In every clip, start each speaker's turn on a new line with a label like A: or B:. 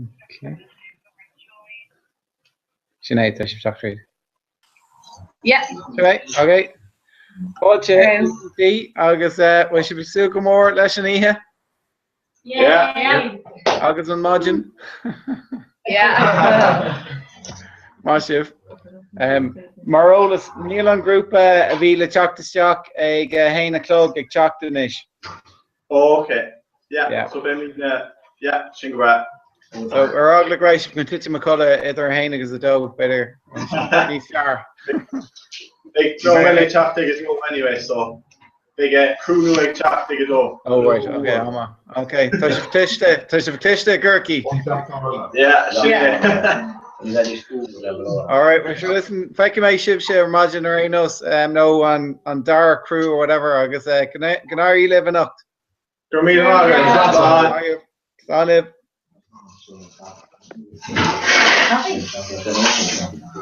A: Okay. Sin é, tá sibh teacht tríd.
B: Yeah.
A: Sin é, ok. Fáilte chugaibh agus bhfuil sibh ag súil go mór leis an oíche?
B: Yeah.
A: Agus an maidin?
B: Yeah.
A: Maith sibh. Mar eolas, níl an grúpa a bhí le teacht isteach ag a haon a chlog ag teacht anois.
C: Oh, ok. Yeah, so beimid, yeah, sin go breá.
A: So ar eagla go raibh sibh chun titim a chodladh idir a haon agus a dó, b'fhéidir níos fearr.
C: Beidh dream eile ag teacht ag a dó anyway, so beidh criú nua ag teacht ag a dó.
A: Oh right, ok, an-mhaith. Ok, tá sibh cliste, tá sibh cliste i gCorcaigh.
C: Yeah, sin é.
A: All right, well sure, listen, feicfidh mé sibhse ar maidin ar aon nós, nó an dara crew or whatever, agus go n-éirí libh anocht.
C: Go raibh míle maith agat. Slán.
A: Slán libh.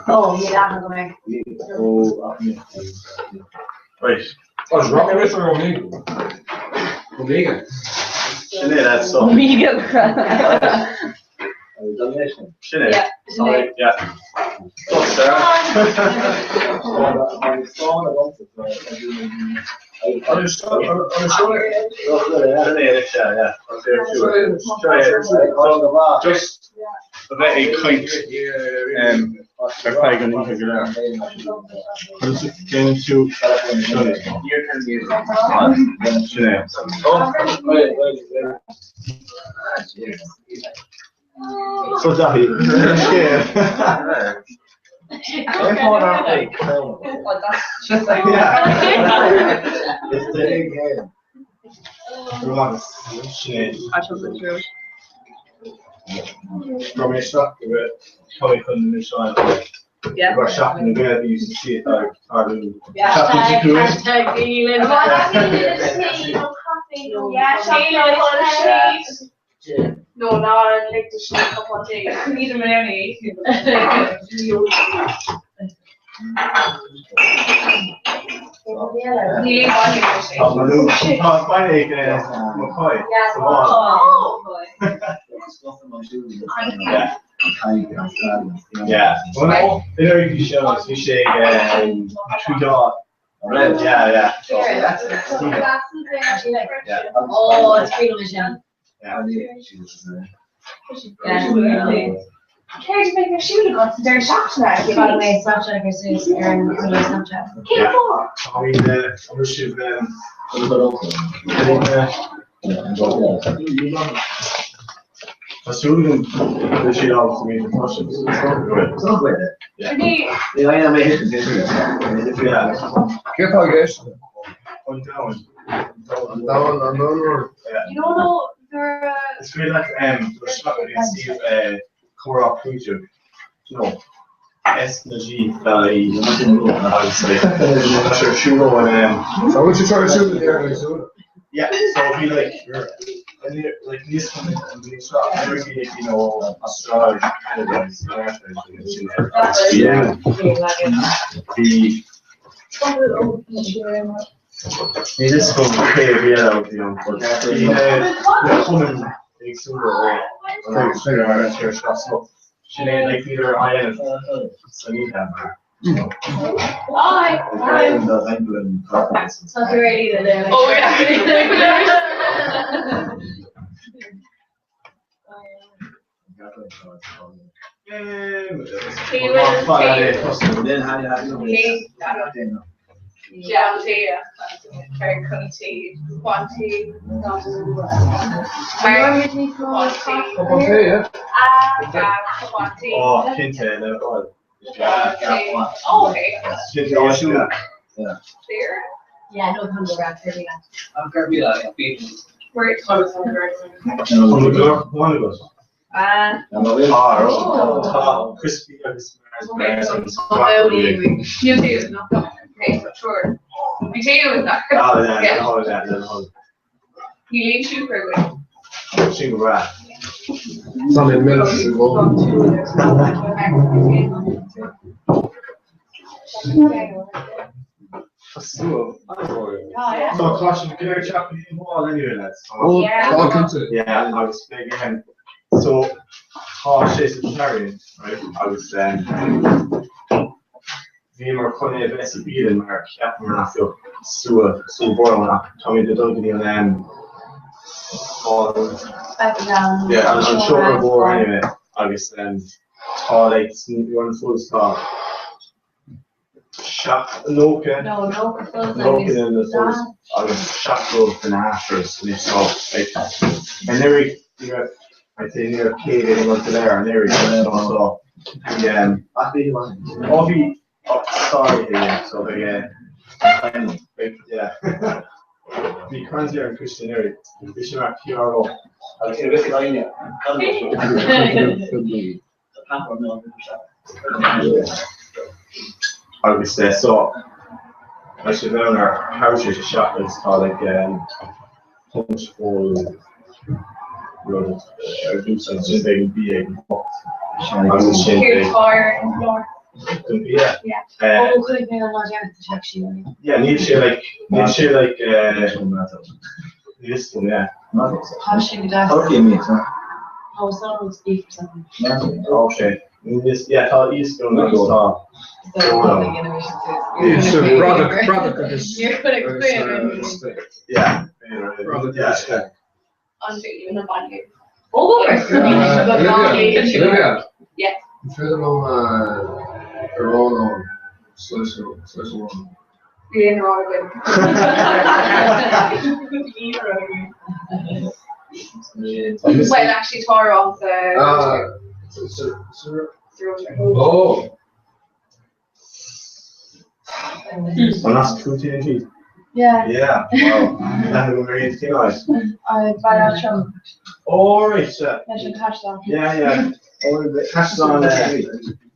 B: Ó, ní leathan go mbeidh.
C: Right.
D: Tá drop ar ón Omega.
C: Sin é, that's so.
B: Omega.
C: Sin é.
B: Yeah, sin é.
C: Yeah. So, Sarah. Just a bheith ag caint ar feadh an oíche go léir. Déanann tú Sin é. So Daithí, scéal.
B: No, ná ligtear sin cupán tae. Ní do mé é. Céard a bheidh ar siúl agat sa deireadh seachtaine? Caithfidh mé Snapchat a chur suas ar an Snapchat. Cén fáth?
C: Tá súil agam go bhfuil siad ábalta mé a chloisteáil.
D: Céard atá i gceist?
C: An domhan.
D: An domhan, an domhan mór.
C: Is féidir leat dul isteach ar an suíomh comhrá clúiteach, no, S na G I agus like tá sé ar siúl ó an
D: So bhfuil sé seo ar siúl in Éirinn agus súil?
C: Yeah, so bhí like like níos mó an bhliain seo nuair a bhí like you know Astráil, Canada agus America bhí Níl fhios agam cé a bhí eile a bhí ann but bhí na cumainn éagsúla ó an tír seo so sin é like bhíodar á dhéanamh san oíche mar you know. Ó, cinnte, le fáil. Tá crispy agus Sin go breá.
D: Tá mé millte sa gcónaí.
C: So tá sibh go léir ag teacht go dtí an ball anyway lads.
D: Ó, tá cinnte.
C: Yeah, agus beidh so. Tá sé sa Clarion, right, agus bhíomar chun é a bheith sa bialann mar cheapamar nach bheadh slua mhór ann ach táimid ag dul go dtí an yeah, an seomra mhór anyway agus tá like an fós tá 90
B: No, 90 fós
C: 90 duine fós agus 70 den actors anois so like anuraidh ní raibh I'd say ní raibh 100 duine againn go léir anuraidh so bhí oh bhí oh sorry yeah so beidh beidh yeah bhí Kearns ar an choiste anuraidh bhí sé mar PRO agus Agus so beidh sé bheith ar ceathrú tar éis a 7 agus tá like punch bowl rud ar dtús agus ansin beidh an bia ag an 8 agus ansin beidh an bia. Yeah, níl sé like níl sé like níl fhios agam yeah.
B: Tá sé go deas. Oh, it's not beef or something.
C: Okay. Yeah, tá iasc ann agus tá
D: It's a product, product agus agus steak.
C: Yeah.
D: Product agus steak.
B: Olivia,
D: Olivia.
B: Yeah.
D: An féidir liom arán ann, slice slice amháin.
B: Bhí aon arán againn. Well, actually tá arán sa
D: Ah,
B: sa
D: Oh.
C: An as cúntaí an tí?
B: Yeah.
C: Yeah, wow. Leathan go mbeidh cén áit?
B: Baile Átha Troim.
C: Oh, right, yeah.
B: Leis an caisleán.
C: Yeah, yeah. Oh, the caisleán.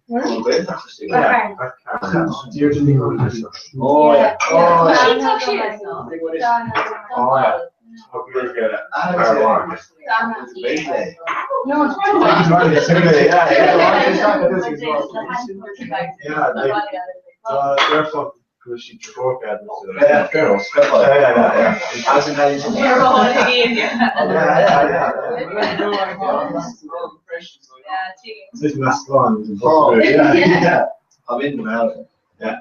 C: Yeah. Deirdre Ní Oh, yeah. Oh, yeah. Oh, yeah. Yeah, like, therefore, Yeah, fair enough. Yeah, yeah, yeah. Yeah, yeah, yeah. Yeah,
E: I'm in the mountain.
C: Yeah.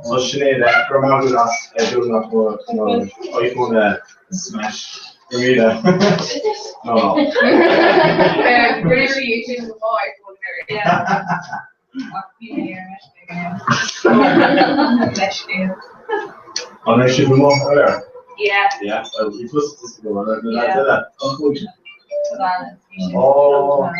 C: So sin é go raibh maith agat as dúnach iPhone a smash go míle. No, no. An raibh sibh amuigh aréir?
B: Yeah.
C: Yeah, bhí tusa go eile. Oh.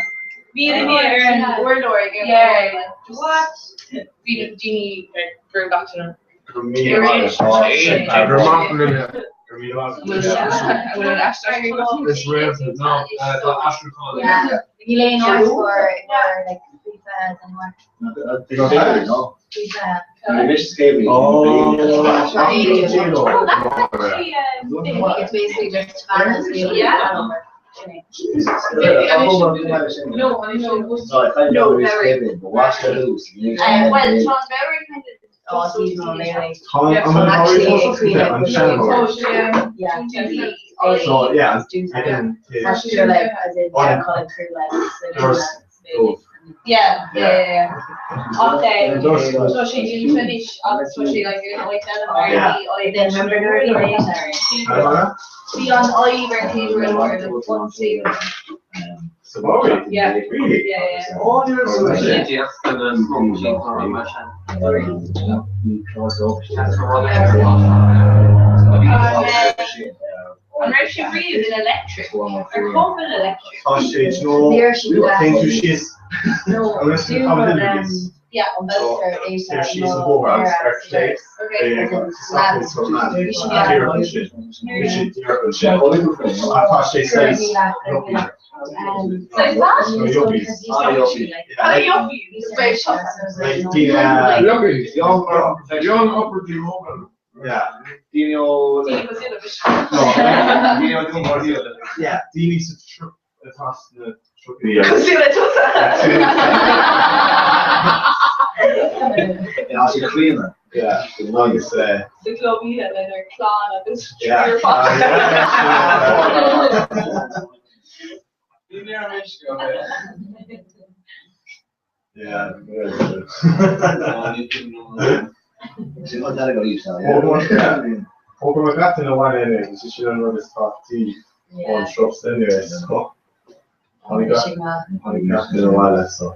B: Bhí bhí ar an urlár ag Yeah. What? Bhí na daoine ag brú gach duine.
C: Go míle maith agat.
D: Go raibh maith Olivia.
C: Go míle maith
D: Is réalta ná tá aistriúchán.
B: Níl aon áit for like FIFA anymore. FIFA.
C: Oh.
B: It's basically just fans really.
F: Yeah.
B: No,
E: No,
B: very.
F: Well, John Berry kind of.
B: Oh, seasonal really.
C: Tá an seanmóir.
B: Yeah.
C: So, yeah,
B: Do
C: I can.
B: Actually, like as in
C: On-
B: yeah, Colin crew like so
C: Doors.
B: do
F: Yeah, yeah, yeah. Okay.
C: Doors.
F: So she didn't finish, so she like didn't like that
C: Yeah.
F: and
B: Then remember her later.
F: Be on Ivor Taylor or the one season.
C: Sabori?
F: Yeah.
C: Really?
F: Yeah, yeah.
C: Oh, there's
F: And she really been electric. Or COVID electric.
C: Tá sé nó
B: There she
C: Thank you, she's
B: No,
C: I'm listening to
B: do
C: Common
B: um,
C: Liberties.
F: Yeah.
B: Ulster Asia.
C: There she's a whore, I was actually- Tá sé
D: Yuppies. Young upwardly mobile.
C: Yeah,
E: Dino
C: yeah, daoine sa atá na tríochaidí agus.
B: Cosúil le tusa!
E: Tá sé críonna.
C: Yeah, agus.
F: Sa chlub oíche lenár gclann agus triúr páiste.
G: Bhí mé ar ais go.
C: Yeah. Thóg mé gach duine abhaile inné agus is sin an rud is tábhachtaí ón turas anyway so tháinig gach duine abhaile so.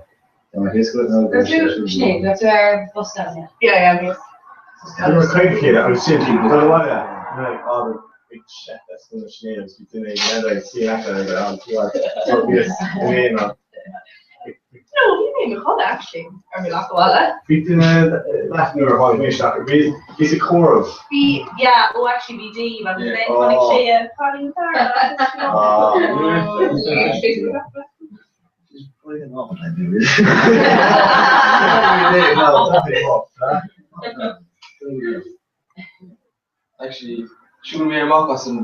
B: Sinéad, raibh tú ar bhus eile?
F: Yeah, yeah, bhí.
C: Bhí mé caint chéile agus sin dul abhaile like ábhar big shit that's gonna Sinéad agus bhí duine ag leather ag sí acu ar an so bhíos in aon
F: No, bhí mé i mo chodladh actually ar mo bhealach abhaile.
C: Bhí duine leat nuair a tháinig mé isteach, bhí bhí sa comhaireamh.
F: Bhí, yeah, oh actually bhí Dave agus then chonaic sé a cailín fear agus
G: Actually, shiúil mé amach as an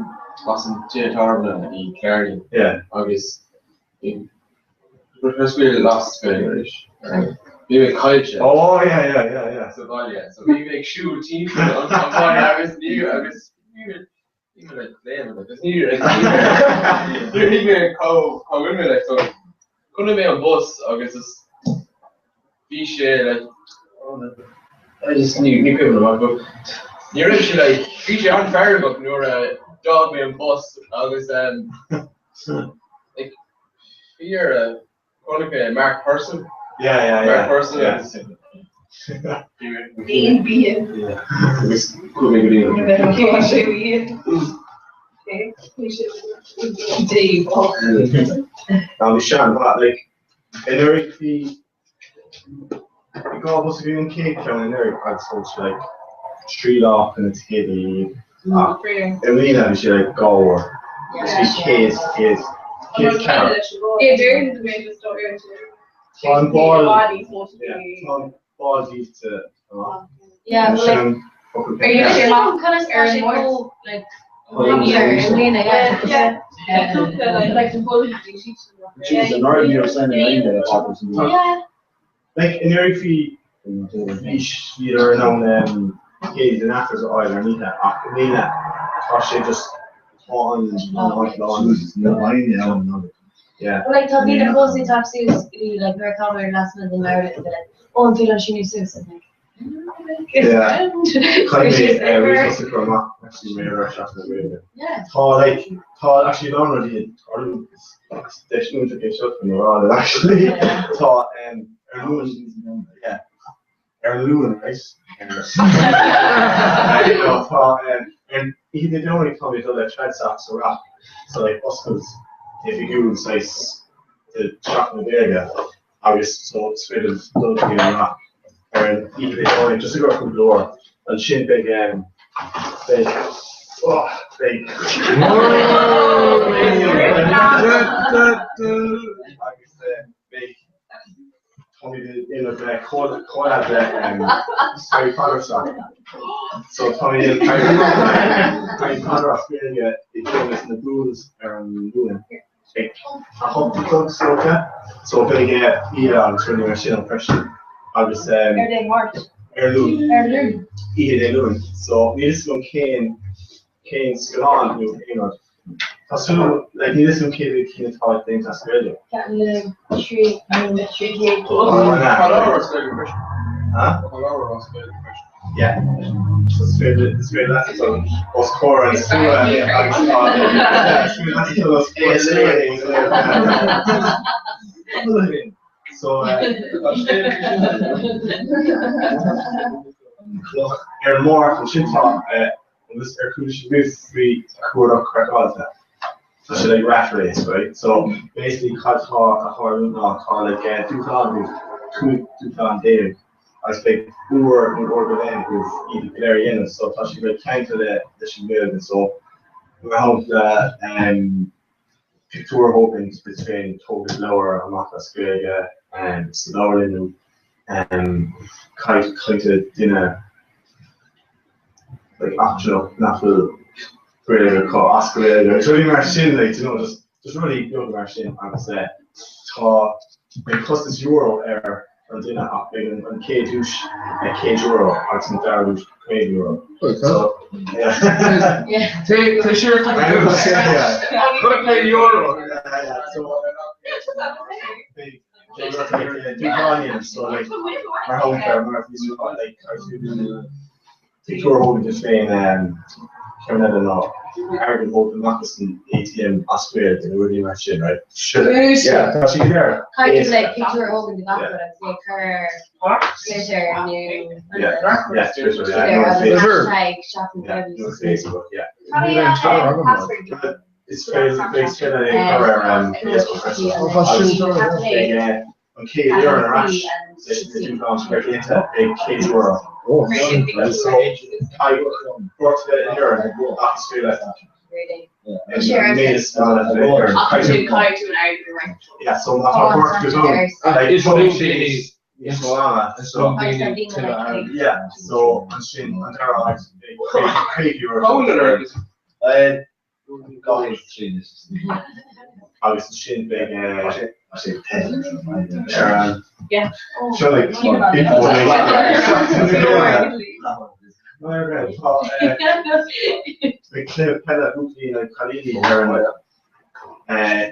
G: as an teach tábhairne i Killarney
C: Yeah.
G: agus bhí lost Gaeilge arís. Bhí mé caillte.
C: Oh yeah yeah yeah yeah.
G: Sa bhaile. So bhí mé ag siúl timpeall an an bhaile agus ní agus ní ní mé like léim agus ní like ní ní mé cá cá bhfuil mé like so chonaic mé an bus agus is bhí sé like I just ní ní cuimhin liom but ní raibh sé like bhí sé an-fheargach nuair a d'fhág mé an bus agus um, like fíor a chonaic mé Mark Purcell.
C: Yeah, yeah, yeah.
G: Mark Purcell
C: Yeah.
G: agus bhí mé
F: Aon bia.
C: Yeah.
G: agus chuaigh mé go dtí an
F: Cé sé iad. Dave. Oh.
C: Now bhí sean, but like anuraidh bhí Bhí dhá bhus, bhí an chéad cheann anuraidh agus thóg sé like 3 lá chun na ticéid a ach i mbliana bhí sé like 2 uair agus bhí 100, 100, 100 ceann. Tá an ball, yeah, tá an ball díolta amach.
B: Yeah, well,
C: Sin an focal
F: Are you
C: céanna.
F: sure?
B: Conas tá sé chomh, like, i mbliana, yeah. Yeah.
C: Like, anuraidh bhí bhí siad ar in ann ticéid den actors a fháil ar an oíche ach i mbliana tá sé just tá an an áit lán. Yeah.
B: Well, like, tá daoine cósaí teacht suas go dtí, like, nuair atá mé ar lasmuigh den leabharlann, they're like, oh, an féidir liom síniú suas? I'm like,
C: Yeah. Caithfidh mé ríomhphost a chur amach actually mé ar Seachtain na Gaeilge.
B: Yeah.
C: Tá like tá actually lán rudaí ag tarlú is deis iontach é seo chun a rá leat actually. Tá um, ar Luan yeah, ar an Luan right? No, tá um, ar an oíche Dé Domhnaigh tá mé ag dul le Traidsoc sa Rock so like oscailt oifigiúil saghas de Seachtain na Gaeilge. agus so is féidir dul go dtí an Rock ar an oíche Dé Domhnaigh just i gcomhair cúpla uair. Ansin beidh beidh oh beidh agus beidh táimid ag déanamh collab le Harry Potter seo. So táimid ag déanamh Harry Potter as Gaeilge i gceann na Ghouls ar an Luan. ag 8 a chlog is dócha. So beidh oíche agus rudaí mar sin ann freisin agus
B: Ar Dé Máirt.
C: Ar Luan.
B: Ar Luan.
C: Oíche Dé Luain. So níl fhios agam cén cén scannán nó cén rud. Tá súil agam like níl fhios agam cé mhéad cinn atá déanta as Gaeilge.
B: Ceapaim le trí nó 300.
G: Tá leabhar as Gaeilge freisin.
C: Huh?
G: Tá leabhar as Gaeilge freisin.
C: Yeah. So is féidir is féidir leat dul os comhair an slua agus tá yeah, is féidir leat dul os comhair an slua So uh, ar an Máirt ansin tá uh, agus ar chuala sibh faoi cuardach craiceáilte. Tá sé like rat race, right? So basically cad tá ag tarlú ná tá like uh, dúshlán agaibh, 15 dúshlán agus beidh uair nó uair go leith agaibh iad go léir a dhéanamh so tá siad like ceangailte le leis an nGaeilge so mar shampla um, pictiúr a thógaint duit féin tógaint leabhar amach as Gaeilge um, sa leabharlann nó um, caint le duine like eachtrannach nach bhfuil Gaeilge acu as Gaeilge rudaí mar sin like you know just Just rudaí beaga mar sin agus tá beidh costas euro ar an duine ach beidh an chéad duais €100 agus an dara duais €50. So yeah.
G: Tá siar tá euro.
C: So beidh dúshláin so like mar shampla mar bhí like Pictiúr a thógaint duit féin ceann eile ná airgead a thógaint amach as an ATM as Gaeilge nó rudaí mar sin, right? Yeah, tá sé go léir.
B: Caithfidh like pictiúr a thógaint de gach rud agus é a chur ar Twitter nó
C: Yeah, yeah, Twitter, yeah, nó Facebook.
B: Hashtag Seachtain
C: Yeah, nó Facebook, yeah.
B: Cad é an password?
C: Is féidir é a chur ar Facebook freisin. Beidh an chéad fhoireann ar ais leis na dúshláin spriocdhírithe ag €100. So, gortuithe in Éirinn ach is féidir leat an méid is mó leat a bheith in Éirinn. Yeah, so má tá gortú agat, like, tógann sé níos mó ama. So, yeah, so ansin an dara háit ag €50. Agus ansin beidh ar an seo like Beidh cluiche peile buachaillí in aghaidh cailíní ar an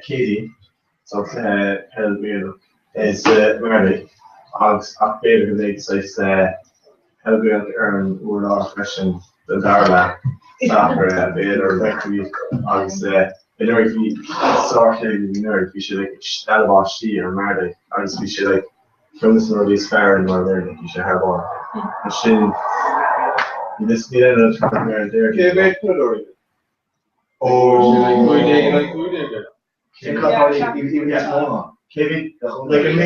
C: Céadaoin so cluiche peil Gaelach is Mary agus ach b'fhéidir go mbeidh saghas Peil Gaelach ar an urlár freisin don dara leath, sacar b'fhéidir, rugbaí agus anuraidh bhí sárchluiche anuraidh, bhí sé like ag stealladh báistí ar an mBardaigh agus bhí sé like ceann de na rudaí is fearr in mar Éirinn, bhí sé thar barr. Ansin níl aon rud ar an Déardaoin.
G: Cé mhéad peileadóirí?
C: Ó.
G: 15 in aghaidh 15.
C: Cé mhéad like an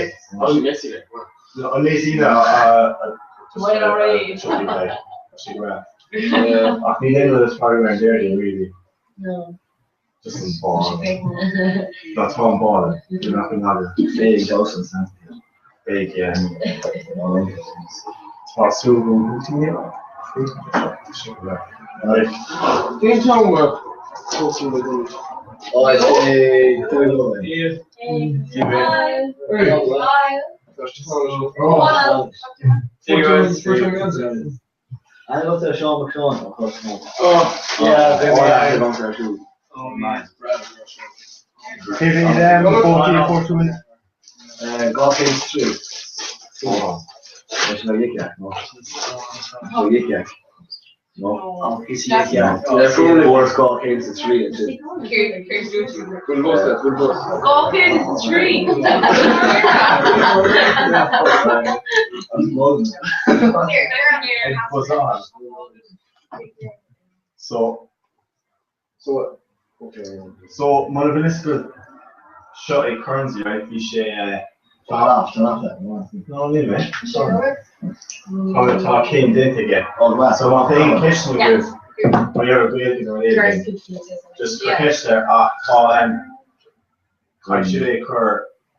C: an méid daoine a Ach níl aon rud is fearr ar an Déardaoin really. Just an ball. Ná tá an ball. Ní nach an ball. Beidh yeah. Tá súil go
G: Cén t-am a thosaíonn na gunnai?
C: So So mura bhfuil fhios agat seo é Currency right bhí sé No níl mé sorry. Tá tá céim déanta aige. So má tá aon ceisteanna agaibh mar gheall ar Gaeilge nó rud éigin just cuir ceist air ach tá caithfidh sibh é a chur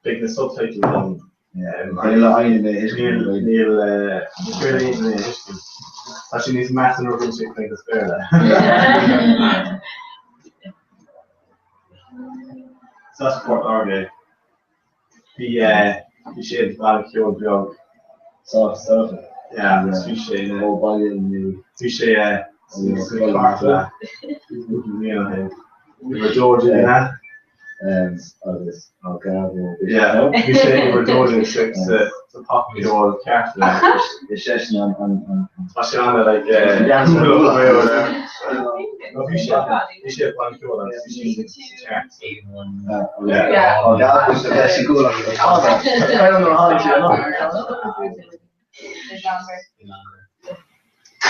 C: beidh na subtitles ann. Níl níl ní féidir aon duine é a thuiscint. Tá sé níos measa nuair a bhíonn sé ag caint as Béarla. So that's Port Láirge. Bhí bhí sé ag baile ceoil beag. Yeah, agus bhí sé ina bhí sé sa chartlann cúpla bliain ó shin. Bhí George ina
E: agus á gabháil.
C: Yeah, bhí sé ag obair dóibh sa popcheol ceart le.
E: Is seisean an an an.
C: Tá sé ana like No bhí sé bhí sé ag baint ceoil agus bhí sé sa ceart.
E: Yeah. Á gabháil sa bheith sa gcúl agus an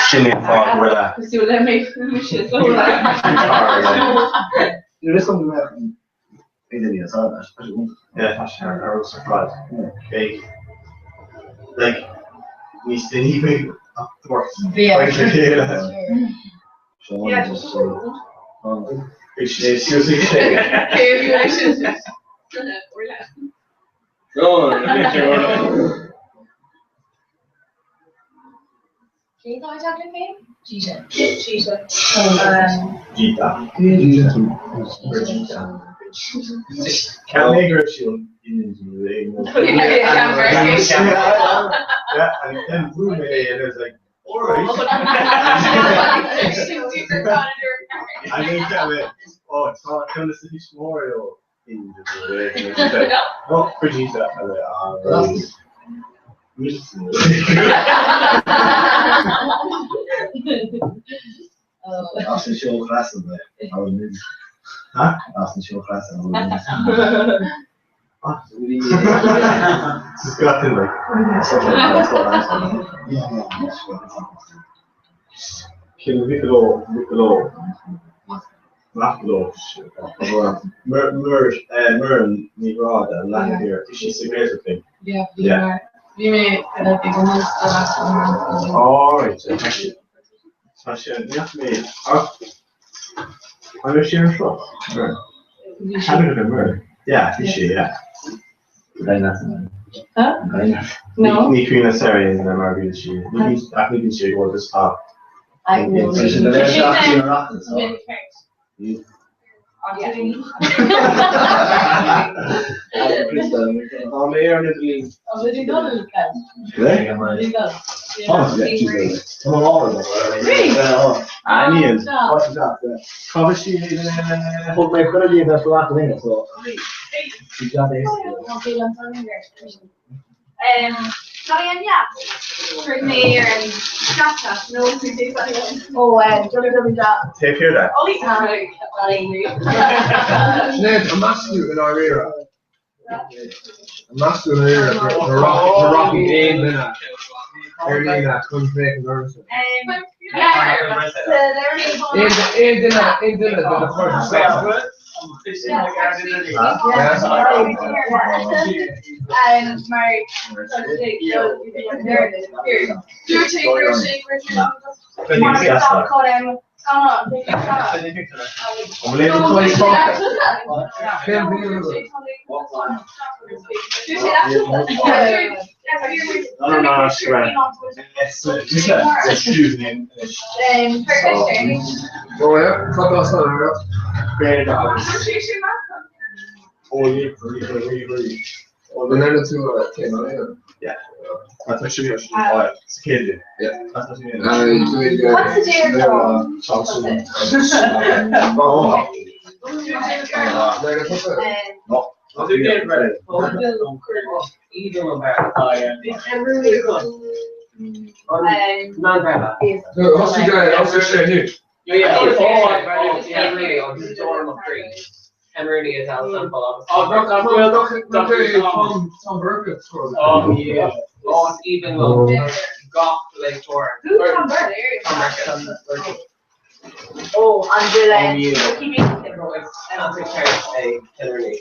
C: Sin é an fáth go bhfuil a.
F: Cosúil le mé fúise
E: Nuair is dom go mbeadh an idirlíon as fad, tá sé iontach.
C: Yeah, tá sé ar fheabhas ar fad. Beidh, like, níos déanaí beidh ach dúirt le chéile. Beidh sé suas ag sé.
B: Cé tá ag teacht féin? Gita.
F: Gita.
C: Gita. Gita. Ceap mé go raibh sí Yeah, and then bhuail mé é and I was like, alright. And then ceap mé, oh, tá ceann de na thuismitheoirí ó Oh, Brigitte, ah, right.
E: As an seó chleasa mé.
C: Huh?
E: As an seó chleasa mé.
C: Disgusting, like. Cén Mhiciló, Miciló, Macló, Muireann Ní Ghráda, an leathanach thiar, is sí sa Ghaeltacht linn.
H: Yeah, bhí bhí mé ag an
C: All right, tá sé, tá sé, ní mé, ach, an raibh sí ar seo? Cad a Muireann? Yeah, bhí sí, yeah.
H: Huh? No.
C: Ní cuimhin Sarah na mar bhí sí, ach ní bhíonn sí ag ól just tá.
H: I know.
G: Tá mé ar na bliain.
C: Níl. Cá bhfuil sí
E: Thug mé chuile líon ar fad linne, so
C: Taobh thiar de.
D: Sinéad, an meas tú i ndáiríre? An meas tú i ndáiríre go rachaidh aon duine ar líne chun féachaint ormsa? Aon duine, aon duine de do chairde scoile? Cén bhliain agat? Ó yeah, cad as an agat? An ndearna tú céim ealaíne?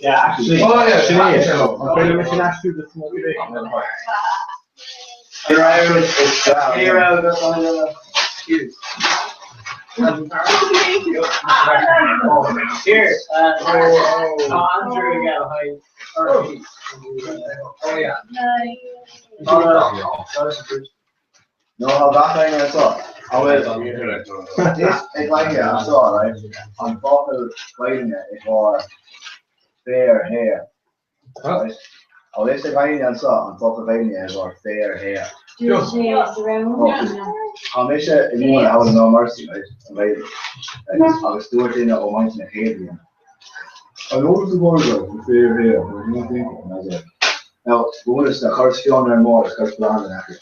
C: Yeah, actually.
D: Oh, yeah.
C: Sinéad. An féidir leis an aistriú de Smoky Bacon ar fáil?
G: Here, Andrew again, hi. Oh yeah.
E: No, tá gach éinne anseo. An bhfuil Is ag éinne anseo, right, an focal Gaeilge i bhfár féar hair. Right? An bhfuil ag éinne anseo an focal Gaeilge i bhfár féar hair. Tá mise i múineadh Howlin' No Mercy, right, an Ghaeilge. Agus dúirt duine ó mhaint na chéad bhliain. I noticed the word like the fair hair, but I don't think and I was like, now, bonus na chuir fion ar an mbord, chuir blonde in aice.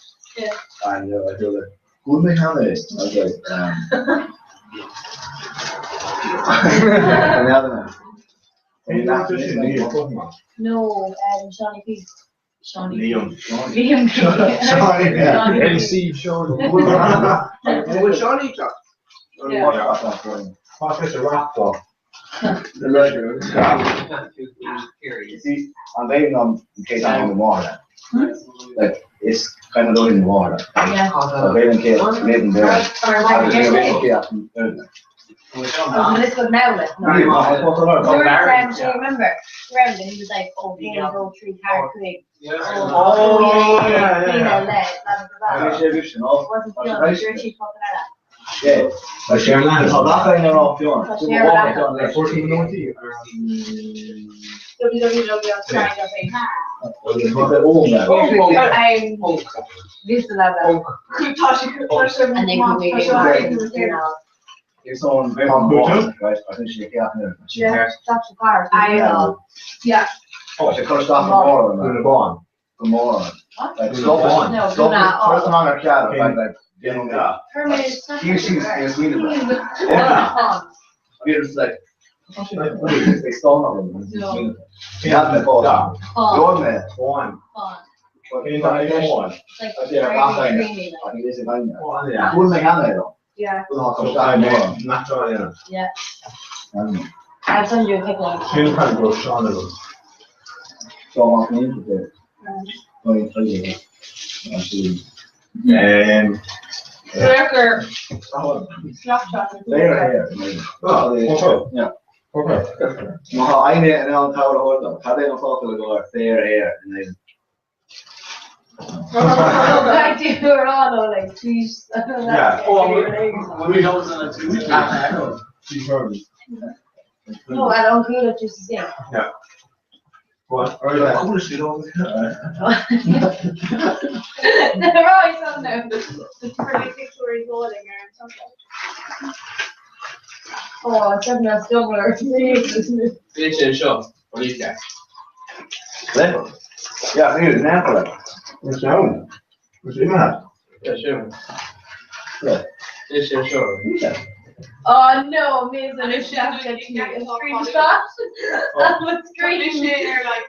E: And I feel like, good me cheana é. I was like, um,
B: No, Seanie P. Seanie
C: Liam.
B: Liam.
E: Seanie,
D: MC Seanie. Bhfuil Seanie teach?
C: Tá sé sa rap
D: The legend.
E: See, an bhéim an chéad am an mháire. Like, is kind of loading the water.
B: Yeah.
E: Tá bhéim an chéad léad an bhéim. Agus ní raibh aon chéad an bhéim.
B: Oh, this was now, like, no.
E: Really, I thought about it.
B: Dúirt, do you remember? Remember, he was like, oh, here we go, tree, car, quick.
C: Oh, yeah, yeah, yeah.
B: Blah, blah, blah.
E: Bhí sé bhí sin, oh.
B: Wasn't feeling sure she'd fucking had that.
E: Yeah. Tá sé ar lean. Tá gach éinne ag rá Fionn.
B: Tá sé ar lean.
C: Fuair tú na nótaí ar an.
F: www.sky.ie.
E: Tá sé óm now.
F: Tá sé tá sé tá sé
E: Is on right? I think she can't know.
B: Yeah, that's the part. I
F: Yeah.
E: Oh, she cursed off the
C: Dún na Bán.
E: Go mór. Like stop
B: No,
E: stop
B: not
E: first time ar cead like like you know
C: Yeah.
E: Here she's is we
B: Yeah.
E: We're like they stole them. Yeah, the ball.
C: Da.
E: Go man.
C: Bán.
E: Cén
C: Cén
E: bán?
B: Like
E: I think it's a man.
C: Bán, yeah.
E: Bhuail mé cheana é
F: Yeah.
C: Nach déanamh.
B: Yeah. I'll send you a couple of
C: Cén fáth go raibh Seán agam?
E: Seo amach ní
F: Gur Snapchat.
C: Oh,
E: Yeah.
C: Okay.
E: Má tá aine in ann cabhair a thabhairt dom, cad é an focal i gcomhair fair hair in Éirinn?
B: I do are all like please.
C: Yeah.
A: We don't know
C: She's
B: No, I don't feel it just the same.
C: What? Or that.
B: Right on now. Oh, it's having a stumble.
G: Bhí sé seo ó
E: Level. Yeah, here, example.
C: What's down? What's in that?
G: sin.
E: Yeah.
G: Bhí sé seo.
B: Oh no, amazing. A Snapchat to a screenshot. Of a screen.
F: like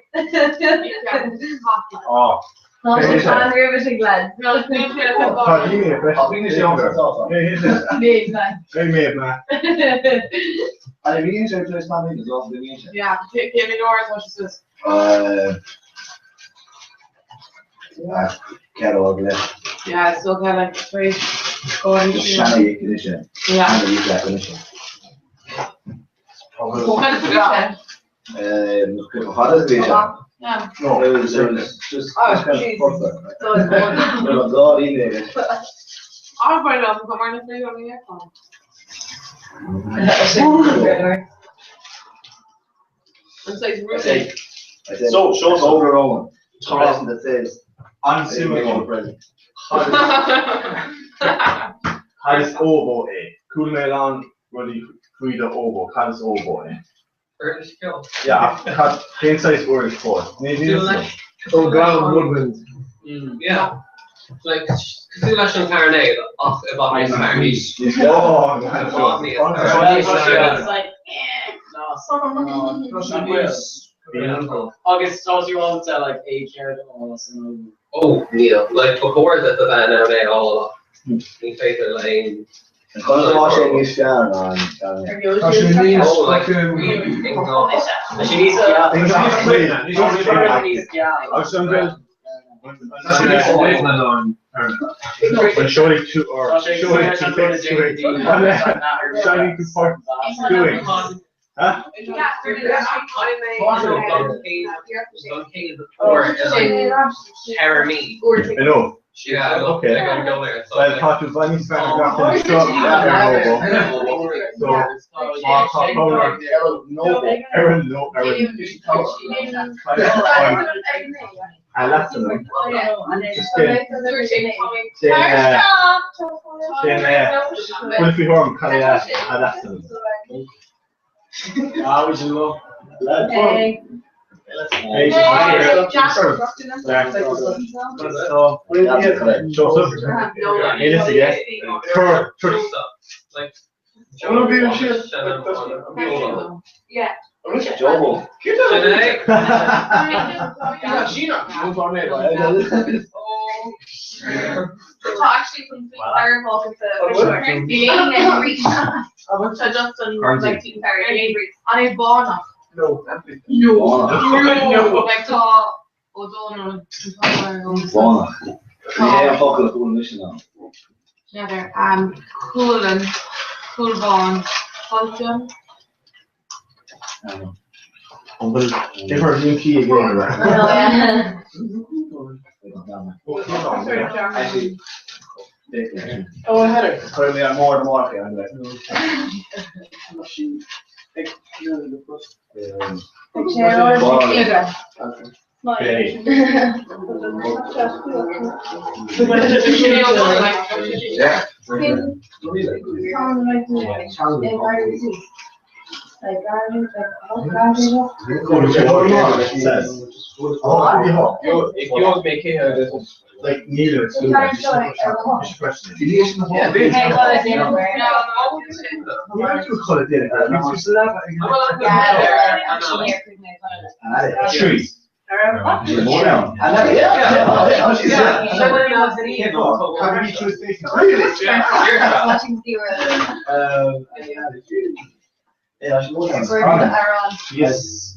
C: Oh.
B: An riveting lad.
C: Tá daoine
E: Tá daoine sé an sásta.
B: Amazing.
C: Hey mé man.
E: Ani bhíonn sé tar éis tamall is off bhíonn sé.
F: Yeah, give me Nora as much as
E: Ceol le
F: Yeah, it's still kind of like very going.
E: seanna dhéann sé.
F: Yeah.
E: Seanna dhéann sé.
F: What kind of food is that?
E: Fada bhí sé.
F: Yeah.
C: No.
E: It was just
F: Oh,
E: kind of
F: jeez.
E: perfect.
F: So it's going.
E: Bhí dhá líne.
F: I'll buy it off and come on the on the airphone. It's like really.
C: So, show us.
E: Over Owen.
C: Tá
E: Present that says
C: an suim
E: present.
C: Cad is óbó é? Cúl mé an rudaí faoi do óbó, cad is óbó é? Yeah, cad cén sais uair fáil. Ní ní
D: Ó gan woodwind.
G: Yeah. Like cosúil leis an clarinet ach i bhfad níos fearr.
C: Oh,
I: Agus tá tú ábalta like é ceir an
G: Oh, Neil, like before that the band ann é all ní féidir le aon
E: Chun lá sé níos fearr ná an
D: Tá sé níos
G: Oh, like
D: fucking-
I: She needs
C: Agus an bhfuil Seoigh tú or seoigh tú Shining to part doing. Huh?
G: Terror me.
C: I know.
G: Yeah,
C: Okay.
G: I gotta go there. So
C: Well, tá tú bhain níos fearr gach seo ar óbó. So má tá cóir Aaron no Aaron. I left them. Just Sin sin Bhfuil fi horm cad é a left them.
B: Hey.
C: Hey, Joseph. Hey, this again. Tur tur
G: Like
F: Yeah.
E: Jobo.
F: Tá actually from fireball with the So just on like team ferry. On a bona.
G: No.
F: No. Like tá O'Donnell.
E: Bhánach. Ní hé an focal a chuala mise ná.
F: Neither. Coolan, Coolbán, Fulton.
C: An bhfuil difear líoncí ag
B: Oh, yeah.
E: Actually,
C: Oh, Heather.
E: Chuir mé an mór amárach é an le. Yes.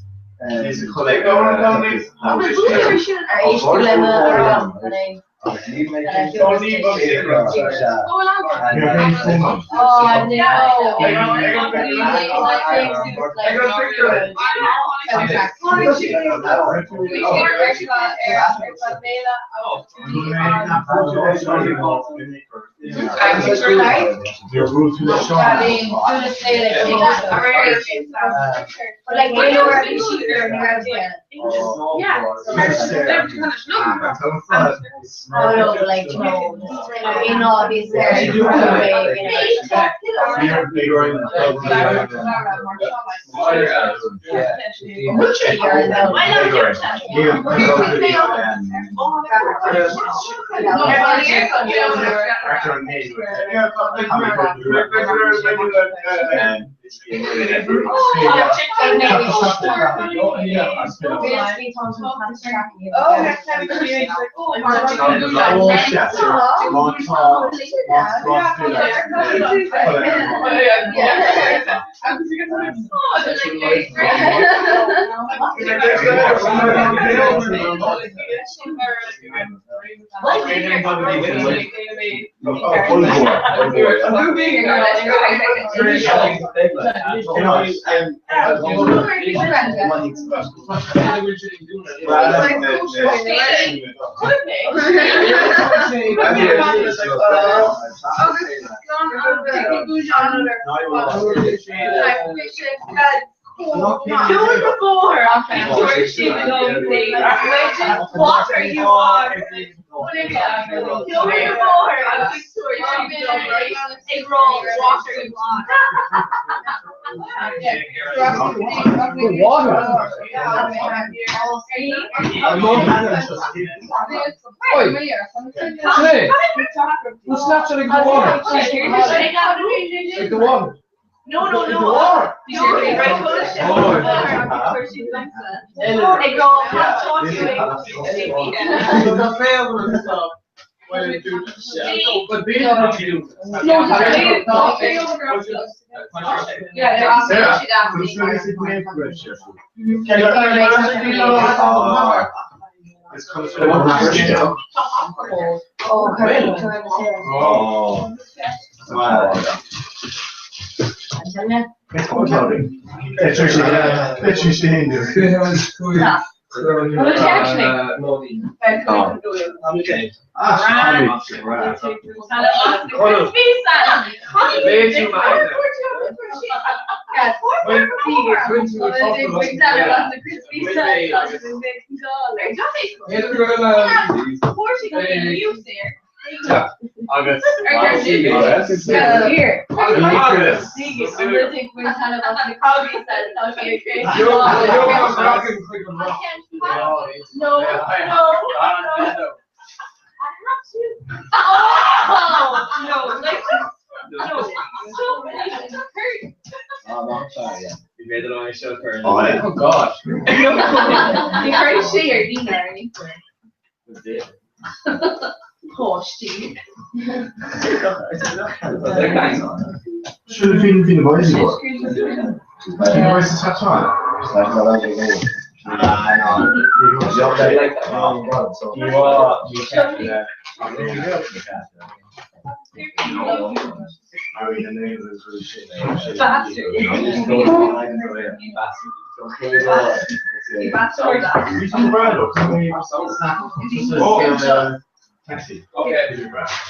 C: Taxi.
G: Okay.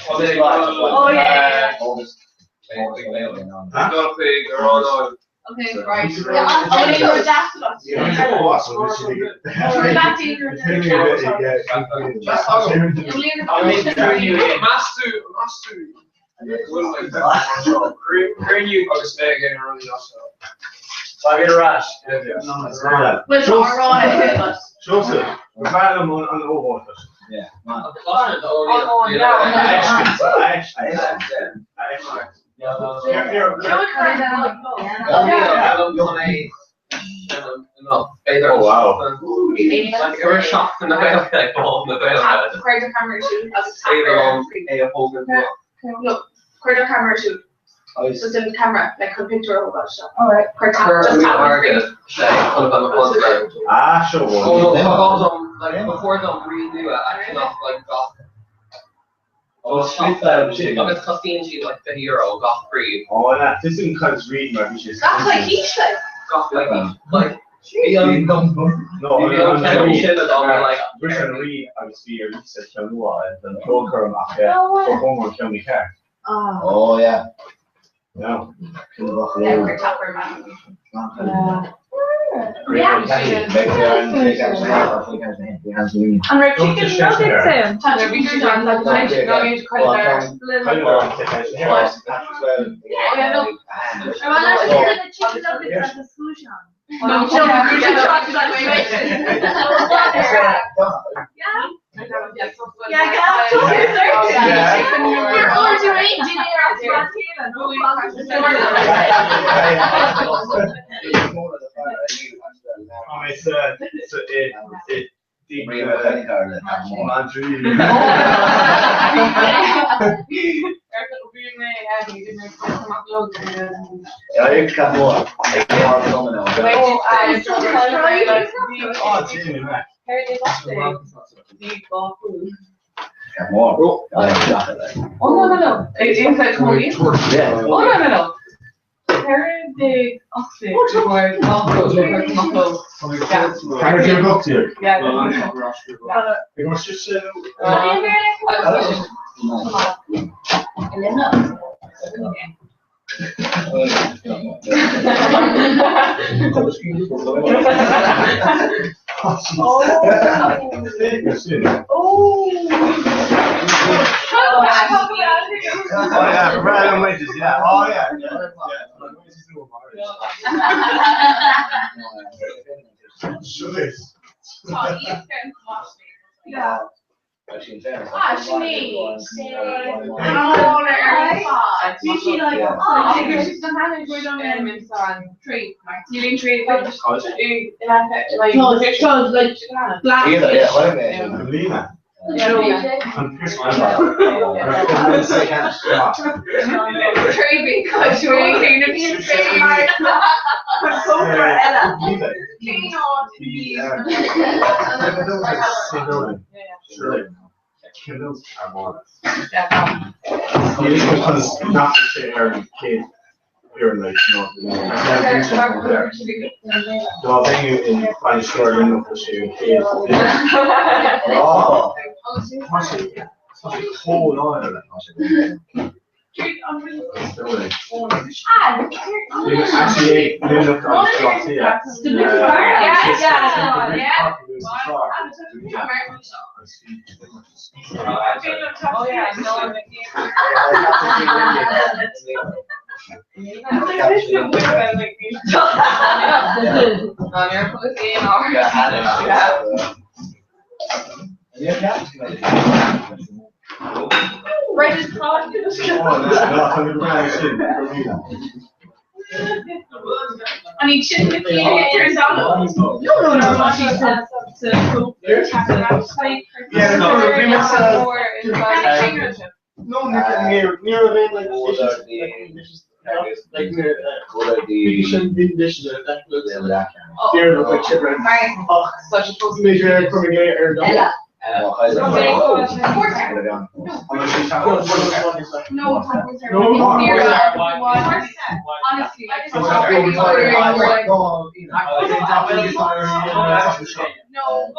F: Oh, yeah.
G: Dul chuig ar an
F: Okay, right. Yeah, I'm gonna go daft about
C: Yeah, oh, so
G: Meas tú meas tú bhfuil cruinniú agus mé ag ar an
I: Tá mé ar ais.
F: Well, tá
C: Joseph, bhfearr an an óhá.
E: Yeah.
G: Oh
C: wow.
G: Seachtain na Gaeilge na Gaeilge.
B: Cuir do camera siúl agus No, cuir do camera siúl. So dim camera, like chun picture a thógáil seo.
H: Alright.
B: Cuir tap, just tap on screen.
G: sé chun bheith mar
C: Ah, sure.
G: Oh no, like before dom rí nua actually like gach agus cosíonn siad like €20 gach rí.
C: Oh, yeah. This isn't kind of reading my which is.
B: Gach like each like.
G: Gach like like bhí an
C: No,
G: bhí an ceann sin a like
C: Bris an rí agus bhí ar Lisa ceanúa an ceolchoirm ach chomór ceann ceart.
E: Oh yeah.
C: No.
B: Yeah, cuir tap ar man.
F: An raibh chicken nuggets in? Tá bhí siad an
B: Chicken nuggets at the school shop.
F: No,
B: Yeah. Yeah, You're ordering dinner at
C: Oh, it's so it it deep
F: Oh, no, no, no. Is that Cody? Oh, no, no, no. Ceir oxy Yeah.
C: Oh yeah, random wages, yeah. Oh yeah. Yeah. Sure.
F: Yeah.
B: Ah, Sinead.
F: Bhí sí like oh she's the hand we're done in tree. You mean tree like like black.
C: Lena.
B: Tree because you're going to be
C: Not to kid here like no bhí in bainisteoir sé Oh
F: Right is
B: I need chicken No, no, no.
C: Yeah, no, near near like like near Major coming later.
B: No, honestly, no,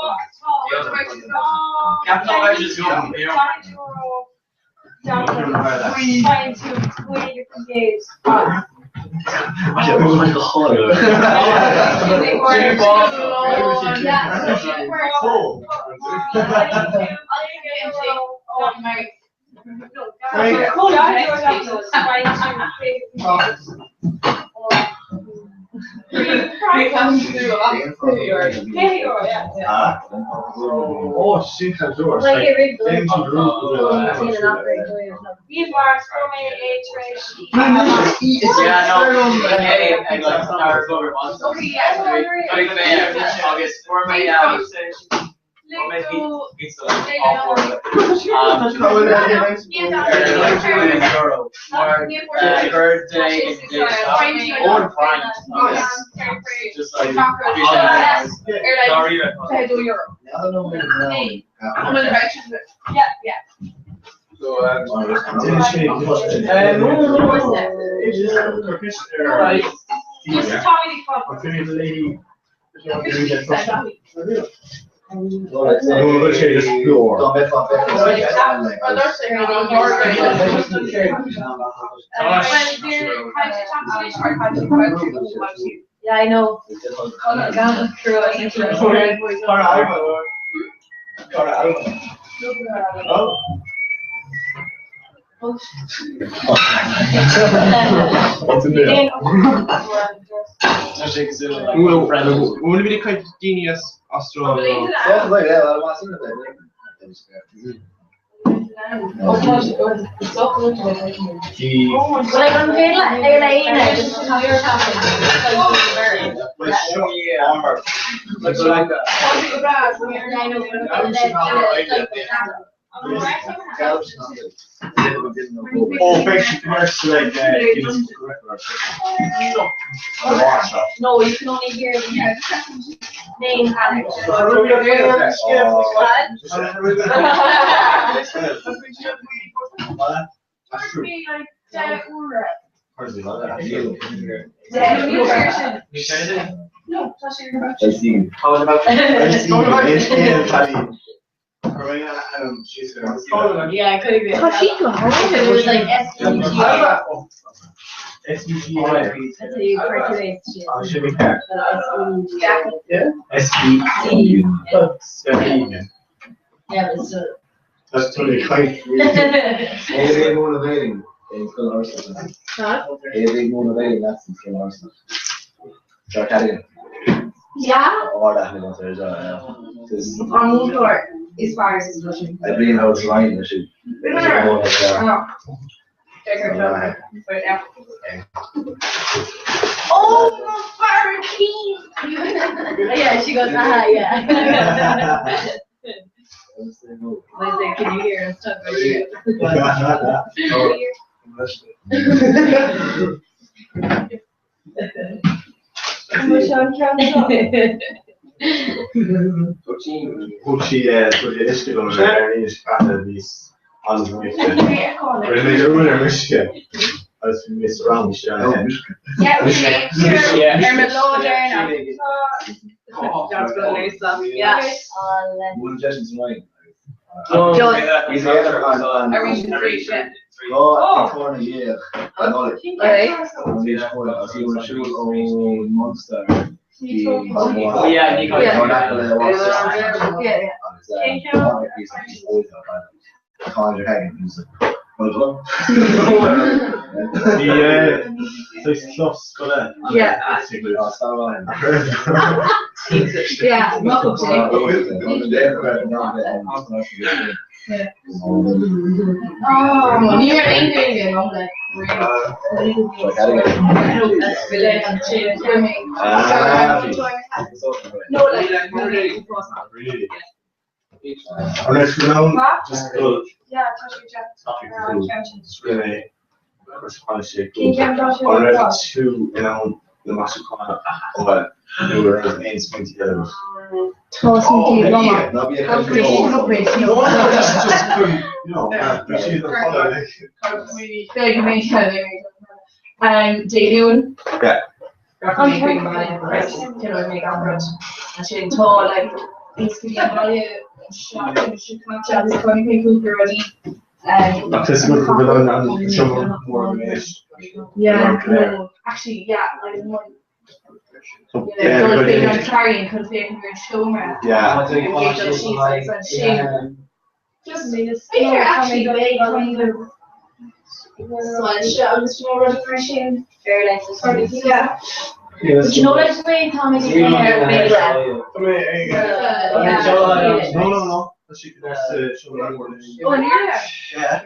H: Yeah, I know.
G: Bhfuil bhí chuid daoine as Astráil.
H: No, you can only hear the name Alex. Yeah, I could agree. It was like S E G. That's how you calculate shit. S E G. Yeah, but still.
C: That's totally quite.
H: Huh?
B: Yeah, on one floor is far as is Russian.
E: I bring out line I should.
B: Oh, Farrakeen!
H: Yeah, she goes, ah, yeah. I was like, can you hear us talk about you?
F: Yeah.
B: Yeah, welcome to. Oh, you're angry again, I'm like, No, like,
C: Really? Unless you know, just go.
B: Yeah,
C: Unless two in the
F: Dé
C: Yeah.
F: Like
B: seachtain seo caite agus chonaic mé cúpla rudaí.
C: Ach is go bhfuil an seomra mór anois.
F: Yeah, no, actually, yeah, like more. Yeah, an clarion chun féachaint ar an seomra.
C: Yeah.
F: Just b'fhéidir actually beidh kind of soilse agus you know rudaí mar sin. Yeah.
H: But you know like the way tá mé ag béile.
C: No, no, no.
F: Oh, yeah.
C: Yeah.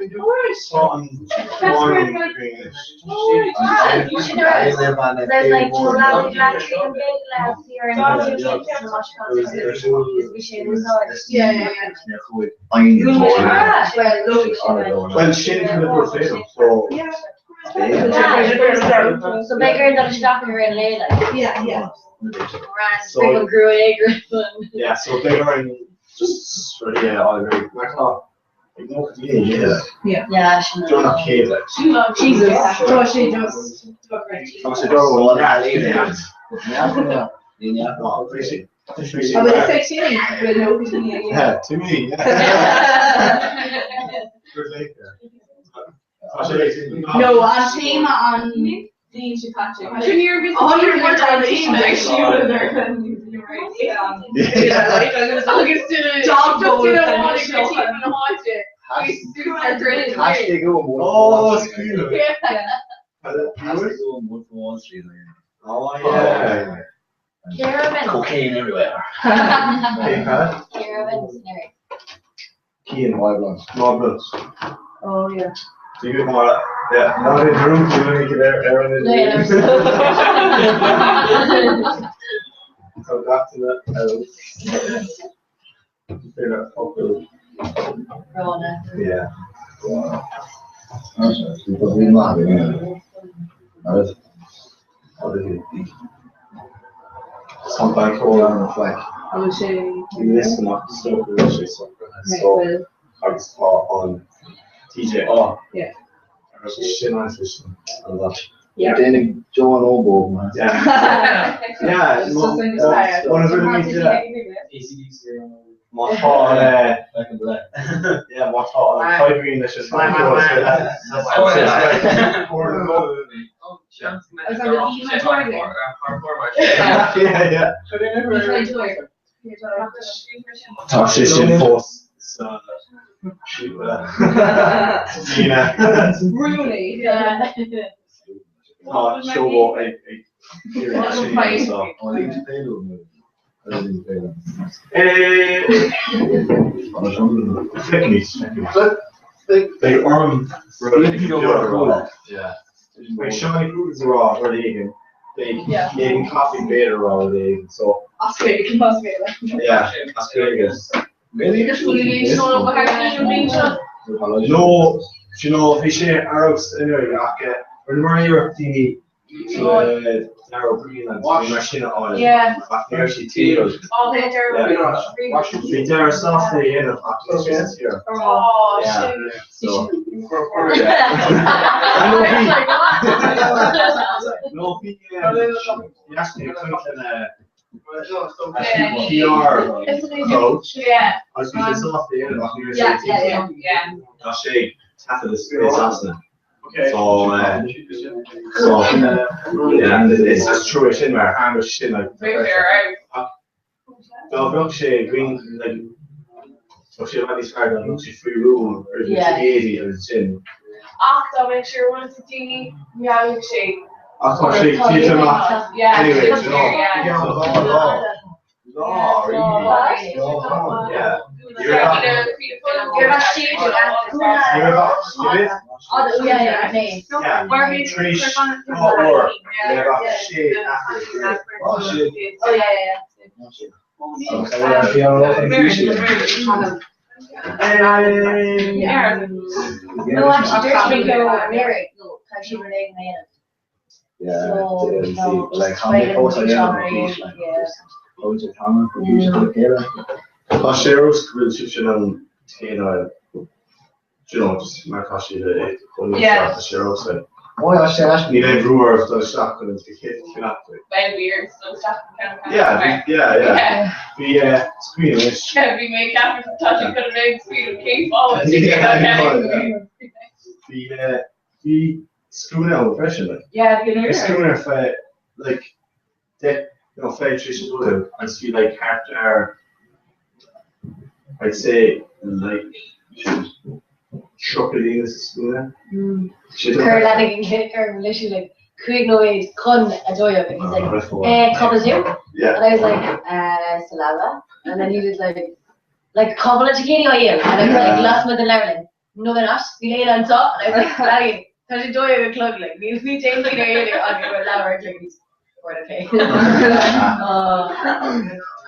H: There's like
F: Yeah, yeah,
C: Well, sin kind of féidir, so
F: yeah.
H: So b'fhéidir dul isteach ar an lae like.
F: Yeah, yeah.
H: Ran gruaig
C: yeah, so b'fhéidir an just sort of yeah, I mar tá ag nó yeah.
H: Yeah, sin.
C: Joe nach céad like.
F: Jesus. Tá sé just
C: Tá sé dó
E: Yeah.
F: Oh, but it's actually with no
C: Yeah, to me. Yeah.
F: No, an téama an bhliain seo caite. 100 siúil ar Dog bowl
C: Oh, it's cool. Oh, yeah.
H: Caravan.
E: Cocaine everywhere.
C: Hey, huh?
H: Caravan scenario.
E: Key and white ones.
C: Marvelous.
F: Oh yeah.
C: So you get more, yeah. Not in the room, you only get air, air in
H: No, yeah,
C: the So back to that. Figure out properly.
H: Rona.
C: Yeah. Some back all
E: on the flag.
F: Oh, sé.
C: This not so so so agus tá an TJ á
F: Yeah.
C: sin an an that.
F: Yeah.
E: Then John Obo, man.
C: Yeah. Yeah, one of Má tá
E: Back in black.
C: yeah, má tá an caiirín leis an Yeah, yeah. Tá sé sin fós sa Sína.
F: Rooney. Yeah.
C: Tá seó ag so.
E: Oh, I need to pay them. I didn't pay them.
C: Beidh orm Yeah. Beidh Seanie Cools rá rud éigin. Beidh
F: Yeah.
C: Éadan Coffee b'fhéidir rá rud éigin, so yeah, as Gaeilge. No, you know, bhí sé arabs anyway ach rinne mar iarracht daoine le Dara Ó Briain agus bhí mar sin a fháil.
F: Yeah.
C: Ach ní raibh siad tír.
F: Oh, they
C: Bhí deireadh sásta a dhéanamh ach ní raibh siad tír.
F: Oh,
C: Yeah.
F: shit.
C: So, no, bhí Jasne le PR coach
F: Yeah.
C: agus bhí sé sásta a dhéanamh ach ní raibh
F: Yeah,
C: siad
F: yeah,
C: tír.
F: yeah, yeah.
C: Tá sé taifead is Sasana. So, so yeah, it's just true sin mar tháinig sin like
F: Very fair, right?
C: Dá bheadh sé green like tá sé bheith níos fearr dá mbeadh sé faoi rún ar
H: Yeah.
C: éadaí agus sin.
F: Ach dá mbeadh sé rún sa daoine, meabhaigh sé.
C: Ach tá sé títe amach.
F: Yeah,
C: Anyway,
F: it's
C: you know.
F: yeah.
C: Lá, really. Yeah.
F: You're not
C: Ní raibh ach
H: Oh, yeah, yeah, me.
C: Yeah.
F: Trish,
C: Ó, ní raibh ach sé athair.
E: Oh, shit.
H: Oh, yeah, yeah, yeah. No, actually, there's me go Mary. No, actually, Renee man.
E: Yeah,
H: So,
E: see,
H: no,
E: like
H: just
E: how many
H: wait
E: posts are
H: and
E: there?
H: see, yeah.
E: Loads of talent for you to get
C: Tá sé rós go bhfuil sibh sin an chéad you know, just mar tá siad chun
F: Yeah.
C: tá sé rós é.
E: Oh yeah, sé leis.
C: Níl aon bhrú oraibh dul isteach chun an chéad cheann.
F: Well, weird, so isteach an ceann.
C: Yeah, yeah, yeah. Bhí smaoineamh anois.
F: Yeah, bhí mé ag ceapadh tá sé chun a bheith ag smaoineamh cén fáth a
C: Bhí bhí scuaine ann freisin, like.
F: Yeah, bhí an
C: Bhí scuaine ar feadh, like, 10 nó 11:40 agus bhí like thart ar I'd say like 30 daoine sa scuaine.
H: Chuir Lanigan clic orm literally like 5 nóiméad chun 12 and he's like eh cá bhfuil tú?
C: Yeah.
H: And I was like eh sa leaba and then he was like like cá bhfuil na ticéidí á dhíol? And I was like lasmuigh den leabharlann. No they're not, níl aon anseo and I was like Lanigan tá sé 12 a chlog like níl ní déanfaidh ar aon agus go leabhar a chlog níos Right, okay.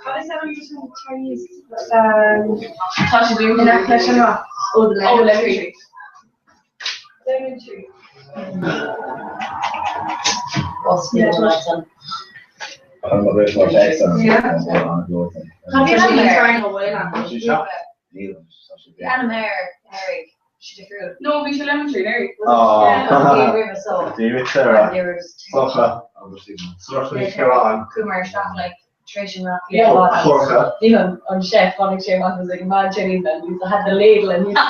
B: Cad is ainm don Chinese
F: Tá sé dúnta.
B: In aice leis an roth?
F: Oh, the Lemon Tree.
B: Lemon Tree.
H: Ainm air Eric sé difriúil.
F: No, bhí sé Lemon Tree, Eric.
C: David Sarah. Sorcha. Sorcha Ní Chiaráin.
H: Chuamar isteach like tar éis an rap.
C: Sorcha.
H: Bhí an chef tháinig sé amach was like mad Chinese man he had the ladle and he's
C: like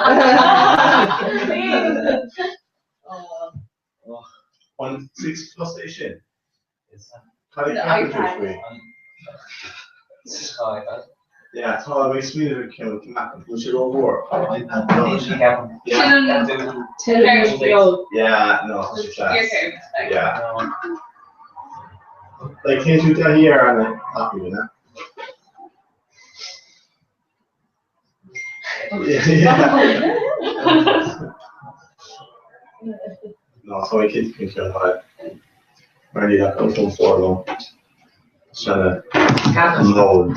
C: An 6 plus é sin? Cad a cheapann tú faoi? Yeah, tá mé ag smaoineamh ar ceann ceapaim go bhfuil sé rómhór. Yeah, no, tá sé class. Yeah. Like, cén tú taithí ar an tapaí, na? No, tá mé cinnte faoin cheann eile. Mar ní bheadh an fón fuar liom. Sin load.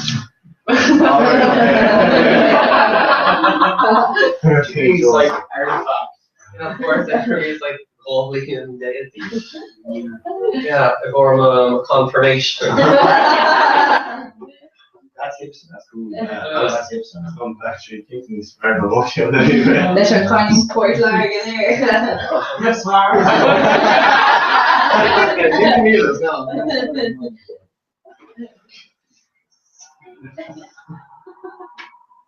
G: He's like artifact. And of course, he's like Galway deity. Yeah, i gcomhair mo confirmation.
E: That's hipster, that's cool. Yeah, that's hipster.
C: I'm actually thinking it's very emotional anyway.
B: Leis an chaint Port Láirge there.
C: Yes,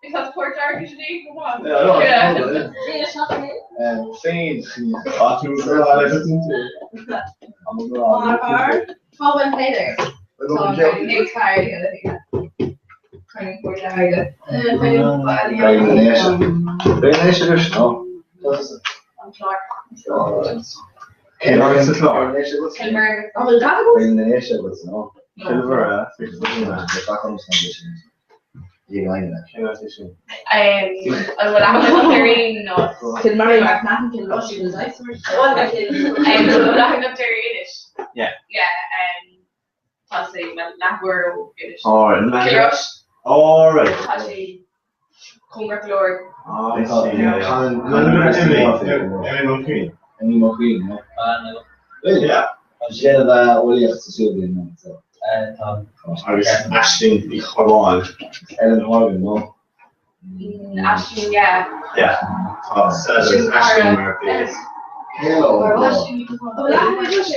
F: Is that Port Láirge sin é? Go on.
C: Yeah,
E: Féin.
B: Tá an féidir.
C: Yeah.
F: Yeah, tá sé leathuair ó Inis.
C: All right.
F: Kilrush.
C: All right.
F: Tá sé cóngarach go leor.
C: I see. Yeah. Emily Mulqueen.
E: Emily Mulqueen, yeah.
C: Yeah.
E: Sé a eolaíocht sa Suibhne so.
C: Agus Aisling Ní Chorráin.
E: Ellen Horgan, no?
F: Aisling, yeah.
C: Yeah. Tá Cedric Aisling mar bhí.
E: Hello.
C: Agus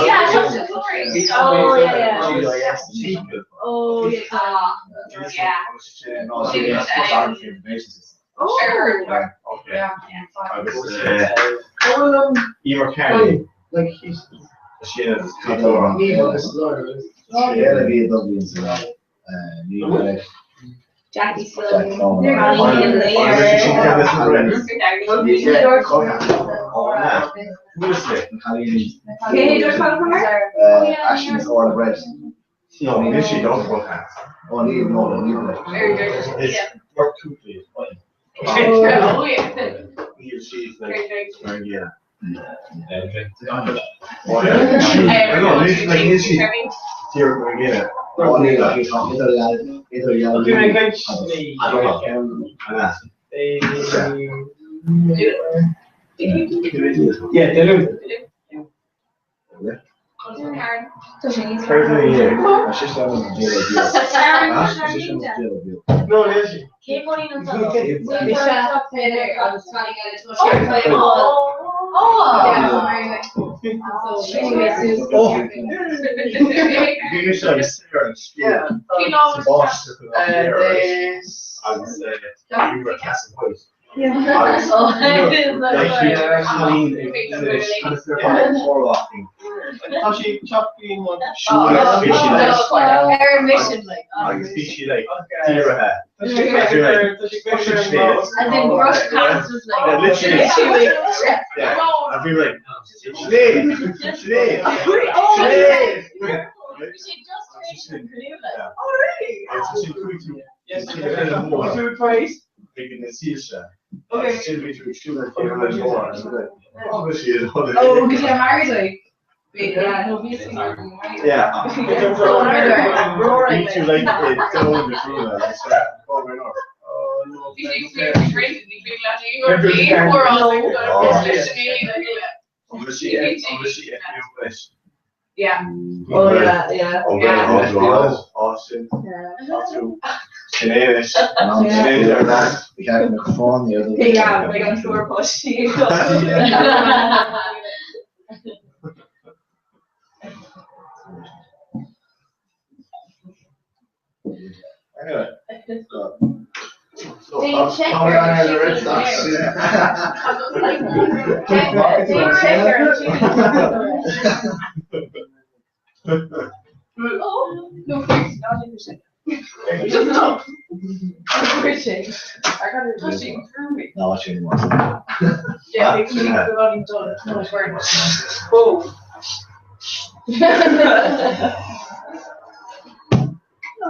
F: Yeah, Justin Flory. Oh, yeah, yeah. Oh, yeah. Yeah.
B: Oh.
C: Okay. Agus Emer Carney.
D: Like he's
C: She is Cadora.
B: Jackie Sullivan.
C: No, literally don't work out.
E: Oh, ní no, ní no.
C: It's work too please.
F: Oh, yeah.
C: He or she's like, yeah.
E: Oh,
C: yeah. No, like, is she? Here, yeah.
E: Oh, ní
G: Yeah, they do.
B: Tá sé níos
C: Céard ina dhiaidh?
G: No, níl sí.
H: Cé póilín an
C: Bhí mise agus Sarah ag scríobh sa bháisteach agus we were Castle White. Agus like bhí cailín ag kind of walking.
G: Tá sí teachtaí mo
C: Siúil bhí sí like
H: Ar mission like.
C: agus bhí sí like dírithe.
G: Tá sí tá sí
H: As in brush past was like.
C: Yeah, literally. Yeah. And we were like, Sinead, Sinead, Sinead.
H: She just turned blue like.
G: Oh, really?
C: Agus sin chuaigh tú
G: Yes.
C: sin ar an mór.
G: Two price.
C: Ag na sílse.
F: Okay.
C: Sin bhí tú ag siúl ar an mór. Oh, she is.
F: Oh, go dtí an Margaret. Yeah, no, bhí sí.
C: Yeah.
H: Roaring.
C: Bhí tú like ag dul na trúna agus oh my God.
F: Bhí sí ag féin ní féidir leat aon rud leis an éalaí le chéile.
C: An bhfuil sí an bhfuil sí ag leis?
F: Yeah.
J: Oh yeah, yeah.
C: Oh, yeah. Austin. Sin éis. Sin éis ar leas.
E: Bhí cead na fáinne
F: Yeah, like I'm sure páistí.
C: Anyway. So,
B: They
C: tá-
B: check
C: tá
B: her
C: mé ar
B: chicken
C: na Red Sox.
F: Oh, no, wait, not in the Just stop. I got it touching through me.
E: Ná sin mar.
F: Yeah, they keep the body done. No, it's very much. Whoa.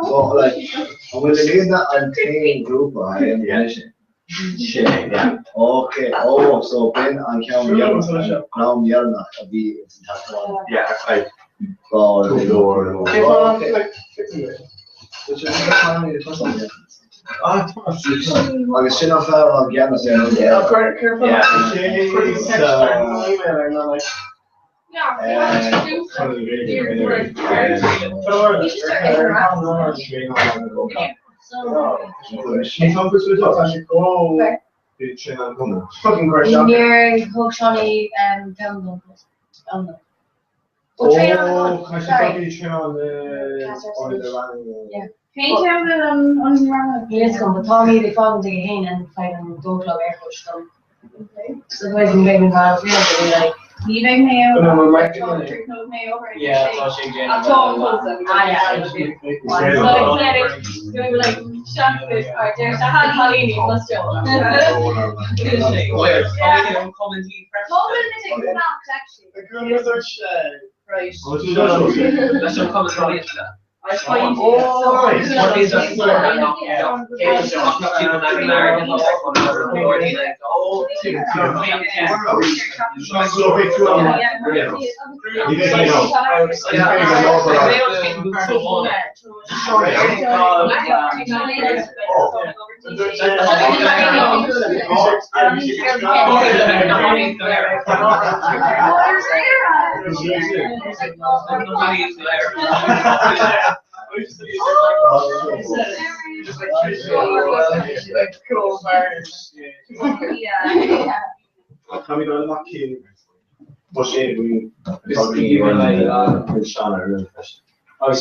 E: So like an bhfuil lína an t-aon grúpa a dhéanann sin?
C: Sin é, yeah.
E: Okay, oh, so b'in an ceann ceann dheireanach a bhí sa taispeántas.
C: Yeah, I
E: Go
C: leor.
E: Agus sin an fear an gceannas ar an
H: Níor thug Seánie peann dom. Oh, train on the Sorry. Níl gom, but tá mé fágan ag haon an fe an dóchlog aircoach dom. So otherwise ní bheidh mé gan fíor go like
F: Ní bheidh mé
I: Yeah, tá sé
F: Ah, yeah. So it's going to be like seachtain or deir se cailíní plus Joe. Right.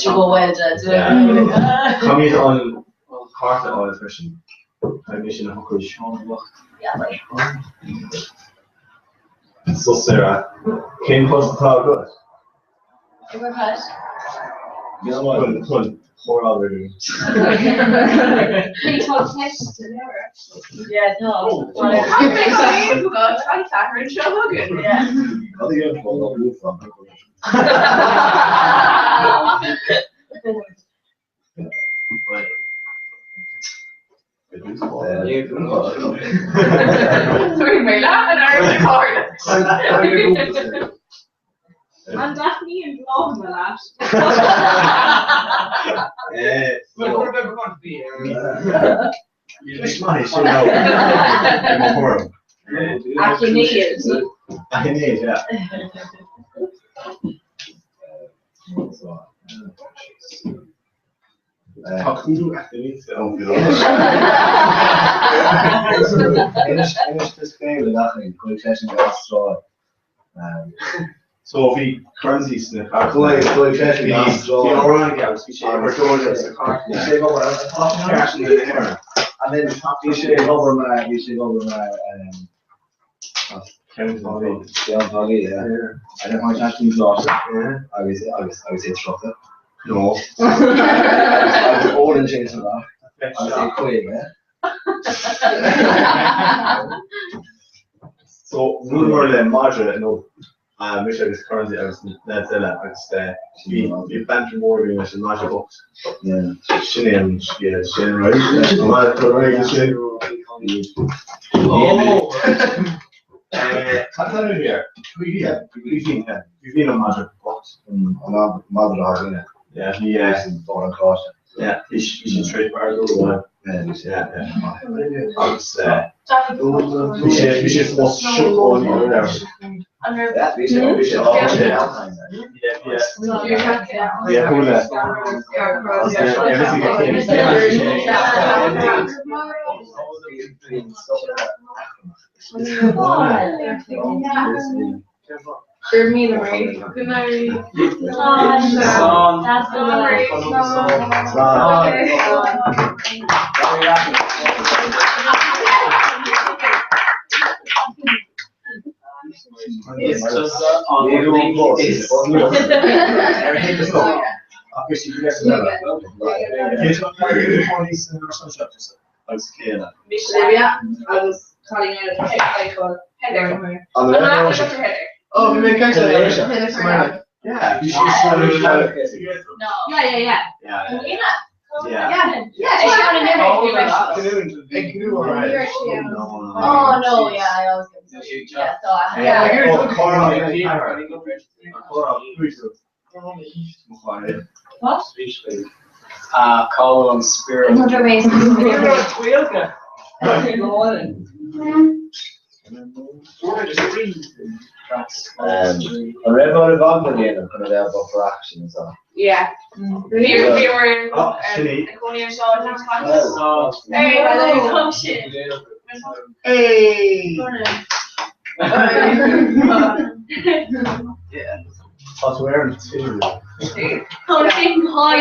F: Go well
C: Tá an cárta áil freisin Tá sin a chuid So Sarah, cén post atá agat? Chun chóráil.
H: Yeah, no.
F: Sorry, mé le an ar An Daphne an blog me leat.
H: Achainíos.
C: Achainíos, yeah. Tá clúdú aithníte ann faoi
E: Inis inis duit féin le gach aon chuaigh seisean go Astráil.
C: So bhí Currency sna
E: Chuaigh chuaigh seisean go
C: Bhí
E: Astráil.
C: bhí amhrán aige agus bhí sé ag dul sa
E: Bhí sé ag obair and then bhí sé ag obair mar bhí sé ag obair mar
C: Ceann Thaidhg.
E: Ceann Thaidhg, yeah. And then tháinig sé chun Gloucester agus agus agus é 30.
C: No.
E: Agus ólann sé sa amach agus é 50.
C: So bhuaileamar le madra inniu, mise agus Currency agus lads eile agus bhí bhí banter mór againn leis an madra bocht. Sin é an scéal sin, right? An maith leat an sin? Oh! Cad tá ar here? Bhí an madra bocht.
E: An madra atá againne.
C: Yeah, bhí
E: Fón an cháise.
C: Yeah, bhí sé straight bar go Yeah, yeah. Agus bhí sé bhí sé fós siúlóid ar
E: Yeah, bhí sé bhí sé á sé
C: Yeah, yeah. Yeah, hula.
F: Gur míle maith. Good night.
I: Slán.
E: Slán.
I: Is tusa an link is.
C: Agus céanna.
F: Olivia agus cailín eile Heather. Heather.
E: An
F: Heather.
D: Oh, bhí mé ag caint le
C: Yeah.
F: No. Yeah, yeah, yeah.
C: Yeah.
H: Lena.
C: Yeah.
F: Yeah.
H: Yeah, she's on another.
D: Ag cnú alright.
H: Oh no, yeah, I always get this. Yeah, so I
F: Yeah.
C: Oh, Cora.
F: What?
I: Call on spirit.
H: Another race.
E: An raibh an bhag na dhéanamh chun a bheith buffer action is á.
F: Yeah. We were
C: Oh, silly.
F: Hey, hello. Shit.
D: Hey!
C: Tá tú ar an tír.
H: Oh, thank God.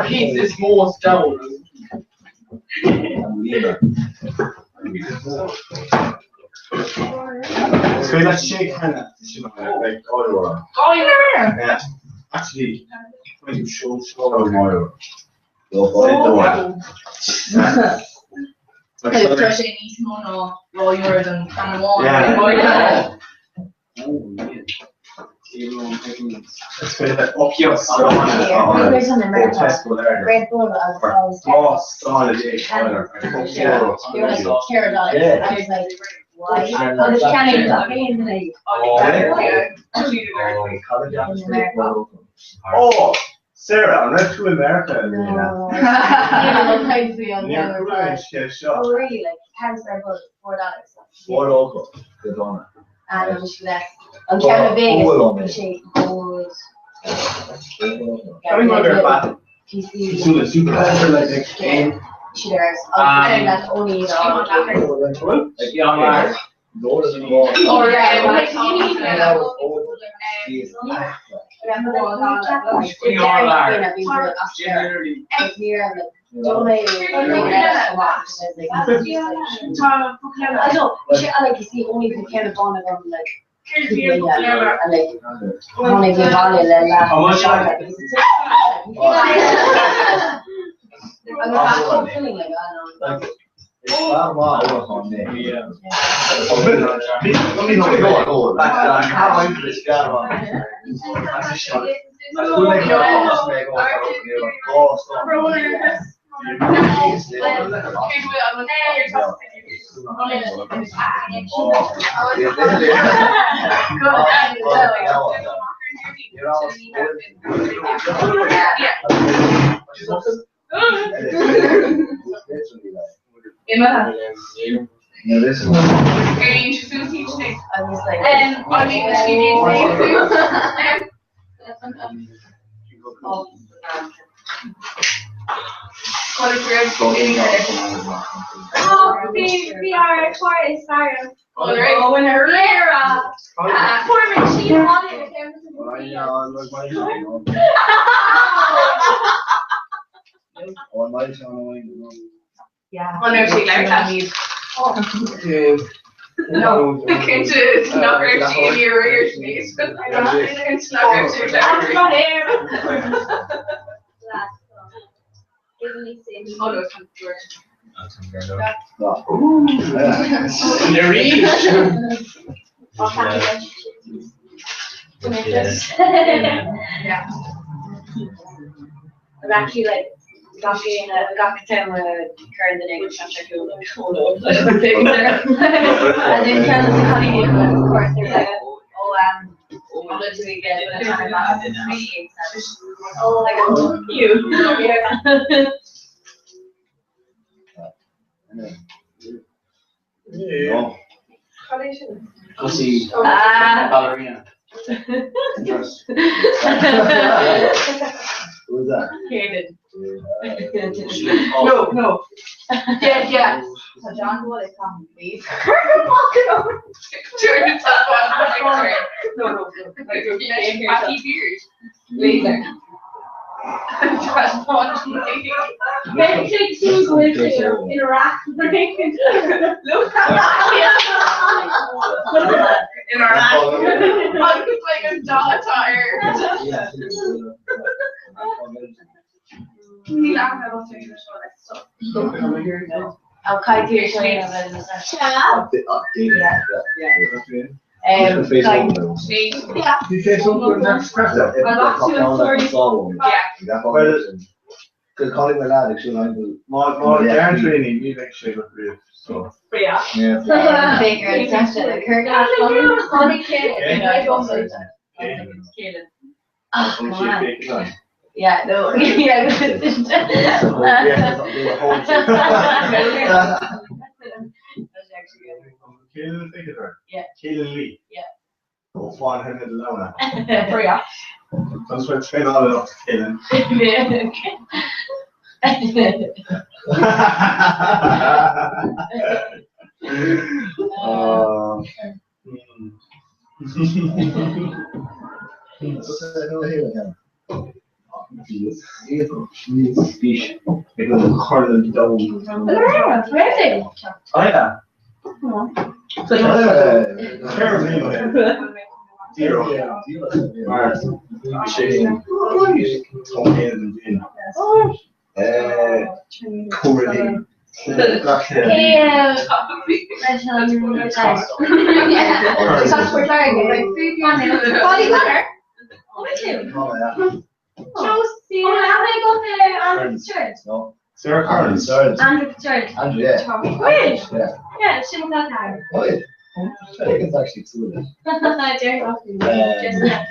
G: He's this most down.
C: Is féidir leat shake hand sin like áir.
F: Oh, yeah.
C: Yeah. Actually, when you show show more.
F: Tá sé níos mó ná ráúir an amháin.
C: Yeah. Is féidir leat
H: There's an America. Red Bull as always. You're like $4.
E: Yeah.
H: I was like, why? Oh, there's Chinese
C: Oh, Sarah, an raibh tú America
H: No. Yeah, kind of on
C: Níor
H: there.
C: chuala an scéal seo.
H: Oh, really? Like, cans Red Bull, $4.
E: Fór ócha go dona.
H: And I'm just less. I'm kind of big.
E: Oh,
H: Appreciate gold.
C: Can we go there, Pat?
H: PC.
C: Super, super. Like,
H: Cheaters. I'm that only
C: Well,
I: Like, yeah, I'm
F: Oh, yeah.
H: I don't, like you see only the kind of bond of them like and like only the valley la
I: How much like-
H: I'm not feeling like I don't know.
E: Now this one.
F: Ar líon suas iad sin.
H: I was like,
F: I mean, she needs
B: Oh, bhí ár chóir is fearr.
F: Oh, in a
B: Léire. Fuair mé sí
H: yeah.
F: Well, no, she learned that.
G: No.
F: Cinnte nach raibh sí in iarraidh Cinnte nach raibh sí Oh, no, it's not
H: Yeah. I'm actually like gach gach time current the name And then kind of of course they're like, oh I'm literally getting Oh, like oh, you. Yeah.
E: No.
I: Pussy.
H: Ah.
I: Ballerina.
E: Dress. Who was that?
H: Kaden.
F: No, no. Yeah, yeah.
H: So John will come, please.
F: Turn it up on the No, no, no. Happy beard. Laser. Just one.
B: In Iraq.
F: Look at that. In our I was like a dot tire.
H: I'll kai dear
E: Cause calling my lad, actually, I'm.
C: Má dearntréí ní bheidh sé go riamh, so.
F: Yeah.
E: Yeah.
H: Baker Oh, come on. Yeah, no. Yeah. That's actually good.
C: Keelan Ficker.
H: Yeah.
C: Keelan Lee.
H: Yeah.
C: Ó fáin hen lena.
F: Yeah.
C: Tá swe traenáil up Keelan. Oh yeah. Mar sé Cóí.
E: No.
C: Sarah Collins.
E: Sorry.
B: Andrew Fitzgerald.
E: Andrew, yeah.
B: Wait.
E: Yeah.
B: Yeah, sin le
E: Oh, yeah. I think it's actually two of them.
B: Yeah.
E: Yeah.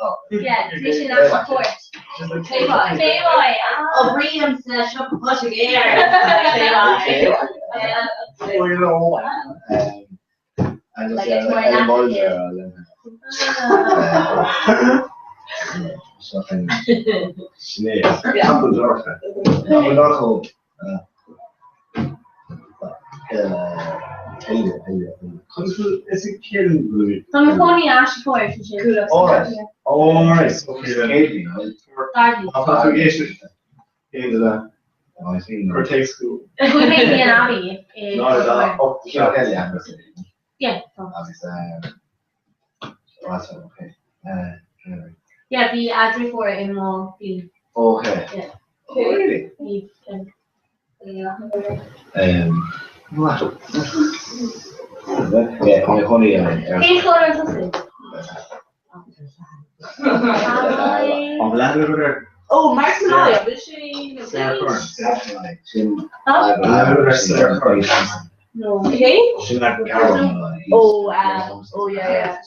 E: Oh.
B: Yeah, sin support. Playboy.
H: Oh, Brian says shop push again.
E: And just
H: Like
E: yeah,
H: it's more
E: like Ellen
H: natural.
E: Mulder, Something.
C: Sinéad. Campbell Dorcha.
E: Campbell Dorcha.
C: Is it Keelan Louis?
B: Tá na fóí as fóir sin.
E: All right.
C: All right. Okay then.
E: Caitlin, right?
C: Tá tú géis Céad
E: Oh, I see.
C: Cortex School.
B: Chuaigh mé an Abbey.
C: No, that up the
E: Sure,
C: shop.
E: yeah.
B: Yeah.
E: Agus, that's okay. Anyway.
B: Yeah, bhí eadrí in má bhí.
E: Okay.
B: Yeah.
E: Oh, really?
B: Bhí.
E: What? Yeah, only honey and
B: Cén chlór an tosaigh?
C: An leather
F: Oh, Mark Malaya, bhí sé
C: Sarah Kearns.
E: Sarah
C: Kearns.
B: No.
F: Okay.
C: Sin le Carol.
F: Oh, oh yeah, yeah.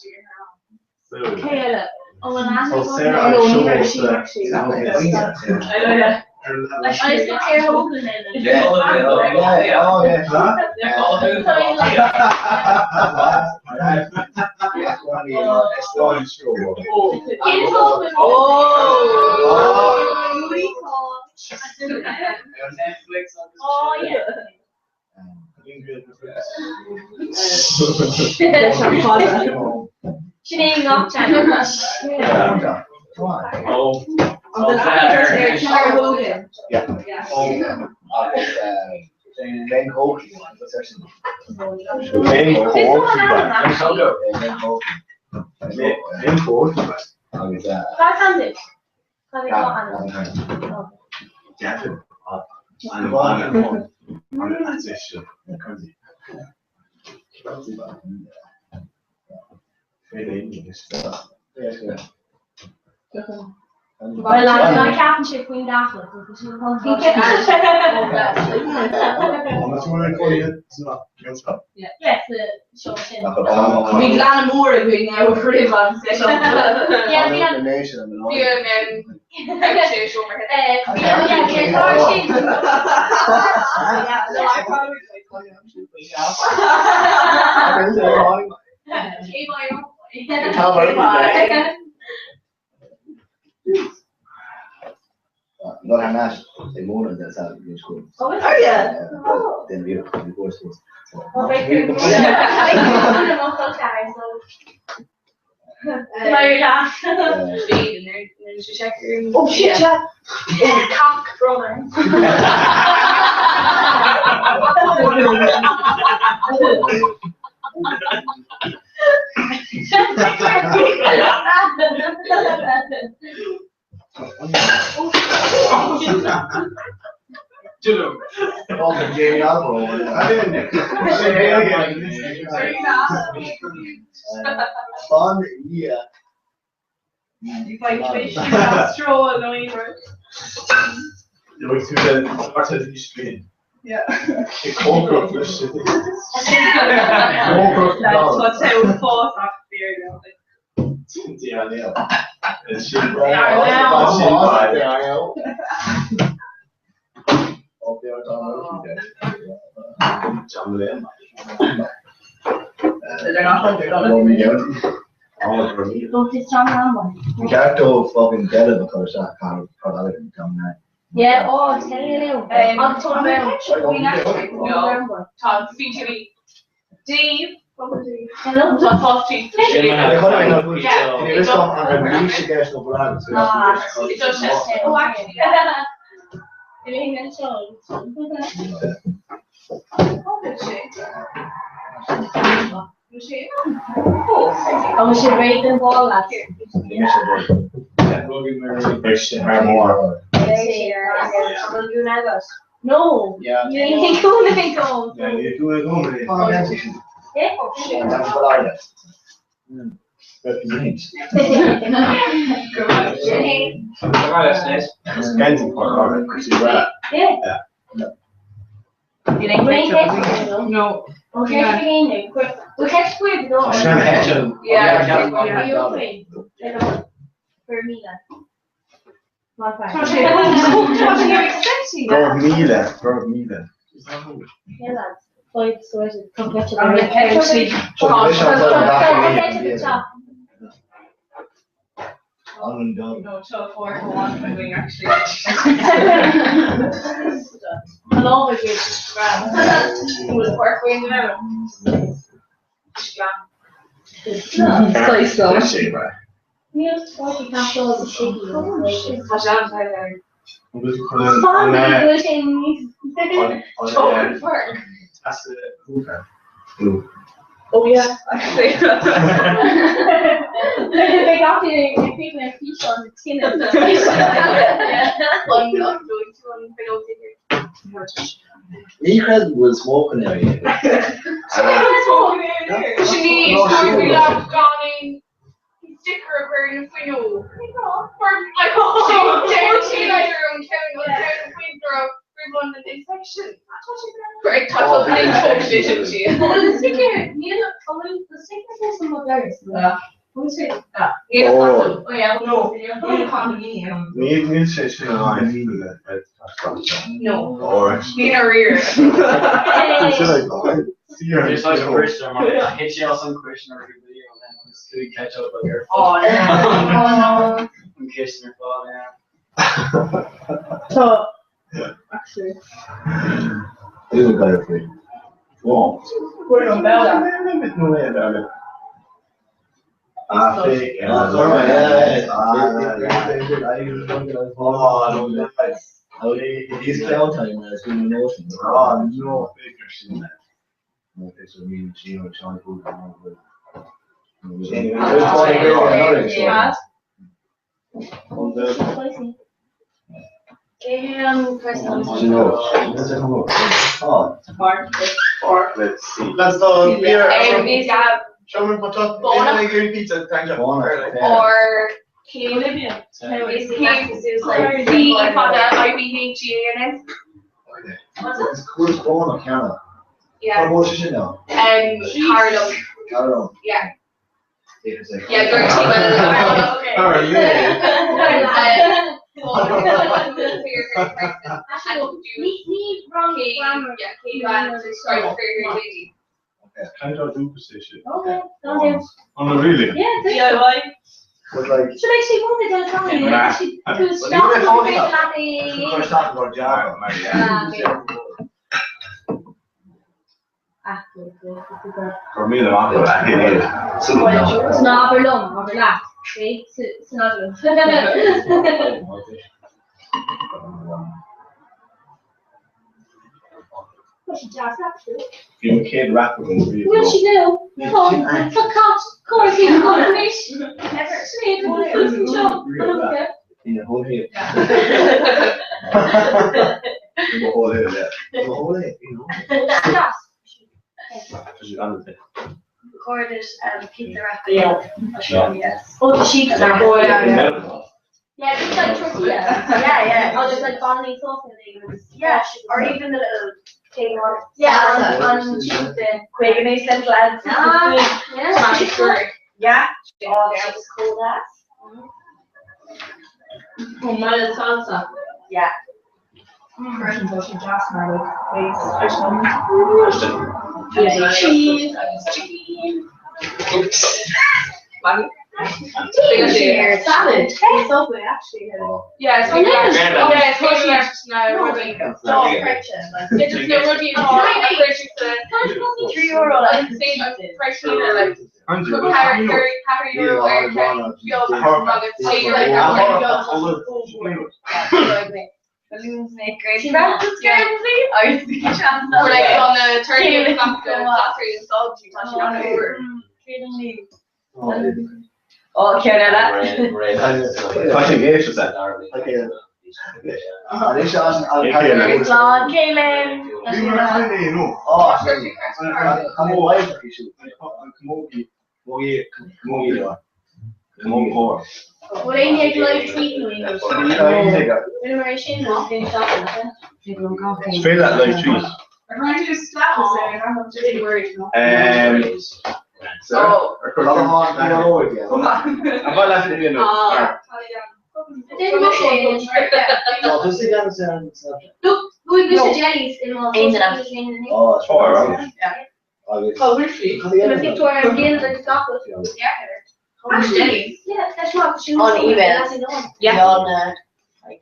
C: So.
B: Cé eile? Oh, an
C: Tá Sarah
F: No,
C: ag
F: ní raibh
C: siúl
F: sí
C: sa-
F: actually.
C: sa-
F: I know, yeah.
C: Ar level.
B: Like, I just care Hogan in it.
E: Yeah. Yeah, oh yeah.
C: Huh?
B: Cén Hogan?
G: Oh!
I: Netflix agus
B: Oh, yeah. Sin é ngach channel.
C: Oh.
F: Claire Hogan.
E: Yeah.
F: Yeah.
E: Ben Coakley.
C: Ben
E: Coakley.
C: Ben Coakley.
E: Agus
B: Cad an duit? Cad é an
C: Deafin.
B: Well, an ceapann sé faoin gcaiple. Yes, seo sin.
F: Bhí glan mór ag bhí na roimh an seo.
B: Yeah, bhí an
F: Bhí an sé seomra.
B: Bhí an sin.
E: Not her nash, they moan that's out in school.
F: Oh, yeah.
E: Then we of course was.
F: Oh shit, yeah. Oh, cock brother.
E: Oh, Jamie Oliver. Fun, yeah.
F: You find fish, you straw, annoying. Yeah. That's what I would force off there now. They're not $100.
E: Ceartó fucking dele a chur car car
B: Yeah, oh, tell you. An Tony Brown.
F: No. Tá featuring Dave.
B: Hello.
F: Tá fáiltí.
E: It
F: does just-
B: Oh, actually. Bhí an seo. Oh, sé réid an ball
C: More.
B: No.
I: Yeah.
B: Ní cúna go.
C: Yeah, you do it normally.
B: Yeah. Yeah.
F: No.
B: Okay,
F: Yeah.
B: For me,
F: Tá sé expecting that.
C: Míle, míle.
B: Yeah, lads. Five sorted. Come get you.
F: I'm gonna actually. No, 12, 4, 1, I'm going actually.
B: Hello, with you.
F: Was work going now.
B: Slice
F: though.
B: Níl 40 capsules of shaky.
F: Tá sé an there.
B: Fun, bhfuil sé níos.
F: Token work. Oh yeah, actually.
B: They got the people in fish on the tin.
F: I'm not going to one penalty here.
E: Ní was smoking area.
F: She needs to be like gone sticker of her in a funeral. Like, she like her own count, winter of the infection. Great, tá an sí.
B: The sticker, níl the sticker is some of those.
F: Yeah.
B: Who's it?
D: Oh.
B: Oh yeah.
G: No.
C: Níl sé sin an
F: No.
C: Alright.
F: Ní a riar.
I: There's like a question mark. Hit you some question or video and then just could catch up like your
H: Oh, no.
I: I'm kissing your phone, yeah.
B: So, actually,
E: Is a guy free.
C: Wow.
B: we're on Bella.
C: Ah, fake.
E: Ah, sorry, yeah, yeah.
C: Oh, no.
E: He's clown time, it's been an ocean.
C: Oh, no.
E: Okay, so me and Gino, Sean, who,
H: Yeah.
E: Oh,
C: Let's see. Let's go. Beer.
F: Bhí gab
C: Sean potat.
F: Bonach.
C: Pizza. Thank you.
F: or K C fada I B H E A N S. What's it?
E: It's cool spawn of Canada.
F: Yeah.
E: What was it now?
F: Carlo.
E: Carol.
F: Yeah. Yeah, go to
H: Okay.
C: How are you? Kind of do position.
H: Okay, don't do.
C: Oh, no, really?
H: Yeah, do.
B: DIY.
E: But like,
H: Should I actually want it down
C: Nah.
H: She
E: Well,
H: could
E: you
H: stop
E: were holding
H: with
E: up.
H: latte.
E: first talk about Java.
H: Ah, good, good, good, good.
C: For me, the market, I hate it.
H: It's not over long, over last. Okay, it's not long. What's she just up to?
C: You can't rap with them.
H: Will she do? Oh, for cat, course, you got fish. She made the
E: In the whole head. In the whole head, yeah. The whole head, you know.
H: Recorded pizza wrap.
I: Yeah.
H: Yes. Oh, the sheep wrap.
F: Oh, yeah, yeah.
H: Yeah, just like tortilla. Yeah, yeah. Oh, there's like bolognese sauce and things. Yeah, or even the little thing on. Yeah, on the
B: Quagan Central lads.
H: Ah, yeah.
B: Yeah.
H: Oh, she was cold ass.
F: Oh, mild salsa.
H: Yeah.
F: Cheese.
G: Oops.
H: Cheese.
B: Salad. It's lovely, actually.
F: Yeah, it's
H: Oh, no.
F: Yeah, it's totally left now.
B: Oh,
F: Yeah, just no rugby and all.
H: €3 like
F: Same fresh like carry euro
H: Balloons make great practice currently. I see chance.
F: We're like on the 30th of the salt you touch on over.
H: Oh, Kieran, Slán, Kaelin. Bhfuil aon ag live tweet nó mar sin
C: Feel that live tweet.
F: I'm trying to do status there, and I'm really worried.
C: So,
H: Look, bhfuil mis jellies in
E: Oh,
F: Oh, really?
H: Yeah.
F: Jellies.
H: Yeah, that's what she
B: On email.
H: Yeah.
B: On like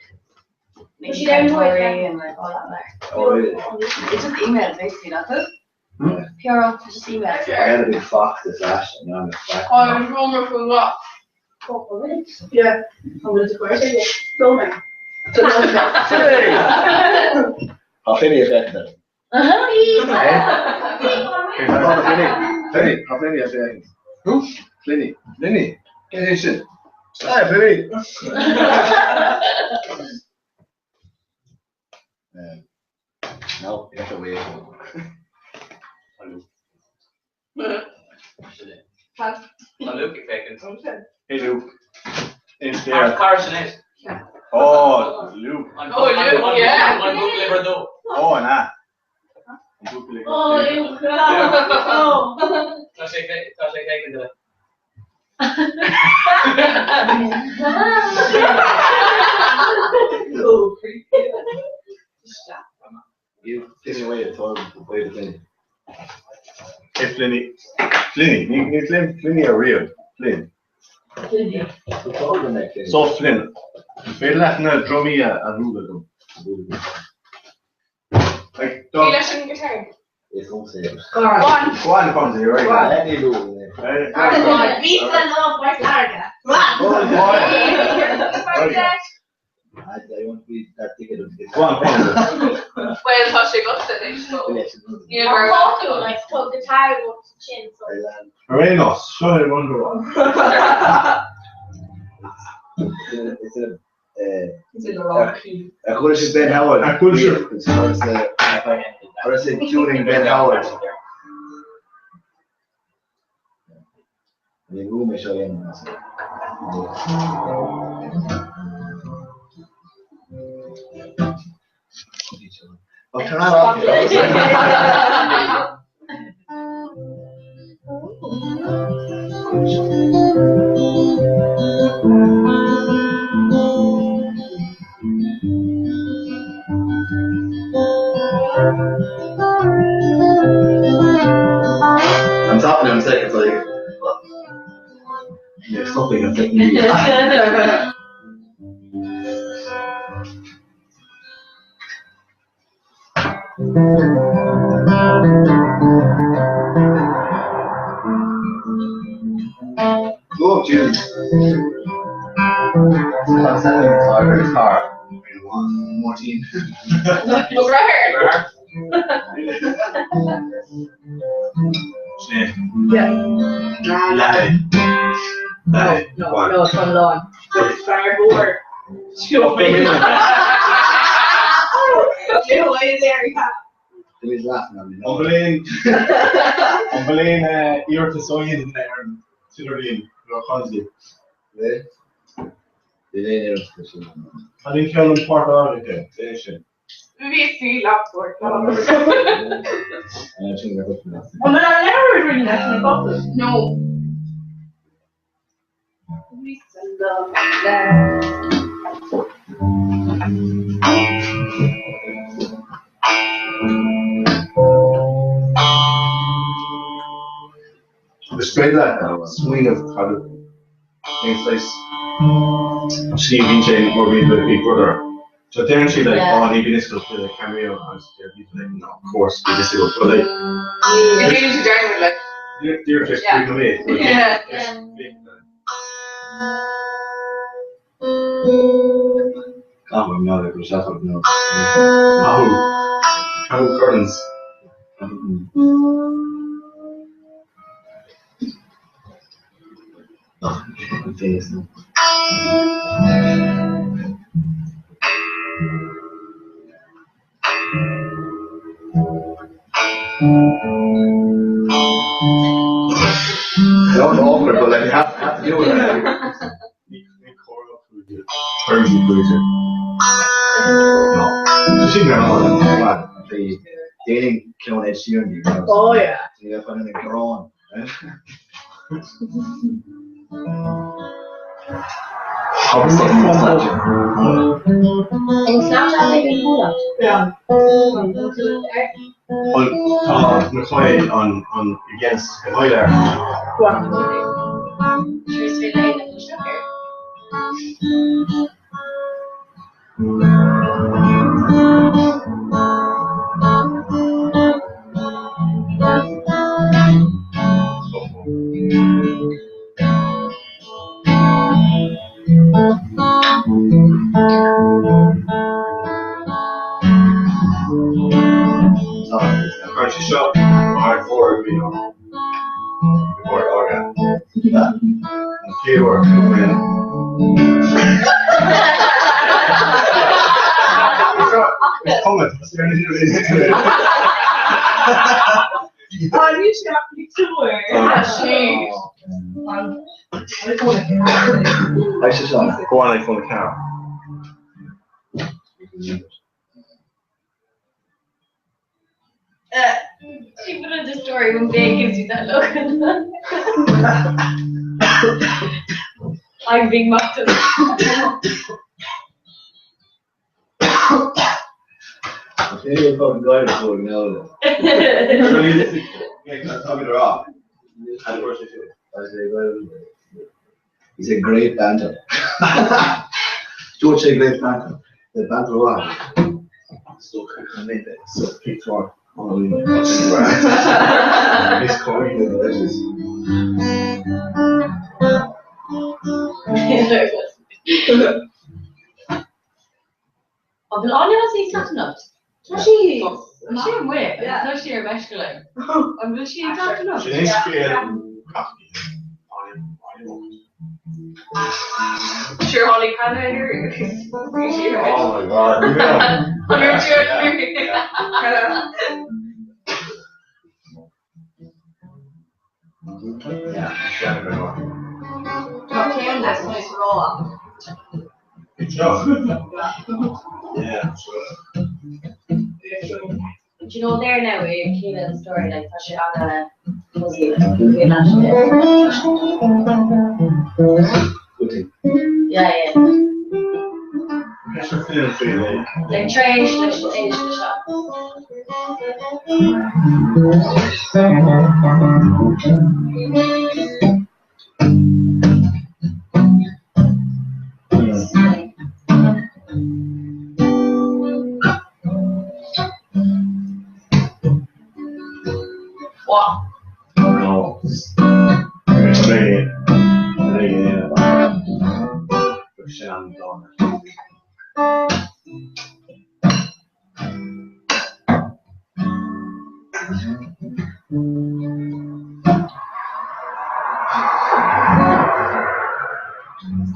H: She don't know it,
B: and like all that. Like.
E: Oh, really?
B: It's just email basically, that's it.
E: Hmm?
B: PR it's just email.
E: I had a big fox this last year. Now I'm a fat.
F: Oh, I'm wrong for what?
B: Yeah. I'm going to work.
E: I'll finish that then. Fini, I'll finish that.
D: Who?
E: Fini.
D: Lenny.
E: Get his shit. Hey, Fini. No, you have to wait.
G: Luke ag fécin.
C: Hey Luke. It's there.
G: Carson is.
C: Oh, Luke.
F: Oh, Luke, yeah.
G: An book liver though.
C: Oh, nah.
H: Oh, Luke. Oh.
G: Tá sé tá sé fécin de.
F: Go creepy.
E: You pin away at all the way the thing.
C: Hey Flinny. Flinny, ní ní Flynn Flinny ar riamh. Flynn. So Flynn. An féidir leat na drumaí a a bhualadh dom? Like,
F: Bhí leis an guitar.
E: Is domsa.
F: One.
C: Go on, go on, you're right.
F: Go on.
E: Ní
B: Bhí lá Port Láirge.
E: I want to be that ticket of
C: Go on, go on.
F: Well, tá sé go anois. Níl mar
B: Tá like tá guitar sin so.
C: Arenos, seo é Wonderwall.
E: It's a
F: It's in the wrong key.
E: A chuir sé Ben Howard.
C: A chuir sé-
E: Chuir sé tuning Ben Howard. Ní bhú mé seo dhéanamh. Oh, turn that off. I'm stopping in a second, so you. Yeah, something I'm thinking. Oh, Jesus. I'm sending a car. Car. Martin.
F: Over here.
C: Sin.
F: Yeah.
C: Leathan. Leathan.
F: No,
C: Go on.
F: no, it's on lawn. It's far more. Show me. Show me there, yeah.
E: He's laughing at me.
C: An bhfuil an bhfuil aon iarratas ó dhéanamh ar an Tidirlíon nó Consley? Tá ní ceann an port áirithe é sin.
F: Bhí sí laptop.
E: An
F: bhfuil an leabhar rí leis na bottle? No.
C: Is féidir leat smaoineamh cad é slí bhíonn sé mar bhíonn le Big Brother. So deireann siad like,
H: Yeah.
C: oh, ní bhíonn fhios agat le cameo agus deir people like, no, of course, bhí fhios agat, but like,
F: Bhí sí dearmad like.
C: deir sé
F: Yeah.
C: scríobh mé.
F: Yeah.
C: Mahu. Mahu Curtains.
E: Not awkward, but like you have to do it.
C: Ní chóir Curtains blues. No. So sin gan
E: Man, the dating clone Ed Sheeran. You know,
F: Oh yeah.
E: So you find him in right?
H: In Snapchat ag an bhla.
F: Yeah.
C: Tá na chuid an an against Tyler.
H: Trí lé na sugar.
C: Chuir sé seo mar fór bhí before orga. An chéad Comment.
F: Oh, ní sé ach túir. Sí.
E: I should on.
C: Go on, iPhone car.
H: She put on the story when Dave gives you that look. I'm being mocked.
E: Sin fucking guy going now. He's a great banter. George a great banter. The banter one. So so picture
C: He's calling the delicious.
H: An bhfuil Áine sí enough? Tá sí sí mu Tá sí ar meisce An bhfuil sí enough?
C: Sin é scéal
F: Sure tháinig Hannah
C: Oh my god. Yeah,
B: Tá céim leis rá.
C: Yeah.
H: Do you know there now i chéile story like tá sé ana Yeah, yeah. Like trash leis éis seo.
F: What?
C: No.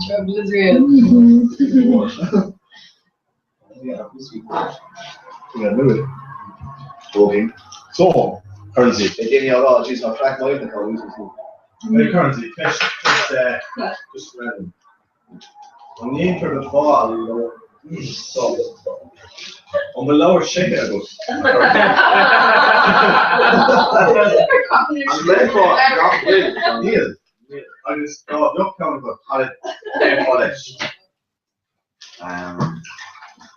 H: Trouble is real.
E: Yeah, move it. Okay.
C: So, currency.
E: They gave me a lot of cheese. I'll track my
C: The currency. Just, just random. An níontar an fáil so an bhfuil leabhar sé agat. An léfá nach bhfuil níl agus dá bheag ceann agat cad leis.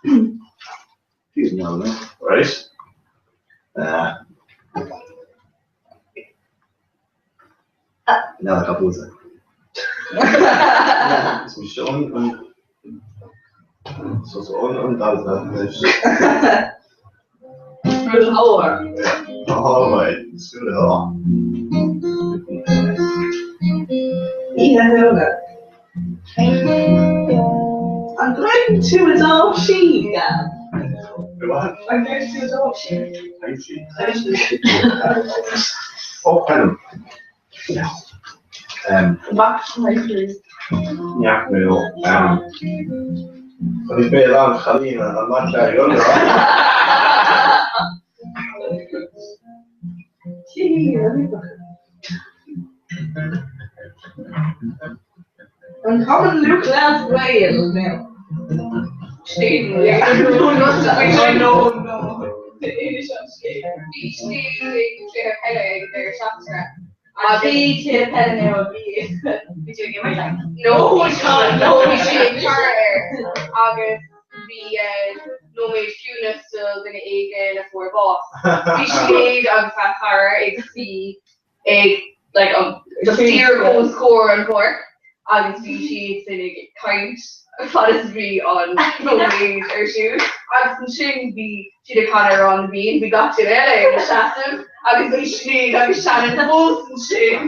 E: Excuse me, no.
C: Right?
E: Now a couple of
C: So an so so an an dal Right,
B: Ihe I'm going to adopt she. Yeah.
C: What?
B: I'm going to adopt she.
C: Thank you. Oh, kind of.
B: Back to my shoes.
C: Yeah, no. Bhí bé an chalína an mat le
B: An common Luke last whale now.
F: No, no. Bhí sí peile ag ar seachtaine.
B: A bhí te peile a bhí.
H: Bhí tú ag imirt like?
F: No, no, bhí sí ag cur air agus bhí nóiméad ciúnas do duine éigin a fuair bás. Bhí siad agus a chara ag suí ag like just díreach os comhair an pháirc agus bhí siad sin ag caint fad is bhí an nóiméad ar siúl agus ansin bhí siad ag canadh Amhrán na bhFiann, bhí gach duine eile ina seasamh agus bhí Sinéad agus Shannon fós ansin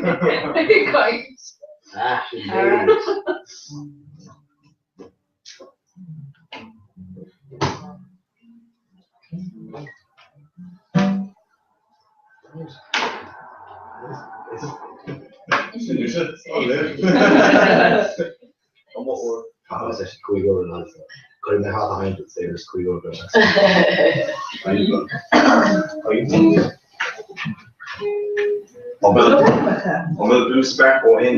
F: ag caint.
E: Ah, sin Chuig an Chuir mé hat haint saoras chuig
C: An bhfuil blue spark ó in?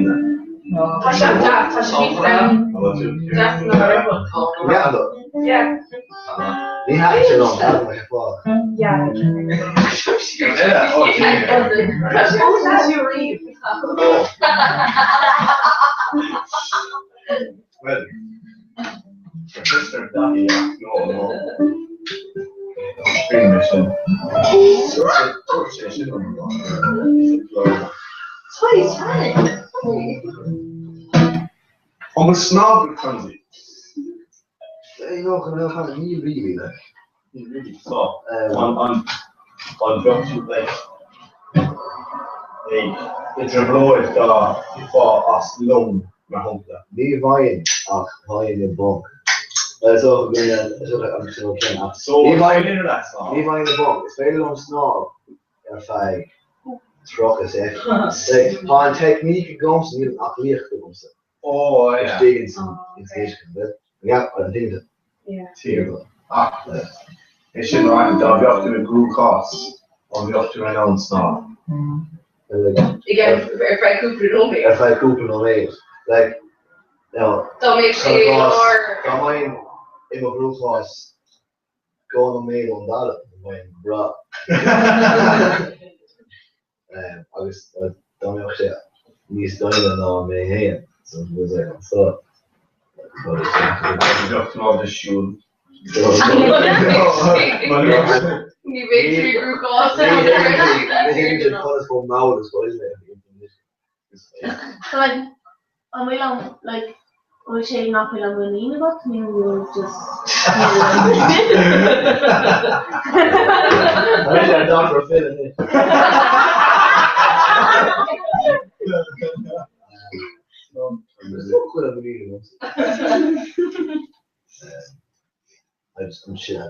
F: Tá sé deas, tá sé deas na
E: Yeah.
F: Yeah.
E: Ní thaitin sé liom, n'fheadar cén fáth.
C: Well, Mr. Daithí nó nó Scríobh mé sin. Dúirt sé sin liom lá. An bhfuil snámh ag Francie?
E: Níl really like.
C: Níl really. So, an an an bheadh tú like ag i dtrioblóid dá dtiocfá as long mar shampla?
E: Ní bheinn ach bheinn i bponc. Is dócha go mbíonn is dócha an cineál céanna ach
C: So,
E: ní
C: is
E: bheinn
C: féidir leat snámh?
E: ní bheinn i bponc. Is féidir liom snámh ar feadh 30 soicind. Like tá an teicníc agamsa, níl an aclaíocht agamsa.
C: Oh yeah.
E: Istigh ins an uisce, an Yeah, an dtuigeann tú?
C: Tír. Ach é sin ráite, dá mbeadh tú i gcruachás, an mbeadh tú in ann snámh?
F: Again, ar feadh cúpla nóiméad.
E: Ar feadh cúpla nóiméad. Like, now,
F: Dá mbeadh sé i lár.
E: Dá mbeinn i mo chruachás 2 nóiméad ón dtalamh, bheinn go breá. Agus dá mbeadh sé níos doimhne ná mé féin, so so.
C: Bheadh tú ábalta siúl.
F: Ní bheidh tú i gcruachás.
E: Ní thuigim conas chomh mall is go bhfuil mé.
B: So like, an bhfuil an, like, an bhfuil sé nach bhfuil an muinín agat nó an bhfuil just
E: Tá mise ar Dr. Phil anois. Is dócha go bhfuil an muinín agamsa. Agus an sin
F: An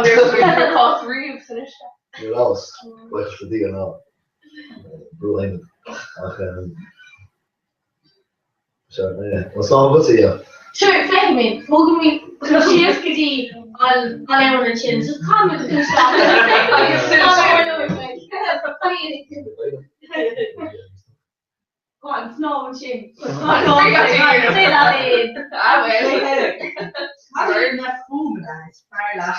F: raibh tú i gcruachás riamh san uisce?
E: Ní rabhas, buíochas le Dia ná brú adhmaid ach An snámh agatsa, yeah.
B: Sure, feicfidh mé. Tógfaidh mé síos go dtí an abhainn ansin, just caithfidh muid dul isteach agus Go an snámh ansin.
J: Na fuaimeanna is fearr leat in ainm.
F: Na fuaimeanna
J: is fearr leat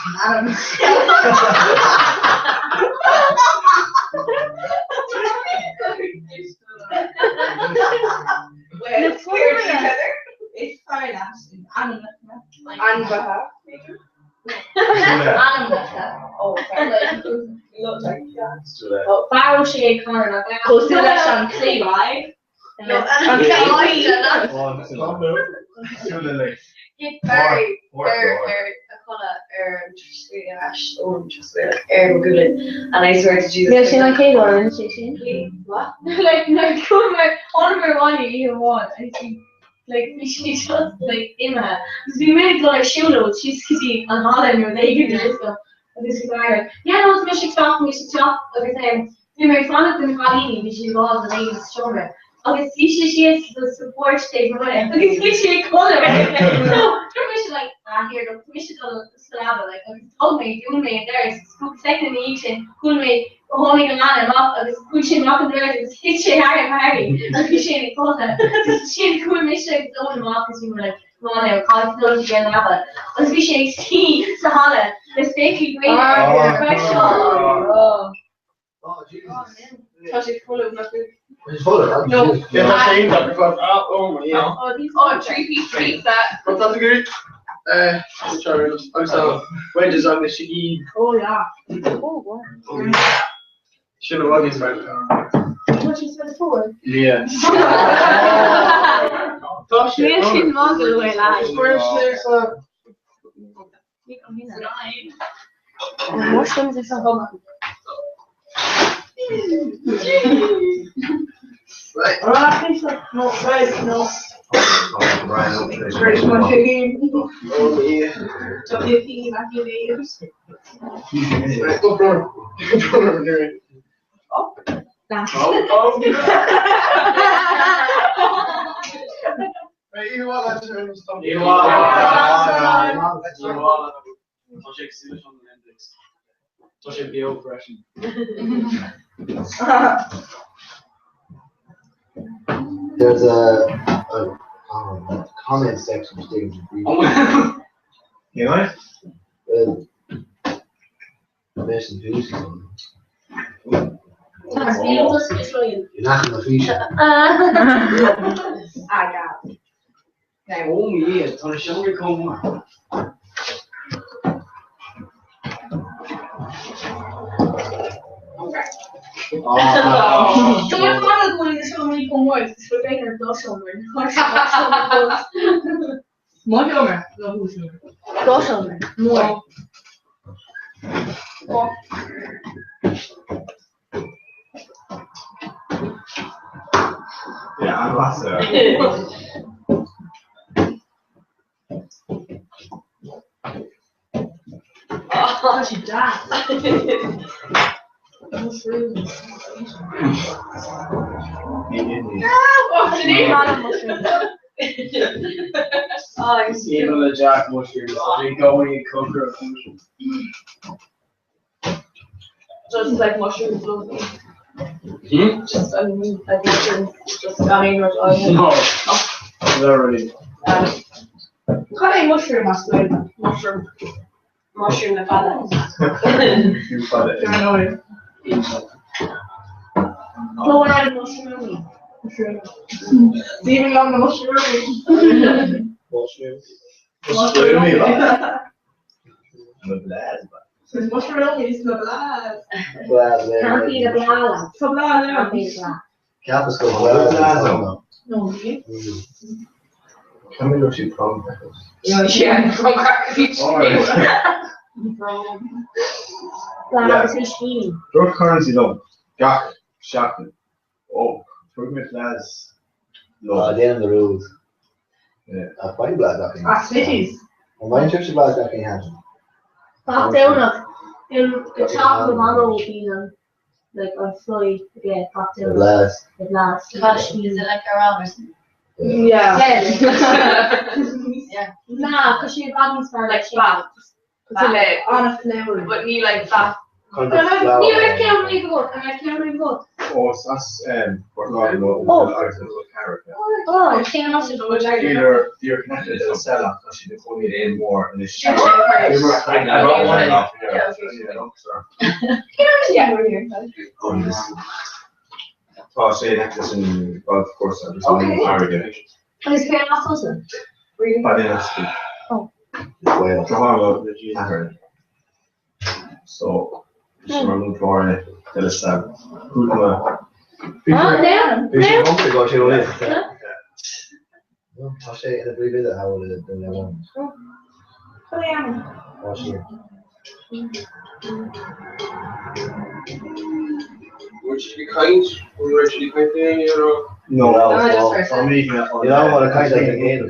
J: in ainmneacha.
F: Ainmhithe.
H: Ainmneacha.
F: Oh, sorry.
B: Fear sé Conor nach
F: Cosúil leis an claí. An claí. Barry ar ar a chodladh ar an ar ais ón trasmhaoil ar mo ghualainn and I swear to Jesus.
B: Níl sin an chéad uair an sé sin.
F: What?
B: Like nuair a chuamar thánamar abhaile oíche amháin agus bhí like bhí sé just like imithe agus bhí mé ag dul ar siúlóid síos go dtí an halla nó rud éigin nó is agus bhí Barry like yeah no tá mise ag teacht tá mise ag teacht agus um bhí mé ag fanacht do na cailíní bhí siad ag gabháil don éigin sa seomra agus bhí sé síos sa porch taobh amuigh agus bhí sé ag codladh so dúirt mise like ah here look tá mise ag dul sa leaba like agus thug mé dún mé an doras agus cúpla soicind ina dhiaidh sin chuala mé tháinig an leanna amach agus chuaigh sé amach an doras agus thit sé thar Harry agus bhí sé ina chodladh agus ansin chuaigh mise agus Eoin amach agus bhí mé like come on now caithfidh dul go dtí an leaba agus bhí sé ag suí sa halla le spéaclaí gréine air mar seo.
E: Oh Jesus.
F: Tá sé folamh nach bhfuil.
E: Folamh?
F: No.
G: Yeah, tá sé iontach ar fad. Ah, oh, yeah.
F: Oh, 3 piece pizza.
G: Tá tá go agus wedges agus sigí.
J: Oh yeah.
G: Oh, yeah. Sin a bhfuil níos fearr.
B: What is for the four?
G: Yeah. Tá sé.
B: Níl sin maith go bhfuil Mushrooms is a hub.
G: Right.
J: No, right, no.
I: Tá sé cosúil leis an Olympics. Tá sé beo freisin.
E: There's a, a, a comment section istigh.
G: You know?
E: Well, Leis an fís.
H: Tá spíontas is ruin.
E: Nach na fís.
J: Ah, God.
I: Ó mí tá na seomraí chomh mór.
F: So we're kind of going to show me come work. We're going to do somewhere.
J: Mo sheomra, nó thú seomra.
B: Do seomra. Mór.
C: Yeah, I'm lasser.
J: Tá sé deas. Mushrooms.
I: Even le Jack mushrooms, bhí gcónaí ag cócaire mushrooms.
F: Just like mushrooms, lovely. Just I mean, like mushrooms, just I mean, what I
I: No, literally.
J: Cad é mushroom as Gaeilge?
F: mushroom, mushroom na fada.
C: You find it.
J: Ar ndóigh.
B: Go ahead, mushroom.
J: Mushroom. Even long na mushroom.
E: Mushrooms.
C: Mushroomy, ba. Na blad, ba.
J: Is mushroom is na blad.
E: Blad
H: Can't be the blala.
J: Tá blad
H: Can't be the blala.
E: Ceapas go
C: Blad.
J: No.
C: Can we go to prom crackers?
F: Yeah, from crack
C: Alright.
H: Blala is machine.
C: Dúirt currency dom gach seachtain. Ó, thug mé fleas
E: Ah,
C: leo.
E: déanam na rules.
C: Yeah.
E: A fine blad gach aon.
J: Ah, cities.
E: An bhain sibhse blad gach aon hand.
B: Gach Domhnach. In the top of Mama will be on like on Floyd yeah, gach
E: The
B: Domhnach.
E: blads.
B: The last.
H: Is it like a or something?
J: Yeah.
H: Yeah.
B: Nah, cos she had for
F: Like fat,
J: Anna flower.
F: but ní like fat.
E: Kind of
B: Ní
E: flower.
B: cean go an cean go.
C: Ó, as Portugal nó agus an carrot.
B: Oh, cén
C: Either you're connected to the cell tá siad ag cónaí aon mhór anois. Tá sé leis an golf course agus an airge.
B: Agus cé as
C: Ba
E: Well,
C: Tá So mar múinteoir de sa cúpla
B: Ah, no,
E: Bhí sé
B: no.
E: go go sé ó Tá sé ina brí a háil den le Tá sé.
G: Would you be kind? Would you be kind to any or?
C: No,
E: No,
J: just for a
C: I'm leaving it on
E: You know what a kind of game.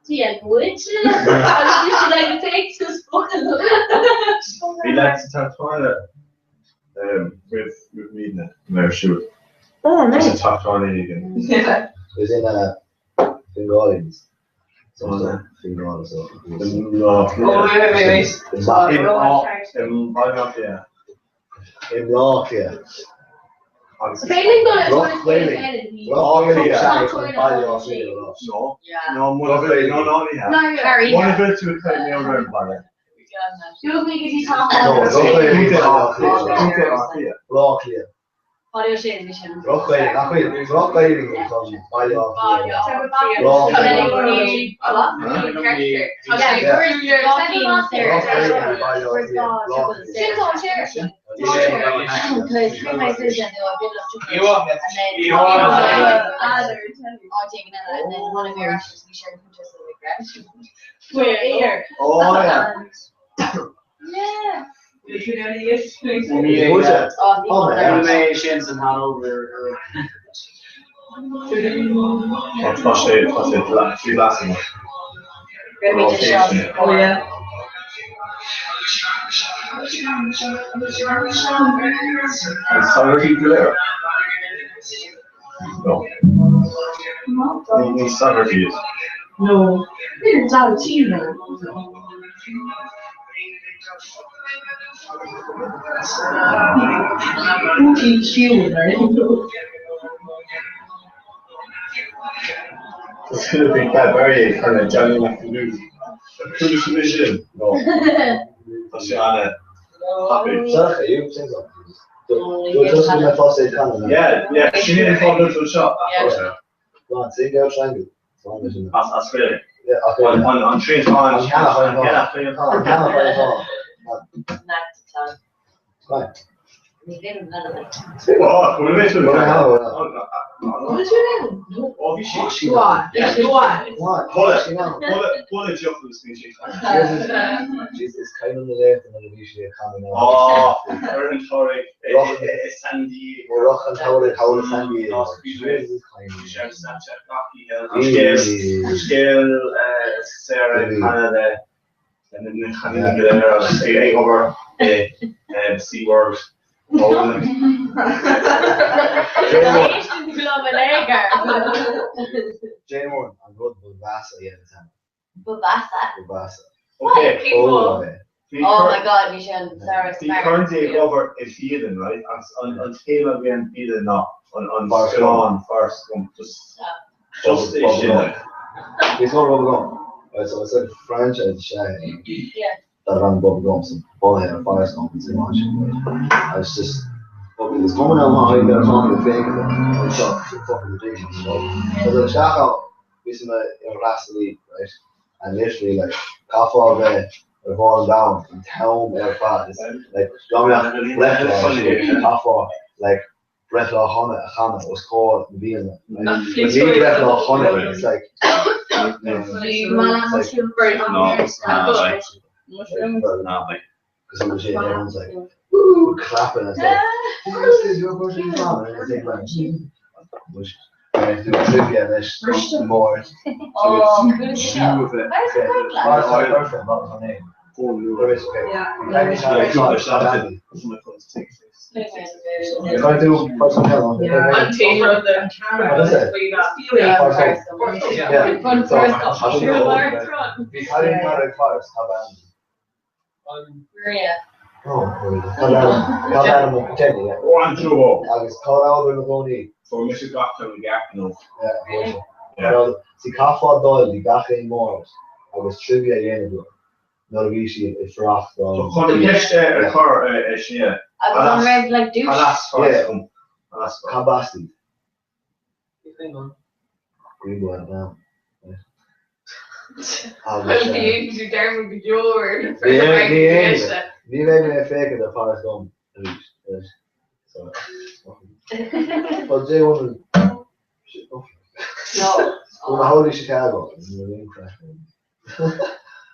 B: Yeah.
C: Bhí le tá toile with mína mar siú.
B: Oh,
C: Tá toile again.
J: Yeah.
E: Is in Fingolins. Fingal so.
C: No.
G: Oh, wait, wait, wait.
C: In yeah.
E: In Blácia.
C: Agus
E: No.
H: Yeah.
C: No, no, no, yeah.
H: Harry.
C: One of it to play me over in Bali.
E: No, Blácia.
H: Body sin bhí sin.
E: Rochgair, nach bhfuil, Rochgair
B: Where?
E: Oh yeah.
B: Yeah.
I: Oh, mé sin san Hanover.
C: Tá sé tá sé trí las.
J: Oh yeah.
C: Sagartí go léir? No. Ní sagartí is.
J: No. Didn't tell Tino. Who keeps you, right?
C: Bhí Pat Barry ag cur le Johnny McDonough. Chuala sibh é sin? No. Tá sé an-tapaidh. Yeah, yeah, sin é an fáth go bhfuil tú anseo. As Gaeilge. An triantán. An triantán. Ag obair i Sea World.
E: Jane Warren, an rud ba mheasa a dhéanamh cheana.
H: Ba mheasa?
E: Ba mheasa.
H: Okay.
E: Ó, é.
H: Oh my God, bhí sé an Sarah
C: Bhí Kearns ag obair i bialann, right, agus an téama a bhí ar an bialann ná an scannán Forrest Gump, just just é sin, like.
E: It's not Bubba Gump. Right, so it's like a franchise is ea é.
H: Yeah.
E: That ran Bubba Gump, so bunaithe ar Forrest Gump and sin áit. Agus just fucking is cuma now how you get a phone to fake it anseo, it's fucking ridiculous, right? So the isteach ann, bhí mé i bhfreastalaí, right? And literally like caithfeá a bheith ar bharr an domhain an t-am ar fad. It's like dá mbeadh breithlá caithfeá like breithlá shona a chanadh os comhair na bialainne. Like, ní breithlá shona, it's like Because everyone's like, woo, clapping. It's like, this is your birthday, mom. And it's like, which I do trivia anois mór.
H: Oh, cool.
E: Perfect, that was her name.
H: Maria.
E: Agus cá rabhadar ina gcónaí?
C: Fuair mise gach ceann i gceart nó.
E: See caithfeá dul go gach aon mbord agus trivia a dhéanamh leo nuair a bhí siad ag fuireach don.
C: Chun an cheist a chur ar Sinéad.
H: Agus an raibh like duais?
C: Alas, Forrest Gump. Alas,
E: Cad b'as daoibh? Greenbow Alabama. Ní bheidh mé ag féachaint ar Forrest Gump arís. Well, J one Go na hAudi Chicago.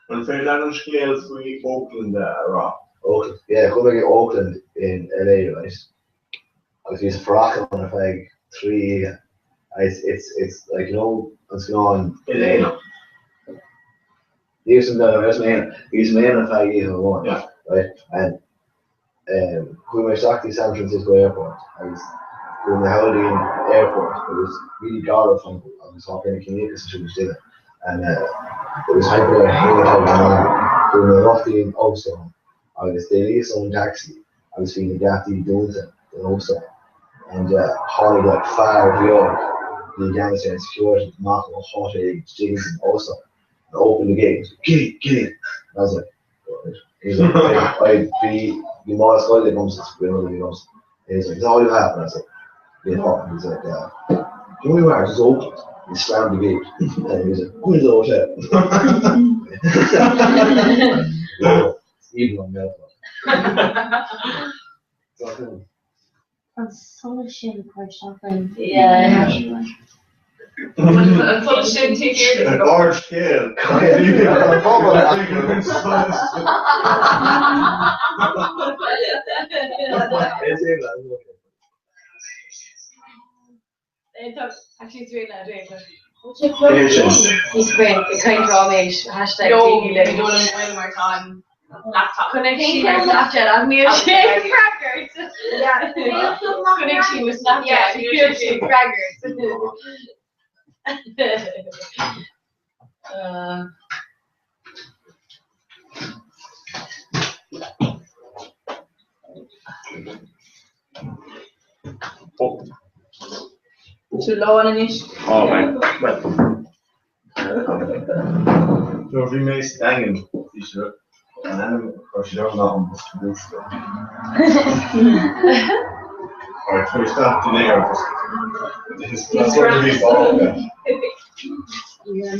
C: An féidir leat an scéal faoi Oakland a rá?
E: Oakland, yeah, chuaigh mé go Oakland in LA, right? Agus bhíos ag fuireach ann ar feadh 3 oíche. It's, it's, it's like, you know, an scannán.
C: In aonar?
E: Ní bhíos no, bhíos mé aonar. Bhíos mé aonar ar feadh oíche amháin, right? And um, chuaigh mé isteach dtí San Francisco Airport agus chuaigh mé thall dtí an airport agus really garbh timpeall agus tá na ciníochas ansin istigh and it was timpeall ar a haon a chlog ar maidin. Chuaigh mé amach dtí an óstán agus d'éalaíos ón taxi agus bhí na geataí dúnta don óstán and tháinig like fear beag bhí i gceannas ar an security amach ó háit éigin istigh ins an óstán and opened the gate gimme gimme and I was like He's like, I bhí bhí mála scoile agamsa sa bhfuil a bhí agamsa. And he's like, is that all you have? And I was like, yeah, and he's like, do you know where you are? Just opened. He slammed the gate. And he was like, go into the hotel. Even on Melbourne.
B: An solas sin ag cur isteach orm.
H: Yeah.
F: An solas sin taobh thiar de.
C: Ard scéal.
B: Chonaic sí ar Snapchat ach níl sé ag freagairt. Chonaic sí mo Snapchat níl sé ag freagairt.
J: Tú lán anois.
C: Ó, well. Nuair a bhí mé sa Daingean, bhí sé an ainm a chuir siad orm ná an Bosca Brúite. Alright, tar éis gach dinnéar, That's what we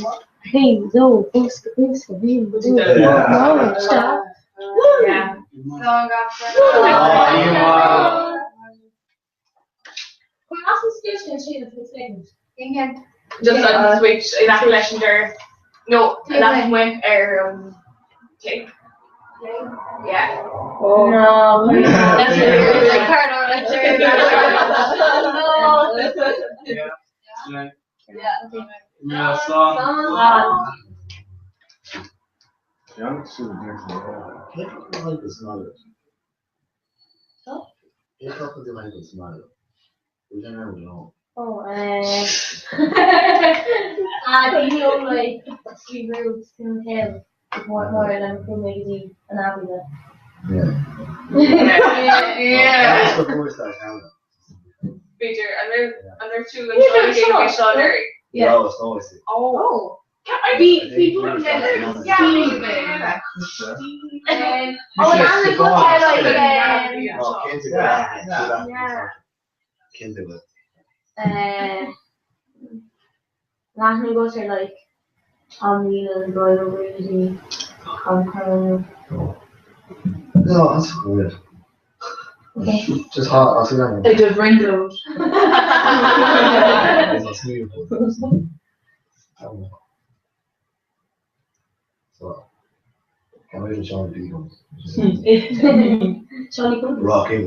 C: bought.
B: Hey, zo, bosca, bosca, bhí Stop.
F: Yeah. Just an switch in aice leis an doras. No, lasmuigh ar an tape. Yeah.
B: No. That's like
I: Yeah.
B: Yeah.
I: Slán.
B: Oh, ah, daoine ó like Sliabh Rua Spoon Hill more more than go dtí an Abbey.
E: Yeah.
F: Yeah. B'fhéidir an raibh an raibh tú anseo ag seo anuraidh?
E: Yeah. No, it's always.
F: Oh. Bhí bhí Yeah,
B: Oh, and I'm like,
E: Yeah. Cinnte.
B: Leathnú go ar like an míle an Royal Ruby an Colonel.
E: No, that's weird. Just hot, I'll see that.
J: Like the ring
E: So, can we just Sean B comes?
B: Sean B.
E: Rock in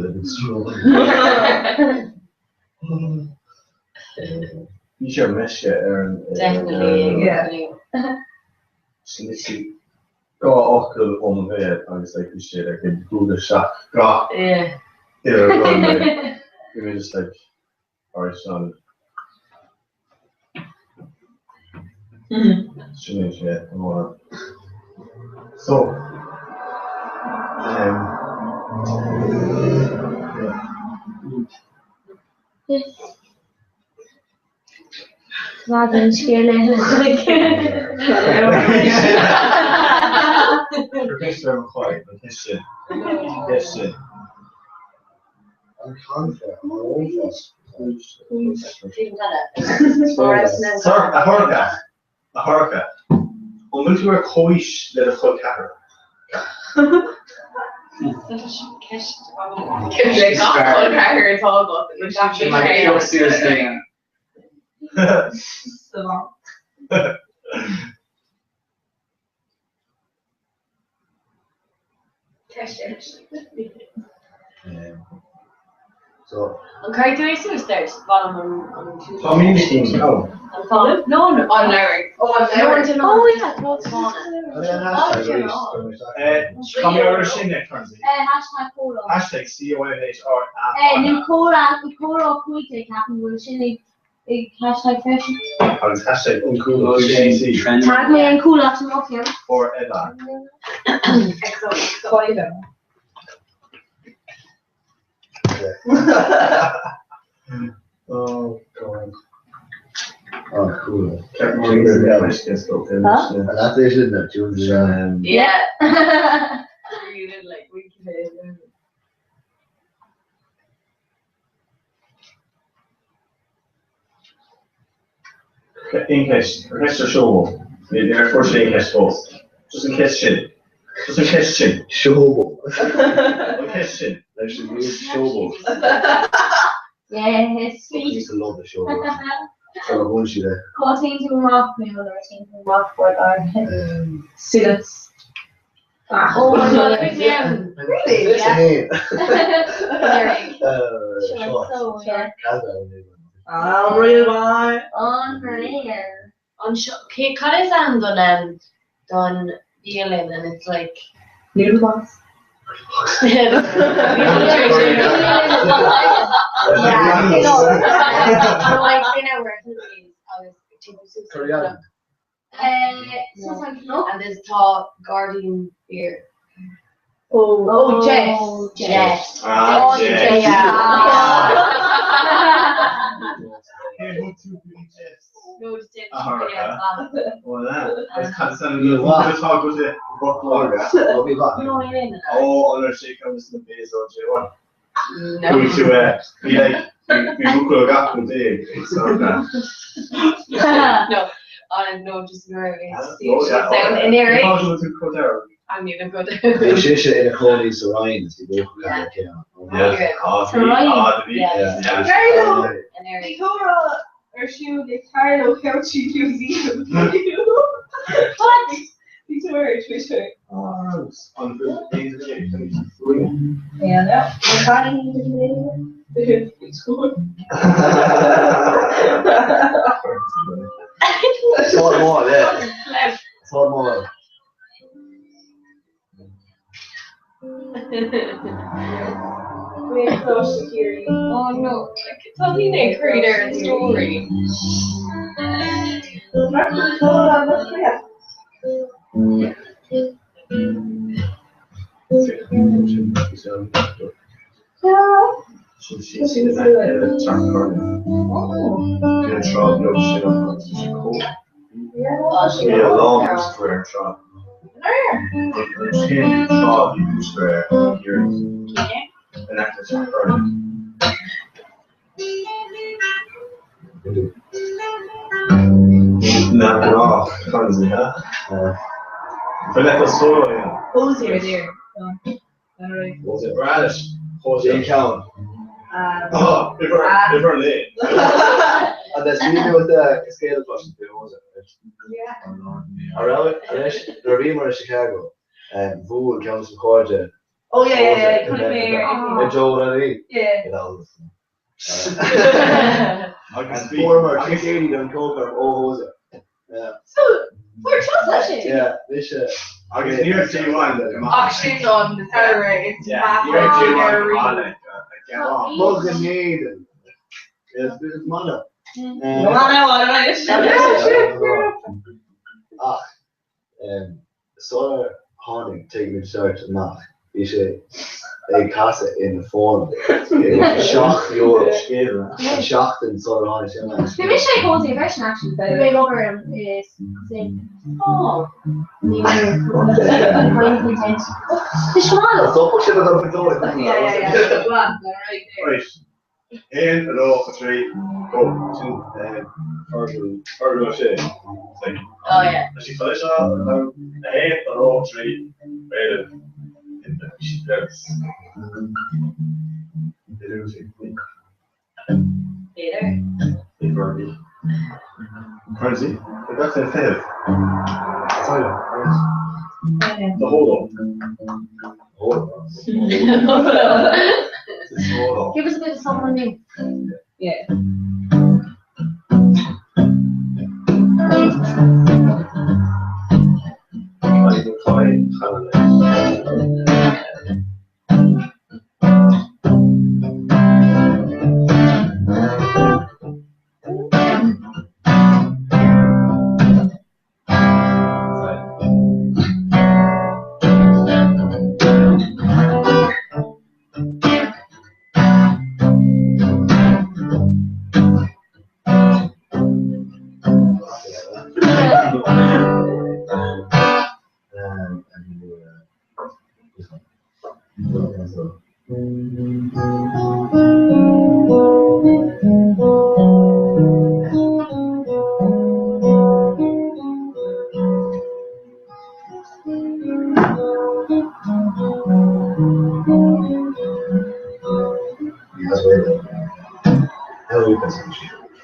C: Bhí sé meisce ar an
H: Definitely.
J: Yeah.
C: Sin dhá fhocal ó mo bhéal agus like bhí sé like ag bualadh isteach gach
H: Yeah.
C: uile rud like bhí mé just like alright Sean Sin é sé an bhfuil. So yeah.
B: Maidin scéal
C: Ceist ar an chláir, an ceist sin. An ceist sin.
E: An canfa, an ófas.
C: Sir, a Shorcha, a Shorcha, an bhfuil tú ar comhaois le do chol ceathrar?
F: Le gach col ceathrar atá agat.
I: Like, you're seriously.
E: So,
H: An caiir tú éú stairs bham an
C: Tá mí sin oh.
H: An fá? No, no.
F: An leabhar.
J: Oh, an leabhar.
B: Oh yeah,
C: Tá mé ar sin ag Kearnsy.
B: Hashtag comhrá.
C: Hashtag C-O-M-H-R
B: Ní comhrá comhrá cúige ceapaim bhfuil sin ag ag hashtag freisin.
C: Agus hashtag an cúl CC
B: Tag mé an cúl as an rock
C: forever. Oh God.
E: oh, cool.
C: Ceap mar gur
B: Huh?
E: And that's it, isn't it? June.
H: Yeah. You did like we could.
C: Inceist, ceist ar siúl. Ní ar fuair sé inceist fós. Just an ceist sin. Just an ceist sin.
E: Shobo.
C: An ceist sin.
E: There's a real shobo.
B: Yes,
E: I
B: sweet.
E: used to love the shobo. So I want you there.
B: Cá tú amach mé ar amach for
J: Students.
B: Oh my God,
H: Yeah.
J: Really?
E: What's the name?
B: Yeah.
E: Sure.
B: So, yeah.
J: I'm real boy.
B: Unreal.
H: An seo cé cad is an don don Ireland and it's like
J: Noodle box.
H: Yeah, like sin
E: Korean.
B: So
H: And there's tá Guardian beer.
J: Oh, oh, Jess.
H: Jess.
C: Ah,
H: Oh,
C: Jess.
H: Yeah. No, no, just nuair in I mean, I'm good.
E: Bhí sise ina cónaí sa Rinn is bhí buachaill céanna.
J: Bhí comhrá ar siúl ag Carlow County Museum. What? Bhí tú ar Twitter. Yeah, no.
E: Sár mhór, yeah. Sár mhór.
F: Oh no, tá daoine ag cur ar an story.
J: Hozier there.
E: Jane Cowan. And that's really with the scale of Nuair a bhíomar i Chicago, bhuail ceann de mo chairde
J: Oh yeah, yeah, yeah. Chonaic mé ar
E: ar Joe Riley.
J: Yeah.
E: Agus fuaireamar ticéidí don cheolchoirm ó Hozier.
J: So, fuair tusa sin?
E: Yeah, mise.
C: Agus ní raibh J1
F: Ach sin an samhradh is
E: Mo ghnéad. Is mana. Ach sular tháinig Take Me to Church amach, bhí sé ag casadh in the Forum €7 an seachtain sular tháinig sé amach.
B: Bhí mise ag Hozier freisin actually. Bhí mé ag obair i sin. Oh. Ní
E: Tá sop sin a dul go
J: Yeah, yeah, yeah. Go on, right there.
C: 1, 2, 3, go. Sin Fergal sé.
H: Oh yeah.
C: Tá sí chun seo 1, 2, 3, B'fhéidir.
H: B'fhéidir.
C: Currency? That's in fifth. Sorry. The hold up. Hold up.
B: Give us a bit of someone new.
J: Yeah.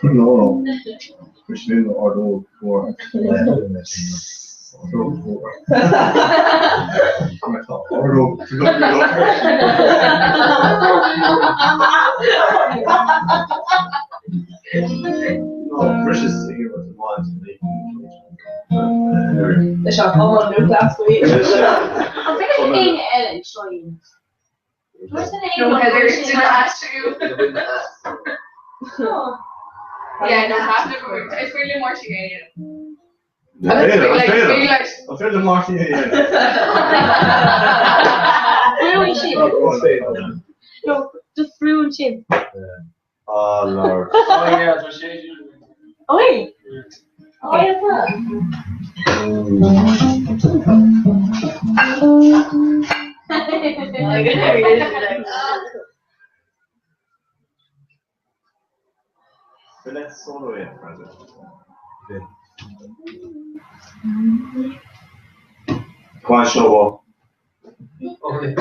C: No, which means Ardo for Ardo. No, British singer was the one to make
J: Leis an chumann nó leasú.
B: An féidir éinne eile ag seo
F: No, Heather, did I ask you? Yeah, no, half the group. It's really more to get
C: An féidir Martin é
B: Brúin sin. No, just brúin sin.
C: Oh Lord.
G: Oh yeah, tá sé sin.
H: Oi! Oh yeah, tá.
C: File solo é, Fraser. Come on, showball. Come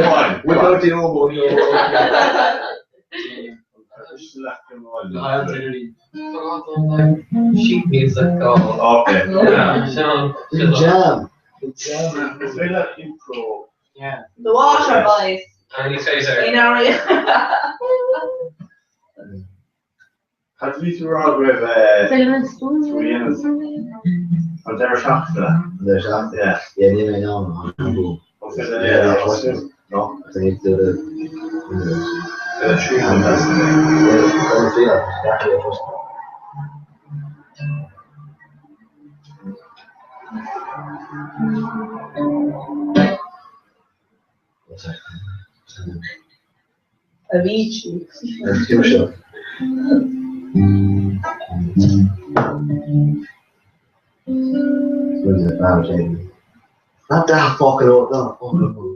C: on.
E: Without the elbow, no.
G: Sheet music. Oh.
C: Okay.
G: Yeah. Sean.
E: Jam. Jam.
C: It's very like impro.
G: Yeah.
J: The Water Boys.
G: Andy Fraser.
J: In our
C: Cad bhí tú rá go raibh an deireadh seachtaine?
E: Deireadh seachtaine?
C: Yeah.
E: Yeah, níl mé in ann an bú.
C: Ó file yeah,
E: No, I need to do the.
C: File trí an
J: Avicii.
E: An Not that fucking old, no, fucking old.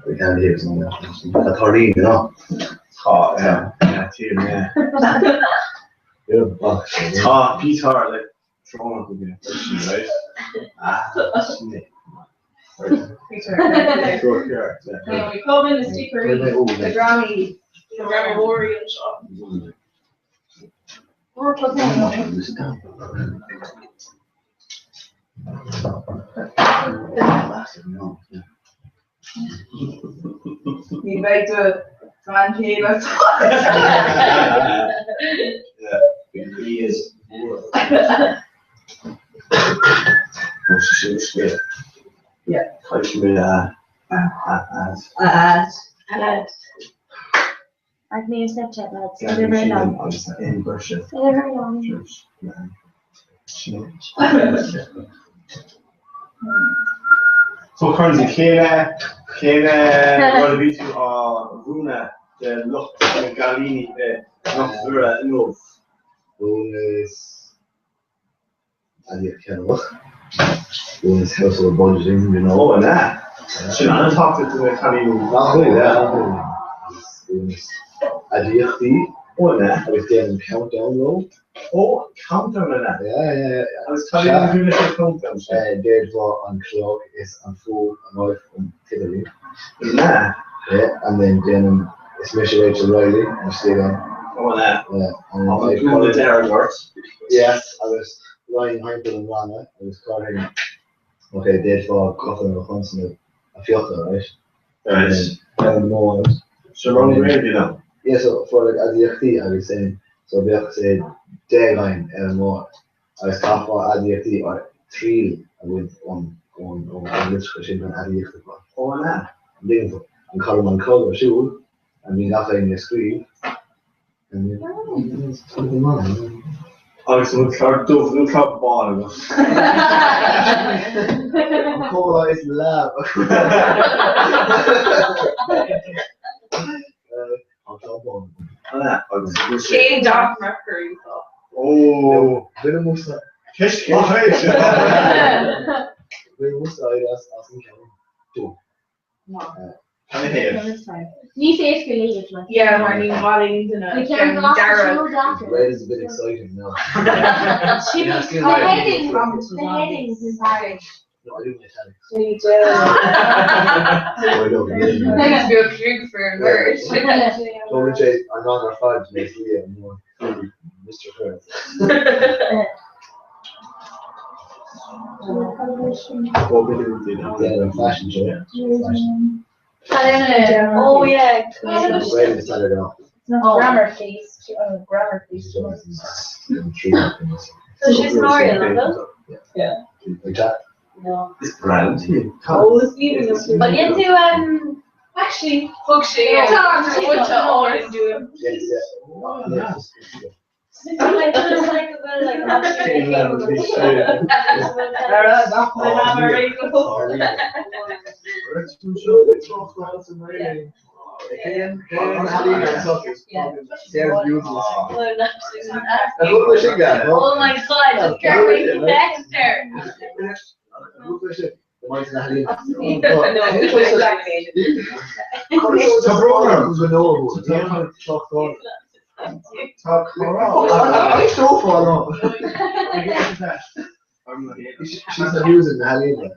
E: We can't hear something. Tá rí ná.
C: Tá tí Tá Peter le tróna go bhí right? Ah, sin é.
J: Peter.
C: Sure,
J: We come in the sticker, the Grammy, the Grammy Warrior shop. Ní bheidh do bhean chéile.
C: He is.
J: Yeah.
C: Ad.
J: Ad.
H: Add me a Snapchat, lads. They're very long. They're very long.
C: So currently chéile chéile rud a bhí tú á mhúineadh de lucht na gcailíní i Cnoc Mhuire inniu.
E: Bonus. Ceannach. Bonus household budgeting, you know.
C: Ó na. Sin an-tábhachtach do na cailíní.
E: Nach bhfuil, yeah, nach bhfuil. Bonus aidiachtaí.
C: Ó na.
E: Agus déanann countdown leo.
C: Ó countdown na.
E: Yeah, yeah, yeah.
C: Agus cailíní dúna sé countdown sin.
E: D'fhéadfá an clog is an fón an áit an t-idirlíon.
C: Na.
E: Yeah, and then déanann is mise Rachel Riley an stíl
C: Ó na.
E: Yeah, and
C: An dúna dearg ort.
E: Yes, agus Ryan Heinkel an rana agus Carhain. Okay, d'fhéadfá gutha na chonsain a phiocadh, right?
C: Right.
E: And then more.
C: So run réimh now.
E: Yeah, so for like aidiachtaí agus sin so bheadh sé deadline ar an mbord agus caithfeá aidiachtaí ar triail a bhaint ón ón ón litreacha sin an aidiachta fá.
C: Ó na.
E: An dtuigeann tú? An colm an clog ar siúl an bhíonn gach éinne ag scríobh. And then it's totally mine.
C: Agus an clár dubh nó clár bán agat.
E: An comhrá is lab. An clár bán.
C: Ó na. Agus
J: Cén dath Mercury seo.
C: Ó.
E: Bhfuil musa
C: Ceist maith é sin.
E: Bhfuil musa as as an ceann dubh.
C: Tá na héad.
H: Ní féidir léamh le.
J: Yeah, mar ní bhailíonn duine
H: We can't glass
J: dearg.
H: no doctor.
E: Red is a bit exciting now.
H: The headings, the headings is hard.
E: No, I do my italics. Oh, I don't. Tógann sé an rang ar fad mé faoi an Mr. Kerr. Yeah, fashion show. Fashion.
H: Oh yeah.
E: Gaeilge Saturday off.
J: Not grammar please. Oh, grammar please.
H: So she's Marion, no?
E: Yeah. Like that.
H: No.
C: It's brown tea.
H: Oh, But into
F: Actually, thug sé do
E: Yeah, yeah.
H: like just like a bit like Oh my god, just carry Dexter.
E: She's abusing the Helena.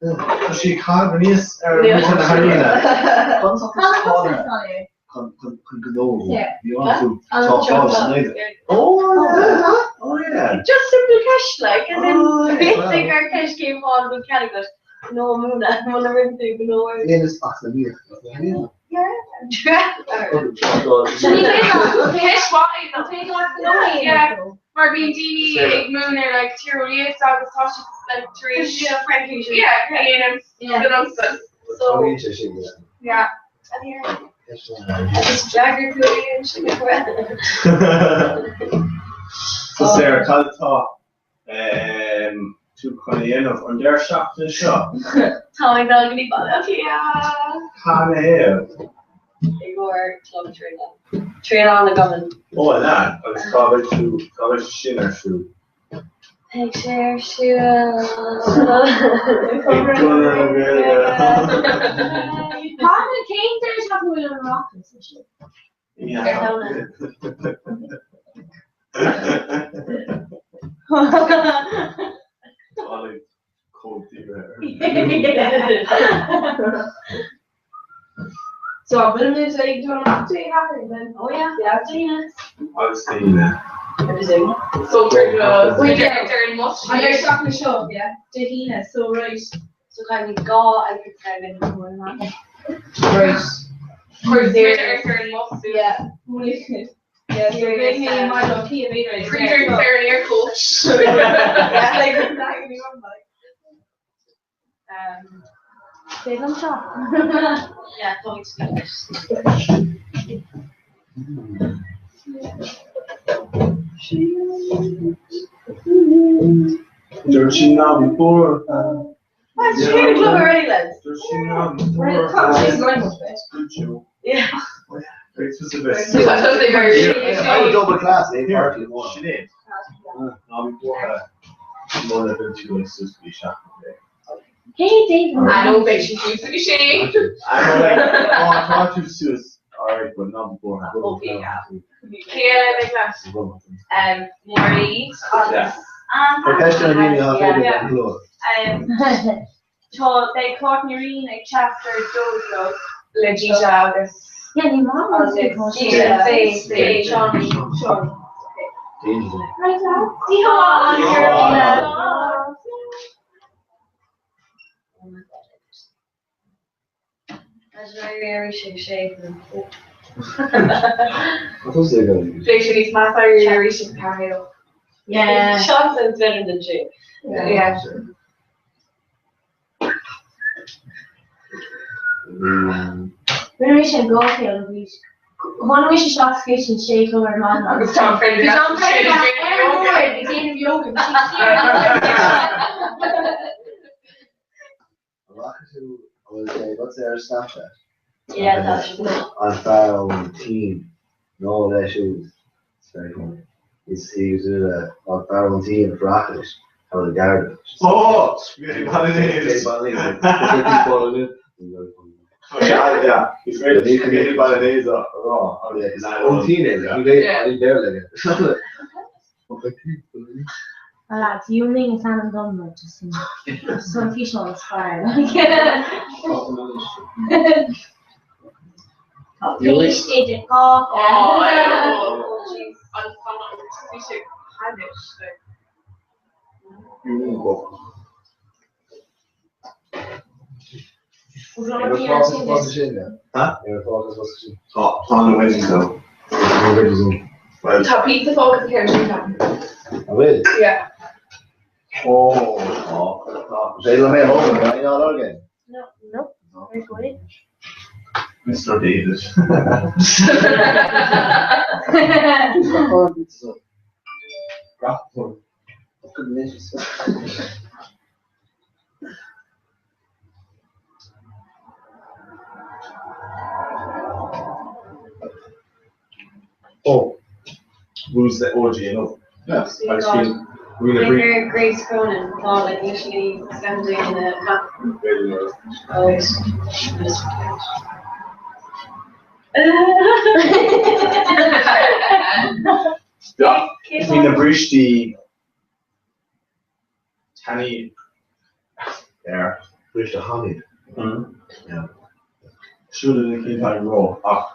C: Tá sí cad níos ar na Helena.
E: Chun gnó. Oh yeah. Oh yeah.
H: Just simple cash like as in
E: Oh, yeah.
H: basic ar cash came on with Calicut. No múna muna rin tú go nóir.
E: Lénas ach na míach. Helena.
F: Mar bíonn daoine ag múineadh like tíreolaíocht agus tá siad like tar éis Yeah, dhéanamh
H: So
F: Yeah.
H: Agus Jagger tú sin
C: So Sarah, cad tá tú chun a dhéanamh an deireadh seachtaine seo?
H: Tá ag dul go dtí Baile Átha
C: Cad é?
H: i gcomhair club traenála. Traenáil na gcumann.
C: Ó lean, agus cá bhfuil tú cá bhfuil sin ar siúl?
H: Ag sé ar siúl.
C: Ag Conradh na Gaeilge.
B: Tá na céim bhfuil an rock sin.
C: Yeah. Tá like
J: So I'm gonna say, do you want to happen then?
H: Oh yeah.
J: Yeah.
C: Agus daoine.
F: So
J: Wait,
F: ar an
J: An ar seach na seo, yeah. De hína, so right.
H: So caithfidh mé gá ag
J: Right.
F: ar an mbus.
J: Yeah. Yeah, so big me my dog he made right.
F: Free ar an coach.
J: Yeah, like exactly what I'm like.
B: Big on top.
H: Yeah, tá
C: Dúirt sí ná bhí bór.
H: That's true, club already, lads.
C: Dúirt sí ná bhí
J: Well,
C: bór.
J: come, she's going with it.
H: Yeah.
E: I would double class, eh? Party more.
C: Sinéad. Ná bhí bór. Mó na bhí tú sus bhí seach.
B: Hey David.
F: I know big she she.
C: I'm like, oh, I thought you sus. All right, but not before.
F: Okay, yeah. Yeah, like that. Marie.
C: Yeah.
E: Professional daoine atá féidir
F: Yeah.
E: an chló.
F: Tá beidh Courtney Reen ag Chester Dojo le Gita agus
B: Yeah, ní maith
F: Gita Faye Sean Sean.
E: Danger.
B: Right, lads.
F: Yeah.
H: Sé sé.
F: Big she needs math ar sin cahill.
H: Yeah. Sean sounds better than she.
F: Yeah.
B: Rinne sé gáil bhí. Tháinig sé isteach sin sé go ar man
F: Agus Tom Fender.
B: déanamh yoga.
E: What's ar Snapchat?
H: Yeah, that's
E: An fear ón team nó leis siúd. It's very funny. He's he's an fear ón team frachais how the guard.
C: Oh, really Balinese. Yeah, yeah. He's really really Balinese. Oh,
E: Ón team é, ní bhéar le.
B: Well lads, Yu Ming is ainm dom like just just an físeán is fearr like. Tá péist idir cách.
F: An scannán bhí sé thairis like.
C: Tá na veggies ann.
F: Tá pizza fágtha sa cheann sin ceapaim.
E: An bhfuil?
F: Yeah.
E: Ó tá. Sé le mé a thógáil, an bhfuil aon orgán?
B: No, no. Very good.
C: Mr David. Ó, who's the OG inniu? Yeah, agus bhí bhí na brí.
H: Bhí Grace Cronin tá like literally standing in a cup. Oh, wait. Just
C: Yeah, bhí na brístí tanaí air.
E: Bríste thanaí.
C: Yeah. Siúil na cinn tá ró ach.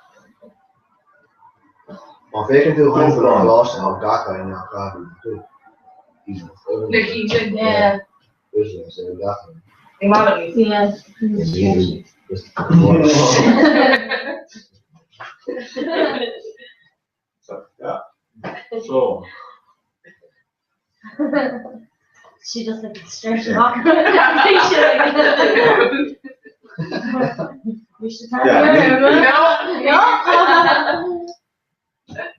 E: Má féachann tú thimpeall ar an gcoláiste tá gach éinne á chaitheamh.
F: Na cinn sin.
B: Yeah.
E: Bríste sé gach éinne.
F: Ní maith liom iad.
B: Yeah.
C: So, yeah. So.
B: She just like stretched it off. We should have
C: Yeah,
B: her.
F: No.
B: No.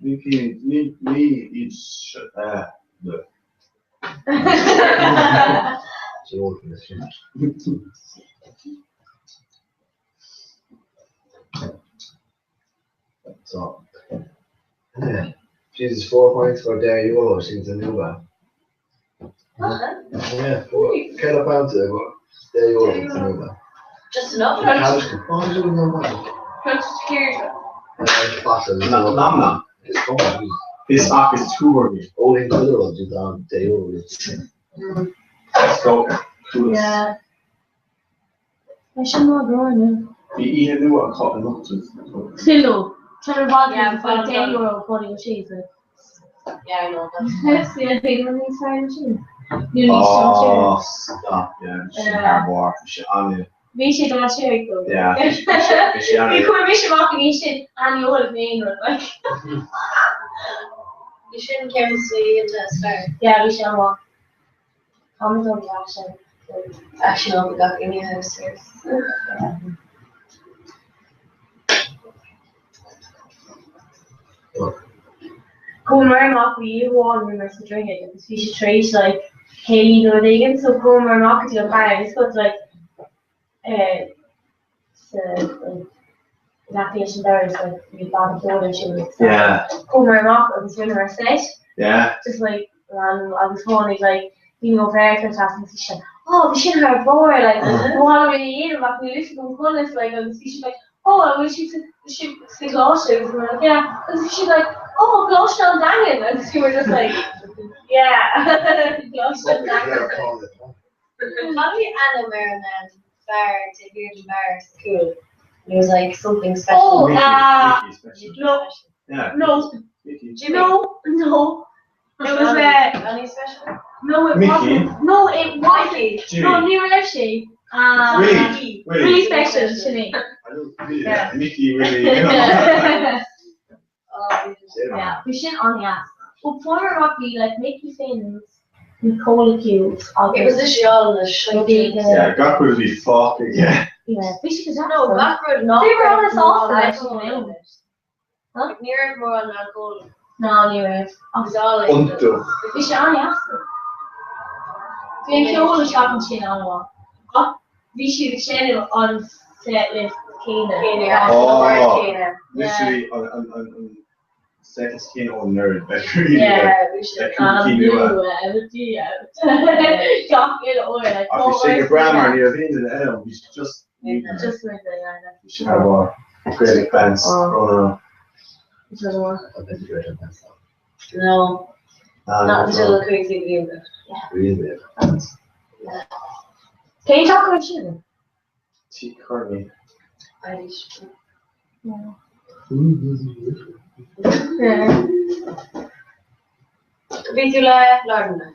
C: Ní cinn ní ní iad na.
E: So, yeah. Jesus, 4 points for €10 sin san Uber. Yeah, ceithre pointe €10 san Uber.
H: Just enough.
C: Nam nam. Is ach is tuairí.
E: Ó an €10.
C: So,
B: Yeah. I should not grow now.
C: Bhí oíche nua acu anocht.
B: Pillow. Trying to bother
H: Yeah,
B: you for
H: well
B: ten
H: done.
B: euro for your cheese.
H: Yeah, I know. That's
B: That's the thing when they sign machine. You need
C: Oh,
B: some
C: stop. Yeah, bhí sé
B: Yeah.
C: thar barr. Bhí sé an-
B: Bhí sé dá sé go.
C: Yeah, bhí sé an-
B: Bhí chuir mé amach an sin an-eolas mé rud like.
H: You shouldn't care to see into a star.
B: Yeah, bhí sé amach. Tá an sin.
H: Actually, no, we got in your house here.
B: Chuamar amach bhí amháin bhí mar sa droichead agus bhí sé tar éis like céilí nó rud éigin so chuamar amach go dtí an bar agus got like sa like in aice leis an doras like bhí banna ceoil ar siúl so
C: Yeah.
B: chuamar amach agus rinneamar set
C: Yeah.
B: just like random agus tháinig like daoine ó Mheiriceá isteach agus bhí siad oh bhí sin thar barr like bhuail mé a dhéanamh ach níl fhios agam conas like agus bhí siad like oh an bhfuil siad sa sa gcoláiste agus we were like yeah agus bhí siad like oh Coláiste an Daingin agus we were just like yeah Coláiste an Daingin.
H: Cad bhí ainm ar an fear de bhí an bar school? It was like something special.
B: Oh,
C: Mickey, Mickey special.
B: no,
C: Yeah.
B: no,
C: Mickey.
B: no, no. It was
H: Johnny special?
B: no, it
C: Mickey?
B: wasn't. No, it wasn't.
C: Jimmy.
B: No, ní raibh sé.
C: Willie. Willie.
B: Really special, sin é.
C: I don't really,
B: Yeah.
C: Mickey, Willie, you know.
H: Oh,
B: Yeah, bhí sin an-deas. Ó former rugby like Mickey Finn's bhí cola cubes
H: It was
B: agus
H: literally all in the shite.
C: Yeah, gach rud bhí fágtha, yeah.
B: Yeah, bhí sé go
H: No,
B: deas.
H: gach rud not
B: They were on us all
H: alcohol
B: actually,
H: in
B: no.
H: it.
B: Huh?
H: Like, ní raibh mórán alcohol.
B: No, ní raibh.
H: It was all like
C: Iontach.
B: Bhí sé an-deas. Bhí an ceol isteach ansin an-mhaith. Ach bhí siad ag seinm an set list céanna.
H: Céanna, yeah.
C: Oh.
H: Céanna.
C: Literally an second skin on nerd. Like really.
B: Yeah.
H: We should.
C: Like, cúpla cinn nua.
B: Gach uile uair, like,
C: Ach bhí sé go breá mar ní raibh aon duine eile, bhí sé just
B: Just like that, yeah.
C: Bhí sé thar barr. Gaelic bands.
B: Oh.
C: Oh.
B: It's really well.
H: No. Not until an 5 bliain.
E: Really?
H: Cén teach sin?
C: Tí Kearney.
H: Irish. Bhí tú le Lorna.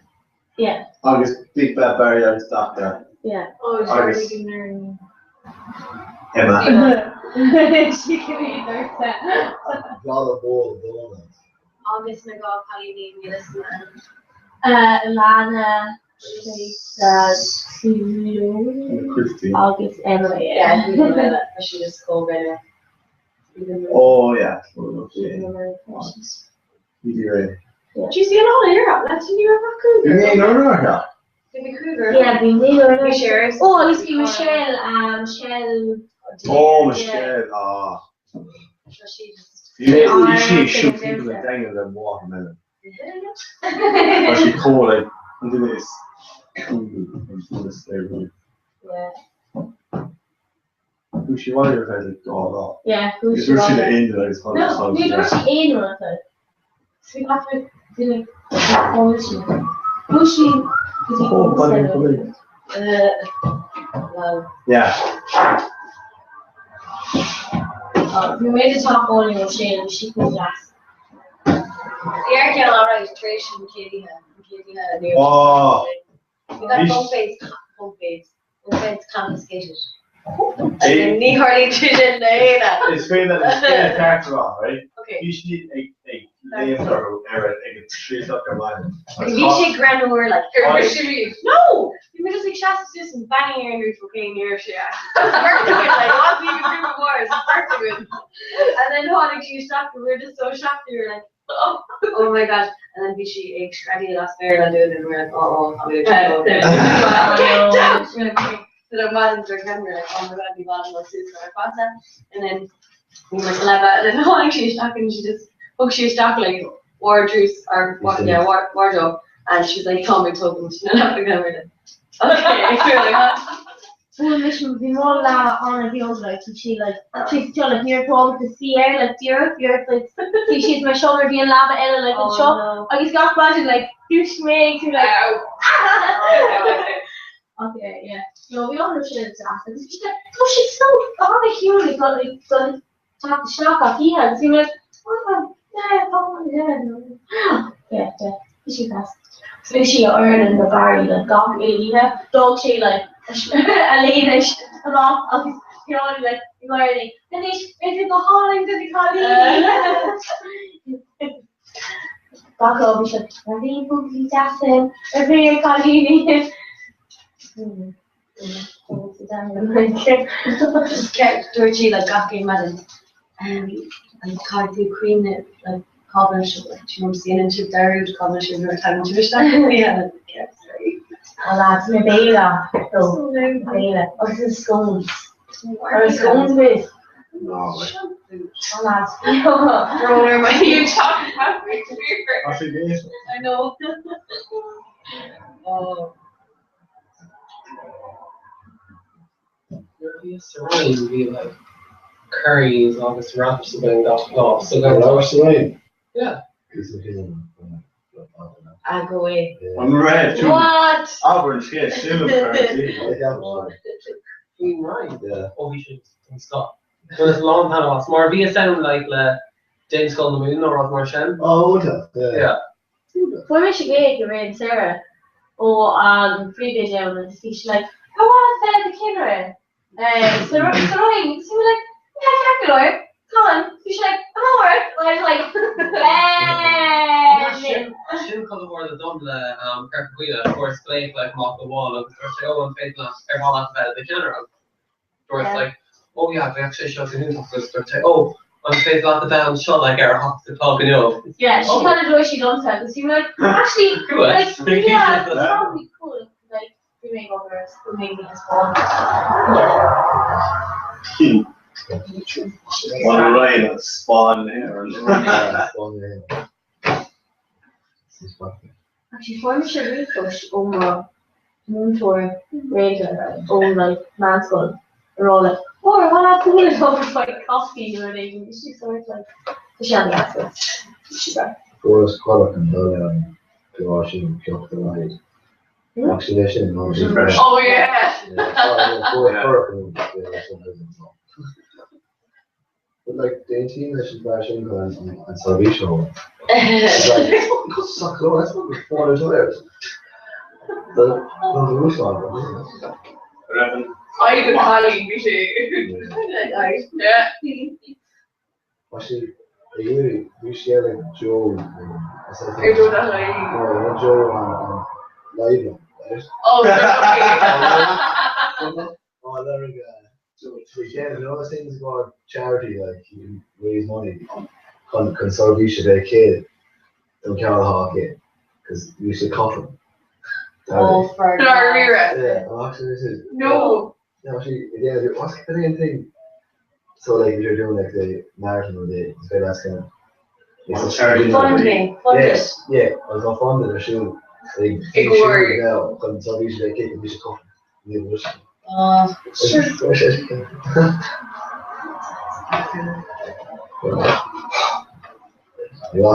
H: Yeah.
C: Agus Big Bad Barry agus Dr.
H: Yeah.
F: Oh,
C: Agus-
F: sorry, we
C: Emma.
B: She can eat their
E: Got a bowl of donuts.
H: Agus na gá cailíní
B: Lana, Teresa, Chloe,
C: Christine.
B: Agus Emily.
H: Yeah, yeah. She just called her.
C: Oh yeah. Okay. Bhí
F: Do you see an all year? That's in your
E: Bhí mé in America.
H: Vancouver.
B: Yeah, bhí mé
F: Bhí sé
B: Oh, agus bhí Michelle, Michelle.
C: Oh Michelle. Ah.
H: So she just.
C: Bhí sí shoot people ag dangle le watermelon. Tá sí chomh like an duine is cool an duine is everybody.
H: Yeah.
C: Bhí sí wáid ar feadh like gá lá.
B: Yeah, who
C: Bhí
B: she
C: sí le aon agus
B: No, ní dúirt sí aon rud like. So bhí gach duine fáil sí. Who she?
C: Oh, bunny, bunny.
H: Well,
C: Yeah.
B: Bhí mé de top bowling ó sé agus sí chomh deas.
H: the Archaeol alright, Trace and Katie Katie
C: Oh.
H: We got
C: Bhí-
H: both face, both face, both face confiscated.
C: Hey.
H: Ní Harley sin léna.
C: Is féidir is féidir ceart rá, right?
H: Okay.
C: Bhí sí ag ag léim orthu ar ag an trí ar maidin.
H: Bhí sé greannmhar like
C: Aye.
H: No! We were just like Shasta Susan banging her in roof okay near she like wasn't even group of wars, perfect. And then tháinig sí isteach and we were just so shocked we were like oh, oh my gosh. And then bhí sí ag screadaíl as Béarla dúinn and we were like oh oh I'm gonna try to Get down! We were like, okay. So then Madden we were like oh my god bhí Madden was Susan ar fada. And then we were celeb and then tháinig sí isteach and she just thug sí isteach like wardrobe or yeah wardrobe and she's like Tommy told to okay we were like huh?
B: Bhuel mis bhí mó le an bhí like sí like sí seo like níor fáil to see air like dúirt dúirt like bhí siad mar seomra bhí an leaba eile like an seo agus gach maidin like dúirt mé tú like Okay, yeah. No, we all know shit is agus bhí siad tá siad so an-chiúin like got like got teacht isteach ach oíche agus bhí mé like oh yeah oh yeah no. Yeah, yeah. Bhí sí fast. So bhí sí ar na Barry like gach uile oíche dóg sé like a léine amach agus you know like learning anois beidh go hálainn do na cailíní. Gach lá bhí siad ar bhí búcaí deasa ar bhí ar cailíní.
H: Dúirt sí like gach aon maidin an caithfidh tú cuimhneamh like cá bhfuil sibh like do you know déanann sibh dearúd cá bhfuil sibh nuair a tagann sibh isteach yeah yeah sorry.
B: Oh lads, mé béile so béile agus na scones. Are the scones with?
C: No, like.
B: Oh lads.
F: Roller my you talking about me
C: Tá sé géis.
F: I know.
H: Oh.
G: Surrounding be like curries agus wraps againn gach lá. So go
E: Labhair sa rain.
G: Yeah.
H: Ah, go away.
C: An raibh tú
H: What?
C: Auburn sé sin
G: Bhí right.
E: Yeah.
G: Oh, bhí siad an Scott. Well, it's a long time off. Mar bhí a sound like le James Skull the Moon or rud mar sin.
E: Oh, okay. Yeah.
G: Yeah.
B: Fuair mé sé gé go raon Sarah ó an príomh agus bhí sí like I want to the cinneadh. So Roinn, so we like yeah, ceart go leor. Come on. Bhí sí like I'm all right. And I was like
G: Sin sin cad a bhfuair le dom le Kirk Buile, of course, Blake like mock the wall agus dúirt sé oh an féidir leat ar mhaith leat bheith i do cheannaire. Dúirt
B: Yeah.
G: like oh yeah bheadh sé seo go hiontach agus dúirt sé oh an féidir leat a bheith anseo like ar a hocht a chlog inniu.
B: Yeah, she
G: Oh.
B: kind of dúirt sí domsa agus bhí mé like actually
G: Cool.
B: like yeah, it's probably cool if, like we make over we make me as well. Yeah.
C: An rain an spawn ar
E: Yeah.
B: Actually, fuair mé sé ríomhphost ó mo mhúinteoir Gaeilge ó like meánscoil ar rá like oh I want to go over for like coffee nó rud éigin. Bhí sí sort like tá sé an-deas. Bhí sí breá.
E: Fuair cholach an dul an Go sin ceocht a rhaid. Ach sin é sin ná
F: Oh yeah.
E: But like d'aontaím leis an bhfear sin chun an seirbhís a thabhairt. It's like, suck it all, that's not 400 dollars. The Rúislan.
F: I go cailín bhí sé. Yeah.
E: Tá sé ag iarraidh, bhí sé ag Joe
F: Ar Joe that I.
E: No, Joe an live, right?
F: Oh, okay.
E: Oh, there we go. So again, you know those things about charity, like you raise money chun chun seirbhís a bheith aici don cheann atá aici, cos bhí sé cothrom.
H: Oh, for
F: Dáiríre.
E: Yeah, I'm actually this is.
F: No.
E: No, actually, again, what's the main thing? So like if you're doing like the marathon or the it's very last kind of it's a
C: charity.
H: Fund me, fund
E: Yeah,
H: it.
E: yeah, agus an fund ar siúl ag
F: I gcomhair.
E: now chun seirbhís a bheith aici, bhí sé cothrom. Ní bhfuil sé.
H: Oh,
E: Ní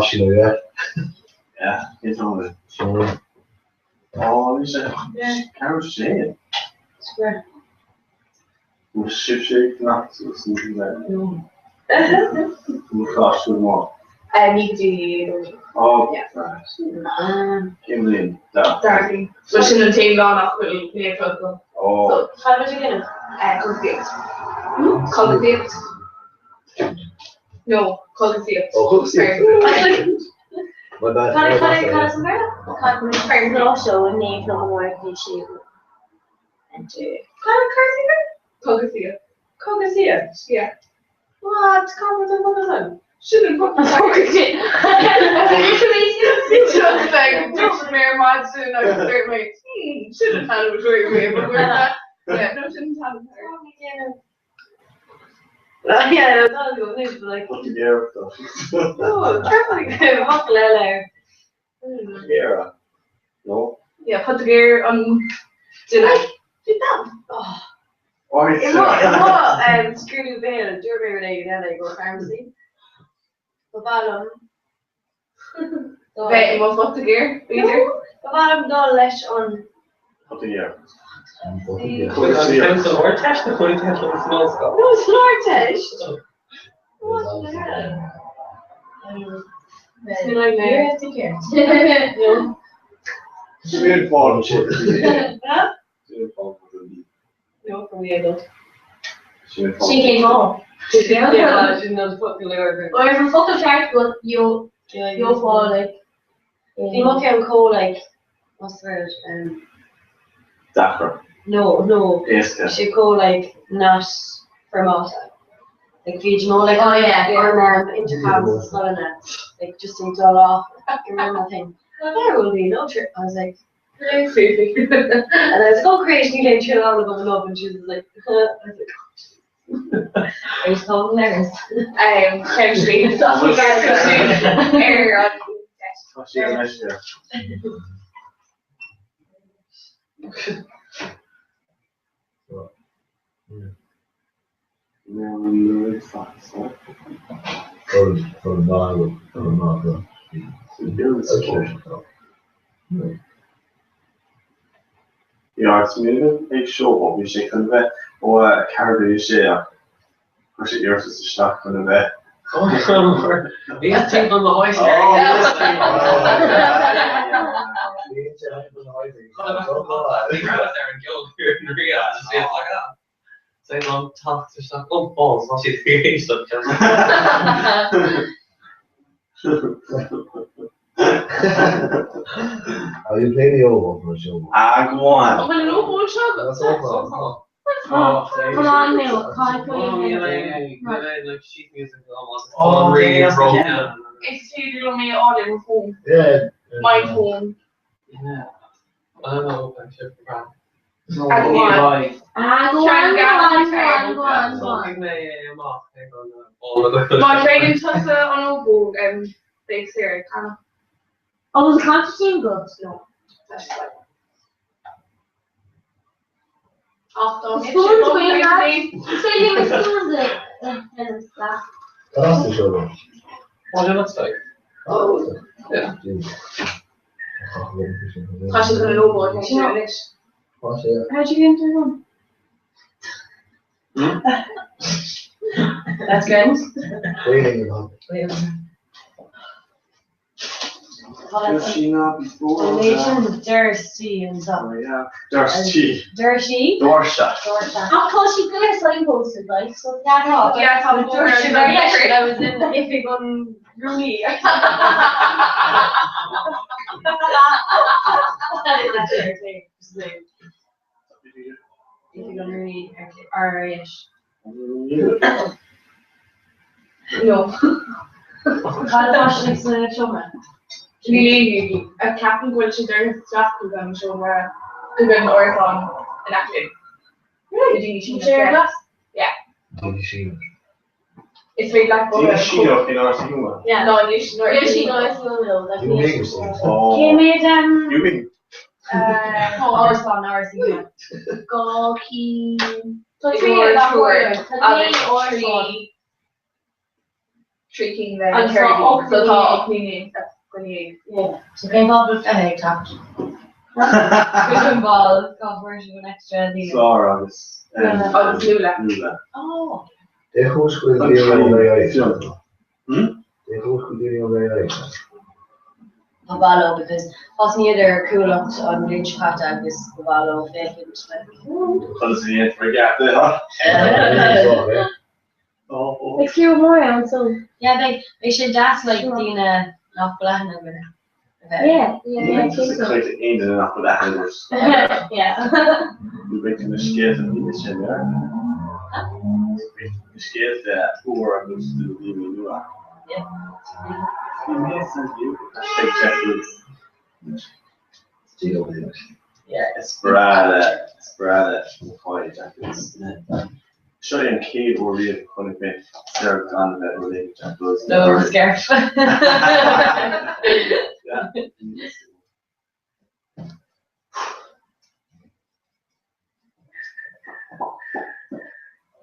E: sin ó
C: Yeah, it's on it.
E: yeah.
C: Oh, is it? Carol sé.
H: square.
C: Sib sé nach Chás má.
B: Ní dí
C: Oh,
B: Yeah.
C: right. Cén bhliain? Da.
F: Darling. Well sin an taobh lá nach bhfuil léamh agam.
C: Oh,
H: So, cad muid a dhéanamh?
F: Cogaíocht. Cogaíocht. No, cogaíocht.
E: Ó chuig My bad.
H: Cad cad cad is an Béarla? Cad muid
B: Ar an lá seo in éamh na mór bhí sé.
F: Cad cad Cogaíocht.
J: Cogaíocht.
F: Yeah.
J: What? Cá bhfuil an focal
F: Sin an focal.
B: Cogaíocht.
F: Just like dúirt mé ar maidin agus dúirt mé, sin an t-ainm a dúirt mé, but we're not- Yeah, no, sin an t-ainm.
H: Yeah, that was good. But like, oh, traffic, focal eile air.
C: Géara. No.
F: Yeah, put the gear on dinner.
H: Did that? Oh.
C: Oh, it's
H: Is what screwed béal dúirt mé rud éigin eile go pharmacy. Ba mhaith liom.
F: Bheith i mo put the gear, b'fhéidir.
H: Ba mhaith liom dul leis an
C: Put the gear.
G: An Ardteist nó chuaigh tú an san ollscoil?
H: No, it's an Ardteist. What the hell? It's like
B: You're
H: No.
C: Sin fáil
H: Huh?
C: Sin fáil sin
J: No, from the adult.
B: Sin cén fáth.
J: Yeah, sin an focal eile.
B: Or if an focal ceart go yo yo fá like.
H: Bhí mo ceann có like what's the word?
C: Dachar.
H: No, no.
C: Éasca.
H: Sé có like not formata. Like bhí mo like
B: Oh, yeah.
H: on intercoms scoileanna like just in dul off I remember thing. There will be no trip. I was like and I was like, oh great, you came chill out of the and she was like, I was like, oh, I was so hilarious.
F: Ceann sí. Ar an
C: Tá sé an leis Ja, is mé ag seo bhí sé chun bheith ó ceú sé chu sé iartas isteach chun a bheith.
G: Bhí timp an háis ar an gceol ri Sé an tacht isteach ó ball tá siad éisteacht.
E: Are you playing the old one for the show?
C: Ah, go on.
F: An bhfuil an óbó seo?
E: That's all.
B: Come on now, cad
G: Sheet music
I: Oh,
G: really
I: yeah.
G: broken.
F: Is féidir liom mé á le mo phone.
E: Yeah.
F: My phone.
G: Yeah. I don't know if I should grab.
F: Ah, go on.
B: Ah, go on, go on, go on, go on, go on.
G: Bhí mé amach ag an ball.
F: Má tréigean tusa an óbó beidh saor ag
B: Oh, the concert sin good.
F: No. Tá sé like. Ach dá
B: Spoons going back. So you were spoons it.
E: That's the show.
G: What it looks like.
E: Oh,
G: Yeah.
E: Jesus.
F: Tá sé chun an logo a cheisiú anois.
B: How'd you get into one?
H: That's grand.
E: Waiting on.
C: Does she not be born?
H: Donation Jersey and stuff.
C: Yeah. Dorsey.
H: Jersey.
C: Dorsha.
H: Dorsha.
B: Ach tá sí go léir signposted like so
H: Yeah, no,
F: Yeah, tá
H: Jersey.
F: bóthar.
H: Yeah, I was in Ifig on Rooney. That is actually her name. His name. Ifig on Rooney or Irish.
F: No.
H: Cad tá sin sa seomra?
F: Ní léi a ceapan bhfuil sé deir isteach go gan seomra go gan orán in aice.
B: Sé glas?
F: Yeah.
E: Daoine sín.
F: Is féidir leat
C: Daoine síneach in Áras Nua.
B: Yeah.
F: No, níl sí
B: Níl sí no is no like
E: You make us.
H: Cé mhéad
C: You mean?
H: Árasán Áras Nua?
B: Gá cinn. Tá
F: Trí
B: trí
F: árasán.
B: Tá trí árasán.
F: Trí cinn le
B: Agus tá
F: ceird. So tá
B: 18.
F: 18 go
B: Yeah.
H: So cén fáth bhfuil 20 ag teacht? An ball cá bhfuair siad an extra daoine.
C: Sár agus.
F: Agus Lula.
C: Lula.
H: Oh.
E: Dé chós go bhfuil daoine ó AI.
C: Hmm?
E: Dé chós go bhfuil daoine ó AI.
H: Tá ball because thosnaíodar ar cúlacht an bhliain seo caite agus ba mhaith leo féachaint like
C: Conas a dhéanfar gceart é, ha?
B: Like fiú mór ann so.
H: Yeah, beidh beidh sé deas like daoine nach bhfuil aithne againn a bheith.
B: Yeah, yeah, yeah,
C: Just
B: cinnte.
C: cuid aon duine nach bhfuil aithne agat.
B: Yeah.
C: Ní bheidh na scéalta níos sin ar. Na scéalta úr agus na daoine nua.
H: Yeah.
C: Hashtag Jack Woods.
H: Yeah.
C: Is breá le is breá le fáil Jack Woods. Seo é an chéad uair riamh a chonaic mé Sarah gan a bheith rud Jack Woods.
H: No, scarf.
C: Yeah.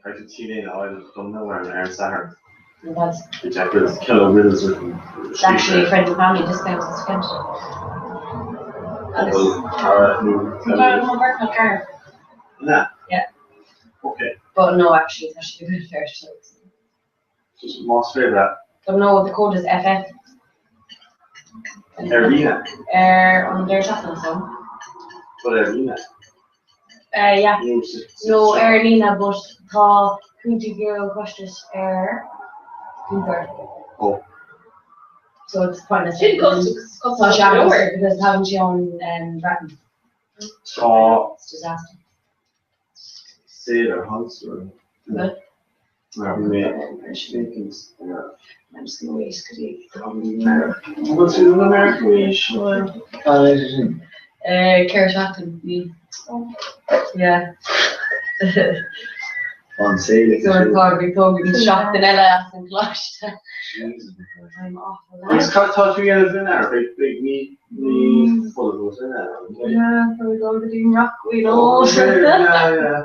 C: Caithfidh tí a fháil dom nó ar an Satharn.
H: That's
C: Bhí Jack Woods Keller Wills
H: it's actually a friend and family discount is French. Agus car.
C: Na.
H: Yeah.
C: Okay.
H: But no, actually, it's actually good fair so it's-
C: Just más féidir leat.
H: But no, the code is FF.
C: Ar líne.
H: Ar an deireadh seachtaine so.
C: But ar líne.
H: Yeah.
C: No, sa-
H: No, ar líne, but tá €5 costas ar Uber.
C: Oh.
H: So it's pointless.
F: Sin cost
H: Tá sé an because haven't she on Breton.
C: Tá
H: It's disaster.
C: saothar Hans.
H: What?
C: Mar bhí mé
H: I'm just gonna wait go dtí
C: Bhfuil tú in America anois?
E: Sin.
H: Ceithre seachtain ní. Yeah.
E: An saol
H: So tá bhí tógann seachtain eile as an gcoláiste. I'm awful.
C: Agus cad tá tú dhéanamh in air? Big big ní ní full in air.
H: Yeah, so we go to the Rockweed
C: Oh,
H: Old.
C: yeah, yeah.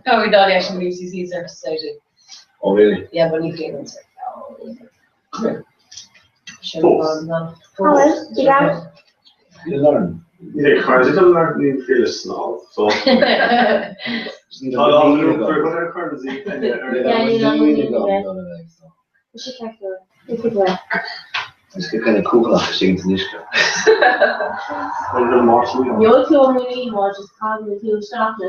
H: Oh, we done actually UCC Service Society.
E: Oh really?
H: Yeah, but ní féidir.
C: Fós.
B: Hello, you got it?
E: You learn.
C: Ní chuir go lear ní féidir snámh, so Tá lá ar chuir
B: Yeah, you know, Is sé ceart go leor.
E: Is go kind of cúlach sin san uisce.
B: Jó tú an ní má just cá tú isteach le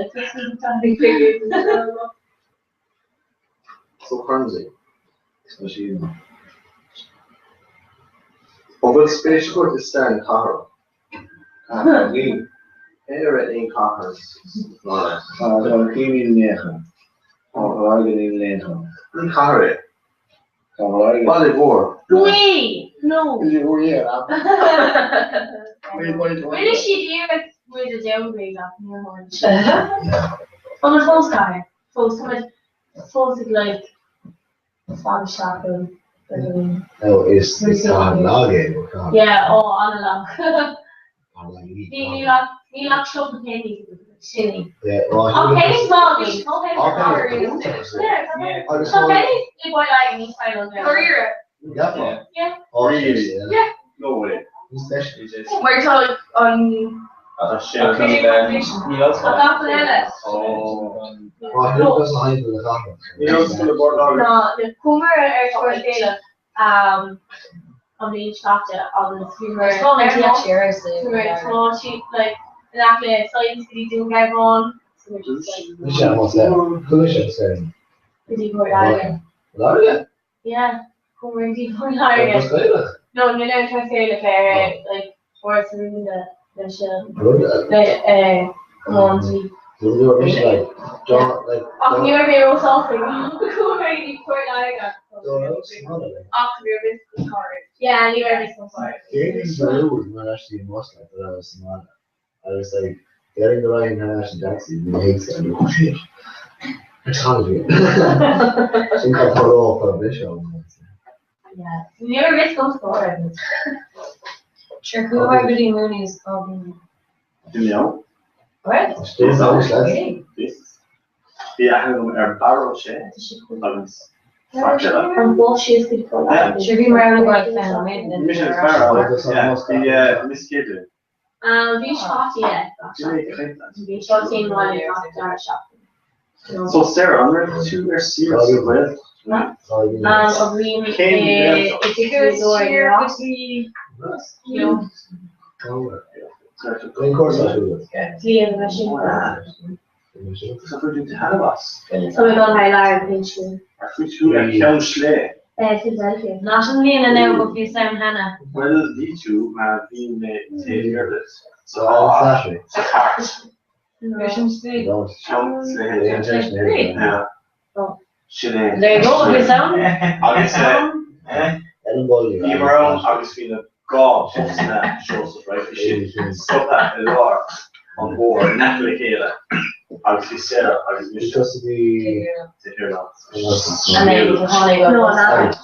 C: So clumsy.
E: Tá sí.
C: An bhfuil spéis agat i stair na cathrach?
E: Ní.
C: Aon aon cathair ná
E: Tá cíní lécha. Tá ní lécha.
C: Ní cathair é.
E: Tá
C: Baile mhór.
B: Wait, no.
E: Wait,
B: Rinne siad iarracht muid a deimhniú ach níor tharla sé. An bhfuil fós cathair? Fós tá muid fós ag like fad isteach ann.
E: No, is tá lag é ó
B: Yeah, ó an-lag. Ní ní ach ní ach siopa Penneys sin í. Tá Penneys maith bhí tá Penneys maith.
E: Agus
B: Tá Penneys i bhfuil ag níos fearr ná
F: Career.
E: Yeah.
B: Yeah.
E: Oh, yeah.
B: Yeah.
C: No way.
F: Mar tá an
B: Tá eile. Ná chuamar ar turas Gaelach an bhliain seo caite agus bhíomar tá sí like in aice le Science go dtí Dún Garbhán go dtí Port Láirge. Yeah, chuamar go dtí Port Láirge. No, ní raibh turas Gaelach ar like Áras Rúnda leis an le Cumann Dlí. Ach ní raibh mé róshásta go chuamar go dtí Port Láirge. Ach bhí mé Yeah, ní raibh mé
E: I was like getting the right international taxi and oh shit. Sin cad tá rá fa bris
B: Yeah, ní raibh mé scoil.
H: Sure, chuamar go dtí Mooney's Cobb. Right?
C: Bhí aithne agam ar Barra sé agus
B: An bus síos go dtí Port Láirge.
H: Sure, bhí mar an bhfuil
C: Mise fear Miss Kidder.
B: Bhí seo yeah. Bhí seo cén bhaile gach dara seachtain.
C: So Sarah, an raibh tú ar saoire sa Ghaeltacht?
B: A bhí Tá mé gan thar lear an sin.
C: Ar fuair tú ar Cheann Sléibhe?
B: Philadelphia.
H: Not an bhliain an go bhí Sam Hanna.
C: Bhuel bhí tú mar bhí mé taobh thiar duit. Sa chairt.
H: Sin
C: Ceann Sléibhe. Sin é.
H: There you go, bhí Sam.
C: Agus bhí mar ann agus bhí na dhá busanna Joseph right bhí siad stoptha i lár an bhóthair in aice le chéile agus bhí Sarah agus mise taobh thiar leo.
H: And then tháinig an
B: No,
H: bus,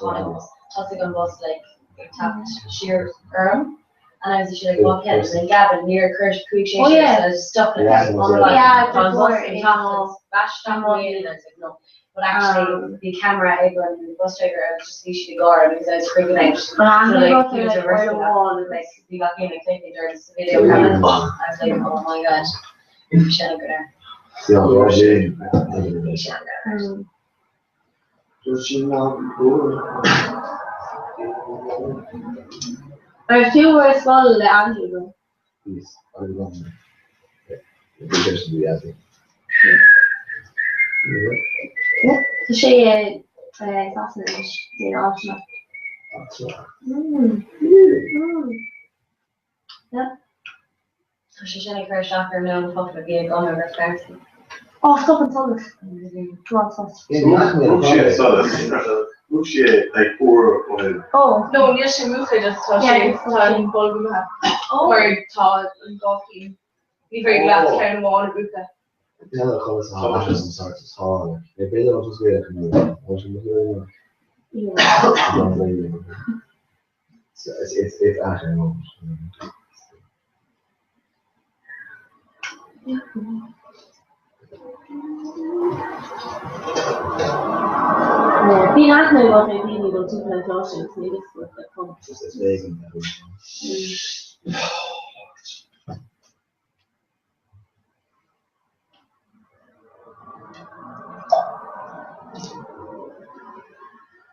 B: no.
H: Thosaigh an bus like ag teacht siar orm. And I was just like, what can? And then Gavin near Kurt Cúig
B: Oh, yeah.
H: I was stuck like
E: Yeah,
H: on the line.
B: Yeah,
H: Tá an bus
B: before
H: ag
B: it
H: teacht
B: all-
H: agus bash and I was like, no. But actually, the camera ag an the bus driver, I was just bhí siad ag gáire because I was freaking out. So like, he was reversing that. Like, bhí gach éinne ag féachaint ar this video camera. I was like, oh my god. Sin a go
B: Ar fiú ar scoil le Andrew though. Tá sé Sasana anois déan áiteanna.
H: Tá sé sin ag cur isteach ar nó an focal a bhí ag agam ar fearsaí.
B: Ó, stop an solas. Come on, solas.
C: Rug sé solas. Rug sé like uair ó shin.
B: Ó,
F: No, níl sé múchta just tá sé
B: Yeah,
F: tá an bolg amuigh.
B: ó.
F: Mar tá an dá cinn. Ní féidir leat ceann amháin a mhúchadh.
E: It's it's at a moment.
B: Bhí aithne agam ar daoine go timpeall an chláir sin, ní is le cum.
E: It's it's vague.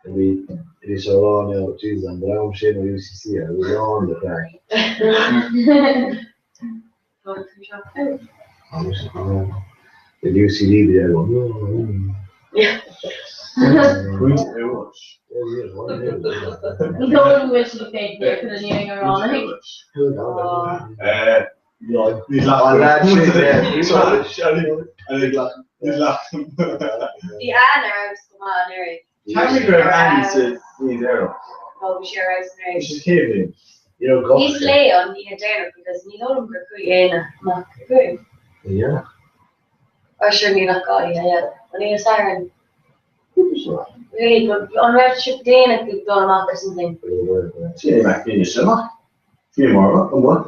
E: Bhí bhí sé rá now, Jesus, an dream sin ó UCC a bhí lán de chraic. The UCD bhí ar
C: Púint eolais.
B: Ní dóigh go bhfuil siad féin chun an fhírinne a rá.
H: Bhí Anne ar fheabhas go maith anuraidh.
C: Ceapaim go raibh Annie sa bhliain deireanach.
H: Ó, bhí sé ar fheabhas anuraidh.
C: Bhí sé chéad bhliain.
H: Níos léi an oíche deireanach because ní dóigh liom gur chuaigh éinne amach ar chuaigh. Or sure níl ach dhá oíche eile. An oíche Sathairn. Really, but an raibh sibh déanach ag dul amach or something?
C: Sin é bhí sé amach. Bhí mar amuigh.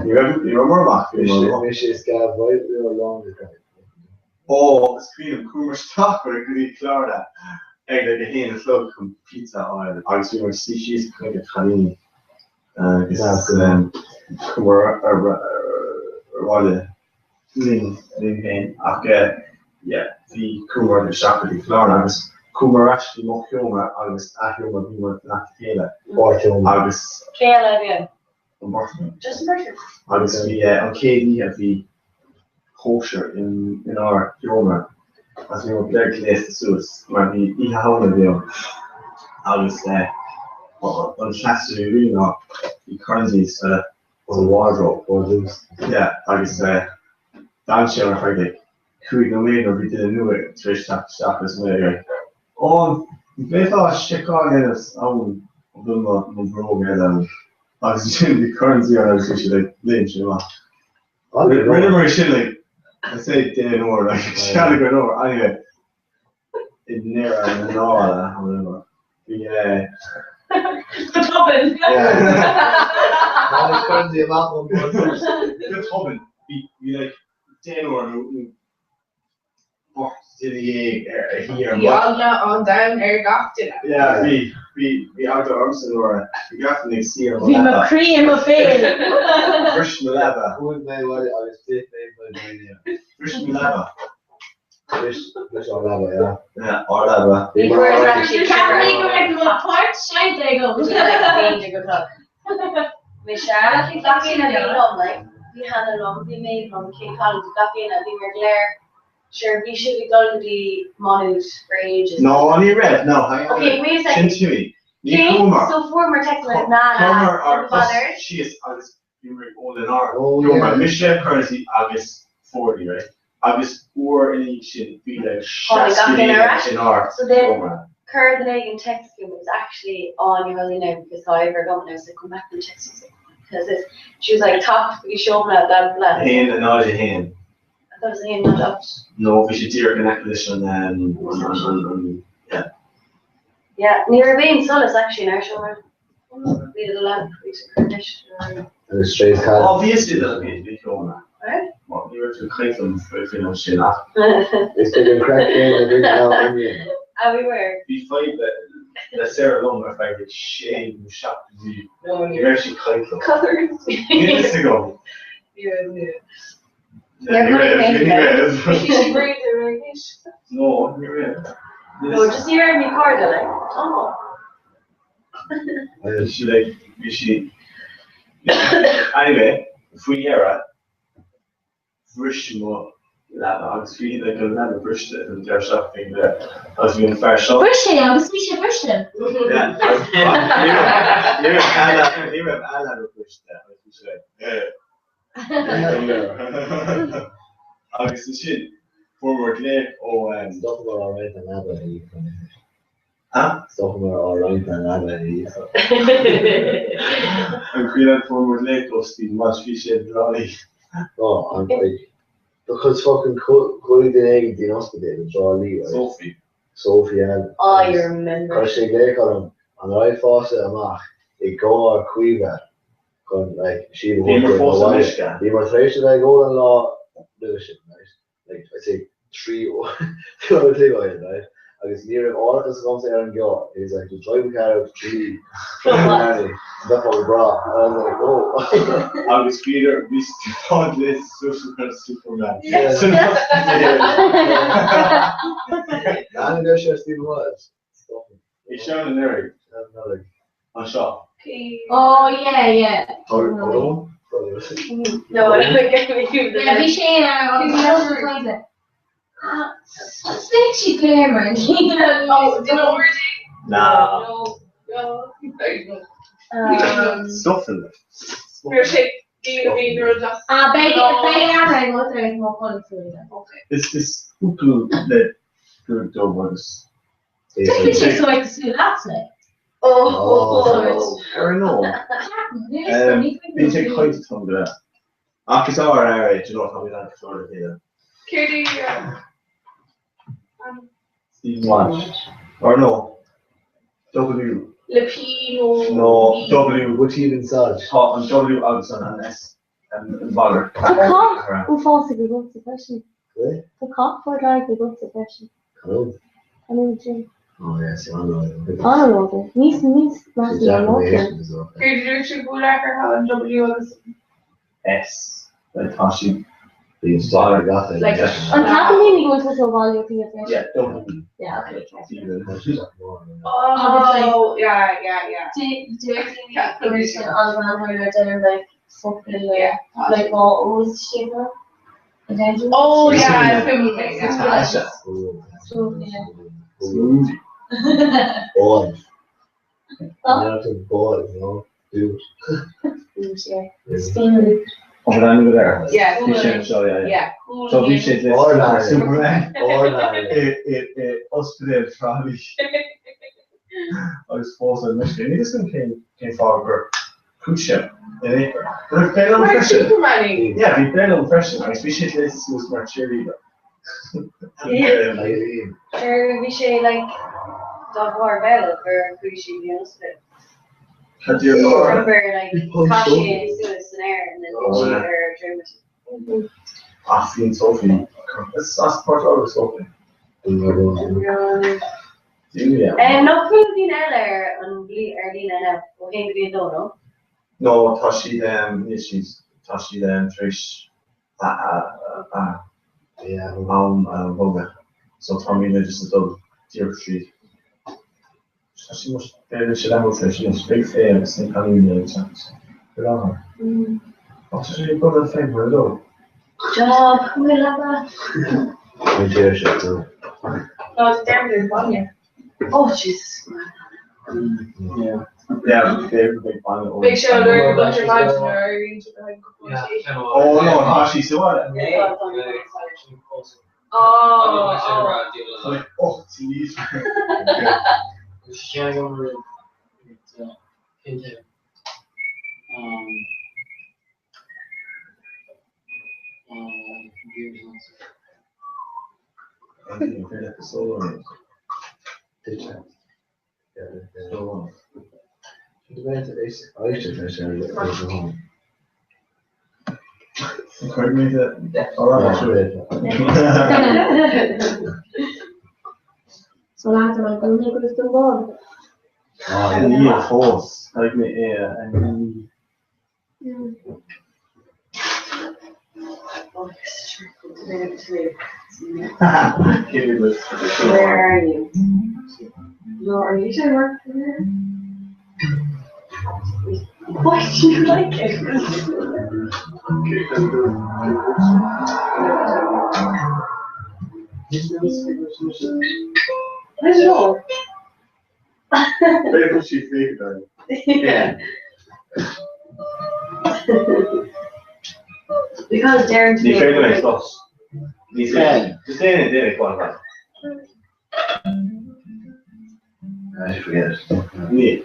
C: Ní raibh ní raibh mar amach. Bhí mar amach.
E: Bhí sé scabh lán de chraic.
C: Ó, is cuimhin liom chuamar isteach go dtí Florida ag like a haon a chlog chun pizza a fháil agus bhí muid suí síos chuig an chailín. Agus chuamar ar bhaile linn linn féin ach yeah bhí chuamar isteach go dtí Killarney agus chuamar ar ais go mo sheomra agus a sheomra bhíomar in aice chéile agus
H: Cé eile a bhí ann?
C: An bheirt againn.
H: Just an bheirt agaibh.
C: Agus bhí an chéad oíche bhí cóisir inár sheomra agus bhí muid go léir gléasta suas mar bhí Oíche Shamhna a bhí ann agus an cleas a bhí againn ná bhí Kearnsey sa wardrobe. Yeah agus d'fhan sé ar feadh like 5 nóiméad nuair bhí duine nua tar éis teacht isteach agus mé like ó an bhféadfá seiceáil a dhéanamh ann an bhfuil mo bhróg eile ann agus ansin bhí Kearnsey ann agus bhí sé like léim sé amach. Rinneamar sin like I say 10 uair like sean go leor anyway i ndeireadh na dála however bhí eh
B: Go tobann.
E: Tháinig Kearnsey amach ón
C: Go tobann bhí bhí like 10 uair nó nó 18 ar a thí ar
F: Bhí eagla an domhain ar gach duine.
C: Yeah, bhí, bhí, bhí eagla ormsa nuair a bhí gach duine ag suí ar mo
B: Bhí mo
C: leaba.
B: chroí i mo bhéal.
C: Bhris mo leaba.
E: Chuaigh mé abhaile agus thit mé mo dhaoine.
C: Bhris mo leaba.
E: Bhris, bhris ár leaba, yeah.
C: Yeah, ár leaba.
H: Bhí
E: Bhí mar
H: cuairt
E: ár
H: actually
B: Ceapaim go raibh mo pháirt seinnte agam.
H: Bhí go cloch. Mise, gach éinne a bhí liom, like, bhí Hannah liom, bhí Maeve liom, Kate Collins, gach éinne, bhí mar go léir, sure, bhí sibh ag dul go dtí Maigh Nuad for ages.
C: No, ní raibh, no, hang on.
H: Okay, wait a
C: Sin
H: second.
C: tú. Ní
H: Cé,
C: chuamar.
H: so fuaireamar text like, nah, nah,
C: Chuamar ár
H: don't
C: bus
H: bother.
C: síos agus bhíomar ag ól inár
E: Oh,
C: seomra.
E: yeah.
C: Mise, Kearnsey agus Fordy, right? Agus uair ina dhiaidh sin bhí like
H: Tháinig gach
C: 60
H: duine ar
C: daoine
H: ais.
C: inár
H: So then,
C: seomra.
H: Chuir duine éigin text chugam, it was actually on your holy name because tá obair agam and I was like, come back and text me because it's, she was like, top bhí seomra blah blah.
C: 1 0 1.
H: I thought it was 1 0 8.
C: No, bhí sé díreach in aice leis an an an an yeah.
H: Yeah, ní raibh aon solas actually in ár seomra. Bhí the lamp, bhí sé cur leis.
E: Agus straight cut.
C: Ó bhí sé do bhí bhí seomra.
H: Right?
C: Má ní raibh tú caint liom faoi faoin am sin ach.
E: Is beidh an craic céanna againn ann inniu.
H: Ah, we were.
C: Bhí fadhb le le Sarah liom ar feadh like sé nó seacht mhí. Ní raibh sí caint liom. Níl fhios agam.
F: Ní raibh, ní raibh.
C: Ní raibh, ní raibh.
F: Bhí sí bréid ar anois.
C: No, ní raibh.
H: No, just ní raibh mé cairde like. Oh.
C: Bhí sí like, bhí sí Anyway, faoi dheireadh, bhris mo leaba agus bhí like an leaba briste an deireadh seachtaine go léir agus bhí an fear seo.
B: Bhris sé agus bhí sé briste.
C: Yeah, ní raibh ní raibh a leaba ní raibh a leaba briste agus bhí sé like eh. Agus ansin fuair muid glaoch ó
E: Stopamar á roinnt an leaba a Aoife.
C: Ha?
E: Stopamar á roinnt an leaba a Aoife.
C: An cuimhin leat fuair muid glaoch ó Stephen Walsh bhí sé i dTrá Lí.
E: No, an like because fucking chuaigh duine éigin dtí an ospidéal i dTrá Lí, right?
C: Sophie.
E: Sophie and
H: Oh, you remember.
E: Chuir sé glaoch orm an raibh fása amach i gcomhair Caoimhe chun like síob a
C: Bhíomar
E: thabhairt
C: fós
E: abhaile.
C: in uisce.
E: Bhíomar tar éis a bheith ag ól an lá roimhe sin, right? Like I'd say 3 uair an chloig ó shin, right? Agus ní raibh árachas agamsa ar an gcarr. He was like, just drive the car out to Tralee. Bheifeá go breá. And I was like, oh.
C: Agus bhíodar bhí Stiofán gléasta suas mar Superman.
E: Yeah.
C: San ospidéal.
E: Aithne go sé Stephen Walsh.
C: Bhí sé ann anuraidh.
E: Anuraidh.
C: Anseo.
B: Oh yeah, yeah.
E: Oh,
H: No, I don't think I knew
B: Yeah, bhí sé in ar Sneak sí glamour.
F: Oh, did already?
C: Nah.
F: No, no, no.
C: Stuffing.
F: We're shaking the main road last.
B: Ah, beidh beidh earra go tar éis mo chun súile.
F: Okay.
C: Is is cúpla le gur dubh agus
B: Bhí sé sórt cosúil leatsa.
H: Oh.
C: Ar nó. Bíonn sé caint tom go leith. Ach is ábhar air é, do you know, tá mé an clár le chéile.
F: Céard é
C: Stephen Walsh. Or no. W.
F: Le P nó
C: No, W.
E: What even Saj?
C: Tá an W agus an S an bhalar.
B: Tá cách uafásach agamsa freisin.
E: Cé?
B: Tá cách fódráig agamsa freisin.
E: Canúint.
B: Canúint sin.
E: Oh yes, an-láidir.
B: An-láidir. Níos níos measa ná Nokia.
F: Céard a dúirt tú go bhfuil ar an W agus
C: S. Like tá siad.
E: Bíonn stair ag gach duine.
B: An ceapann daoine go bhfuil tusa ó Bhaile Átha Cliath freisin?
C: Yeah, W.
B: Yeah, okay, okay.
F: Oh, yeah, yeah, yeah.
B: Deir daoine go bhfuil sin an-bhean ar deireadh like focal like like má óid sin
F: Oh, yeah, it's
C: yeah.
E: Smoothie. Boy. Boy, no? Dude.
B: Spin.
C: Oh, but I'm there.
F: Yeah.
C: Bhí sé anseo, yeah, yeah.
F: Yeah.
C: So bhí sé
E: Or
C: Superman.
E: Or
C: I ospidéal Thrá Lí. Agus fós an mis. Ní an cén cén fáth gur cúise in éicear. Bhí plé liom
F: Mar
C: freisin.
F: Superman í.
C: Yeah, bhí plé liom freisin agus bhí sé léite suas mar cheerleader.
H: Sure, bhí sé like dá bharr Béarla gur chuaigh sí go dtí an ospidéal.
C: Tá dear
H: Remember like chaith sé suas san aer and then did sí ar droim.
C: Ach bhí an Sophie. Is as Port Láirge Sophie. Julia.
H: Nach bhfuil daoine eile ar an bhli ar líne now ó haon go dtí a dó, no?
C: No, tá siad níl siad tá siad tar éis a a am a bhogadh. So tá míle just ag dul díreach tríd. Tá sí much b'fhéidir sé leathuair tar éis anois. Beidh Faye agus na cailíní ag teacht ar láthair. Ach tá sé ag dul ar féin mar a dó.
H: Job, bhfuil agat?
F: No, it's Dermot and Vanya.
H: Oh, Jesus.
C: Yeah. Yeah, big big baile.
F: Big show there, but your lives are arranged behind
C: Oh no, tá sí sa
F: Oh,
C: Tá 8 níos.
B: So leat an go go don ball.
C: Ní fós Caithfidh mé é a ní.
H: Where are you? No, are you sure work here? Why do you like it? I don't know.
C: Yeah.
H: Because Darren
C: Ní féidir leis dos. Ní féidir. Just déan déan qualify.
E: I forget.
C: Ní.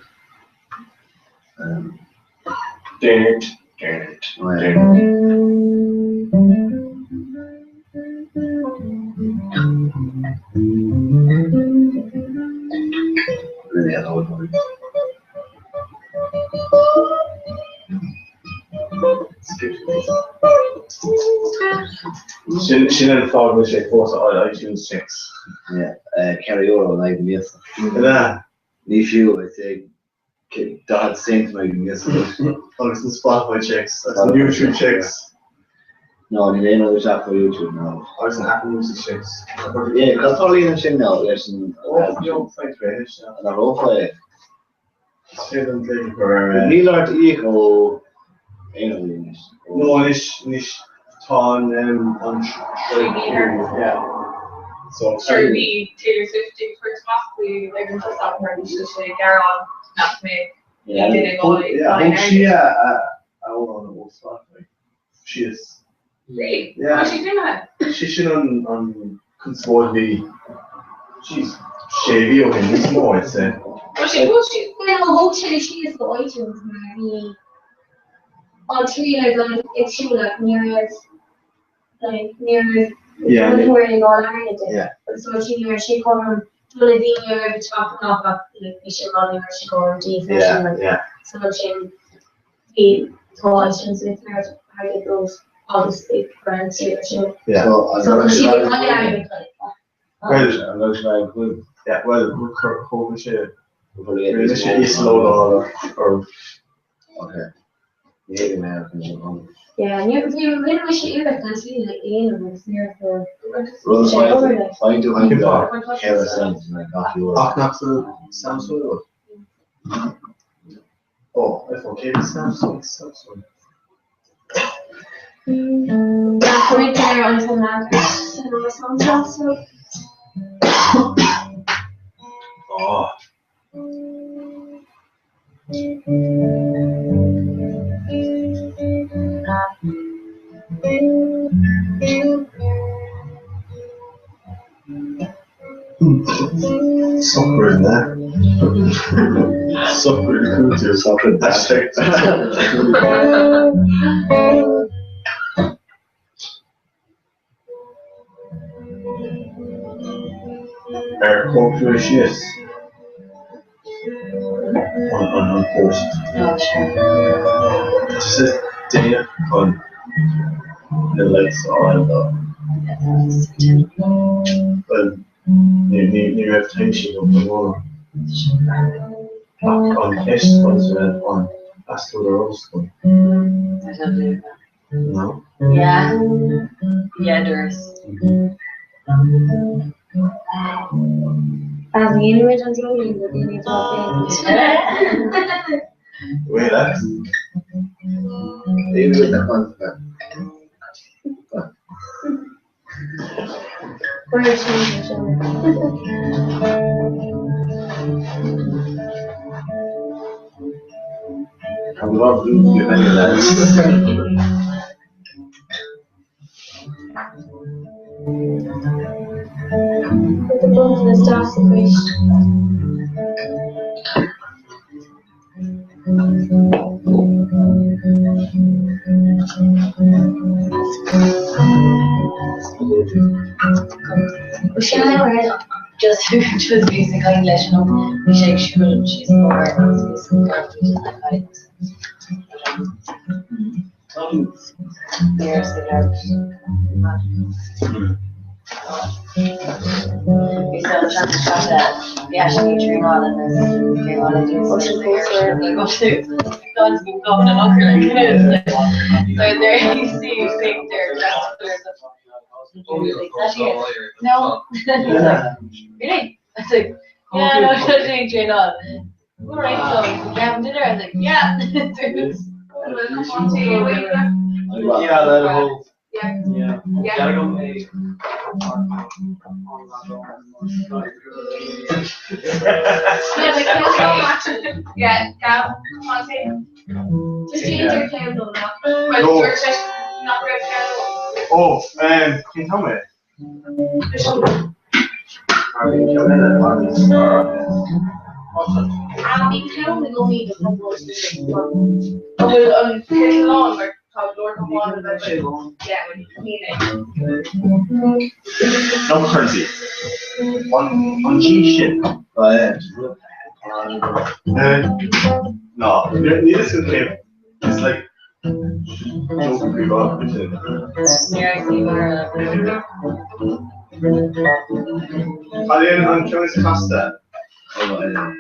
C: Déan déan déan.
E: Really, I don't know.
C: Sin sin an fáth go sé fós á iTunes checks.
E: Yeah, ceithre euro in aghaidh na míosa.
C: Ina.
E: Ní fiú é 40 cent in aghaidh na míosa.
C: Agus na Spotify checks, agus na YouTube checks.
E: No, níl aon rud isteach ó YouTube ná.
C: Agus na Apple Music checks.
E: Yeah, cad tarlaíonn ansin now leis an
C: Oh, no, fine, réis.
E: an athrófá é?
C: Is féidir an léig a chur ar.
E: Níl ort íoc ó aon rud anois.
C: No, anois, anois tá an an Yeah. So
F: Sure, bhí Taylor Swift ag tabhairt amach faoi ag an tosach mar bhí sé sé gearán nach mbeadh duine ag fáil
C: Yeah, thug sí a amhrán ó Spotify. Síos.
F: Really?
C: Yeah.
F: Oh, she's doing that.
C: Sí sin an an conspóid bhí Jeez, sé mhí ó shin níos mó I'd say.
F: Well, she well, she
B: Well, thóg sé síos go iTunes mar bhí an tríú don ag siúl ní raibh like ní raibh
C: Yeah,
B: an thuair ag fáil airgead de.
C: Yeah.
B: Agus dúirt sí ní raibh sé cothrom do na daoine a raibh ag teacht amach ach like bhí sé rá ní raibh sé cothrom di freisin
E: Yeah,
B: like
C: yeah.
B: so ansin bhí tá iTunes ag tabhairt airgead dóibh agus ag cur an tír sin.
C: Yeah.
E: So, an
B: So
E: raibh
B: sí
E: sé
B: ag cailleadh airgead like.
C: Well,
E: an raibh sé ag cúig?
C: Yeah, well, thóg sé rinne sé íoslódáil orm.
E: Okay. Ní hé mé ar an
B: Yeah, ní rinne mise iarracht an slí le aon agus ní raibh
E: Rud is féidir tú féin ceithre cent na gach euro.
C: Ach nach bhfuil Samsung agat? Oh, iPhone céad Samsung, Samsung.
B: Right there on some so.
C: Oh. Soccer in there. Soccer cúitir.
E: Soccer
C: Hashtag. Ar chóip síos an an an post.
H: Oh, sure.
C: Tá sé déanamh chun na likes a fháil dó. Well, ní ní ní raibh tension agam go mór. Ach an cheist an an freastal ar ollscoil.
H: I don't do that.
C: No?
H: Yeah. Yeah, Doris.
B: As the image on the daoine atá
C: Wait, that's
E: Tá go leor brú faoi mhéine leis.
B: With the bump and the staff the
H: Just just bhí sa leis an bhí sé ag siúl síos an bóthar agus bhí san Bhí sa bhí tríáil So there you see there No. He's like, really? I was like, yeah, no, she doesn't on. All right, so we having dinner. I was like, yeah.
I: Yeah, that whole.
F: Yeah.
I: Yeah.
F: Yeah.
I: Gotta go pay.
F: Yeah, like, there's so much. Yeah, Gav, come on, say.
B: Just change your candle now.
F: Well,
C: No.
F: you're just not red candle.
C: Oh, can you tell me?
B: Bhí ceann na gcóí do
F: Oh, well, céad lá mar tá leor go bháin Yeah, ní é.
C: No currency. On G shit.
E: Oh, yeah.
C: No, ní is go It's like joke free bar.
H: Here I see where
C: Alien an ceann is casta.
E: Oh, yeah.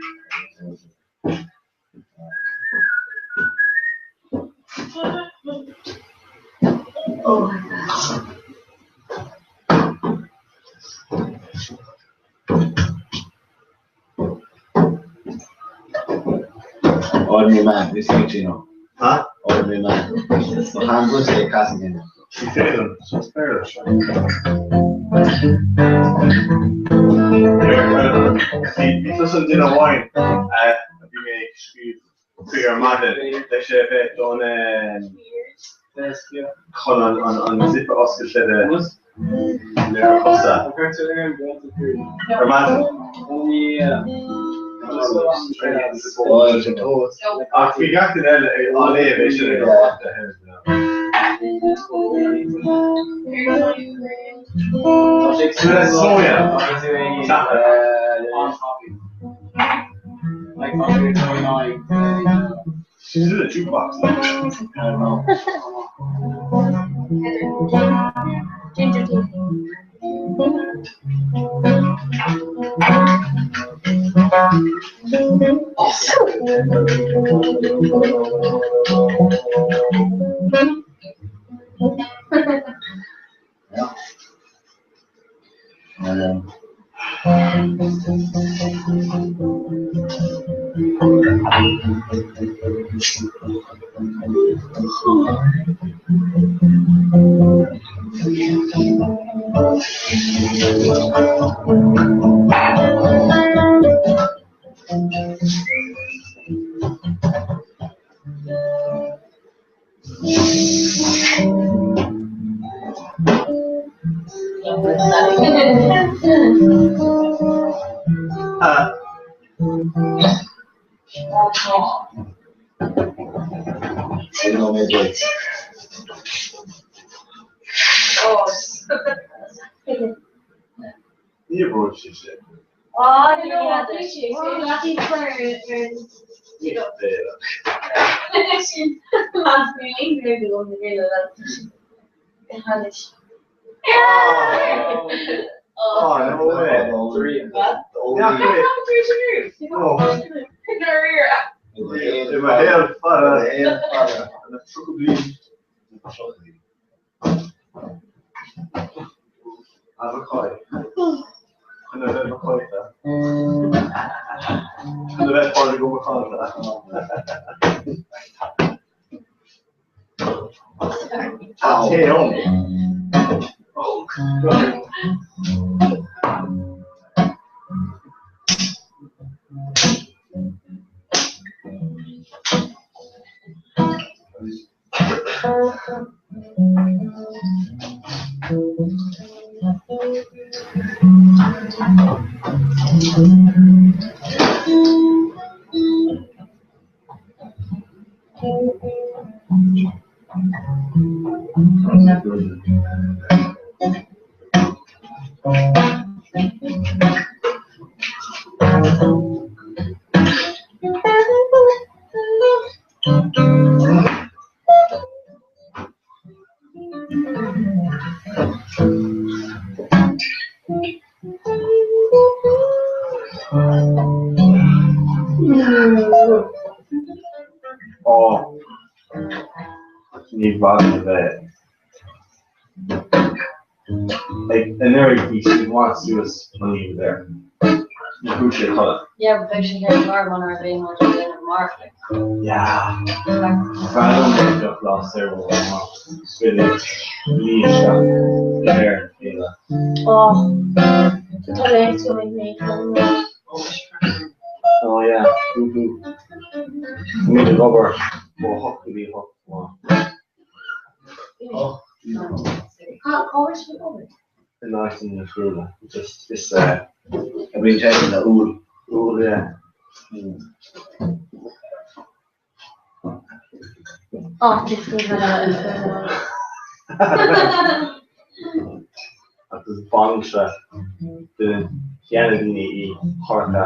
B: Oh my gosh.
E: Ordinary man, this ain't you know.
C: Huh?
E: Ordinary man. The hand was a casting in.
C: Bhí féidir, so fair. Bhí tusa an duine amháin a bhí mé ag scríobh faoi ar maidin leis sé bheith don chun an zip a oscailt le le ar chosa. Ar maidin.
E: Oh, it's a toast.
C: Ach bhí gach duine eile á léamh é sin ag an She's in a jukebox.
E: I don't know.
B: Ginger tea.
E: Yeah.
C: Ní bhfuair sé sin.
B: Oh, no,
C: Oh, no way.
G: Yeah,
C: I mo shaol fada. Na 30 bliain. Avocado. Chun a bheith macánta. Chun a bheith fada go macánta. Tá té ann. Oh, God. Oh, ní bhfad a bheith. Like, anuraidh bhí siad i bhfad suas an líne there. Ní chuaigh sé codladh.
H: Yeah, but bheadh sé ar mar man ar bheith mar déanamh mar like.
C: Yeah. Bheadh an bheadh lá saor amach. Scoile líon isteach ar chéile.
B: Oh, tá léit go mé.
C: Oh yeah, boo boo. Mí ag obair ó 8 go dtí 8
B: Oh.
H: Cá bhfuil sé obair?
C: In áit na chrúla. Just is
E: A bhíonn sé le úll.
C: Úll, yeah.
B: Oh, this is
C: Agus banaltra de sheandaoine í Shorcha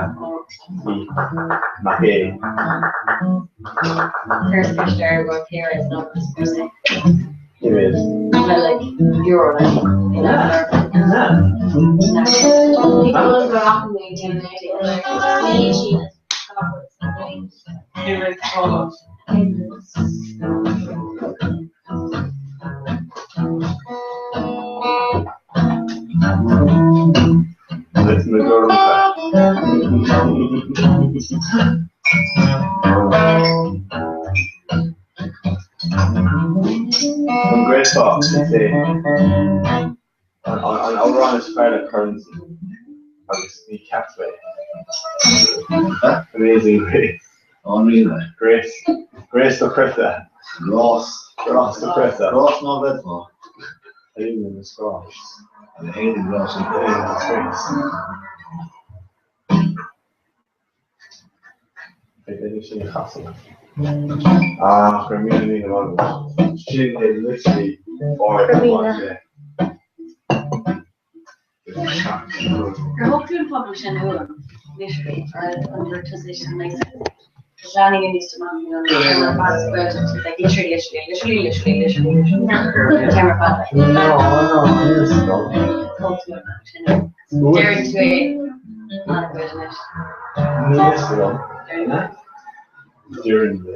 C: Ní Mac Aodha.
H: First picture go here is not this person.
C: Here is.
H: But like euro like you know.
C: Agus na gormacha. An gcreidfeá is é an amhrán is fearr le Currency agus ní ceapt mé. Amazing Grace.
E: Unreal.
C: Grace. Grace dochreidte.
E: Grás.
C: Grás dochreidte.
E: Grás ná bheadfá.
C: Aon is grás.
E: A haon grás an
C: Aon is grace. Beidh sin chasan. Ah, gur mí ní Sin é literally ard
H: Gur Gur thug tú an pobal sin uaim, literally, or an bhfuil tú sin like planning in East Among like literally, literally, literally, literally, literally, literally, camera fad.
C: No, no,
H: Thug tú an pobal sin uaim. Deireann tú é. An-chuid anois.
C: Ní fhios agam. Deireann mé.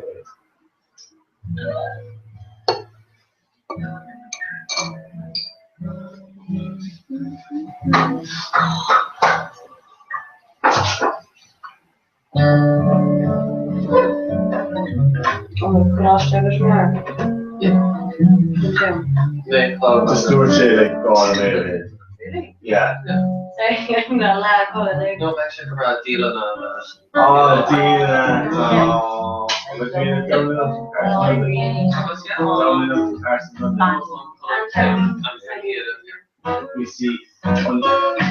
H: An coláiste agus mar?
C: Just dúirt sé like gá na méad é. Yeah.
H: Sorry, no lá
G: No beidh sé go breá díleanna
C: Ah, díleanna. We see an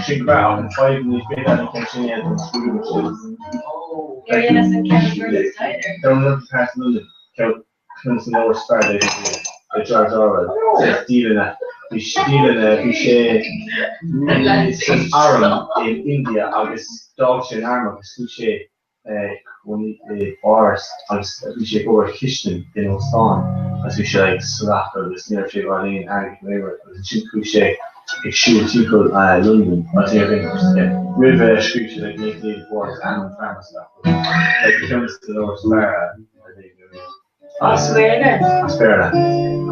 C: sin go breá an fadhb ní féidir an ceann sin a dhéanamh scrúdú sin. Ceann san leabhar is fearr le George Orwell, Dialanna. Bhí dialanna, bhí sé san arm in India agus d'fhág sé an arm agus chuaigh sé chun i bPáras agus bhí sé ag obair chistin in óstán agus bhí sé like salach agus ní raibh sé ag fáil aon airgead nó aon rud agus ansin chuaigh sé ag siúl timpeall Londain agus ní raibh aon post aige. Roimhe scríobh sé like 1984 agus ainm an fear like ceann de na leabhair is fearr a léigh mé riamh.
H: As Gaeilge?
C: As Béarla.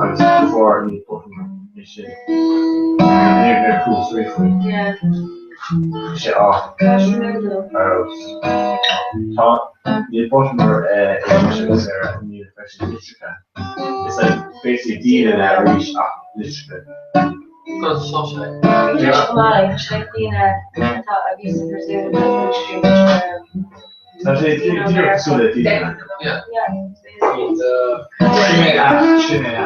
C: Agus de bharr ní botún é sin. Níor níor chuala faoi faoi.
H: Yeah.
C: Sé á ar fheabhas. Tá níl botún é sin ar níl freisin litreacha. It's like basically dialanna arís ach litreacha. Tá sé díreach cosúil le dialanna. Sin é a, sin é a.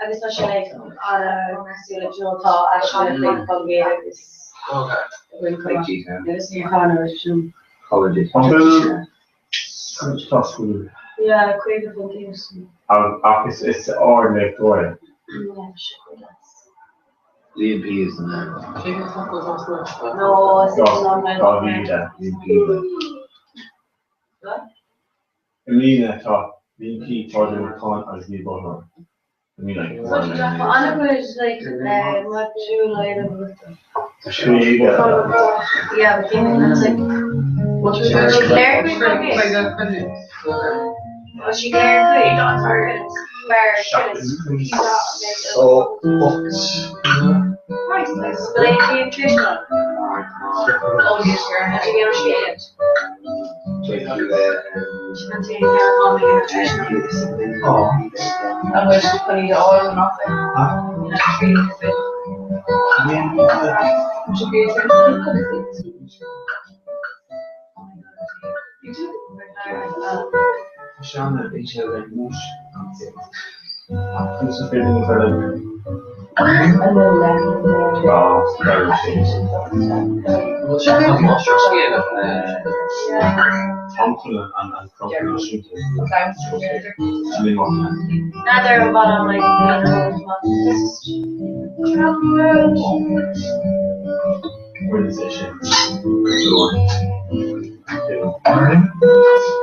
H: Agus tá sé like an-cosúil le Joe tá aisling ag fáil agus agus ní chanar sin.
C: An bhfuil tá scrúdú.
H: Yeah, 50%.
C: Ach is ard le Victoria.
E: Liam P is an name.
H: No, it's not my
C: Dá mhíle Liam P. I mbliana tá Liam P, Pádraig Mac Con agus Neil Butler. I mean like
H: An-chuid like modúil Yeah, but that's like Claire Well, she Claire
E: So, ocht.
F: I wish funny to all or nothing.
C: Seanna bhí sé le múis Ach sa féidir le an
H: Neither but I'm like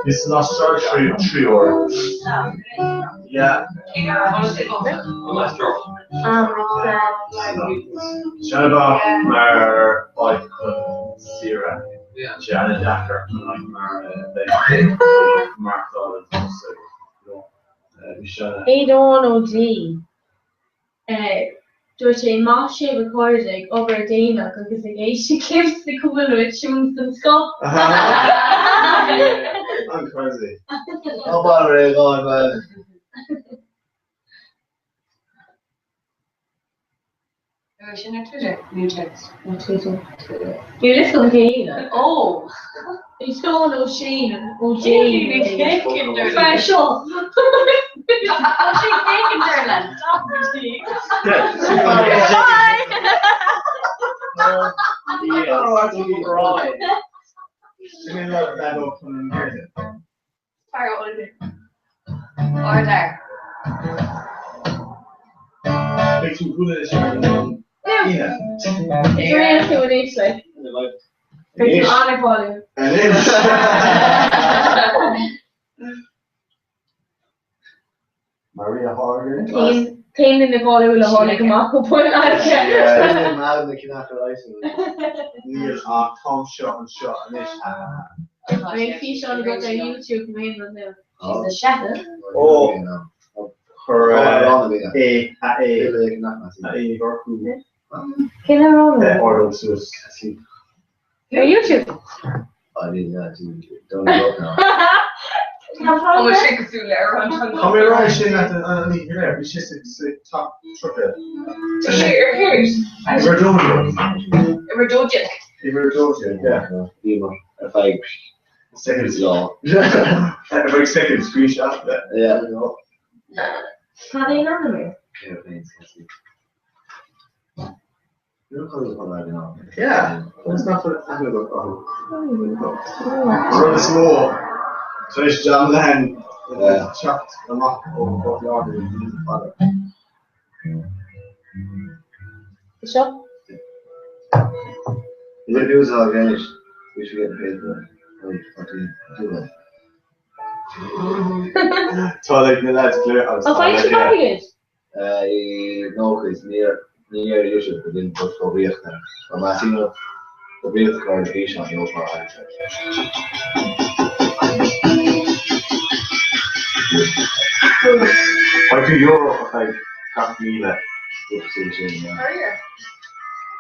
C: Is an Astráil triúr. Yeah. Seanbach mar áit chun saoire. Sé an-deacair mar maireachtáil bhí sé
B: Aodán Ó Dí. Dúirt sé maith sibh a chairde ag obair déanach agus ag éisteacht libh sa chúlra tunes den scoth.
C: An-crazy.
E: Tá bail ar Aodán, man.
F: Sin ar Twitter? New text.
B: Ar Twitter. Níl fhios agam cé hé. Ó! Aodán Ó Séan Ó Dé. Fear seo.
F: Order.
B: Is ar aon tú anois like. Beidh tú an-cháiliúil.
E: Maria Horgan.
B: Cén Cén duine cáiliúil a tháinig amach ó Port Láirge?
C: Níl ach táim seo anseo anois.
B: Beidh físeán agat ar YouTube nó aon rud nua.
H: She's the chef.
C: Ó, chuir A A A A Gorkú
B: Cén amhrán é?
C: ardú suas.
B: Ar YouTube?
F: Tá sé cosúil le ar an
C: Tá mé rá sin leat an oíche go léir, bhí sé sa top 30.
F: Tá sé ar chéard?
C: Uimhir 12.
F: Uimhir 12.
C: Uimhir 12, yeah.
E: Ar feadh
C: Seconds.
E: lá.
C: Ar feadh seconds, screenshot.
E: Yeah.
B: Cad é an ainm air?
C: Yeah, that's not for Rud is mó tar éis John Lennon teacht amach ó Phort Láirge na blianta fada.
B: Seo?
E: Is it news how Danish? We should get paid for it. Like, fucking do it.
C: Tá like na lads go léir agus
B: An bhfaigheann sibh airgead?
E: No, cos ní ar ní ar YouTube go dtí go fógraíocht air. Tá measúnú fógraíocht ar an bhfíseán gheofar airgead.
C: Faigh tú euro a feadh gach 1,000.
E: Sin sin, yeah.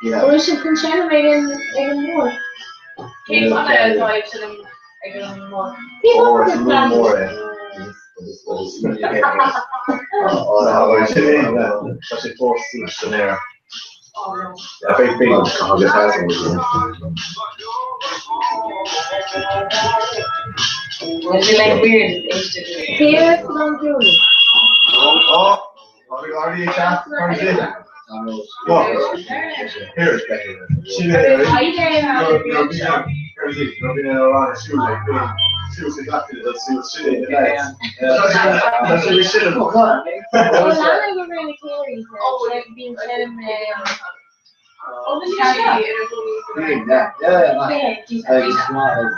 B: An bhfuil sibh chun seinm ag an ag an mbord?
F: Cén fáth atá ag seinm ag an mbord?
C: Ó, is rún mór é. Tá sé fós san aer.
H: Would you like weird
B: Cé an dúil?
C: Ó, Here, sin é.
B: Leanna go raibh na céirí bíonn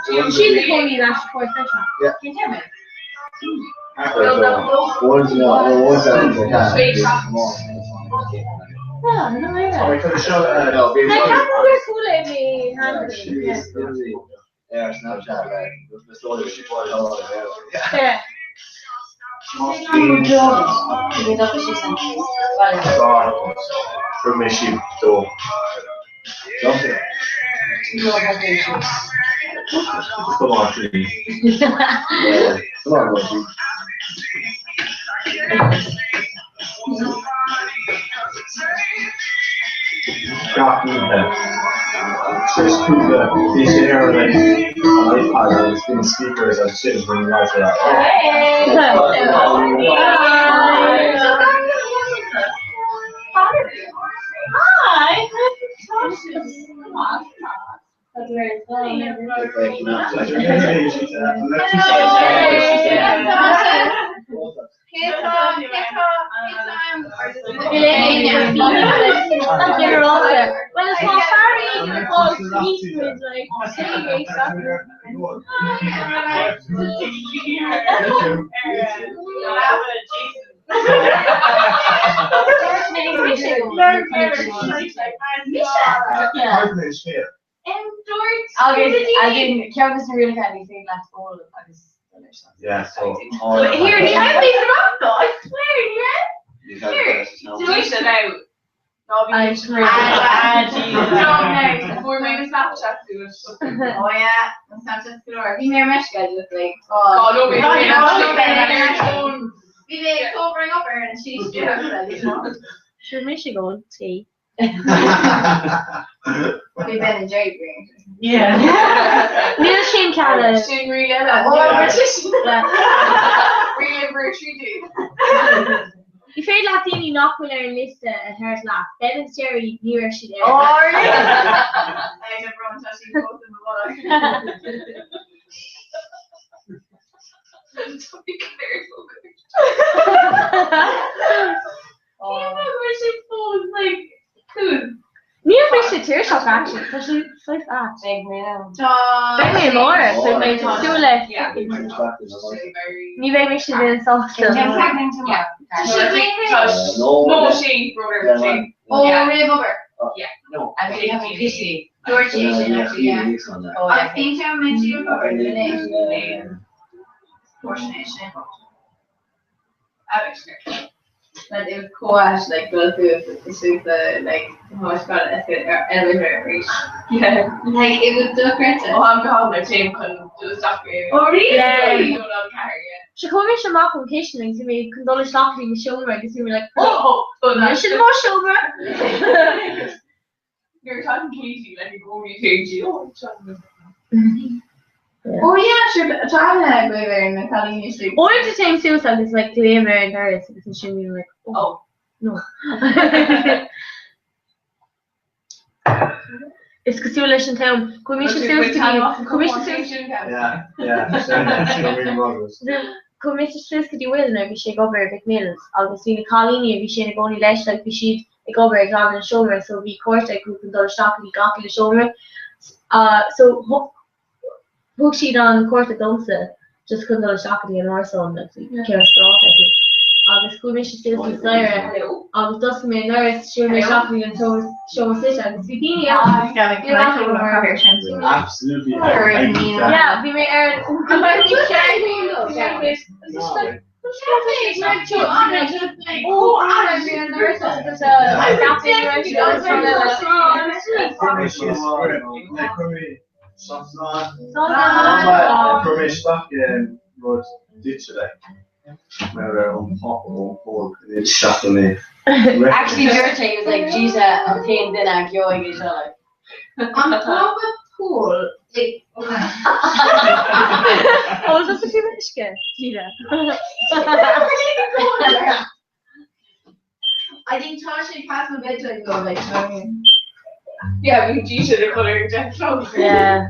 B: seinm Sin na céirí leis chuir freisin. Cén téarma? Ah, no Ceapaim gur chuala mé
E: Ar Snapchat, right? The story
B: Yeah.
C: Thug mé síob dó. Come on, please.
E: Come on, Rosie.
C: Gach oíche. Tar éis cúpla, bhí sé ar an iPad agus bhí na speakers ansin bhí na lads ar
B: Well, tá fearr ag fáil níos like
H: Agus as in ceann de na rialacha ní féidir leat ól agus
C: Yeah, so
F: Here, ní raibh mé amach I swear, ní raibh. Here,
H: Dúis
F: now. Fuair mé na Snapchat dúis.
J: Oh yeah, na Snapchat go leor. Bhí mé ar meisce just like
F: Oh, no, bhí mé
J: Bhí mé covering up ar an sí.
B: Sure mé sé ól tí.
J: Bhí Ben and Jerry bring.
B: Yeah. Níl sin ceanna.
F: Sin rí eile. Rí uimhir 13.
B: Ní féidir leat daoine nach bhfuil ar an liosta a thabhairt leat. Ben and Jerry ní raibh siad ar.
J: Oh, really? I never want to see both in the water.
B: Níl mé sé tuirseach actually, tá sé Saghas ait.
H: Beidh mé ann.
B: Beidh mé amárach, beidh mé cosúil le Ní bheidh mise duine sásta.
J: But it was quite like go through the like arís.
F: Yeah.
J: Like it was dochreidte.
F: Ó am go ham le téim chun dul isteach i.
B: Oh really?
F: Yeah.
B: So chuaigh mise amach ón chistin agus bhí mé chun dul isteach go dtí mo seomra agus bhí mé like oh oh sin mo seomra.
F: You're talking Katie like i gcónaí téann sí oh
J: Oh yeah, sure, tá go ar na cailíní istigh.
B: Uaireanta téim suas agus like glaoim ar an doras agus ansin bím like oh no. Is cosúil leis an t-am chuaigh mise suas go dtí chuaigh mise suas Chuaigh mise suas go dtí Will nuair a bhí sé ag obair i McMills agus bhí na cailíní a bhí sé ina gcónaí leis like bhí siad ag obair ag glanadh an seomra so bhí cárta acu chun dul isteach go dtí gach uile seomra so thug siad an cárta domsa just chun dul isteach go dtí an árasán agus bhí ceann spioradálta acu agus chuaigh mise suas an staighre agus d'oscail mé an doras shiúil mé isteach go dtí an seomra suite agus bhí daoine ann
C: Absolutely.
B: Yeah, bhí mé ar an
H: Actually dúirt sé, he was like, Gita an t-aon duine a gheobhaidh é seo like.
J: An pápa Pól ag
B: Ó, is as an uisce, Gita.
J: I think tá sé past my bedtime though, like, do you know what I mean?
F: Yeah, bhí Gita le cur ar deich chlog.
B: Yeah.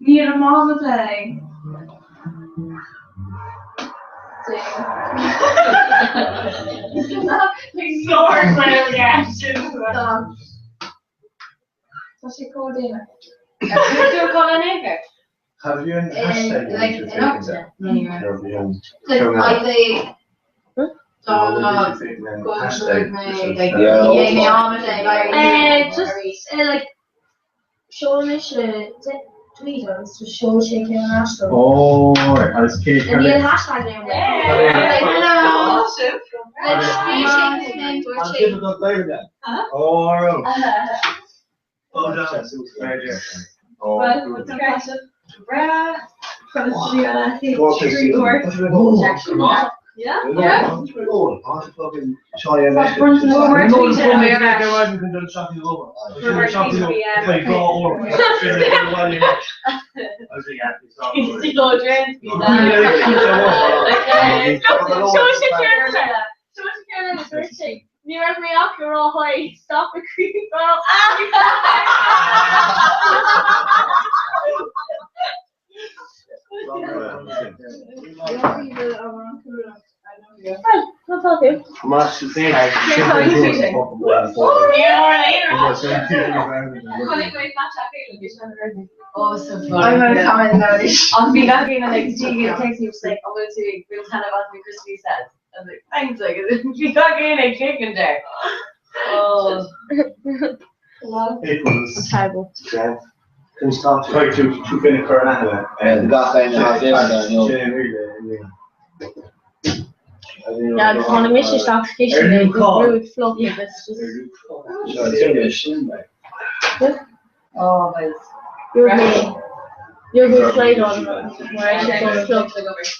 J: Níl a máma play.
F: Like my reaction.
J: Tá sé chomh déanach.
H: Dúirt Colin Aker.
C: Have you an hashtag
J: Like,
C: you
J: enough.
C: Like,
J: Like, I
C: Hashtag.
B: Just like sheol mise tweet agus just sheol sé ceann ar ais dom.
C: Oh, agus cé
B: And níl hashtag ann.
J: Hello.
C: Oh, oh,
F: Well, what's up, Yeah?
E: Yeah.
B: Ní raibh mé ach ag rá haigh, stop a creepáil.
H: Oh, so funny.
J: I'm gonna comment now.
H: Ach bhí gach aon like dtí an text me like an bhfuil tú ag bhfuil taitneamh as na Christy says. I was like, thanks like bhí gach aon ag click there. Oh.
B: Terrible. Yeah, agus tháinig mise isteach sa chistin agus brú ag fliuch agus just
H: Oh, guys.
B: You're me. You're good slide on mar sé dul fliuch.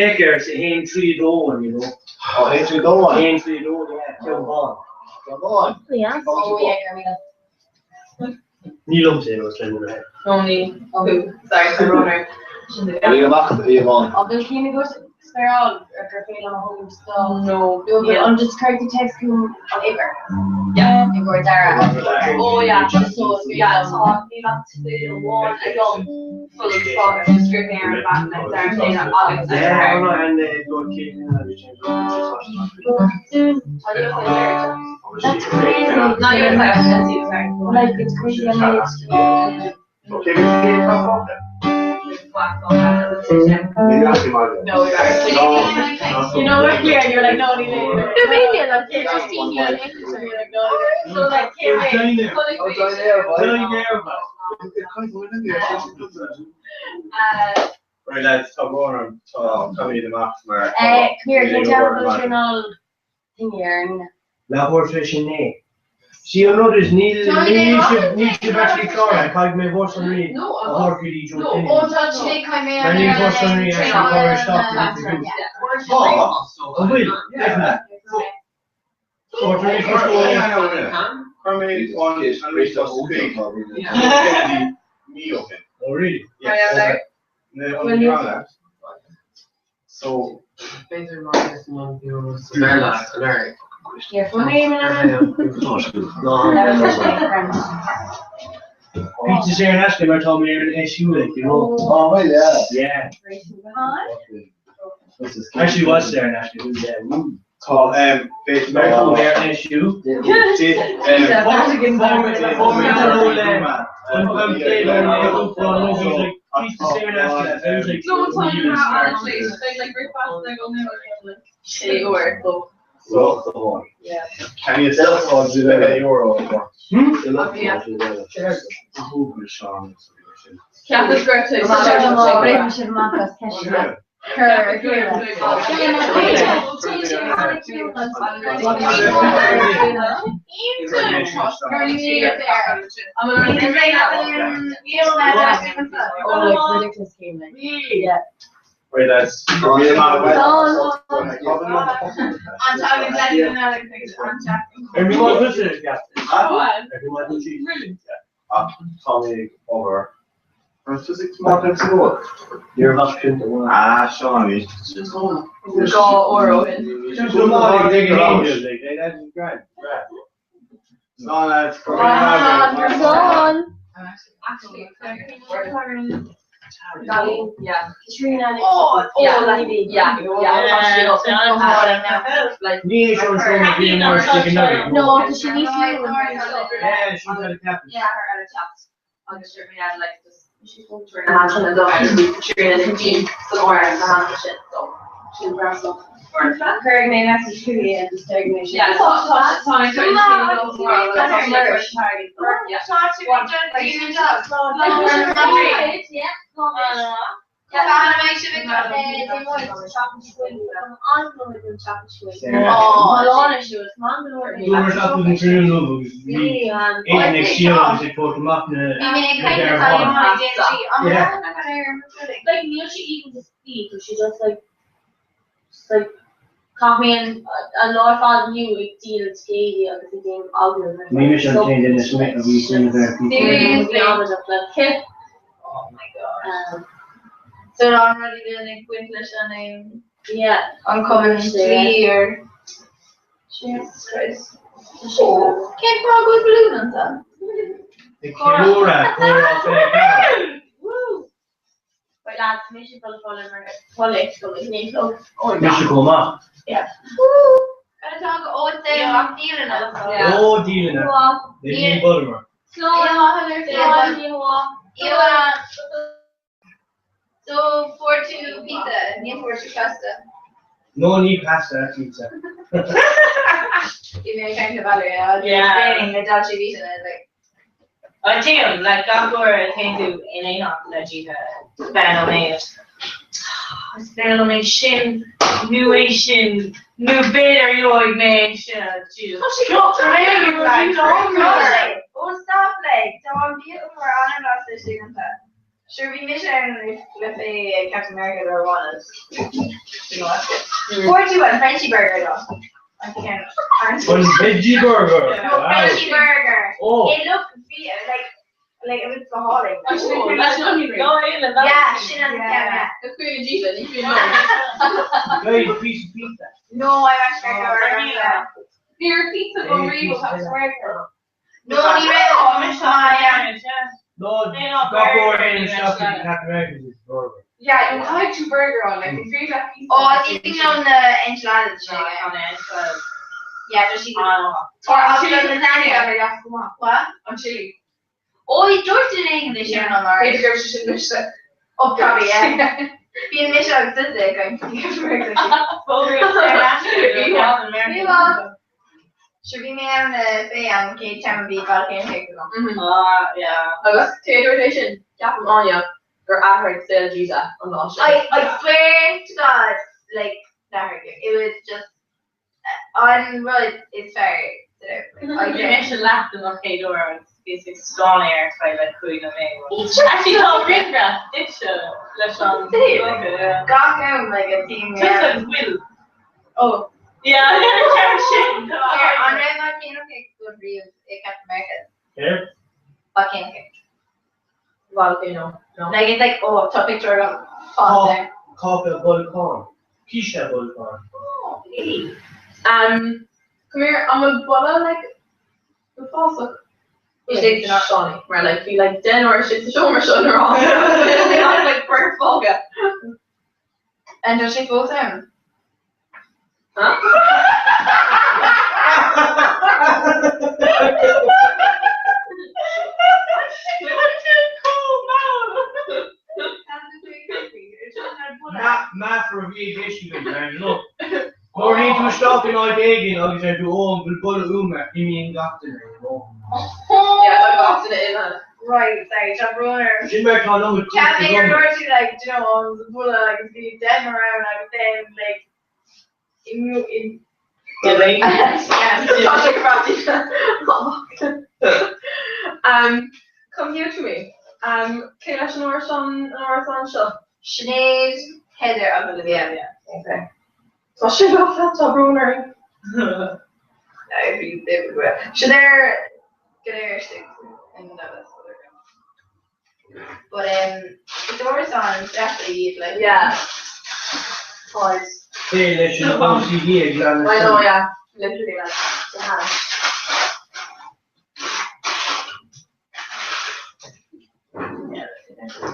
I: Fakers haon trí dó you know.
E: Oh, haon trí dó
I: Haon trí dó yeah, ceann bán.
E: Ceann bán.
B: Yeah.
H: Oh, yeah, Carmina.
I: Ní liom sé os le
F: Only oh, sorry, the runner.
E: Bhí amach bhí amháin.
H: An bhfuil cinn agat spéireáil ar gur féidir liom a thógaint do
F: No.
H: No, but an just cuir tú text chugam an uimhir.
F: Yeah.
H: I gcomhair dara.
F: Oh yeah, so yeah, tá níl ach teideal amháin agam full stop scríobh mé ar an Bhreatnais Dara Déine agus
C: Yeah, no, and they go kick and everything.
H: That's crazy.
F: Not your sorry, that's you, sorry.
H: Like it's crazy I made.
C: Okay,
F: No, you're right.
B: You know what? Yeah, you're like, no, ní léir.
F: They're mainly like, you're just seeing you
B: You're like, no, ní léir. So like, came in.
C: Right, lads, tá brón tá tá amach mar.
H: Eh, come here, can you tell me thing here?
K: Leathuair tar éis a naoi. Sí an rud is níl níl sibh actually cláraithe, caithfidh mé bhur sonraí
F: No,
K: a thabhairt go dtí Joe
F: No,
K: Kenny.
F: ó tá sé cai mé
K: Mar níl bhur sonraí actually cláraithe isteach go dtí go. An bhfuil? Definitely. So tar éis bhur Oh really?
C: Yeah.
K: Okay.
C: So
G: B'fhéidir mar is an Béarla an air.
H: Yeah, for me, man.
K: Pizza Saor in Aisce mar tá mé ar an SU like, you know.
E: Oh, well, yeah.
K: Yeah. Actually was there in Aisce, it was yeah. Woo.
C: Tá
K: Mar tá mé ar an SU. Pizza Saor in Aisce, I was like,
F: No, tá honestly, like breakfast like only sé uair so. Yeah.
C: Can you sell euro?
K: Hmm?
F: Ceap is great.
H: Oh, like ridiculous game, like. Yeah.
C: Right, lads.
K: Everyone listen, yeah. Everyone listen.
C: Tommy over.
K: You're not going to
C: Ah, Sean.
F: Gá oró
C: Sean, lads.
F: Yeah.
H: Katrina.
F: Oh, oh, yeah, yeah, yeah.
K: Ní é sean bhí mar
H: No, because she needs you.
K: Yeah, she's got a captain.
F: Yeah, her out of chat. Agus sure we had like just she's going to her hand and dog Katrina the team somewhere in the hand shit so she's wrestle.
J: Chuir mé message chuige agus deir mé sin.
F: Yeah, tá tá tá
B: Like, níl sí even to speak, she just like, just like, Caithfidh an lá fad inniu ag díol scéalaí agus ag déanamh agallamh.
K: Ní mis an chéad duine smith a bhí sin a bheith
B: Seriously.
F: Oh my god. So an rud duine ag baint leis an
B: Yeah.
F: an cumann dlí ar Jesus Christ. Cén fáth go bhfuil balún ansan?
K: Córa, córa fé.
B: Woo! Right lads, mis dul fáil mar toilet go ní
K: Mis go maith.
B: Yeah.
F: Tá go ó amach dílena.
K: Ó dílena. Ní buttermar.
F: So fuair tú pizza, ní fuair tú pasta.
K: No ní pasta pizza.
F: Bhí mé ag caint le Valerie, I was
L: Yeah.
F: explaining the Dolce Vita and I was like,
L: I do, like gach uair a théann tú in éineacht le Gita, bean ó méid. Is bean ó méid sin, nó é sin, nó b'fhéidir gheobhaidh mé sin, Jesus.
F: Tá sé Oh, stop like, tá an bia mar ananás leis anta. Sure bhí mise ar le fé Captain America or one Fuair tú an Frenchy burger though. I can't.
K: One veggie burger.
F: No, Frenchy burger.
K: Oh.
F: It looked like it was appalling.
B: Oh, that's not even- No, yeah,
F: Yeah, sin an yeah.
K: Guys, piece of pizza.
F: No, I'm actually going to Ní raibh pizza agam riamh ó Captain America.
J: No, ní raibh.
K: No, gach uair a théann isteach go dtí Captain America's is burger.
F: Yeah, nó caithfidh tú burger a fháil, like, ní féidir leat pizza.
J: Oh, ní thig liom na enchiladas sin. Yeah, tá siad.
F: Tá an chili lasagna ar dheas go maith.
J: What?
F: An chili.
J: Ó, dúirt duine éigin é sin an
F: B'fhéidir go raibh sé sin mise.
J: Oh, probably, yeah. Bíonn mise agus tusa ag caint faoi Captain America. Sure bhí mé ann fé an chéad time a bhí volcano cake agam.
L: Ah, yeah.
B: Agus cé dúirt é sin? Ceapaim Áine gur athraigh saol Gisa an lá sin.
J: I I swear to God, like, d'athraigh. It was just an rud is fearr sa domhan. Like, I
L: Bhí mise leath den chéad uair agus bhíos ag stánadh ar feadh like 5 nóiméad. Actually tá grianghraf duitse leis an
J: Gach am like a team.
L: Tusa agus Will.
F: Oh.
L: Yeah, ceann sin.
J: Here, an raibh volcano cake agat riamh i Captain America?
K: Céard?
J: Volcano cake.
B: Volcano. No.
J: Like it's like, oh, tá picture agam fós there.
K: Cáca bolcáin. Píse bolcáin.
J: Oh, hey.
B: Come here, an bhfuil boladh like uafásach istigh san árasán mar like bhí like deichniúr istigh sa seomra seo nuair a like beirt fágtha.
J: And tá sé fós ann?
B: Huh?
K: Meafar a bhí i gceist agam, ar ndóigh. Nuair a théann tú isteach in áit éigin agus deir tú, 'Ó, an bhfuil boladh uaim?' imíonn gach duine, you know.
B: Yeah, tá gach duine imithe.
J: Right, sorry, tá brón orm.
K: Sin mar tá an iomad
J: Ceap
K: cúis
J: mé gur
K: agam.
J: dúirt tú like, do you know, an boladh agus bhí deichniúr ann agus then like, in, in,
B: Yeah, tá sé go breá. Um, come here to me. Um, cé leis an árasán an árasán seo?
J: Sinéad, Heather agus Olivia.
B: Okay. Tá sé lofa, tá brón orainn.
J: Bhí Sinéad go léir istigh in the But um, is árasán deas iad like.
B: Yeah. Táid.
K: Cé leis an OCD ag leanadh
B: I know, yeah. Literally like, the hand.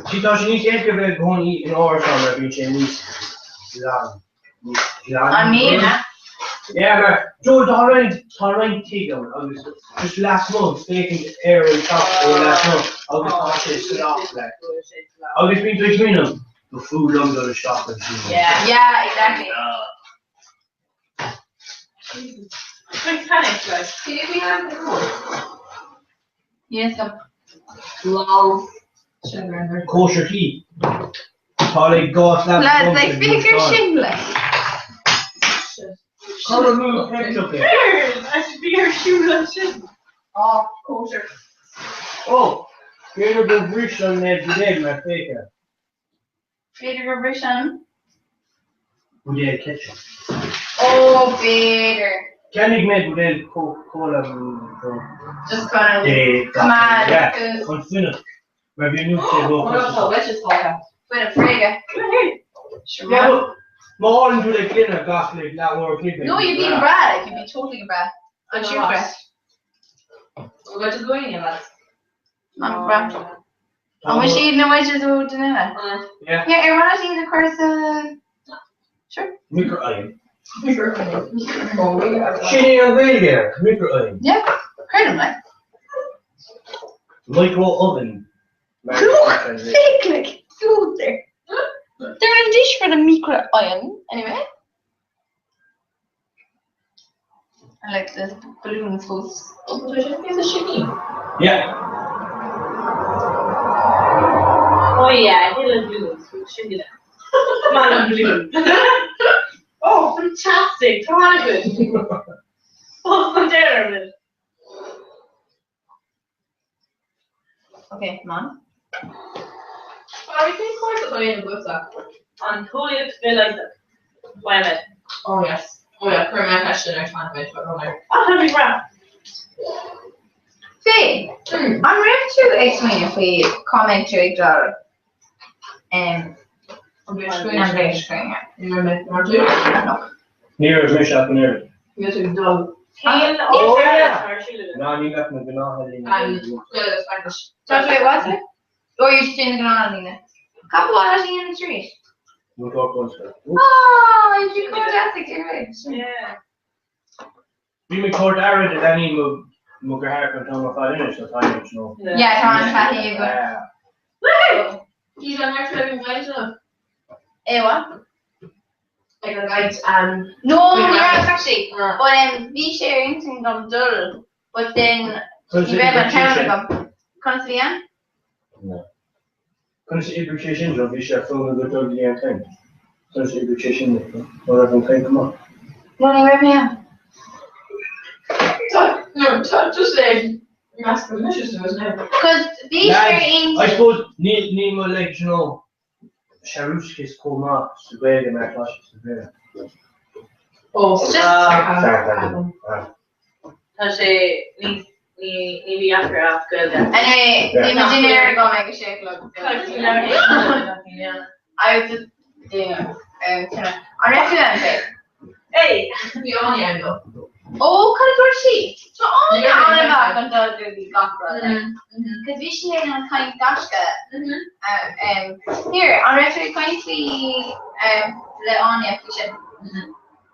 K: Sí tá sé níos éasca bheith i gcónaí in árasán mar bíonn sé níos glan. Níos glaine.
J: An mbíonn?
K: Yeah, mar Joe tá roinnt tá roinnt tigh ann agus just lasmuigh féachaint ar an teach ó lasmuigh agus tá sé salach like. Agus bíonn tú ag smaoineamh go fuath liom dul isteach ansin.
J: Yeah, yeah, exactly.
L: Quick panic, like.
B: Can you be on the
J: Yes, I'm.
B: Lol. Sin render.
K: Kosher tea. Tá le gá slab
J: Lads, like, féach ar sin like.
K: Cur amú ketchup é.
L: I should be ar siúl ansin.
J: Oh, kosher.
K: Ó, b'fhéidir gur bhris an méid buidéal mar féach air.
J: B'fhéidir gur bhris an.
K: Buidéal ketchup.
J: Ó, b'fhéidir.
K: Cheannaigh mé buidéal Coca-Cola don.
J: Just kind of.
K: Dé
J: Come on,
K: Yeah,
J: because.
K: chun fuinneamh. Mar bhí an nuacht sé
B: Oh no, tá wedges fágtha.
J: Fuinneamh bréige. Sure.
K: Yeah, but má fhálann tú le gloine gach le leathuair an chloig.
J: No, you'd be breá, like, you'd be totally breá. An siúcra.
B: Wedges going in, lads.
J: An breá. An bhfuil siad na wedges ó duine eile?
K: Yeah.
J: Yeah, ar mhaith iad a chur sa... Sure.
K: Micro-oigheann. Sin é an Ghaeilge air, micro-oigheann.
J: Yeah, creidim, like.
K: Micro-oven.
J: Look, fake, like, food there. They're in a dish for the micro-oigheann, anyway. I like the balloon fós.
K: Yeah.
L: Oh yeah, thuilleadh balloons, sin go Man on balloons. Oh, fantastic, tá an-good. Oh, an deireadh.
J: Okay, come on.
B: Well, we think course atá in agatsa.
L: An t-eolaíocht bhithleighis. Biomed.
B: Oh yes. Oh yeah, chuir mé ceist sin ar Fanbit, but runner.
L: Ah, that'd be great.
J: Fé, an raibh tú ag smaoineamh faoi cá mbeidh tú ag dul an
B: An
J: bhliain seo chugainn?
B: Ní raibh mé mar tú.
J: No.
K: Ní raibh mise ach an oiread.
B: Níl tú ag dul.
L: Cén
K: Oh,
L: áit
K: yeah.
L: ar siúl?
K: Ná ní bheadh na gnáthlíne.
J: Tá sé what? Oh, you're just doing the gnáthlíne. Cad bhfuil sé in street?
K: Nó tá bunscoil.
J: Oh, you go deas ag
L: Yeah.
K: Bhí mé ag tabhairt aire do leanaí mo dheartháir an t-am ar fad anois tá táim nó.
J: Yeah, tá an taithí agat.
F: Woohoo! He's on our trip in Gaeilge.
J: Eh, what?
F: Like an guide
J: No,
F: Wait,
J: ní
F: right.
J: raibh actually. But bhí sé ar intinn dom dul, but then ní raibh an t-am agam. Conas a bhí ann?
K: Conas a oibrigh sé sin Joe? Bhí sé ar fón agat dul go dtí an caint. Conas a oibrigh sé sin Nó raibh an caint go maith?
J: No, ní raibh mé ann.
F: No, tá just é meas go mise suas now.
J: Cos bhí sé ar
K: Lads, I
J: intinn.
K: suppose níl níl mo like you know searúsachas chomh maith sa Ghaeilge mar atá sé sa Bhéarla.
F: Oh,
J: Just
K: Sorry, sorry. Ah.
L: Tá sé níos ní ní bhí deacair as Gaeilge.
J: Anyway, bhí mo dinnéar agam ag a sé a chlog.
L: Yeah.
J: I was just doing tuna. An raibh tú ann, Faith?
L: Hey!
F: Bhí Áine ann though.
J: Ó, cad a dúirt sí? Tá Áine
F: Yeah.
J: an-mhaith chun dul go dtí gach rud. Cos bhí sí ar an caint gaisce. Here, an raibh tú ag caint faoi le Áine faoi sin?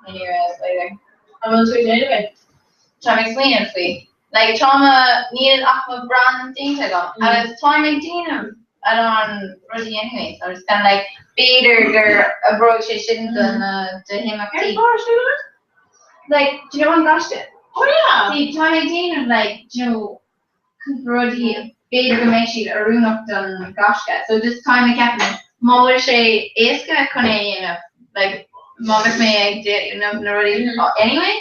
J: Ní raibh either.
F: An bhfuil tú ag déanamh é?
J: Tá mé ag smaoineamh faoi. Like, tá mo, níl ach mo brand déanta agam. Agus táim ag déanamh a lán rudaí anyway, so I'm just kind of like, b'fhéidir gur oibreoidh sé sin do na do himeachtaí. Like, do you know an gaiste?
L: Oh yeah!
J: See, táim ag déanamh like, do you know, cúpla rudaí b'fhéidir go mbeidh siad oiriúnach don gaisce. So just táim ag ceapadh má bhfuil sé éasca chun é a dhéanamh, like, má bheadh mé ag déanamh na rudaí anyway,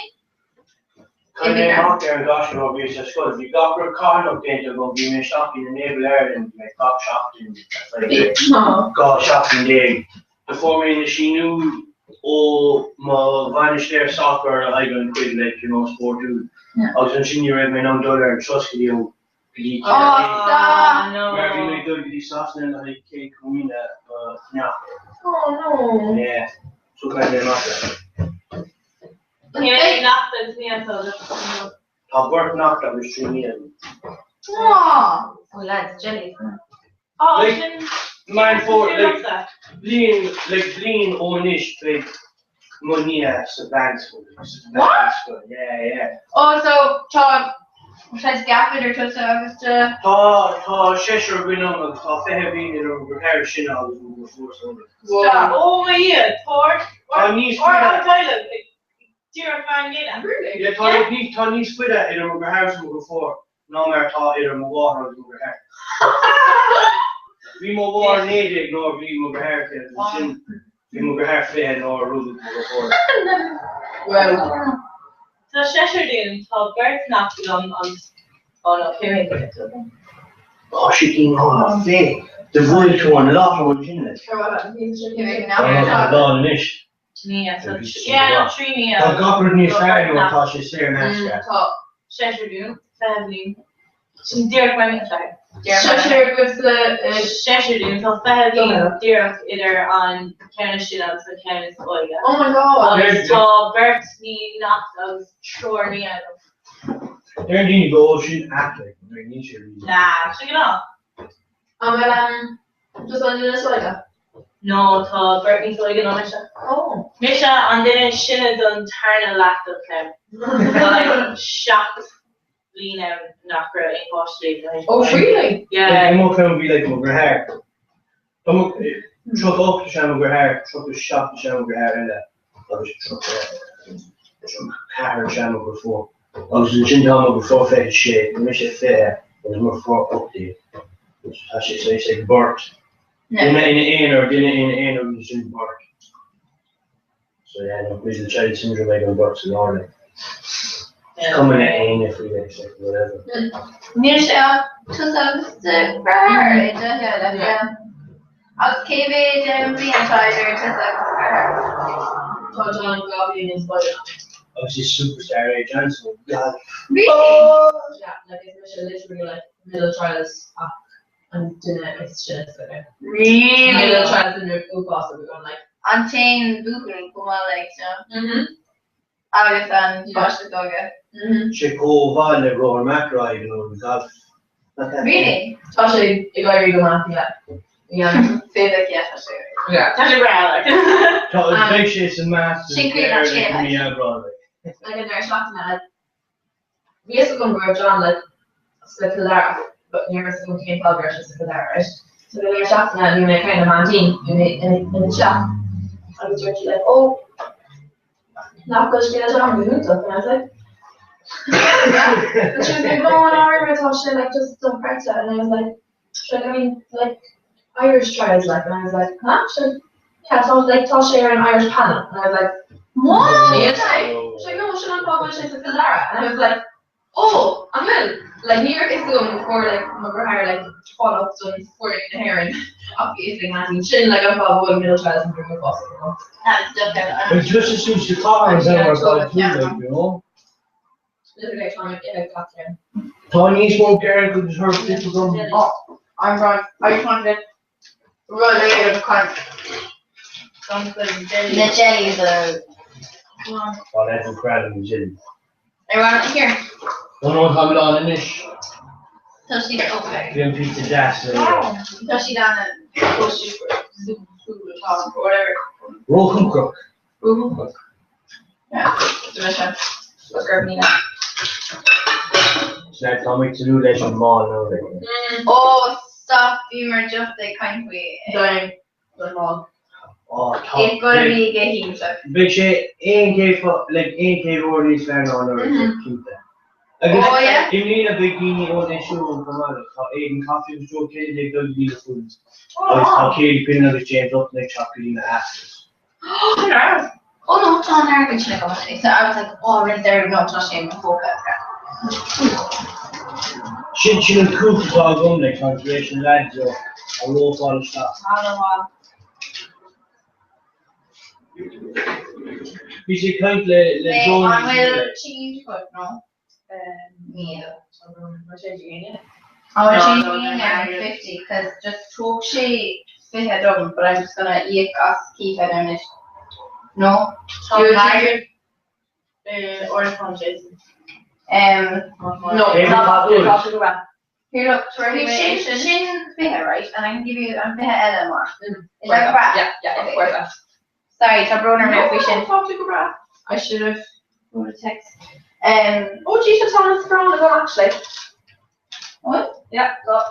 K: Chuir mé amach ar an gaisce nuair a bhíos ar scoil. Bhí gach rud carthanach déanta agam, bhí mé shopping in Naval Ireland like gach seachtain ar feadh 12 seachtain. Do fuair mé na síniú ó mo bhainisteoir sacair le haghaidh an chuid like you know spórtúil agus ansin ní raibh mé in ann dul ar an turas go dtí go dtí
J: Oh, stop!
K: Mar bhí mé ag dul go dtí Sasana le haghaidh céad comaoine mo neacht.
F: Oh no.
K: Yeah. So chuir mé amach air.
L: Ní raibh neacht agus ní an
K: Tá beirt neacht agus trí nia agam.
J: Aww.
H: Oh lads, jelly.
L: Oh,
K: Like,
L: sin
K: Man for like
L: sin
K: bliain like bliain ó anois beidh mo nia sa mheánscoil. Sa
J: What?
K: mheánscoil, yeah, yeah.
J: Oh, so tá sé gap idir tusa agus do
K: Tá tá seisear againn ann agus tá 20 bliain idir mo dheartháir is sine agus mo dheirfiúr is óige.
J: Stop.
L: Oh my Dhia, tá
K: Tá níos
L: or
K: faide
L: an teaghlach ag díreach mar an gcéanna.
F: Really?
K: Yeah, tá níos tá níos faide idir mo dheartháir is mo dheirfiúr ná mar atá idir mo mháthair agus mo dheartháir. Bhí mo mháthair 19 nuair a bhí mo dheartháir aici agus ansin bhí mo dheartháir 20 nuair a rugadh mo dheirfiúr.
F: Wow.
L: Tá seisear dúinn, tá beirt neacht agam agus oh no, cé mhéad duine?
K: Tá sé cinn á fé, do bhuail tú an lotto ansin leis. Tá an lá anois.
L: Nia, so yeah, no, trí nia.
K: Tá gach rud níos fearr nuair atá sé saor in aisce.
J: Tá.
L: Seisear dúinn, 20 bliain. Sin díreach mar a bhí
F: Seisear agaibh sa
L: Seisear dúinn, tá 20 bliain díreach idir an ceann is sine agus an ceann is óige.
F: Oh my god.
L: Agus tá beirt ní neacht agus triúr nia agam.
K: Deir daoine go bhfuil sin ait like, but níl sé really.
L: Nah, sin gnáth.
F: An bhfuil tusa an duine is óige?
L: No, tá beirt níos óige ná mise.
F: Oh.
L: Mise an duine is sine don tarna leath den chlann. Tá like seacht bliain ann nach raibh aon pháiste léi.
F: Oh really?
L: Yeah.
K: Like, i mo chlann bhí like mo dheartháir. Tá mo 38 is ea mo dheartháir, 37 is ea mo dheartháir eile agus 34 is ea mo dheirfiúr. Agus ansin tá mo dheirfiúr 26, tá mise 20 agus mo dheirfiúr 18. Tá sé saghas ag beirt. Duine ina aonar, duine ina aonar agus ansin beirt. So yeah, no, middle child syndrome ag an beirt sa lár like. Is cuma le éinne faoi like, like whatever.
J: Níl sé ach tusa agus do dheartháir i do theaghlach, yeah. Agus cé mhéad bliain atá idir tusa agus do dheartháir?
F: Tá John dhá bhliain níos óige ná mé.
K: Agus is superstar é John so God.
J: Really?
F: Yeah, like is mise literally like middle child ach an duine is sine s'againn.
J: Really?
F: Middle child syndrome uafásach agam like.
J: An t-aon bhuachaill chomh maith like, you know?
F: Mhm.
J: Agus an páiste is óige.
K: Sé chomh mhaith le Rory McIlroy nó an golf.
J: Really?
B: Tá sé ag éirí go maith, yeah. Yeah.
J: Féidir, yeah, tá sé.
B: Yeah. Tá sé breá, like.
K: Tá, beidh sé sa Masters
J: Sin caoi nach scéal,
K: i mí Aibreáin, like.
B: Ag an deireadh seachtaine, like, bhí fhios agam go raibh John, like, sa Chill Dara, but ní raibh fhios agam cén fáth go raibh sé sa Chill Dara, right? So ag an deireadh seachtaine, bhí mé ag caint le m'aintín, bhí mé ina teach, agus dúirt sí, like, oh, Nach bhfuil scéal John go hiontach? And I was like, yeah. And she was like, no, in Ireland tá sé like just dochreidte. And I was like, she's like, I mean, like Irish trials like. And I was like, huh? She's like, yeah, tá like tá sé ar an Irish panel. And I was like,
J: What?
B: Yes. She's like, no, sin an fáth go bhfuil sé sa Chill Dara. And I was like, Oh, an bhfuil? Like, ní raibh fhios agam fuair like mo dheartháir like fáil don foireann na hÉireann ach bhí fhios ag m'aintín sin like an fáth go bhfuil middle child syndrome ag fás agam.
J: That's definitely.
K: It's just as soon as the car is out of our too, like, you know.
B: Literally tá mé ag ithe gach ceann.
K: Tá níos mó garlic agus herb dip agam.
J: Oh, I'm wrong. I just wanted to run out of kind Na jellies are.
K: Tá leis an crowd an jelly.
J: I want it here.
K: No, no, tá mé anois.
J: Tá siad okay.
K: Bhí an pizza deas.
J: Tá siad an or whatever.
K: Róchúcrach.
J: Róchúcrach. Yeah, delicious. Let's grab Nina.
K: Tá mé tnúth leis an mall nó.
J: Oh, stop, bhí mar just ag caint faoi.
B: Don don mall.
K: Oh, tá.
J: It's gonna be go hiontach.
K: Beidh sé aon chéad like 100 uair níos fearr ná anuraidh, cinnte. Agus
J: Oh, yeah?
K: i mbliana beidh daoine ón Éisiún chomh maith, like, tá Aidan Coffey agus Joe Kennedy ag dul go dtí na Foos agus tá Katie Quinlan agus James Upton ag teacht go dtí na Astros.
J: Oh no, tá an airgead sin agam actually. So I was like, oh, rinne dearmad, no, tá sé i mo phóca.
K: Sin sin an cúis atá agam like, tá tar éis na lads a rópáil isteach. Bhí sé ag caint le le
J: Joe. An bhfuil change agat, no? Níl. An bhfuil change againn 50, cos just thóg sé 20 dom, but I'm just gonna íoc as Keith anois. No?
B: Tá airgead
J: No.
B: No, tá sé go raibh.
J: Here, look, tabharfaidh mé sin sin 20, right? And I can give you an 20 eile amach. Is that correct?
B: Yeah, yeah,
J: Okay.
B: worth it.
J: Sorry, tá brón orm faoi sin.
B: Tá tú go breá. I should have
J: wrote a text.
B: Oh, geez, tá an sparán agam actually.
J: What?
B: Yeah, got.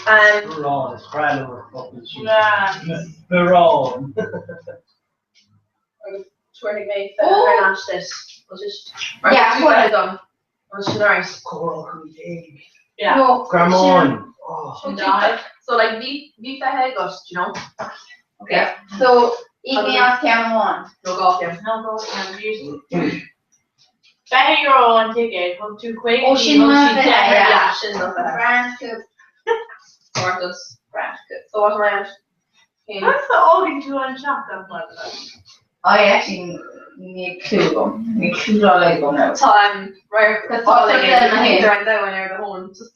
K: Sparán, is breá liom an focal sin.
B: Yeah.
K: Sparán.
B: Agus tabharfaidh mé
J: Oh.
B: ar ais duit. I'll just
J: Yeah,
B: tú eile dom. An sin right.
K: Comhrá 15.
B: Yeah.
J: No.
K: Greamán. Oh.
B: Sin die. So like bhí bhí 20 agat, do you know?
J: Okay. So, íoc mé as ceann amháin.
B: No gá ceann.
L: No gá ceann. €20 an ticket, thug tú 50
J: Oh, sin
L: thug
J: mar
L: siad
J: bheith,
L: 10.
B: Yeah, sin no 20.
J: Grand coup.
B: Marcus.
J: Grand coup.
B: So what am I at?
L: That's the fhágann tú an teach an maidin.
J: I actually níl clue agam. Níl clue dá laghad agam now.
B: Tá um right
J: Tá like in my head.
B: ar an domhan ar do thóin. Just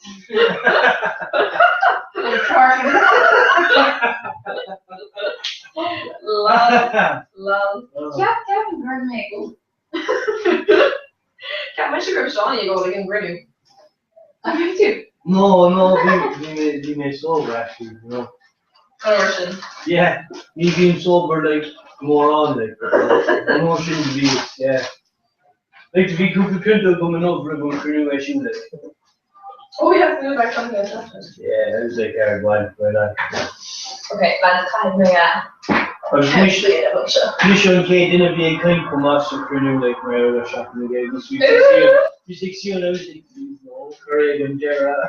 B: Lol. Lol.
J: Ceap ceapaim gur mé go.
B: Ceap mé go raibh Seánie ag ól ag an gcruinniú. An raibh tú?
K: No, no, bhí bhí mé bhí mé sober actually, you know.
B: An uair sin.
K: Yeah, ní bhím sober like mórán like, but an uair sin bhí, yeah. Like bhí cúpla pionta agam inniu roimh an cruinniú é sin like.
B: Oh yeah, no, back on the
K: Yeah, it was like ar bhain for that.
B: Okay, man, caithfidh mé a
K: Agus mise
B: seo.
K: mise an chéad duine a bhí ag caint chomh maith sa chruinniú like mar ar seachtain na Gaeilge. Bhí bhí sé ag suí an like no, cur ag an deireadh.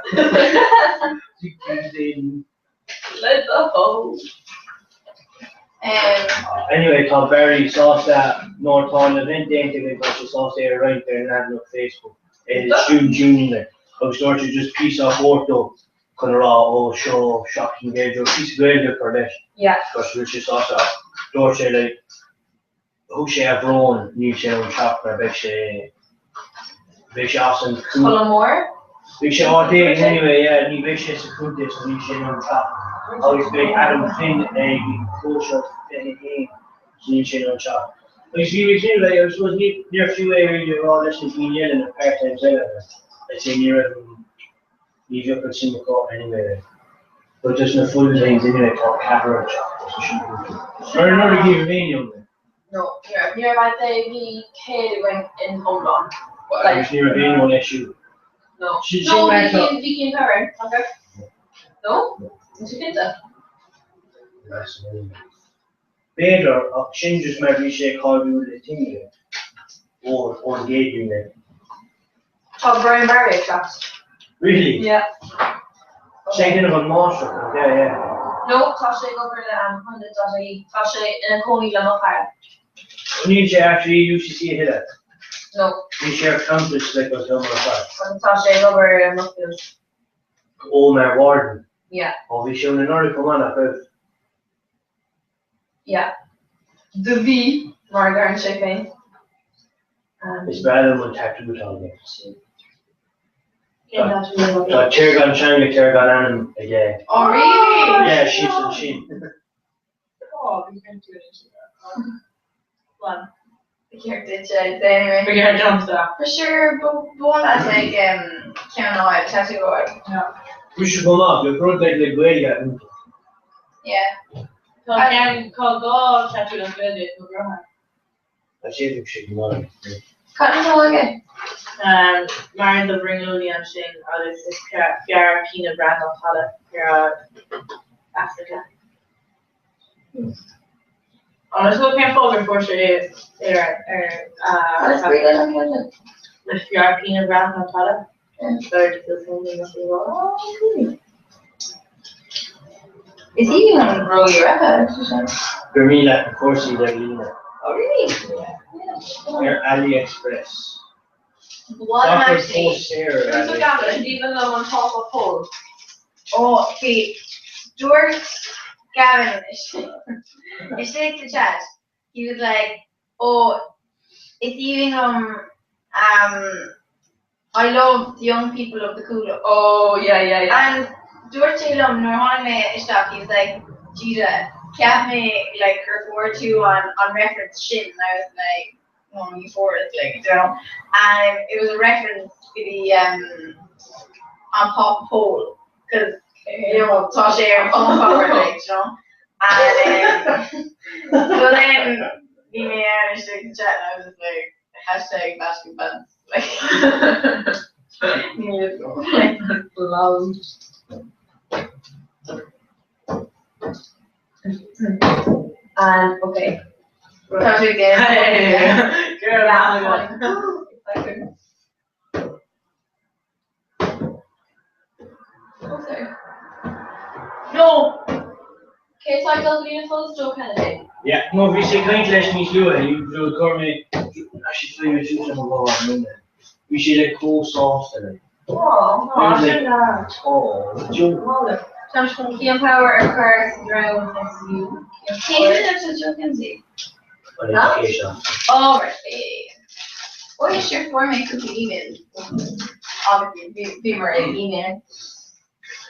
B: Let's go.
K: Anyway, tá Barry sásta nuair atá an event déanta aige tá sé sásta é a roinnt ar an leathanach Facebook é Student Union like agus dúirt sé just píosa a thabhairt dó chun a rá ó seo Seachtain na Gaeilge píosa Gaeilge a chur leis
B: Yeah.
K: agus bhfuil sé sásta ach dúirt sé like thug sé a bhrón níl sé in ann teacht mar beidh sé beidh sé as an
B: Tullamore?
K: Beidh sé áit éigin anyway yeah ní bheidh sé sa chontae so níl sé in ann teacht agus beidh Adam Finn ag an cóisir 21 so níl sé in ann teacht. Agus bhí mé féin like I suppose ní níor fiú é really a rá leis na daoine eile na part-times eile I'd say ní raibh an ní bheadh an suim acu anyway like. But just na full-times anyway tá ceathrar ag teacht so sin cúpla. Mar an rud a bhí féin liom like.
B: No, ní raibh. Ní raibh I'd say bhí 100 againn in iomlán. Like.
K: Agus ní raibh aon one SU.
B: No.
K: Sin
B: No,
K: mar
B: bhí
K: tá.
B: cinn bhí Cian Power, okay. No? Ní sé cinnte.
K: B'fhéidir, ach sin just mar bhí sé cáiliúil le tine ón gcéad duine.
B: Tá Brian Barry ag teacht.
K: Really?
B: Yeah.
K: Sé duine an máistir, yeah, yeah.
B: No, tá sé ag obair le Pundit.ie. Tá sé ina chónaí le mo chara.
K: Níl sé actually UCC a thuilleadh.
B: No.
K: Bhí sé ar campus like an t-am ar fad.
B: Agus tá sé ag obair i Mockfield.
K: Ó, mar warden.
B: Yeah.
K: Ó, bhí sé ann anuraidh chomh maith, nach raibh?
B: Yeah. Do bhí, mar a deireann sé féin.
K: Is breá liom an tattoo atá aige.
B: Cén tattoo atá aige?
K: Tá tír gan teanga, tír gan ainm aige.
J: Oh really?
K: Yeah, síos ansin.
F: Oh, bhí mé tú anois. One.
J: Ba cheart duit é a anyway.
F: Ba cheart domsa.
J: For sure, ba mhaith leat ag ceann a fháil, tattoo a fháil.
F: Yeah.
K: Bhí sé go maith, bhí rud like le Gaeilge iontu.
J: Yeah.
F: Tá ceann, tá dhá tattoo as Gaeilge ag mo dheartháir.
K: Tá sé bhí sé go maith.
J: Cad atá aige?
F: Mar do bhrionglóidí ansin agus is fearr pionna breá ná talamh ar Africa. Agus bhuel cén fáth gur fuair sé é ar
J: Cad is brí leis an gceann sin?
F: Le fearr pionna breá ná talamh. Better to feel lonely than to love.
J: Is í an Roí Reatha sin?
K: Gur mí leat na cúrsaí ar líne.
J: Oh really?
K: Ar AliExpress.
J: What am
K: Tá
J: actually?
K: fós saor ar
F: Dúirt
K: AliExpress.
F: Gavin, Díomha liom an Pápa Pól.
J: Ó, bhí, dúirt Gavin istigh sa chat, he was like, oh, is aoibhinn liom, um, I love the young people of the Cuala.
B: Oh, yeah, yeah, yeah.
J: And dúirt sé liom nuair a tháinig mé isteach, he was like, Gita, cheap mé like gur fuair tú an, an reference sin, and I was like, no, ní fuair, like, you know. And it was a reference to the, um, an Pápa Pól, cause, you know, tá sé ar an phone cover, like, you know. And, um, so then, bhí mé ar istigh sa chat and I was just like, hashtag basket pants, like, níl like,
B: Lol. And, okay.
J: Tá sé again.
F: Girl,
B: Yeah. Oh, sorry.
F: No!
B: Cé tá ag dul go dtí na Falls Joe Kennedy?
K: Yeah, no, bhí sé ag caint leis níos luaithe, you chuir mé, actually chuir mé suas ar mo bhá an duine. Bhí sé like chomh sásta like.
B: Oh,
K: I was like,
B: sin that.
K: oh, Joe.
B: Tá chun Cian Power a chur sa dream SU.
J: Cén duine atá Joe Kennedy?
K: An education.
J: Oh, right. Oh, yeah, sure, fuair mé cúpla email. Obviously, bhí mar ag email.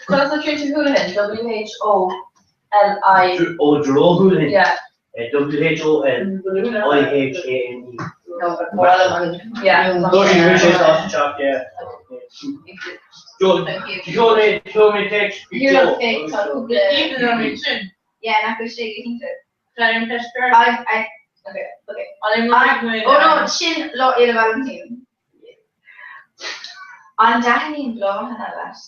B: Conas a scríobh tú Houlihan? W H O L I.
K: Ó Joe Houlihan.
B: Yeah.
K: W H O L I H A N E.
J: No, but more
B: Yeah.
K: No, she bhí sé sásta teacht, yeah. Joe, sheol mé, sheol mé text chuig
J: You're
K: Joe.
J: not fake, tá cúpla.
F: Even though it's sin.
J: Yeah, nach bhfuil sé go hiontach.
F: Tá an peistear.
J: I, I, okay, okay.
F: An
J: I, oh no, sin Lá Fhéile Vailintín. An dtaitníonn bláthanna leat?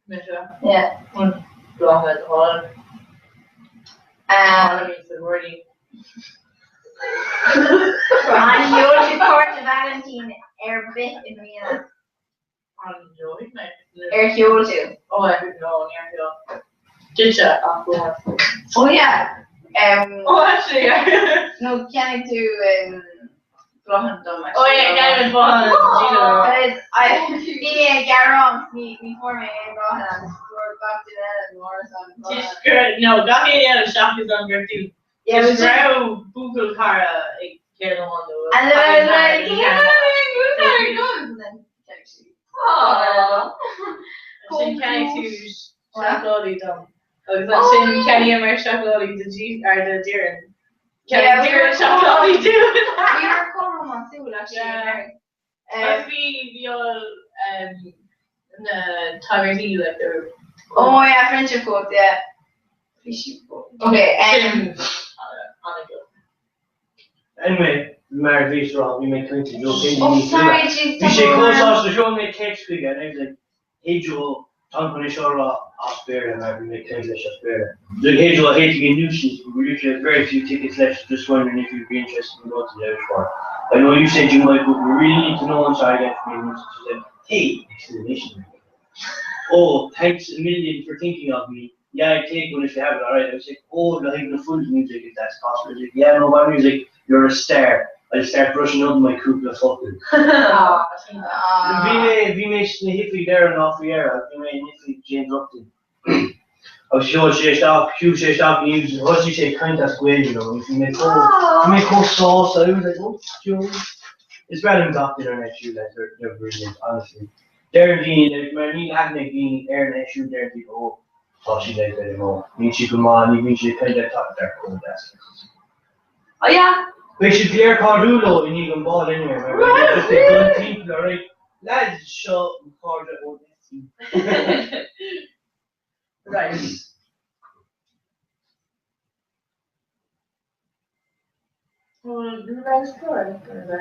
F: Mise.
J: Yeah.
F: Bláthanna go hálainn.
J: Um,
F: sa ghairdín.
J: An sheol tú cárta Vailintín ar bith i mbliana?
F: An ndeoidh mé?
J: Ar sheol tú?
F: Oh, I don't know, níor sheol. Duitse ach go
J: Oh yeah. Um,
F: Oh, actually, yeah.
J: No, cheannaigh tú um, bláthanna dom actually.
F: Oh yeah, cheannaigh mé bláthanna
J: Because I bhí mé ag gearán ní ní fuair mé aon bláthanna agus fuair gach duine eile in árasán bláthanna.
F: No, gach aon eile seachas an Gertú.
J: Yeah,
F: Is
J: but just-
F: raibh buachaill cara ag céad amháin dó.
J: And then I was like, yeah, buachaill cara And then cheannaigh sí.
B: Aww.
F: Sin cheannaigh tú seacláidí dom. Agus ansin cheannaíomar seacláidí do G ar do Doireann. Yeah, we were
B: We
F: We were chomh rómánsúil actually.
L: Yeah. Agus bhí bhí all na tagairtí like they were
F: Oh yeah, friendship quotes, yeah. Okay,
L: An-go.
K: Anyway, mar a bhíos ag rá, bhí mé ag caint le Joe Kennedy
J: Oh
K: níos
J: sorry,
K: luaithe.
J: jeez,
K: Bhí
J: tá
K: sé
J: mé
K: chomh
J: ann.
K: sásta, sheol mé téacs chuige and I was like, hey Joe, táim chun é seo a rá as Béarla mar bhí mé ag caint leis as Béarla. I was like, hey Joe, I hate to be a nuisance, but we literally have very few tickets left, just wondering if you'd be interested in going to the Irish Bar. I know you said you might, but we really need to know, and sorry again for being a nuisance. He said, hey, exclamation mark. Oh, thanks a million for thinking of me. Yeah, I'd take one if you have it, alright. I was like, oh, not even a full music if that's possible. He's like, yeah, no bother. He's like, you're a star. I'll start brushing up my cúpla focal. Bhí mé bhí mé sna hoifigí ar an lá faoi dheireadh, bhí mé in oifig James Upton. Agus sheol sé isteach, shiúil sé isteach agus thosaigh sé ag caint as Gaeilge liom agus bhí mé chomh bhí mé chomh sásta. I was like, oh, Joe. Is breá liom gach duine ar an SU, like, they're, they're brilliant, honestly. Deireann daoine, like, mar níl aithne ag daoine ar an SU, deireann daoine, oh, tá siad like, I don't know, níl siad go maith, ní bhíonn siad ag caint like, tá, they're chomh deas.
B: Oh yeah.
K: Beidh siad go léir cairdiúil leo i ndiaidh an ball anyway mar beidh siad just ag dul timpeall alright lads seo mo chairde ón SU.
B: Right.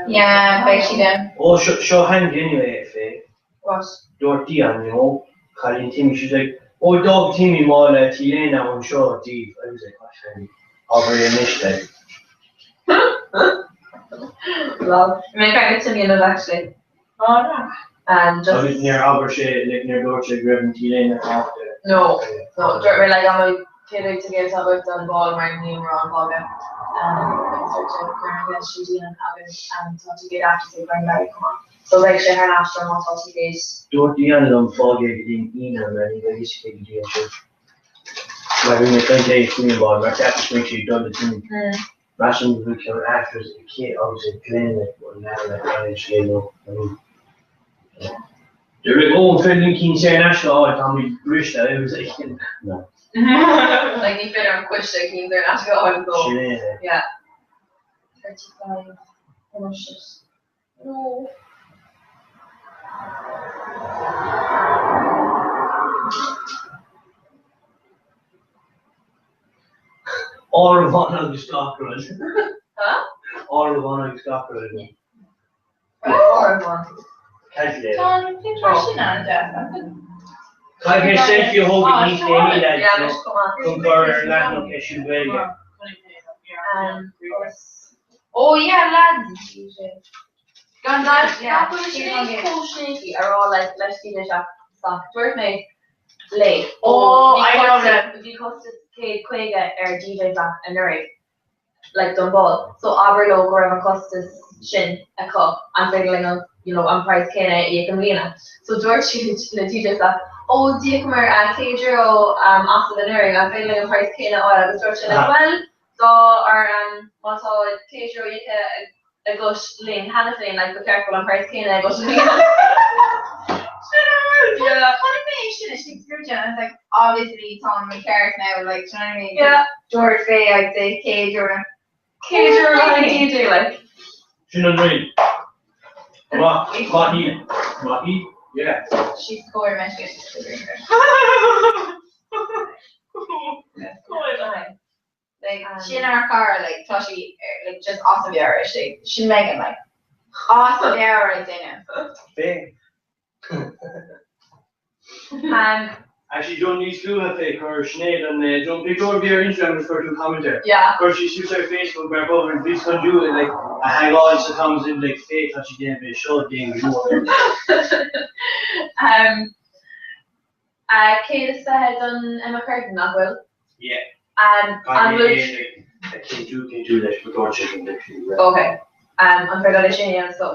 J: Yeah, beidh siad ann.
K: Oh seo handy anyway Faye.
B: What?
K: Dúirt Diane, you know, cailín Timmy, she's like, oh d'fhág Timmy mála t-léine anseo daoibh. I was like, what Handy? Abair é anois like.
B: Lol. Mé ag Timmy inniu actually.
L: Oh no.
B: And just.
K: Agus níor abair sé, like, níor dúirt sé go raibh an t-léine fágtha.
B: No, no, dúirt mé like am céad ticéad agat don ball mar níl mórán fágtha. Agus dúirt sé go raibh sé Diane agus tá ticéad aisteach ag Brian Barry chomh maith. So beidh sé thar n-ais don má tá ticéid.
K: Dúirt Diane liom fág é go dtí an Aoine mar ní bheidh fhios aici go dtí ansin. Mar bhí mé ag caint léi faoin ball mar cheapas go mbeadh sí ag dul le Timmy. Measaim go bhfuil ceann Ashes aici agus ag Glenn like an leabhar like Ryan Scéal I mean yeah. They're like oh an féidir linn cinn saor in aisce a fháil táimid briste I was like no.
B: Like ní féidir an coiste cinn saor in aisce a fháil go.
K: Sin é.
B: Yeah. 35. Oh shit. No.
K: Áireamhán agus gach rud.
B: Huh?
K: Áireamhán agus gach rud againn.
B: Áireamhán.
K: Calculator.
J: Tá an pictiúr sin an-deas, nach bhfuil?
K: Caithfidh mé selfie a thógaint níos déanaí
B: Yeah,
K: lads chun cur ar leathanach SU Gaeilge.
J: Oh yeah, lads!
B: Gan dabht, nach bhfuil Sinéad chomh sneaky a rá like leis DJ Sac dúirt mé léi
L: Oh, I know that.
B: bhí costas 150 ar DJ Sac anuraidh like don ball so abair leo go raibh an costas sin acu an féidir linn an you know an praghas céanna a íoc i mbliana so dúirt sí le DJ Sac oh d'íocamar €100 asaibh anuraidh an féidir linn an praghas céanna a fháil agus dúirt sé like well dá ar má tá €100 íoctha agat linn cheana féin like ba cheart go bhfuil an praghas céanna agat i mbliana.
J: Sin an rud. Yeah. Chonaic mé é sin istigh sa group chat and I was like obviously tá an ceart now like do you know what I mean?
B: Yeah.
J: Dúirt Faye I'd say €100.
B: €100 an DJ like.
K: Sin an rud. Maith, maith í. Maith í? Yeah.
J: She's scored my shit. Like sin ár cara like tá sí like just as a mheabhair istigh. Sin Megan like as a mheabhair ag déanamh.
K: Faye.
B: Um,
K: Actually Joan níos luaithe Faye chuir Sinéad an Joan pictiúr a bhí ar Instagram agus chuir tú comment air.
B: Yeah.
K: Chuir sí suas ar Facebook mar bhí bhí chun do like a theagmháil sa comments in like Faye tá sí déanamh é seo déan go leor.
B: Um, 120 don Emma Curtin nach bhfuil?
K: Yeah.
B: An bhfuil.
K: Cén cén leis go dúirt sé an literally.
B: Ok. An féidir leis sin a dhéanamh so?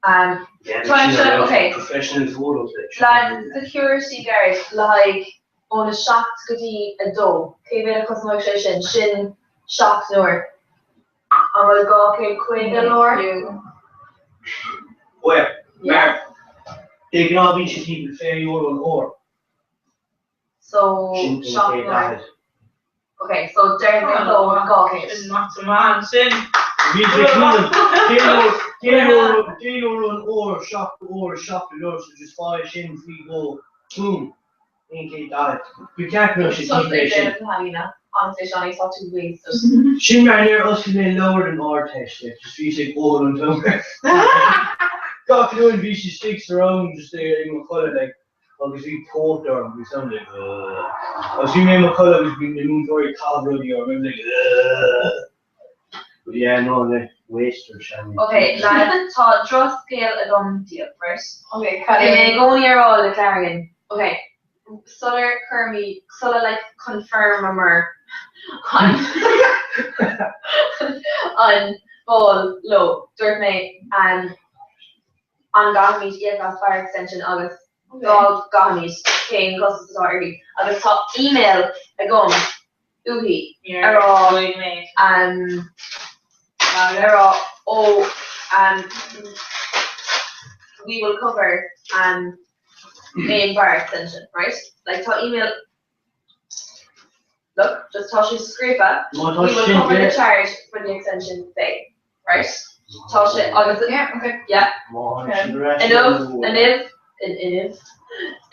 K: Yeah,
B: seo ok.
K: Professional photos
B: leis. Lad security guard le haghaidh óna 7 go dtí 2. Cé mhéad a chosnóidh sé sin? Sin 7 n-uair. An bhfuil 250 leor?
K: Bhuel, mar de ghnáth bíonn sé timpeall €20 an uair.
B: So,
K: Sin
B: 7 n-uair.
K: 140.
B: Ok, so deir mé leo 200.
L: Sin mata maith ansin.
K: Bhí sé cúnamh, €1 an uair, 7 uair, 7 uair, so just faigh sin faoi dhó, boom, 140. Ba cheart go mbeadh sé
B: Sos
K: taobh leis sin.
B: Honestly, Seánie, tá tú wasted.
K: Sin mar níor oscail mé leabhar don Ardteist, like, just bhí sé ag ól an t-am. Gach Luan bhí sé istigh sa rang just ag mo chodladh, like, agus bhí póit orm, bhí some like ugh. Agus bhí mé i mo chodladh agus bhí na múinteoirí ag caitheamh rudaí orm, I was like ugh. But yeah, no, like, waster, Seánie.
B: Ok, lads, tá drochscéal agam daoibh, right?
F: Ok, cad
B: Bhí
F: é?
B: mé i gcónaí ag rá le Clarion, ok, sular chuir mé, sula like confirmamar an an ball leo, dúirt mé um, an gcaithfimid íoc as bar extension agus dá gcaithfimid, cén costas atá uirthi. Agus tá email agam uaithi ag rá ag rá oh we will cover aon bar extension, right? Like tá email Look, just tá sé scríofa,
K: Má tá
B: we will
K: sin
B: cover the
K: de-
B: charge for the extension fee, right? Tá sé agus
F: Yeah, okay.
B: yeah.
K: Má tá sin ar ais
B: Inniu,
K: nó-
B: inniu, inniu,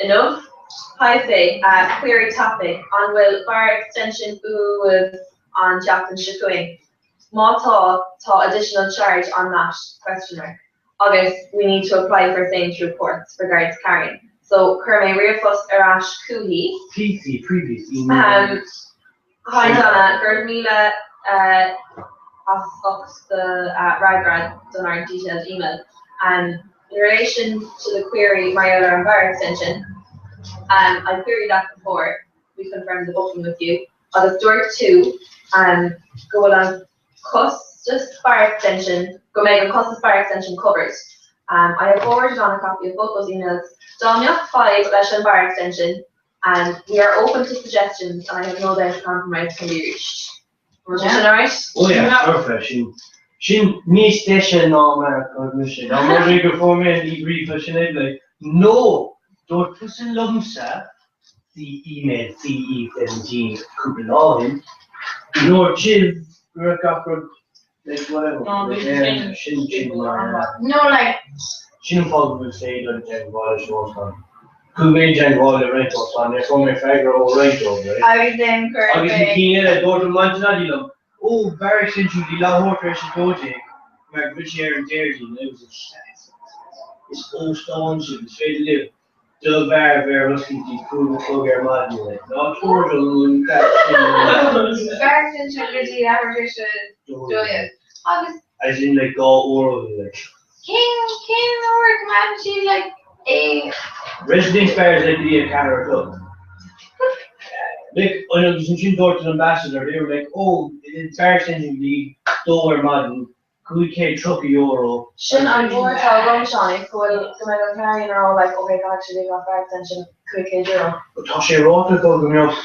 B: inniu, Hi Faye, query topic, an bhfuil bar extension uaibh an tseachtain seo chugainn? Má tá, tá additional charge on that? Question mark. Agus we need to apply for same through courts, regards Clarion. So chuir mé ríomhphost ar ais chuici.
K: Please see previous email.
B: Hi Donna, go raibh míle as ucht do fhreagra don ár detailed email. In relation to the query mar gheall ar an bar extension, I queried that before we confirmed the booking with you agus dúirt tú go bhfuil an costas bar extension, go mbeidh an costas bar extension covered. I have forwarded on a copy of both those emails. Dá mbeadh fadhb leis an bar extension, we are open to suggestions and I have no doubt a compromise can be reached. An bhfuil sé sin alright?
K: Oh yeah, perfect. Sin, sin níos deise ná mar a chuir mise. Dá mba rud é gur fuair mé an debrief sin é, like, no! Dúirt tusa liomsa see email CE17 cúpla lá ó shin, dúirt sibh go raibh gach rud like whatever.
L: No,
K: Like,
L: bhí sin
K: sin sin mar
J: No, like,
K: sin an fáth go bhfuil sé ag dul i dteagmháil leis an óstán. Chuaigh mé i dteagmháil le roinnt óstán, níor fuair mé freagra ó roinnt dóibh, right?
J: agus then chuir
K: Agus na
J: mé
K: cinn eile, dúirt an Montanelli liom, Ó, bar extension go dtí leathuair tar éis 12, mar go bhfuil sé ar an Déardaoin, and I was like, is óstán sibh, is féidir libh do bheár bheith ar oscailt go dtí 5 a chlog ar maidin, like, ná tabhair dom an craic sin.
J: Bar extension go dtí leathuair tar éis 12. Agus
K: As in like 2 uair ó shin, like.
J: cén cén uair go mbeidh siad like é
K: Residence bars like go dtí a 4 a chlog. Like, agus ansin dúirt an ambassador, they were like, oh, bar extension go dtí 2 ar maidin, €530.
B: Sin an bhuairt atá agam, Seánie, go bhfuil, go mbeidh an Clarion ag rá like ok caithfidh sibh íoc as bar extension €500.
K: But tá sé ráite acu go mbeadh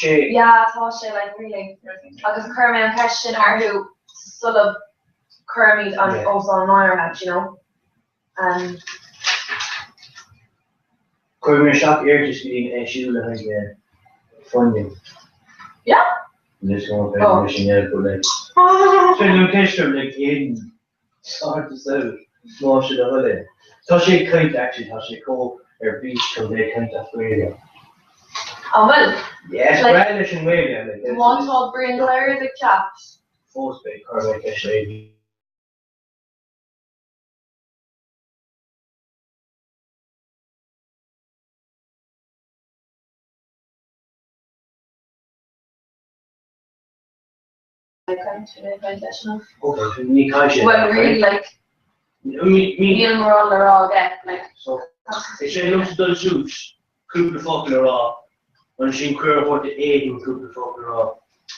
K: sé.
B: Yeah, tá sé like really. Agus chuir mé an cheist sin orthu sula gcuirimid an óstán in áirithe, do you know. Um.
K: Chuir mé isteach iarratas go dtí an SU le haghaidh funding.
B: Yeah?
K: This one oh. sin é go like. Sin an ceist like in start to sell má sé a thuile. Tá sé ag caint actually tá sé chomh ar bís chun bheith ag caint as Gaeilge.
B: An bhfuil?
K: Yes,
B: Like-
K: breá leis an nGaeilge. Like,
B: Má tá Brian Clerys ag teacht.
K: Fós beidh cur mé ceist é. Okay, ní caithfidh sé.
B: Well, really, like, níl mórán le rá aige, like.
K: So, is é liomsa dul suas, cúpla focal a rá, ansin cuireadh a thabhairt do Aidan cúpla focal a rá,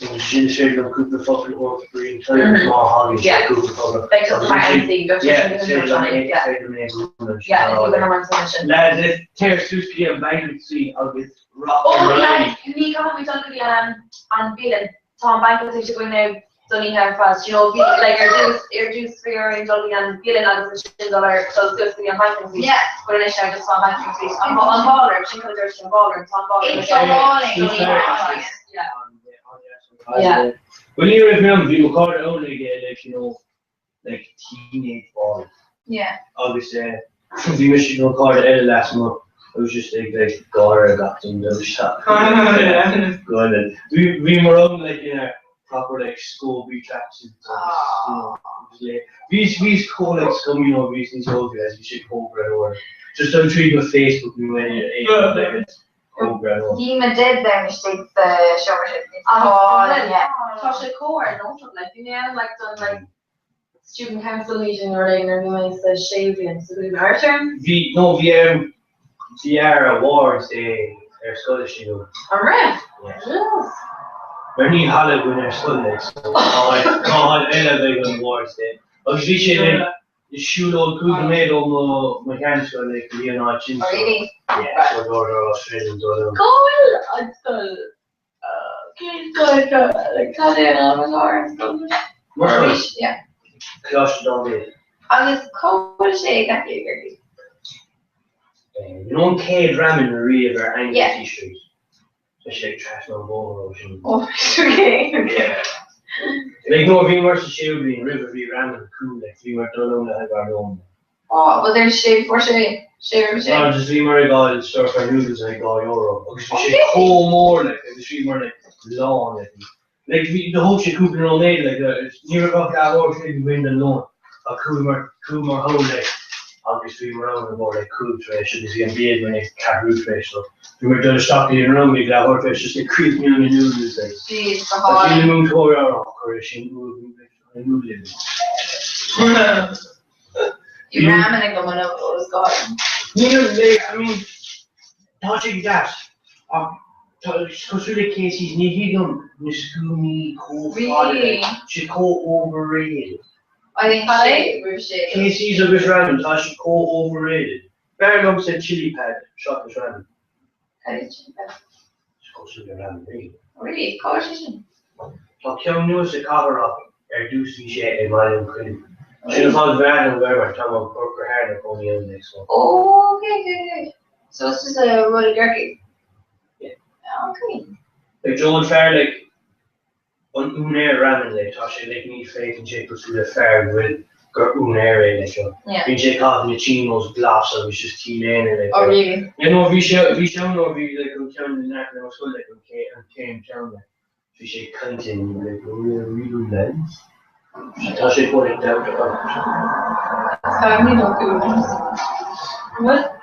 K: agus ansin is féidir liom cúpla focal a thabhairt do Brian Clerys má thagann sé cúpla focal.
B: Beidh tusa mar MC, beidh
K: Yeah,
B: tusa
K: is féidir liom é,
B: yeah.
K: is féidir liom é a bhualadh ansin.
B: Yeah, is féidir liom é sin.
K: Lads, téir suas go dtí an banquet suite agus rock
B: Oh,
K: and roll.
B: lads, ní chaithfimid dul go dtí an bialann. Tá an banquet suite againn now don oíche ar fad. You know, bhí, like, ar dtús, ar dtús bhí orainn dul go dtí an bialann agus ansin dul ar, dul suas go dtí an banquet suite.
J: Yeah.
B: But anois now just tá an banquet suite. An, an ballroom, sin cad a dúirt sí, an ballroom, tá an ballroom.
J: It's a ballroom.
B: Don oíche ar fad. Yeah.
L: Yeah.
K: Well, ní raibh mé ann, bhí mo chairde ann ag like, you know, like teenage boys.
J: Yeah.
K: Agus eh, bhí mise nó cara eile lasmuigh, I was just ag like gáire gach duine dul isteach. Go on. Bhí mar ann like in a proper like scoby tracksuit agus, you know, agus le- Bhí bhí chomh like scummy nó bhí níos óige as bhí sé chomh greannmhar. Just an tríd mo Facebook nó aon like it's chomh greannmhar.
J: Bhí mo deadline istigh sa seomra sin. It's all, yeah.
B: Tá sé chomh ar nós like bhí mé ann like don like student council meeting or éigin ar bhí mé sa séú bliain so bhí mé thart ar.
K: Bhí no bhí um bhí ar awards day ar scoil sin nó.
B: An raibh?
K: Yeah.
B: Yes.
K: Mar ní halla againn ar scoil like so cá háit eile a bheidh an awards day. Agus bhí sé like siúlóid 5 nóiméad ó mo mo sheanscoil like go dtí an áit sin
J: Oh
K: so
J: really?
K: yeah so dúradar Australian dul ann.
B: Cá bhfuil an scoil? Cén scoil atá like cad é an ainm atá ar an scoil?
K: Mo scoil?
J: Yeah.
K: Coláiste Dáibhéid.
J: Agus cá bhfuil sé ag aici ag Corcaigh?
K: You know an chéad ramen riamh ar
J: Yeah.
K: Anglesey Street? Tá sé ag trasna an bhóthair ó sin.
J: Oh okay okay.
K: Like no bhí mar sa séú bliain roimh a bhí ramen cool like bhí mar dul ann le haghaidh ár lón.
J: Oh was there sé fuair sé sé roimh sé?
K: No just bhí mar ag fháil stir fry noodles ag €2 agus bhí sé
J: Okay.
K: chomh mór like agus bhí mar like lán like like bhí do thóg sé cúpla nóiméad like ní raibh ach leathuair tar éis againn den lón ach chuaigh mar chuaigh mar thall like agus bhí mar ann ag like cúig tar éis agus bhí an bia againn ag ceathrú tar éis so bhí mar dul isteach go dtí an rang ag leathuair tar éis just ag críochnú na noodles like
J: Jeez go
K: Bhí na
J: hálainn.
K: múinteoirí á rá chuir sin uaidh noodles.
J: Bhí ramen agam an agus go hálainn.
K: Níl like I mean tá sé deas ach tá cosúil le Casey's ní thuigim na scuainí chomh fada
J: Really?
K: like sé chomh overrated.
J: I think sé roimh sé.
K: Casey's agus ramen tá sé chomh overrated. B'fhearr liomsa chili pad seachas ramen.
J: Cad é chili pad?
K: Is cosúil le ramen really.
J: Really? Cá bhfuil sé sin?
K: Tá ceann nua sa chathair ach ar dtús bhí sé i mBaile an Choinnigh. Sin an fáth go bhfearr liom mar tá mo dheartháir ina chónaí ann like so.
J: Oh okay okay okay. So it's just a rud i gCorcaigh?
K: Yeah.
J: Okay.
K: Like Joe an fear like an úinéir ramen like tá sé like ní féachann sé cosúil le fear go bhfuil gur úinéir é like so.
J: Yeah.
K: Bíonn sé ag caitheamh na chinos glas agus just T-léine like.
J: Oh really?
K: Yeah no bhí sé bhí sé ann nuair bhí like an ceann in aice le mo scoil like an cé an chéad ceann like. Bhí sé ag caint in like really lads. Tá sé chomh like down to earth.
J: Tá mé nó cool.
B: What?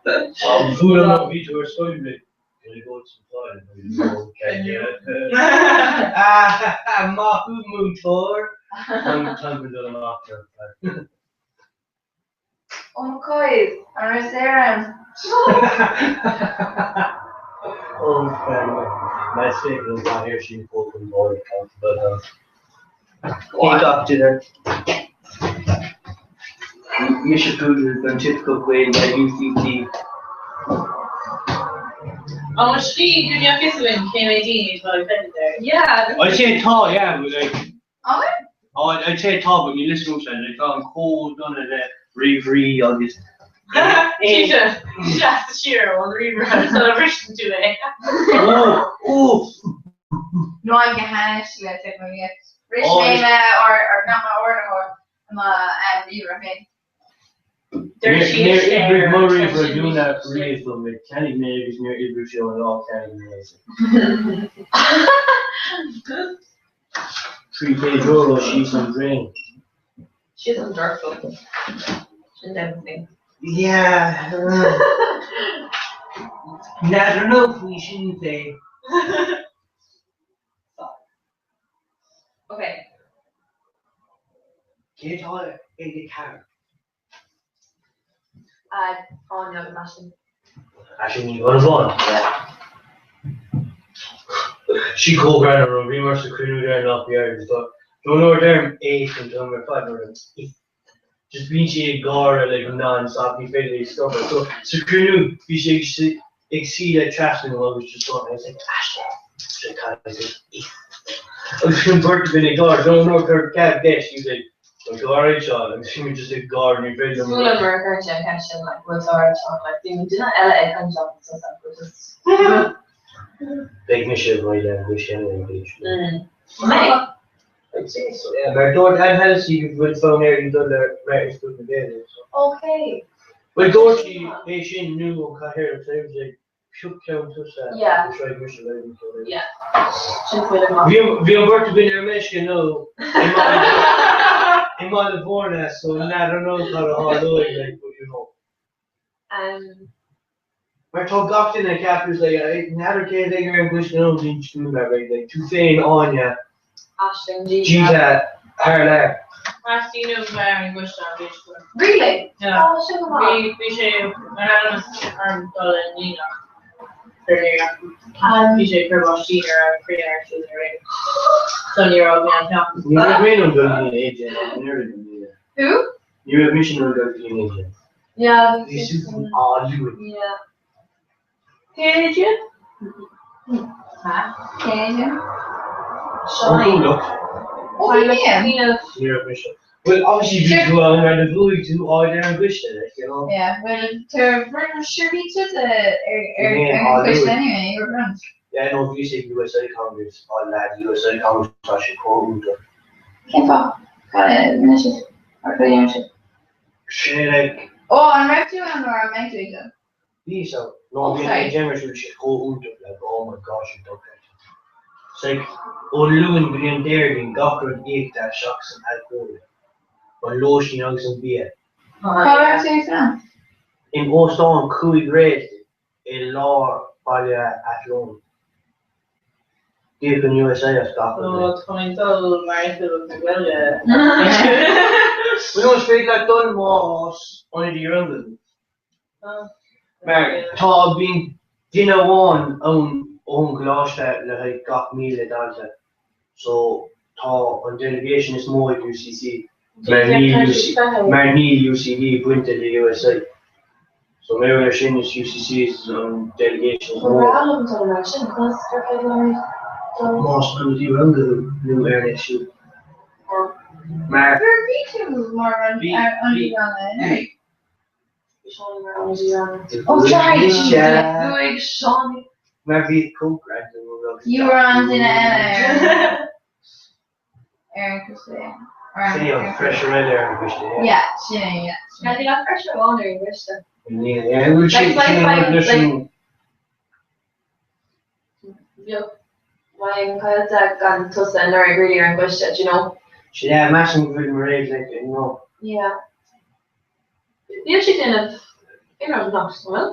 K: Bhuail an bhí tú ar scoil like can I go to some fun? Can you? Ah, maith thú múinteoir. Tá go dul amach ar fad.
J: Oh my God, an raibh Sarah ann?
K: Oh, my favorite is here she open board but Ach dinner. Mise púdar don typical Gaeilge UCC.
L: An bhfuil slí go mbeadh fhios againn cé mhéad daoine atá ag féachaint air?
B: Yeah.
K: I'd say tá, yeah, but like
J: An bhfuil?
K: Oh, I'd say tá, but níl fhios agamsa, like tá an chomh dona le ríomhairí agus
L: Cinnte, seasta siar ón ríomhaire sula bhriseann tú é.
K: Oh, oh!
J: No, I'm go hainnis le teicneolaíocht. Bhris mé mo or or not mo ardaitheoir, mo ríomhaire féin.
L: Deir sí
K: Níor
L: sé
K: oibrigh mo
L: ar
K: ríomhaire
L: seisean
K: dúna
L: bhí sí
K: riamh dom, like cheannaigh mé agus níor oibrigh sé ón lá a cheannaigh mé é. €300 síos an drain.
B: Síos an dorchla. Sin deimhin féin.
K: Yeah. N'fheadar nó faoi sin fé.
B: Okay.
K: Cé atá ag a ceathair?
B: Áine agus Aisling.
K: Aisling Ní Dhonnabháin. Sí chomh greannmhar ó bhíomar sa chruinniú deireanach bhí air just don't know deirim é an t-am ar fad nuair a just bíonn sí ag gáire like non-stop ní féidir léi stopadh so sa chruinniú bhí sí ag ag suí le trasna nó agus just going I was like Aisling she kind of like agus bhí an bheirt againn ag gáire don't know gur cead deis she was like Like alright Seán agus bhí muid just ag gáire ní féidir liom
B: Súil mar a chuireann sé an ceist sin like bhfuil tú alright Seán like bíonn duine eile ag caint liom so like we're just
K: Beidh mise i bhfeighil ar an gcoiste anyway, b'fhéidir.
L: Mbeidh?
K: I'd say so, yeah. Mar dúirt Anne Hennessy go bhfuil fonn uirthi dul ar Oireachtas na Gaeilge, so.
B: Okay.
K: Bhuel dúirt sí é sin nó an cathaoirleach so I was like, pioc ceann tusa
B: Yeah.
K: agus raghaidh mise le an ceann eile.
B: Yeah. Sin faoi le maith.
K: Bhí bhí an bheirt againn ar meisce nó i mBaile i mBaile Bhúirne so n'fheadar nó cad a tharlóidh like but you know.
B: Um.
K: Mar tá gach duine ag ceapadh like n'fheadar cé a bheidh ar an gcoiste nó bíonn tú mar beidh like tú féin Áine
B: Aisling Gita.
K: Gita thar lear.
L: Theastaigh uaim bheith ar an gcoiste an bhliain seo.
B: Really?
L: Yeah.
B: Oh, sin go maith.
L: Bhí bhí sé mar ainm orm dul i ndíonach ar ndeireadh.
B: Um.
L: Bhí sé ag cur báistí ar an chroí ar siúl ar aon. So ní raibh mé an teach.
K: Ní raibh mé in ann dul go dtí an AJ ní raibh mé in ann.
B: Who?
K: Ní raibh mise in ann dul go dtí an AJ.
B: Yeah.
K: Bhí súil áluinn.
B: Yeah.
L: Cé hiad?
B: Ha?
J: Cé hiad?
K: An comhlacht.
J: Ó, bhí mé.
K: Ní raibh mise. Well, obviously bhí tú ann mar do bhuaigh tú áit ar an gcoiste, like, you know.
J: Yeah, well, tar sure bhí tusa ar ar an gcoiste anyway, you were front.
K: Yeah, no, bhí sé USI Congress, oh lad, USI Congress, tá sé chomh iontach.
J: Cén fáth? Cad a rinne sibh? Or cad a dhéanann sibh?
K: Sin é like.
J: Ó, an raibh tú ann nuair a mbeidh tú ag dul?
K: Bhí so. No, bhí an AGM ar siúl, sé chomh iontach like, oh my gosh, an dochreidte. It's like, ón Luan go dtí an Déardaoin, gach rud íoctha seachas an alcól, an lóistín agus an bia.
J: Cá raibh tú ag fanacht?
K: In óstán 5 réalt i lár baile Athlone. D'íoc an USI as gach rud
L: Ó, tá mé ag dul mar oifigeach na Gaeilge.
K: Bhuel, is féidir leat dul más ionadaí ranga thú. Mar tá, bíonn duine amháin ann ón gcoláiste le haghaidh gach 1,000 dalta. So tá an delegation is mó ag UCC mar níl mar níl UCD bainte le USI. So mar gheall ar sin is UCC is an delegation is mó.
B: Ba bhreá liom dul mar sin, conas gur féidir liom dul?
K: Más ionadaí ranga thú nó ar an SU. Mar.
J: Bhí tú mar an ionadaí ranga anuraidh.
B: Bhí Seánie mar ionadaí ranga. Oh sorry! Bhuaigh Seánie.
K: Mar bhí cócaireacht nó rud.
J: You were on duine eile ar an gcoiste.
K: Sin é an freisear eile ar an gcoiste.
J: Yeah, sin é, yeah.
B: Now níl ach freisear amháin ar an gcoiste.
K: Níl, yeah, bhfuil sin sin an rud leis an.
B: Bheadh Ryan caillte gan tusa anuraidh really ar an gcoiste, do you know?
K: Sin é, measaim go bhfuil Mairéad like, you know.
B: Yeah. Níl sí ag déanamh aon rud anocht, an bhfuil?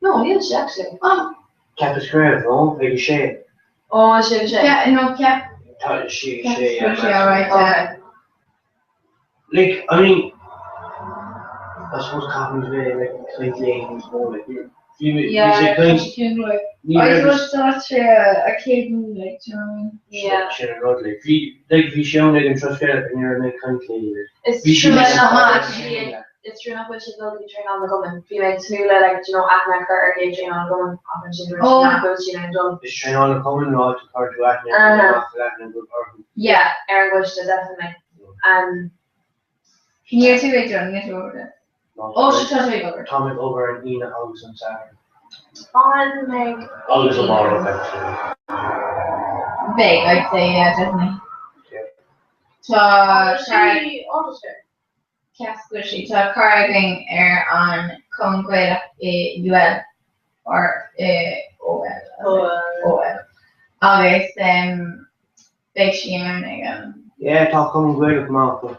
B: No, níl sí actually.
J: Oh.
K: Ceapas go raibh, no? Ag a sé.
B: Oh, is sé, sé.
J: Yeah, no, ceap.
K: Tá sí ag a sé,
J: yeah. Ceapas go raibh sí, alright, yeah.
K: Like, I mean, I suppose caithfimid bheith like ag caint léi níos mó, like, bhí mé, bhí sé ag caint, ní
J: I
K: raibh
J: suppose tá sé a céad like, do you know what I mean?
B: Yeah.
K: Sin an rud, like, bhí, like, bhí sé ann ag an Turas Gaelach and ní raibh mé ag caint léi, like,
B: Is
K: bhí sí
B: trua
K: níos
B: nach
K: mó.
B: Is trua nach bhfuil sí ag dul go dtí traenáil na gcumann. Bhí mé ag tnúth le like, do you know, aithne a chur ar chéad traenáil na gcumann ach ansin dúirt sí
J: Oh.
B: nach bhfuil sí in ann dul.
K: Is traenáil na cumann an áit a chuir tú aithne ar
B: Uh-huh.
K: nach bhfuil aithne agat orthu.
J: Yeah.
B: Ar an gcoiste, definitely. Um,
J: Níl tú ag dul, níl tú ag dul. Ó, sé tá tú ag obair.
K: Táim ag obair an Aoine agus an Satharn.
B: An mbeidh
K: Agus amárach actually.
J: Beidh, I'd say, yeah, definitely. Tá cara Ceapas go bhfuil sí. Tá cara againn ar an Cumann Gaelach i UL or i OL OL agus beidh sí ann ag an.
K: Yeah, tá Cumann Gaelach maith acu.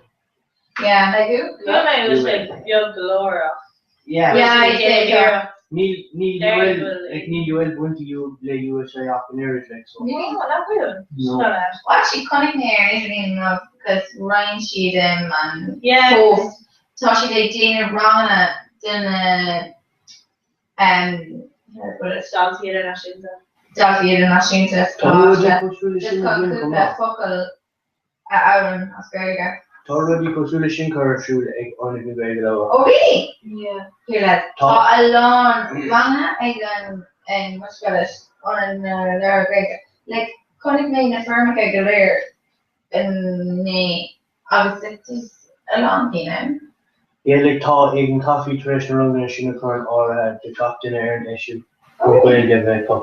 J: Yeah.
B: Like who?
L: Chuala mé go bhfuil sé beag go leor ach.
K: Yeah.
J: Yeah, I'd say yeah.
K: Níl níl UL like níl UL bainte le USI ach an oiread like so.
J: Really?
L: Oh, nach bhfuil?
K: No.
J: Well actually chonaic mé ar an idirlíon inniu because roinn siad um an
L: Yeah.
J: post tá siad ag déanamh ranganna de na um how do I put it?
L: Daltaí idirnáisiúnta.
J: Daltaí idirnáisiúnta
K: Tá rudaí cosúil leis
J: just
K: sin
J: chun
K: againn chomh
J: cúpla
K: maith.
J: focal a fhoghlaim as Gaeilge.
K: Tá rudaí cosúil leis sin curtha ar siúl ag Ionad na Gaeilge Labhartha.
J: Oh really?
B: Yeah.
J: Here lads,
K: Tá.
J: tá a lán ranganna ag an um what you call it, Ionad na Labhartha Gaeilge. Like chonaic mé na foirmeacha go léir inné agus it is a lán daoine ann.
K: Yeah like tá ag an Coffee tar éis na ranganna sin a chur in áirithe do gach duine ar an SU. Ó Gaeilge a bheith acu.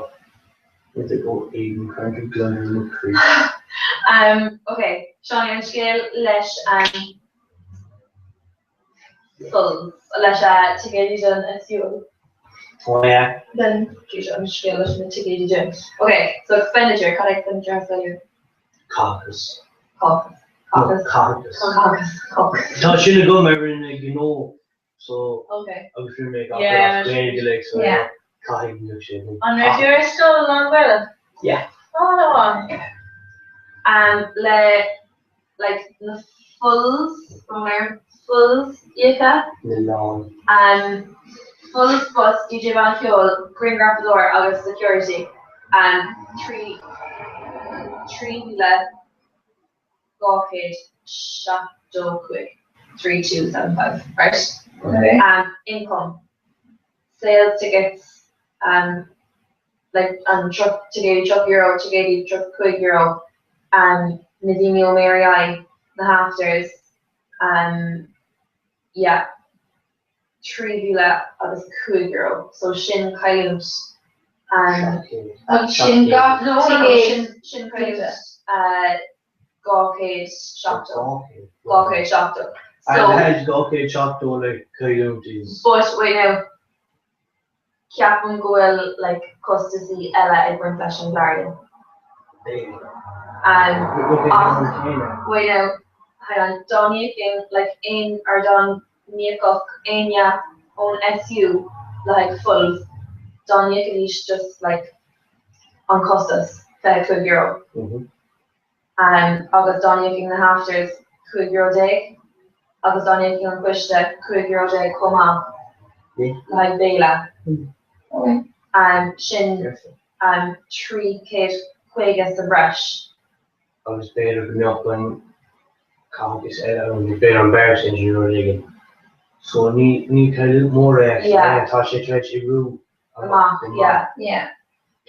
K: Is ag ó Aidan currently glider mo chroí.
B: Um, ok, Seánie, an scéal leis an full, leis a ticéidí don SU.
K: Oh yeah.
B: Then, geez, an scéal leis na ticéidí don. Ok, so expenditure, cad é expenditure as Gaeilge?
K: Caitheachas.
B: Caitheachas.
K: Caitheachas.
B: Caitheachas. Caitheachas.
K: Tá sin agam ar an gnó so
B: Ok.
K: agus rinne mé gach
L: Yeah.
K: rud as Gaeilge like so
J: Yeah.
K: caithfidh go mbeadh sé
L: An raibh tú ar scoil lán-Ghaelach?
K: Yeah.
L: Oh, no one.
B: Le like na fulls, mar fulls íoctha.
K: Na lán.
B: Fulls bus, DJ banna ceoil, grianghrafadóir agus security. 3275, 3275, right?
J: Okay.
B: Income, sales tickets, like an ticéidí €30, ticéidí €35, na daoine ó Mary I, na hafters, yeah, €3,005, so sin cailliúint.
J: Agus sin gach
B: No, no, no,
J: ticéad.
B: sin sin cailliúint 270. 270.
K: And
B: So,
K: has 270 le cailliúint is.
B: but wait now, ceapaim go bhfuil like costasaí eile ag baint leis an Ghlarion. Ach, wait now, hang on, dá n-íocfainn like aon or dá n-íocfadh éinne ón SU le haghaidh fulls, dá n-íocfaidís just like an costas, €25. Agus dá n-íocfainn na hafters €15 agus dá n-íocfainn an coiste €15 chomh maith le haghaidh béile. Sin 350 sa bhreis.
K: Agus b'fhéidir go mbeadh an caitheachas eile ann, b'fhéidir an beart sin nó rud éigin. So ní ní cailliúint mór é actually,
B: Yeah.
K: tá sé tar éis oibriú
B: Amach, yeah.
J: Yeah.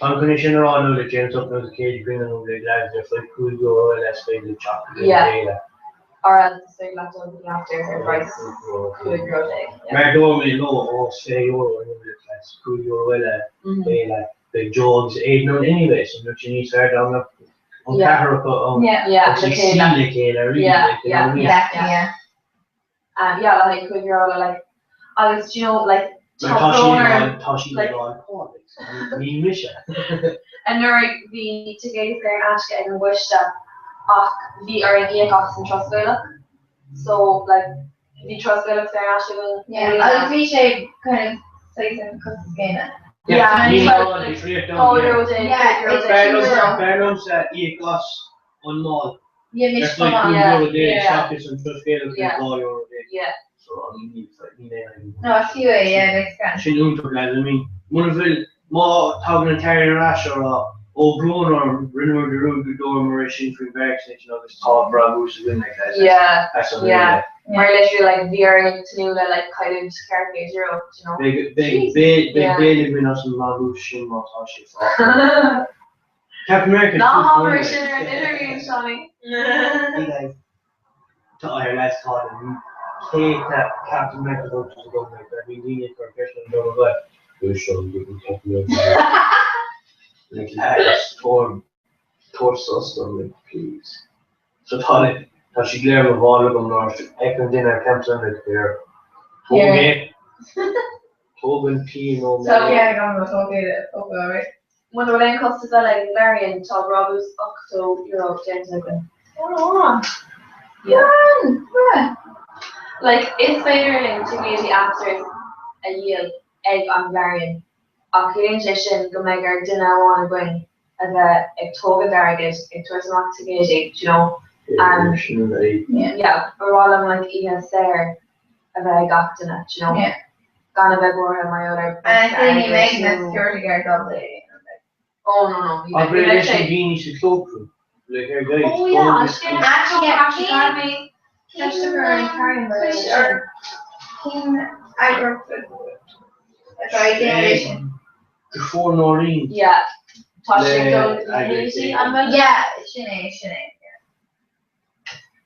K: Táim chun é sin a rá nó le James up nó the céad grin nó le lads ar fud €5 eile is féidir teacht go dtí an
B: Yeah.
K: bhféile.
B: Or else is féidir leat dul go dtí afters ar price €15. Yeah.
K: Mar dúirt mé leo ó €20 an uair class €5 eile béile beidh Joe agus Aidan ann anyway so bheadh sé níos fearr dá mbeadh an
B: Yeah.
K: ceathrar acu ann
J: Yeah.
B: Yeah,
K: agus
B: le
K: ag
B: chéile.
K: suí le chéile really
B: Yeah,
K: like, you know
B: yeah,
K: what I mean?
J: Exactly, yeah.
B: Yeah, le haghaidh €5 eile like agus do you know like
K: Mar
B: tá
K: tá sí
B: brón
K: ag
B: orm
K: rá tá sí ag
B: like
K: rá an ní mise.
B: Anuraidh bhí ticéid saor in aisce ag an gcoiste ach bhí orainn íoc as an Turas Gaelach so like bhí Turas Gaelach saor in aisce againn i
J: Yeah,
B: mbliana.
J: agus bhí sé kind of saghas an costas céanna.
B: Yeah,
K: Ní
B: ní
K: rá
B: like
K: ní fríoch
B: €2
K: yeah.
J: Yeah,
B: €5
J: it's
B: €.
K: B'fhearr liomsa íoc as an mall
J: Yeah,
K: ar
J: mise
K: fud
J: chomh maith.
B: Yeah,
K: €5
B: yeah.
K: seachas an Turas Gaelach ar
B: Yeah.
K: €2.
B: Yeah.
K: So I mean ní ní aon
J: No, fiú é, yeah, makes sense.
K: Sin iontach lads, I mean muna bhfuil má tagann an t-airgead ar ais á rá ó brón orm rinneamar dearúd go dúramar é sin faoin bheartas agus tá brabús againn like lads
B: Yeah,
K: that's unreal.
B: yeah.
J: Yeah.
B: Mar literally like bhí orainn ag tnúth le like cailliúint €400, do you know.
K: Beidh beidh beidh
B: Yeah.
K: béile againn as an mbrabús sin má tá sé fágtha. Captain America
B: Ná
K: is
B: habair
K: good
B: sin ar an idirlíon, Seánie.
K: Hey guys. Tá ar leas tá na céadta Captain America voters agam like I mean daoine ag cur ceist orm dom a bheith Who's Sean giving Captain America like lads tabhair tabhair sos dom like please. So tá like tá sé léir mo bháil agam nár fheiceann duine ar Captain America ar Tóg é Tóg an P nó
J: Tá ceann agam nó tóg é tóg é, alright.
B: Muna bhfuil aon costas eile ag an nGlarion, tá brabús €80 déanta againn.
J: Oh,
B: Yeah.
J: yeah.
B: Like, is féidir linn ticéidí afters a dhíol ag an nGlarion, ach ciallaíonn sé sin go mbeidh ar duine amháin againn a bheith ag tógaint airgid, ag tabhairt amach ticéidí, do you know?
K: Sin é.
J: Yeah.
B: Yeah, ba mhaith liom like oíche saor a bheith ag gach duine, do you know?
J: Yeah.
B: Gan a bheith buartha mar gheall ar
J: And
B: bhosca
J: then you
B: airgid
J: make the
B: nó.
J: security guard lovely.
B: Oh no no, ní
K: Ach
B: bheidh ní
K: b'fhéidir
B: bheidh
K: leis
B: sé.
K: na daoine sa chlóchrann like ar guys
B: Oh yeah,
K: tóg
B: an
K: is
B: scéal
J: Actually, yeah,
B: actually
J: cén
B: me.
J: cén
B: Ceist a chur ar an carn mar
J: cuis
B: sin.
J: or cén eagraíocht atá ag déanamh é sin?
K: Before Noreen
B: Yeah, tá sé
K: le
B: dul go
K: eagraíocht
B: Haiti
K: éigin.
B: an bhfuil?
J: Yeah, sin é, sin é.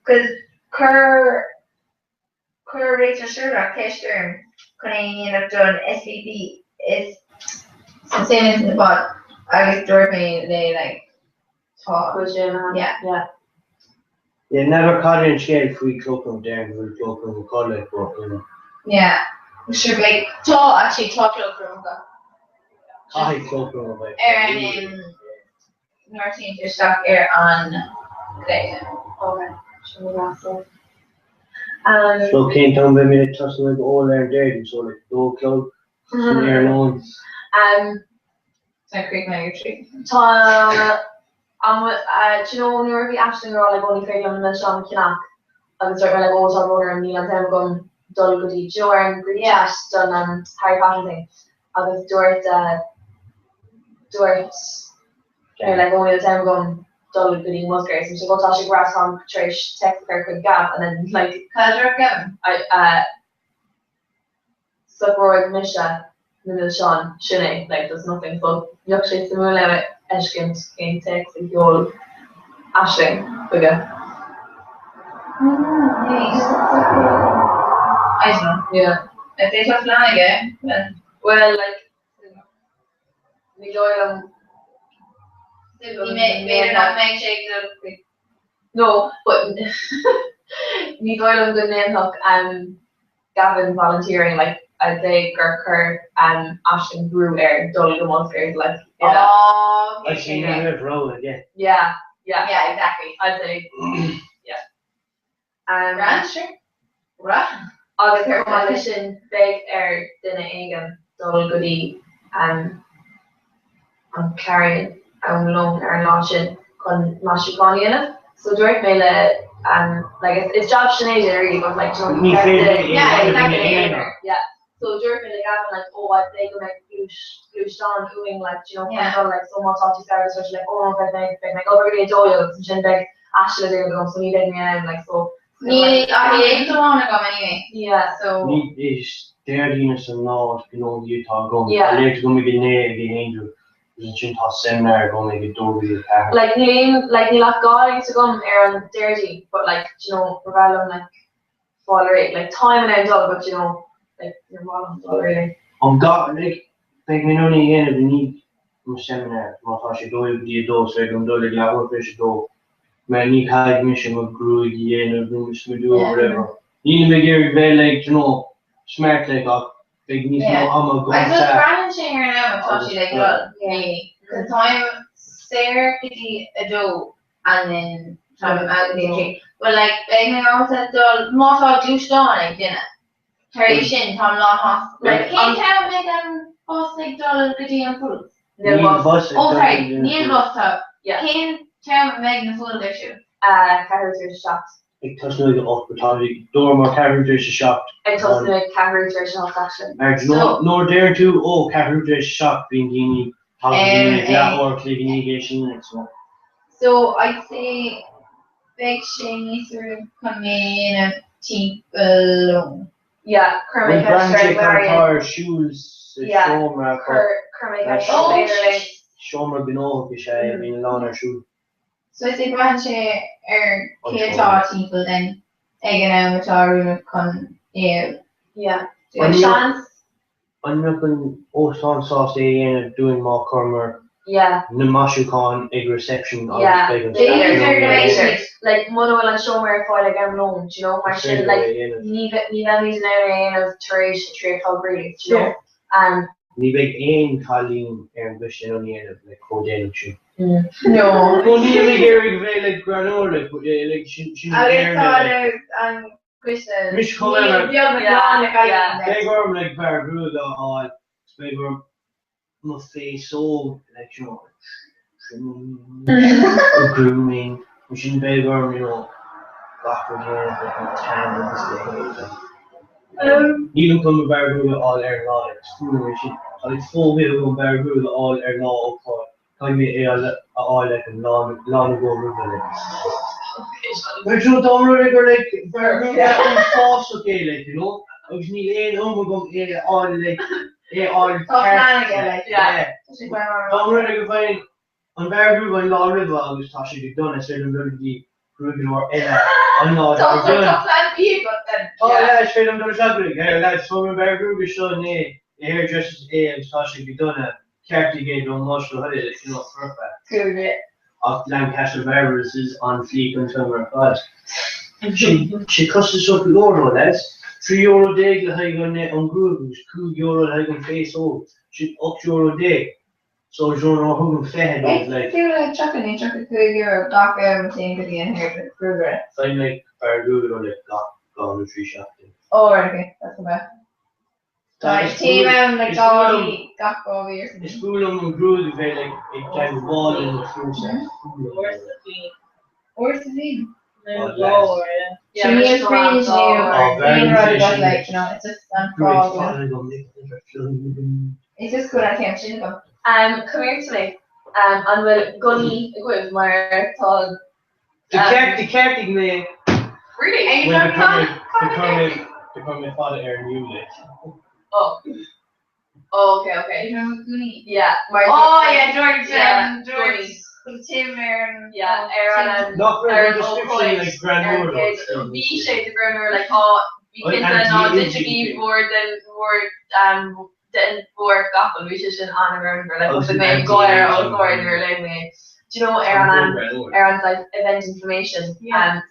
J: Cos chuir Chuir Rachel Sherlock ceist orm chun é a dhéanamh don SVP is Say minutes in the pod agus dúirt mé léi like tá
B: Bhfuil sé in
J: Yeah.
B: Yeah.
K: Yeah, never cad é an scéal faoi cloakroom déarfainn go bhfuil cloakroom acu like but you know.
J: Yeah. Sure like tá actually tá cloakroom acu.
K: Caithfidh cloakroom a bheith.
J: Ar an nuair a théann tú isteach ar an gcaighdeán.
B: Okay. Sin mo mheas.
K: So cén t-am beidh mé ag tosnú ag ól ar an Déardaoin so like 2 a chlog san iarnóin.
J: Tá críoch mé ag 3.
B: Tá am do you know nuair a bhí Aisling ag rá like oh ní féidir liom na milseáin a cheannach agus dúirt mé like oh tá brón orm níl an t-am agam dul go dtí do you know ar an group chat don um, Harry Potter thing agus dúirt uh, dúirt mé like oh níl an t-am agam dul go dtí Musgraves and she's like oh tá sé go breá táim tar éis text a chur chuig Gab and then like
J: Cad a dúirt Gab?
B: I uh, socróidh mise na milseáin, sin é, like there's nothing so bheadh sé suimiúil a fheiscint cén téacs a sheol Aisling chuige.
J: I don't know.
B: Yeah.
J: If they tá plean aige, then.
B: Well, like, ní dóigh liom.
J: B'fhéidir nach mbeidh sé ag dul chuig.
B: No, but ní dóigh liom go ndéanfadh um, Gavin volunteering like I'd say gur chuir um, Aisling brú air dul go Musgraves like yeah.
J: Oh,
K: I see ní raibh rogha aige.
B: Yeah, yeah.
J: Yeah, exactly.
B: I'd say yeah. Um,
J: Grand, sure. Ra.
B: Agus chomh maith leis sin beidh ar duine éigin dul go dtí um, an Clarion am lóin ar an lá sin chun maisiúcháin a dhéanamh. So dúirt mé le um, like it's, it's job Sinéad really but like you know,
K: Ní féidir é
J: Yeah,
K: a dhéanamh
J: exactly.
K: ina aonar.
B: Yeah. So dúirt mé le Gavin like oh I'd say go mbeidh gluais gluaisteán uainn like you know
J: Yeah.
B: chun dul like so má tá tú saor so like oh no beidh mé beidh mé ag obair go dtí a 12 agus ansin beidh Aisling le déanamh agam so ní bheidh mé ann like so
J: Níl ach léacht amháin agam anyway.
B: Yeah.
J: So.
K: Ní is Déardaoin is an lá is gnóthaí atá agam.
B: Yeah.
K: Tá léacht agam ag a 9 ag Angel agus ansin tá seimineár agam ag a 2 go dtí a 4.
B: Like níl aon like níl ach 2 léacht agam ar an Déardaoin but like do you know ba bhreá liom like fáil réidh like táim in ann dul but you know like níor mhaith liom dul really.
K: An gá like beidh mé in ann é a dhéanamh i ndiaidh mo seimineár má tá sé 12 go dtí a 2 is féidir liom dul ag leathuair tar éis a 2 mar ní caithfidh mise mo ghruaig a dhéanamh nó mo smidiú or whatever. Nílim ag iarraidh bheith like do you know smart like ach beidh níos mó ama
J: I suppose
K: agamsa.
J: braitheann sé ar an am atá siad ag dul, really. Cos táim saor go dtí a dó and then táim out go dtí a trí. But like beidh mé ábalta dul má tá gluaisteán ag duine. Tar éis sin táim lán-shásta. Like cén t-am a mbeidh an bus ag dul go dtí an Pools?
K: Níl bus ag
J: Oh
K: dul go
J: sorry,
K: dtí an
J: níl
K: Pools.
J: bus tá.
B: Yeah.
J: Cén t-am a mbeidh na Pools ar siúl?
B: Ceathrú tar éis a 7.
K: Ag tosnú ag a 8 but tá dúramar ceathrú tar éis a 7.
B: Ag tosnú ag ceathrú tar éis a 8 actually.
K: Mar nuair a deireann tú ó ceathrú tar éis a 7 bíonn daoine tagann daoine ag leathuair a chloig i ndiaidh é sin like so.
J: So I'd say beidh sé níos oiriúnaí chun mé a dhéanamh timpeall lón.
B: Yeah, chuir mé
K: Bhuel
B: ceist
K: braitheann
B: ar
K: sé cad atá
B: Marion.
K: ar siúl sa
B: Yeah,
K: seomra acu.
B: chuir chuir mé ceist ar
J: Oh
B: Mary.
K: Seomra gnóthach is ea é a bhíonn a lán ar siúl.
J: So I'd say braitheann sé ar
K: An
J: cé atá
K: seomra.
J: timpeall then ag an am atá oiriúnach chun é a
B: Yeah.
K: An mbeadh
B: Seans.
K: an mbeadh an óstán sásta é a dhéanamh dúinn má chuireamar
B: Yeah.
K: na maisiúcháin ag reception agus
B: Yeah.
K: beidh an staff
B: B'fhéidir
K: in ann é a
B: b'fhéidir.
K: dhéanamh.
B: Like muna bhfuil an seomra ar fáil ag am lóin, do you know, mar
K: Is
B: sin
K: féidir é
B: like
K: a dhéanamh.
B: ní bhe- ní bheimid in ann é a dhéanamh tar éis a 3 a chlog really, do you know. Um,
K: Ní bheidh aon cailín ar an gcoiste in ann é a dhéanamh like chomh déanach sin.
J: No.
K: Well nílim ag iarraidh bheith like greannmhar like but yeah like sin sin an
J: Agus
K: fhírinne
J: tá
K: like.
J: an coiste
K: Mise chomh maith
F: Níl
K: mar
F: beag na glan ag
B: Yeah.
K: beidh orm like bearradh gruaige a fháil 's beidh orm mo féasóg like you know trimming grooming ansin beidh orm you know gach rud a dhéanamh like an tan agus a leithéid like. Nílim chun mo bhearradh gruaige a fháil ar an lá like is fuath liom é sin. Tá like phobia agam bearradh gruaige a fháil ar lá ócáid. Caithfidh mé é a fháil like an lá lá nó dhó roimhe like. Mar you know dá mba rud é gur like bearradh gruaige uafásach é like you know agus níl aon am agam é a fháil like é a fháil
J: Tá
K: ceart
J: plean aige
K: like
J: like.
K: yeah.
J: Tá sé plean
K: Dá mba rud é go bhfaighinn an bearradh gruaige an lá roimhe agus tá sé go dona is féidir liom dul go dtí gruaigeadóir eile an lá
J: Tá
K: dár gcionn.
J: tá plean B agat then.
K: Tá yeah is féidir liom dul isteach go dtí here lads fuair mé an bearradh gruaige seo inné i hairdressers A agus tá sé go dona. Ceartaigh é don lá seo chuile like, you know, foirfe.
J: Cool.
K: Ach Lancaster Barbers is on-fleek an t-am ar fad. Sé costasach go leor though, lads. €13 le haghaidh an an gruaig agus €5 le haghaidh an féasóg. Sin €18. So you know, thugaim 20 dóibh like.
J: Fiú le 30 nó €35 gach am a théim go dtí an hair gruagaire.
K: Faighim like fear gruaige like gach 2 nó 3 seachtain.
J: Oh right okay, that's not bad. Téim ann like 2 mhí, gach 2 mhí or something.
K: Is fuath liom an ghruaig a bheith like ag teagmháil le mo chluasa.
J: Uair sa bhliain. Uair sa bhliain?
K: Oh lads.
J: Sure níl fringe nó aon rud agat like, you know, it's just an fáth go bhfuil. It's just go bhfuil an ceann sin agam.
B: Um, come here to me. Um, an bhfuil gunnaí agaibh mar tá
K: Do cheartaigh mé.
B: Really?
K: Well, do chuir mé do chuir mé fada ar an like.
B: Oh. Oh, okay, okay. Yeah, mar
J: Oh yeah, dúirt
B: Yeah,
J: dúirt Tim ar an
B: Yeah, ar an
K: Nach
B: ar
K: raibh
B: an
K: an description
B: ócáid
K: like greannmhar
B: ar
K: though.
B: an bhí sé de greannmhar like oh bhí
K: Like
B: cinnte ná
K: anti-aging
B: duit bhí bhur den bhur um den bhur gcapall bhí sé sin an-ghreannmhar like
K: Agus
B: thosaigh
K: an
B: mé ag gáire ó
K: anti-aging.
B: gháire nuair a léigh mé é. Do you know ar an an ar an like event information um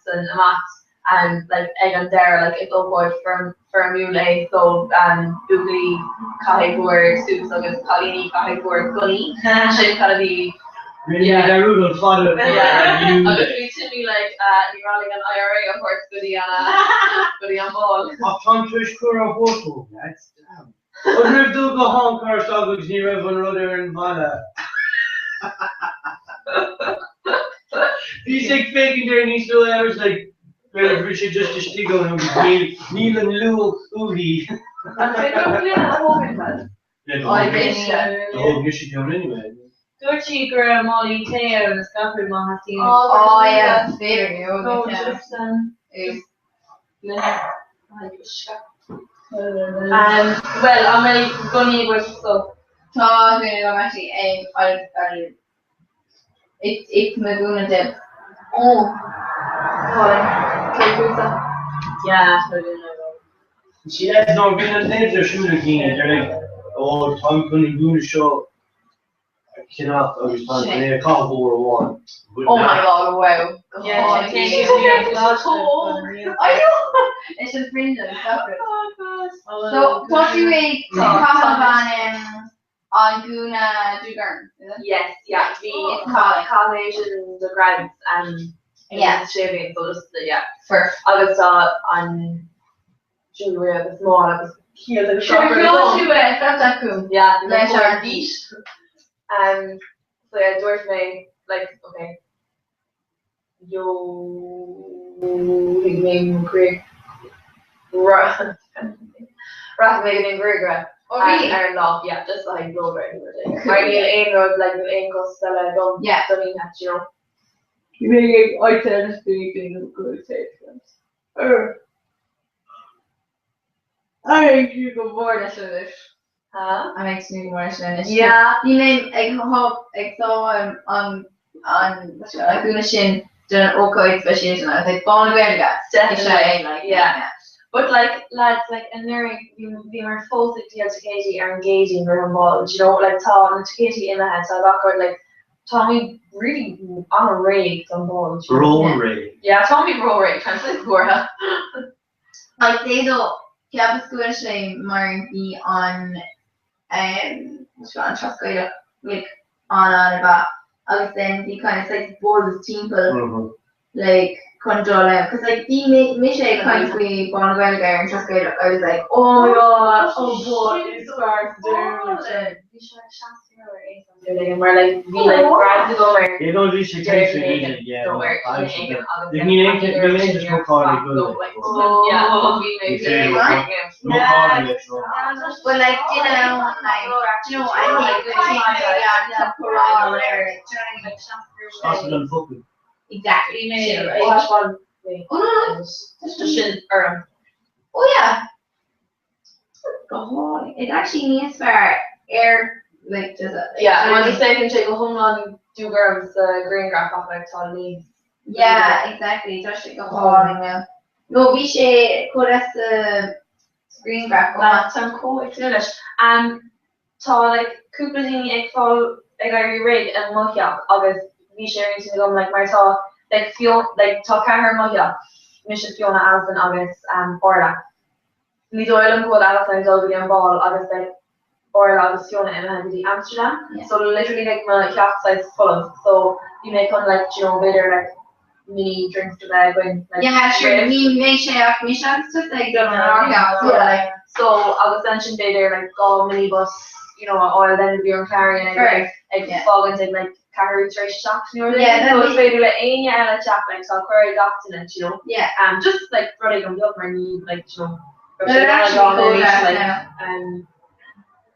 B: san imeacht um like ag an deireadh like is ócáid foirm foirmiúil é so um buachaillí caithfidh bhur suits agus cailíní caithfidh bhur gunnaí sin cad a bhí
K: Rinne mé dearúd an fada
B: Yeah agus bhí Timmy like uh ní raibh an IRA a thabhairt go dtí an uh go dtí an ball.
K: Ach táim tar éis cur ar bhóthar, lads. Damn. An raibh tú go han-chur agus ní raibh an rud ar an bhalla. Bhí sé ag féachaint air níos luaithe I was like b'fhéidir bhí sé just istigh ann agus níl níl an luach uaithi.
B: An féidir liom gloine a thógaint leat?
K: Do thóg mise ceann anyway.
L: Dúirt sí go raibh málaí tae ann is scaipfidh má theastaíonn.
J: Oh yeah, is féidir
B: No, just gloine. Um, well, an bhfuil gunnaí agat so?
J: Tá gunna agam actually ag It's it's mo ghúna dubh.
B: Oh. Tá fútsa.
L: Yeah, tá gúna agam.
K: See lads, nuair a bhíonn an leid ar siúl ag daoine, they're like, oh, táim chun an gúna seo a cheannach agus táim chun é a chaitheamh uair amháin. But
J: Oh my
K: nah.
J: god, wow. Go
L: Yeah,
J: hálainn. I know! It's just fringe and stuff.
B: Oh god.
J: So, tá tú ag caitheamh an an gúna dúghorm, is it?
B: Yes, yeah, bhí
J: It's hálainn.
B: combination de grads and
J: Yeah.
B: sé bhíon so just the yeah.
J: Foirfe.
B: Agus tá an jewelry agus mála agus heels agus
J: Sure,
B: proper
J: tú é Snapchat chugam.
B: Yeah,
J: Leis an
B: bhís. So yeah, dúirt mé like okay. Gheobhaidh mé mo ghrianghraf. Rachaidh mé go dtí an ghrianghraf.
J: Oh really?
B: Ar an lá, yeah, just like blow right Mar níl aon rud like níl aon costas eile agam
J: Yeah.
B: don oíche, you know.
F: Bhí mé ag áit bhí go Ag go mór leis anois.
B: Huh?
J: I'm ag tnúth go mór leis anois.
B: Yeah.
J: Bhí mé ag ag sá an an an gúna sin don ócáid speisialta and I was like Bál na Gaeilge.
B: Definitely.
J: Is é like
B: Yeah. But like lads like anuraidh bhí bhíomar fós ag díol ticéidí ar an gCéadaoin roimh an ball, do you know like tá na ticéidí imithe tá gach rud like táimid really an-réidh don ball. do you know?
K: Ró-réidh.
B: Yeah, táimid ró-réidh, tá sé buartha.
J: I'd say though cheapas go bhfuil sé mar bhí an um an Turas Gaelach like an-an-mhaith agus then bhí kind of like buzz timpeall like chun dul ann cos like bhí mé mise ag caint faoi Bál na Gaeilge ar an Turas Gaelach I was like oh my god
B: Oh boy, is fearr sa deireadh. Bhí sé 60 ar aon dul mar like bhí like grads agam ar
K: Yeah, no, bhí sé
B: deireadh
K: céad
B: éigin
K: yeah,
B: nó
K: no,
B: ar
K: I
B: chinneadh éigin agus
K: Like,
B: then
K: níl aon
B: tháinig
K: níl
B: ar
K: aon
B: sin
K: just
B: ar
K: mo cár ag
B: fad,
K: dul
B: so,
K: like,
B: like, yeah, bhí mé
K: Ní féidir mo cár leis, no.
J: But like you know like do you know I think like yeah or whatever like do you know what I mean?
K: Scasadh an focal.
J: Exactly.
L: Bhí mé
J: Sin, right?
B: Ó thaispeáin mé
J: Oh no no.
B: just sin orm.
J: Oh yeah. Go hálainn. It's actually níos fearr ar like does it? Like,
B: Yeah,
J: do you know
B: mar
J: what I
B: just
J: mean?
B: féachann sé go hiomlán dúghorm sa ghrianghraf ach like tá níos
J: Yeah, exactly. Tá sé go hálainn now. No, bhí sé chomh deas sa ghrianghraf go maith.
B: Tá chomh ag tnúth leis. Tá like cúpla daoine ag fáil ag éirí réidh i mo theach agus bhí sé ar intinn agam like mar tá like Fiona like tá ceathrar i mo theach, mise, Fiona, Alison agus um Orla. Ní dóigh liom go bhfuil Alison ag dul go dtí an bál agus beidh Orla agus Fiona imithe go dtí Amsterdam so literally like mo theach saghas folamh so bhí mé chun like do you know b'fhéidir like mini drinks a bheith againn like
J: Yeah sure ní mbeidh sé ach mise agus tusa ag dul ar ár gceann so like
B: so agus ansin b'fhéidir like 2 minibus you know a fháil then go dtí an Clarion ag ag fágaint ag like ceathrú tar éis 7 nó rud éigin so is féidir le éinne eile teacht like tá cuireadh ag gach duine you know
J: Yeah.
B: Just like rud éigin beag mar ní like you know
J: But it actually cool like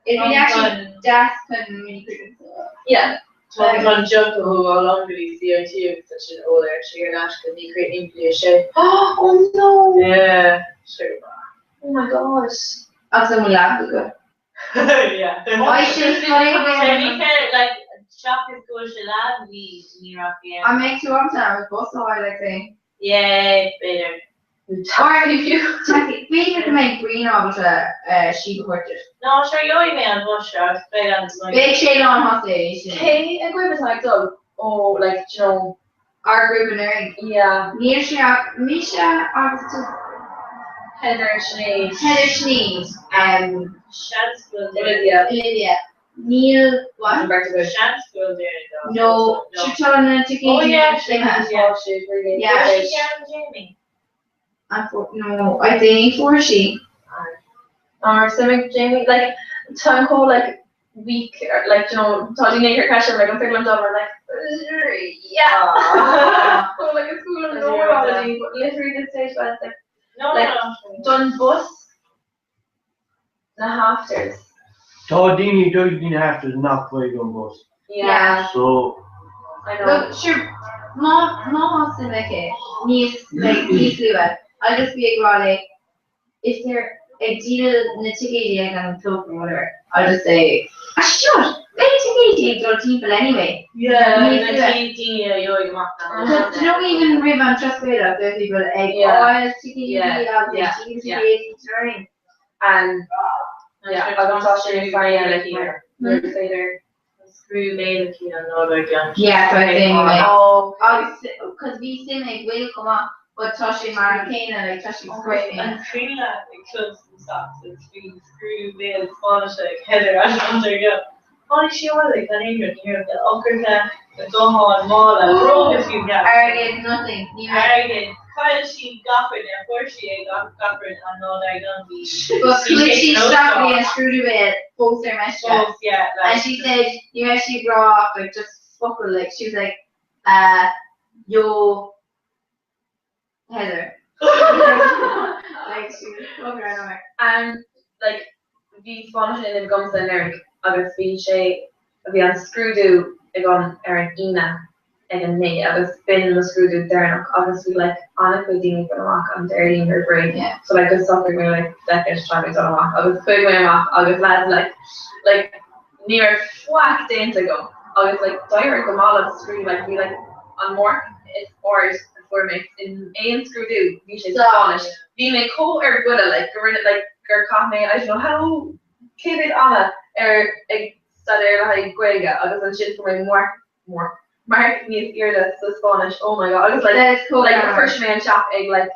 J: It'd be actually deas chun mini
B: Yeah.
L: Tá an deoch a thógáil liom go dtí CIT agus ansin ól ar sé ar ais go ní chríochnaím go dtí a sé.
B: Oh no!
L: Yeah, sure.
B: Oh my gosh.
J: Agus an bhfuil leath agat?
L: Yeah.
J: I should
L: To be fair, like, seachas go bhfuil sé leath, ní ní rachaidh aon.
J: An mbeidh tú ábalta an bus a fháil like say?
L: Yeah, b'fhéidir.
J: B'fhéidir go mbeidh Brian ábalta síob a thabhairt duit.
L: No, sure, gheobhaidh mé an bus seo agus beidh an.
J: Beidh sé lán thosaigh sin.
B: Cé agaibh atá ag dul ó like do you know.
J: Ár ngrúpa anuraidh.
B: Yeah.
J: Níl sé ach mise agus tú.
B: Heather Sinéad.
J: Heather Sinéad.
L: Seans go bhfuil
B: Olivia.
J: Olivia. Níl what?
L: Seans go bhfuil daoine dá.
J: No, sure tá na ticéid.
L: Oh yeah, yeah.
J: Yeah.
L: Jamie.
J: No, I think fuair sí.
B: Or suim Jamie like tá an chomh like weak or like you know tá daoine ag cur ceist orm like an féidir liom dul like yeah so like it's cool and no already but literally this stage was like
L: no
B: like don bus na hafters.
K: Tá daoine ag dul go dtí na hafters nach bhfaighidh an bus.
B: Yeah.
K: So.
B: I know.
J: Look, sure, má má tá suim aici níos like níos luaithe, I'll just be ag rá like if they're ag díol na ticéidí ag an clog or whatever, I'll just say ah sure, beidh ticéidí ag dul timpeall anyway.
L: Yeah,
J: Níos
L: na
J: luaithe.
L: daoine a gheobhaidh amach na.
J: Because do you know even roimh an Turas Gaelach, there's people ag
B: Yeah.
J: fáil ticéidí
B: Yeah,
J: agus ag
B: yeah,
J: díol
B: yeah.
J: ticéidí, do you know what I mean?
B: Yeah, agus tá sé fearr like mar nuair is féidir.
L: Scrúdú béil aici an lá dár gcionn.
J: Yeah, so I think like
B: Oh.
J: agus cos bhí suim ag Will chomh maith but tá sé mar an céanna like tá sé scriofa.
L: An cuimhin leat ag Club sna Socks agus bhí scrúdú béil Spáinnise ag Heather an lá dár gcionn. Tháinig sí abhaile gan aon rud, ní raibh na eochracha, na gutháin, mála, bróga fiú ceart.
J: Airgead nothing ní raibh.
L: Airgead, chaill sí gach rud ar fuair sí é gach rud an lá dár gcionn bhí
J: But
L: bhí
J: chuaigh
L: sé
J: sí isteach go dtí an
L: clósáilte.
J: scrúdú béil fós ar meisce.
L: Fós, yeah, like.
J: And she said ní raibh sí ag rá ach like just focal like she was like uh yo Heather. Like she was talking around her.
B: Um like bhí Spáinnis in agamsa anuraidh agus bhí sé bhí an scrúdú agam ar an Aoine ag a 9 agus b'in mo scrúdú deireanach agus bhí like an-chuid daoine ag dul amach an Déardaoin roimh ré
J: Yeah.
B: so like just socraigh mé like feck it tá mé ag dul amach agus chuaigh mé amach agus lads like like ní raibh faic déanta agam agus like d'éirigh go maith liom sa scrúdú like bhí like an marc is ard a fuair mé in aon scrúdú bhí sé sa Spáinnis bhí mé chomh ar buile like go rinne like gur chaith mé I don't know how cé mhéad ama ar ag staidéar le haghaidh Gaeilge agus ansin fuair mé marc marc marc níos airde sa Spáinnis oh my god agus like
J: That is cool.
B: like shroich mé an teach ag like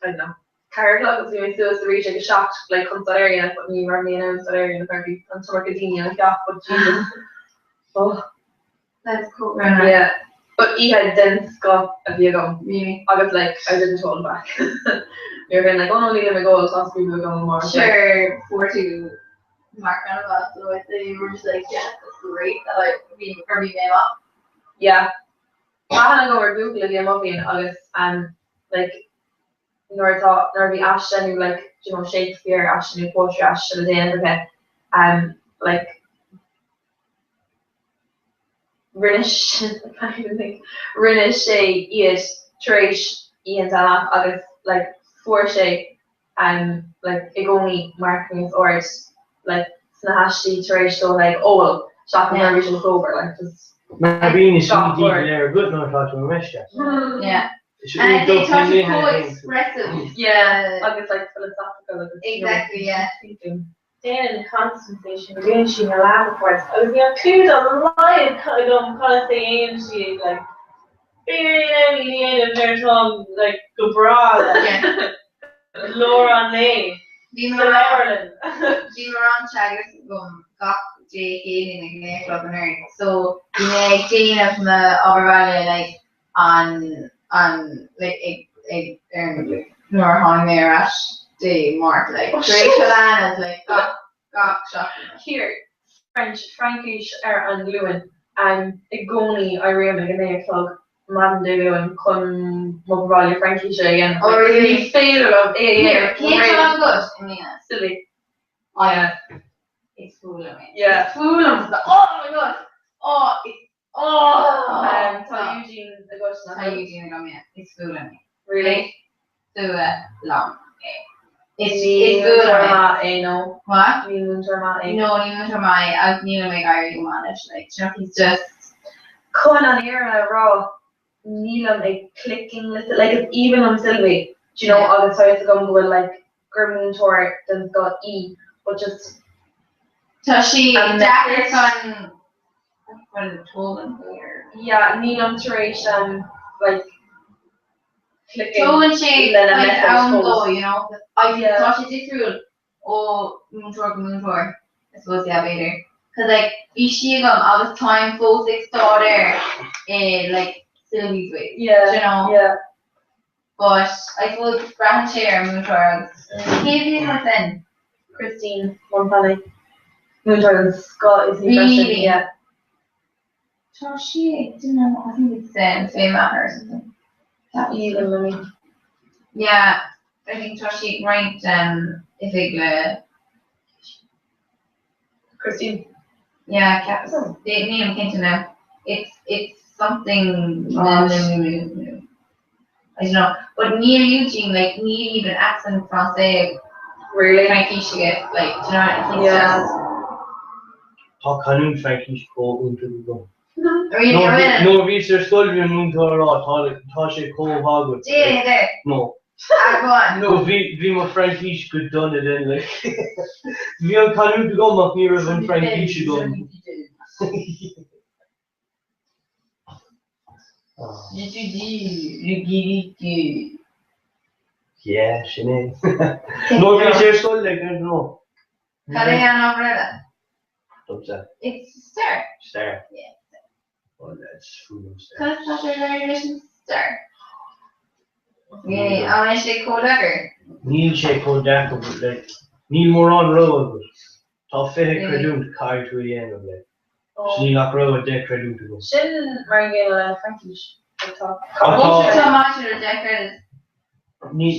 B: I don't know 4 a chlog agus bhí mé suas arís ag a 7 like chun staidéar a dhéanamh but ní raibh mé in ann staidéar a dhéanamh mar bhí an t-iomarca daoine ina theach but Jesus oh
J: That's cool.
B: Yeah but oíche den scoth a bhí agam
J: Really?
B: agus like I didn't hold back. Nuair bhíonn like oh no nílim ag ól tá scrúdú agam amárach.
J: Sure, fuair tú marc an-mhaith so I'd say you were just like yeah that's great that I bhí or bhí mé amach.
B: Yeah. Aithne agam ar buachaill a bhí amuigh bliain agus um like nuair atá nuair a bhí aiste nó like do you know Shakespeare aiste nó poetry aiste le déanamh aici um like Rinne rinne sé iad tar éis oícheanta amach agus like fuair sé um like i gcónaí marc níos ard like sna haistí tar éis dó like ól seachas nuair a bhí sé sober like just
K: Mar bíonn is
B: gach
K: í
B: uair.
K: léir agat nuair atá tú ar meisce.
J: Yeah.
K: Is
J: And I
K: í
J: think
K: dul
J: tá
K: faoi
J: sé
K: nithe
J: chomh
K: a théann tú.
J: expressive.
B: Yeah agus like philosophical agus you know
J: Exactly, yeah.
B: thinking.
L: Déanann Constance é sin, déanann sí na lab reports agus níl clue dá laghad agam conas a dhéanann sí é, like, b'fhéidir é a dhéanamh nuair atáim like go breá like lár an lae
J: Bhí
L: sa leabharlann.
J: Bhí mo rang teagaisc agam gach Dé Céadaoin ag 9 a chlog anuraidh so bhí mé ag déanamh m'obair bhaile like an an like ag ag ar an nuair a tháinig mé ar ais Dé Máirt like tar éis a leanas like gach gach seachtain.
B: Here, French, Fraincis ar an Luan i gcónaí éirím ag 9 a chlog maidin Dé Luain chun m'obair bhaile Fraincise a dhéanamh.
J: Oh really?
B: Ní féidir liom é a
J: Here,
B: dhéanamh
J: cén
B: roimh.
J: rang agat i mbliana?
B: Silly.
J: Oh
B: Yeah.
J: Is fuath liom é.
B: Yeah.
J: Is fuath liom oh my god oh it's oh
B: Tá Eugene agat nach
J: Tá
B: bhfuil?
J: Eugene agam yeah. Is fuath liom é.
B: Really?
J: Is fuath liom é. Is
B: Ní
J: is fuath
B: múinteoir
J: liom é.
B: maith é no.
J: What?
B: Ní múinteoir maith é.
J: No, ní múinteoir maith é agus nílim ag éirí go maith leis like do you know he's just
B: Chun an fhírinne a rá, nílim ag clicking le like is aoibhinn liom Sylvie, do you know agus tá fhios agam go bhfuil like gur múinteoir den scoth í but just
J: Tá sí
B: a
J: deacair
B: message.
J: chun what is it tógann there.
B: Yeah, nílim tar éis um like clicking
J: Tógann sé
B: lena
J: like
B: message
J: am
B: fós.
J: dó, you know, I
B: Yeah.
J: tá sé difriúil ó múinteoir go múinteoir, I suppose, yeah, b'fhéidir. Cause like bhí sí agam agus táim fós ag staidéar i like Sylvie's ways,
B: Yeah,
J: do you know?
B: yeah.
J: But I suppose braitheann sé ar an múinteoir agus cé bhí mar sin?
B: Christine Montani. Múinteoir den scoth is í freisin,
J: Really?
B: yeah.
J: Tá sí, I don't know, I think it's fé m'athair or something. That was
B: Aoibhinn liom í.
J: Yeah, I think tá sí ag roinnt oifig le
B: Christine.
J: Yeah, ceapas. Nílim cinnte now. It's it's something
B: Oh.
J: I don't know. But níl Eugene, like níl even accent français
B: Really?
J: Fraincis aige, like, do you know what I mean?
B: Yeah.
J: Just
K: Tá canúint Fraincis chomh iontach agam.
J: Really, really?
K: Nuair a bhíos ar scoil bhí an múinteoir ag rá tá tá sé chomh maith agat.
J: Déan é.
K: No.
J: Ah, go on.
K: No, bhí bhí mo Fraincis go dona then like. Bhí an canúint agam ach ní raibh an Fraincis agam. Yeah, sin é. Nuair a bhí sé ar scoil like, I don't know.
J: Cad é an ábhar eile?
K: Domsa.
J: It's stair.
K: Stair.
J: Yeah.
K: Oh, that's full of stair.
J: Conas tá sé ag éirí leis an stair? Yeah, an bhfuil sé chomh deacair?
K: Níl sé chomh deacair but like, níl mórán rogha agat. Tá 20 creidiúint caithfidh tú a dhéanamh like. So níl ach rogha 10 creidiúint agat.
B: Sin mar an gcéanna le Fraincis. Tá
K: Ach tá-
J: Tá maith le 10 credits.
K: Níl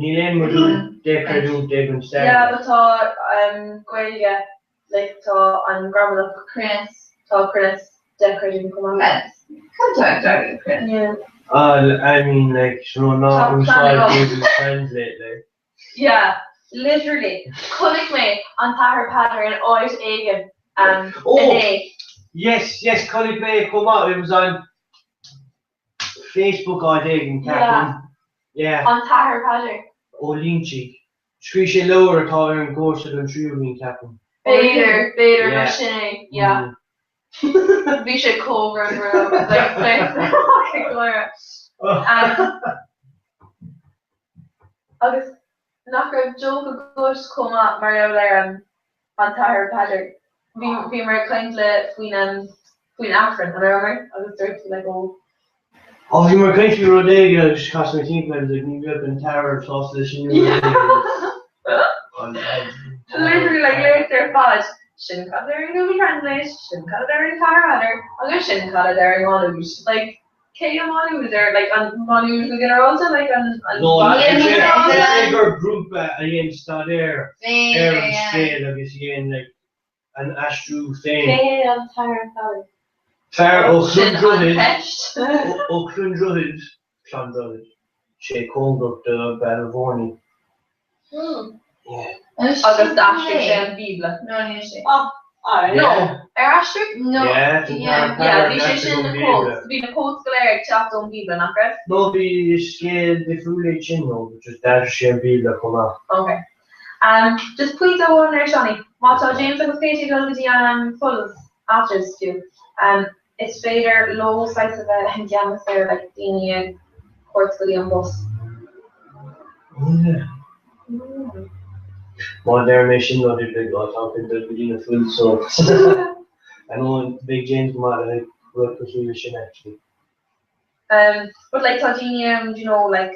K: níl aon modúl 10 creidiúint ag an stair.
B: Yeah, but tá um, Gaeilge, like tá an gramadach
J: Cruinneas.
B: Tá cruinneas 10 creidiúint chomh maith.
J: Cad tá ag tarlú cruinneas?
B: Yeah.
K: Ah, I mean like, you know, ná
B: Tá
K: úsáid
B: plean agam.
K: Google Translate like.
B: Yeah, literally. Chonaic mé an tAthair Peadar in áit éigin um,
K: Oh!
B: inné.
K: Yes, yes, chonaic mé chomh maith, it was on Facebook áit éigin, ceapaim. Yeah.
B: An tAthair Peadar.
K: Ó Loingsigh. Scríobh sé leabhar atá ar an gcúrsa don tríú bliain, ceapaim.
B: B'fhéidir, b'fhéidir
K: Yeah.
B: mar sin é, yeah. Bhí sé chomh rud like ag gáire. Um, agus nach raibh joke agat chomh maith mar gheall ar um, an tAthair Peadar. Bhí bhíomar ag caint le faoin um, faoin Aifreann, an rabhamar? Agus dúirt tú like ó
K: Ó, bhí mar caint faoi rud éigin agus chas mé timpeall agus like, ní raibh an t-athair sásta leis sin
B: Literally like léirt ar fad. Sin cad a deir an Google Translate, sin cad a deir an tAthair Peadar, agus sin cad a deir an Maigh Nuad. Like cé an Maigh Nuad ar like an Maigh Nuad go ginearálta like an an
K: No,
B: baile go
K: sé
B: ginearálta?
K: gur grúpa a dhéan staidéar ar an scéal agus a dhéan like, an aistriú féin.
B: Cé hé an tAthair Peadar?
K: Fear ó
B: Sin an
K: Chlondroichead,
B: cheist.
K: ó Chlondroichead, Clondrohid, sé cóngarach do Baile Bhúirne. Yeah.
B: Agus d'aistrigh sé an Bíobla.
J: No, níl sé.
B: Oh, alright. No. Ar aistrigh?
J: No.
K: Yeah,
J: Yeah.
B: Yeah, bhí sé sin na quotes. Bhí na quotes go léir ag teacht ón Bíobla, nach raibh?
K: No, bhí scéal difriúil é sin, no, which is d'aistrigh sé an Bíobla chomh maith.
B: Okay. Um, just pointe amháin ar Seánie, má tá James agus Katie ag dul go dtí an Fulls Afters fiú, um, is féidir leo saghas a bheith i gceannas ar like daoine a thabhairt go dtí an bus.
K: Oh yeah. Má deir mé sin rud ar bith go tá ag dul go dtí na Fulls so I know beidh James go maith le rud cosúil leis sin actually.
B: Um, but like tá daoine um, do you know like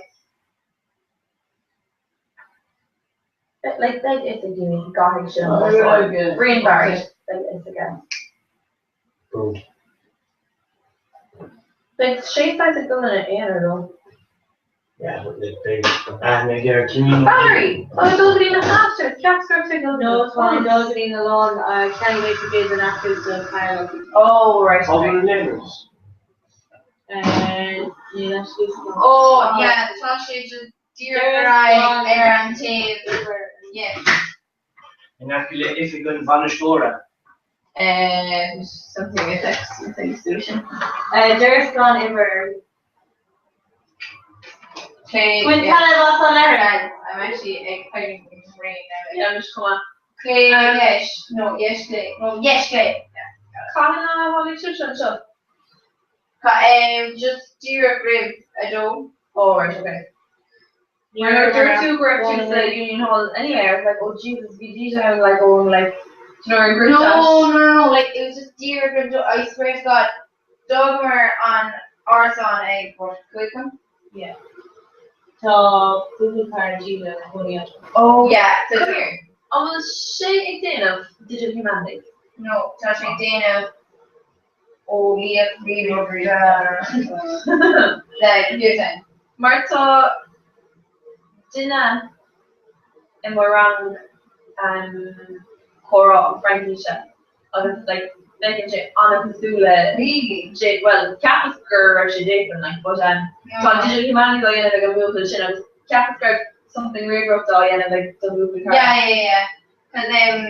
B: Like beidh fhios ag daoine go gcaithfidh siad an bus a fháil. Brian Barry, beidh fhios aige.
K: Bród.
B: Beidh sé saghas ag dul ina aonar though.
K: Yeah, but like beidh aithne aige ar Timmy.
B: Valerie! Tá ag dul go dtí na hAfters, ceap go raibh tú ag dul go dtí
L: No, tá ag dul go dtí na lán cheannaigh mé ticéid don Afters don Carlow.
B: Oh right,
K: Tá
B: okay.
K: na Leonards.
L: Níl actually
J: Oh yeah, tá sé just díreach ar aghaidh ar an taobh yeah.
K: In aice le oifig an bhainisteora.
J: And something a text something solution.
L: Doras gan uimhir.
J: Play
L: Bhain
J: yeah.
L: taitneamh as an leabhar.
J: I'm actually ag hiding in the rain now.
B: Yeah, mise chomh maith.
J: Play yes, no yes play, no yes play.
B: Cathain a tháinig sibhse anseo?
J: Tá just díreach roimh a dó.
B: Oh right, okay. Mar dúirt tú go raibh tú sa Union Hall anyway, I was like, oh Jesus, bhí DJ ann like oh like, do you know, ar an group
J: No,
B: chat.
J: no, no, no, like it was just díreach roimh a dó, I swear to God, d'fhágamar an árasán ag what, 5 chun?
L: Yeah. Tá cúpla cara Gina ina cónaí anseo.
B: Oh,
J: Yeah, so
B: Come here. An bhfuil sé ag déanamh Digital Humanities?
J: No, tá sé ag déanamh eolaíocht ríomhaireachta le computer science.
B: Mar tá duine i mo rang comhrá Fraincise agus like bíonn sé an-chosúil le
J: Really?
B: J well cheapas go raibh sé Jason like but um tá Digital Humanities á dhéanamh ag an mbuachaill sin agus cheapas go raibh something ríomhaireachta á dhéanamh ag do bhuachaill cara.
J: Yeah, yeah, yeah. Cause um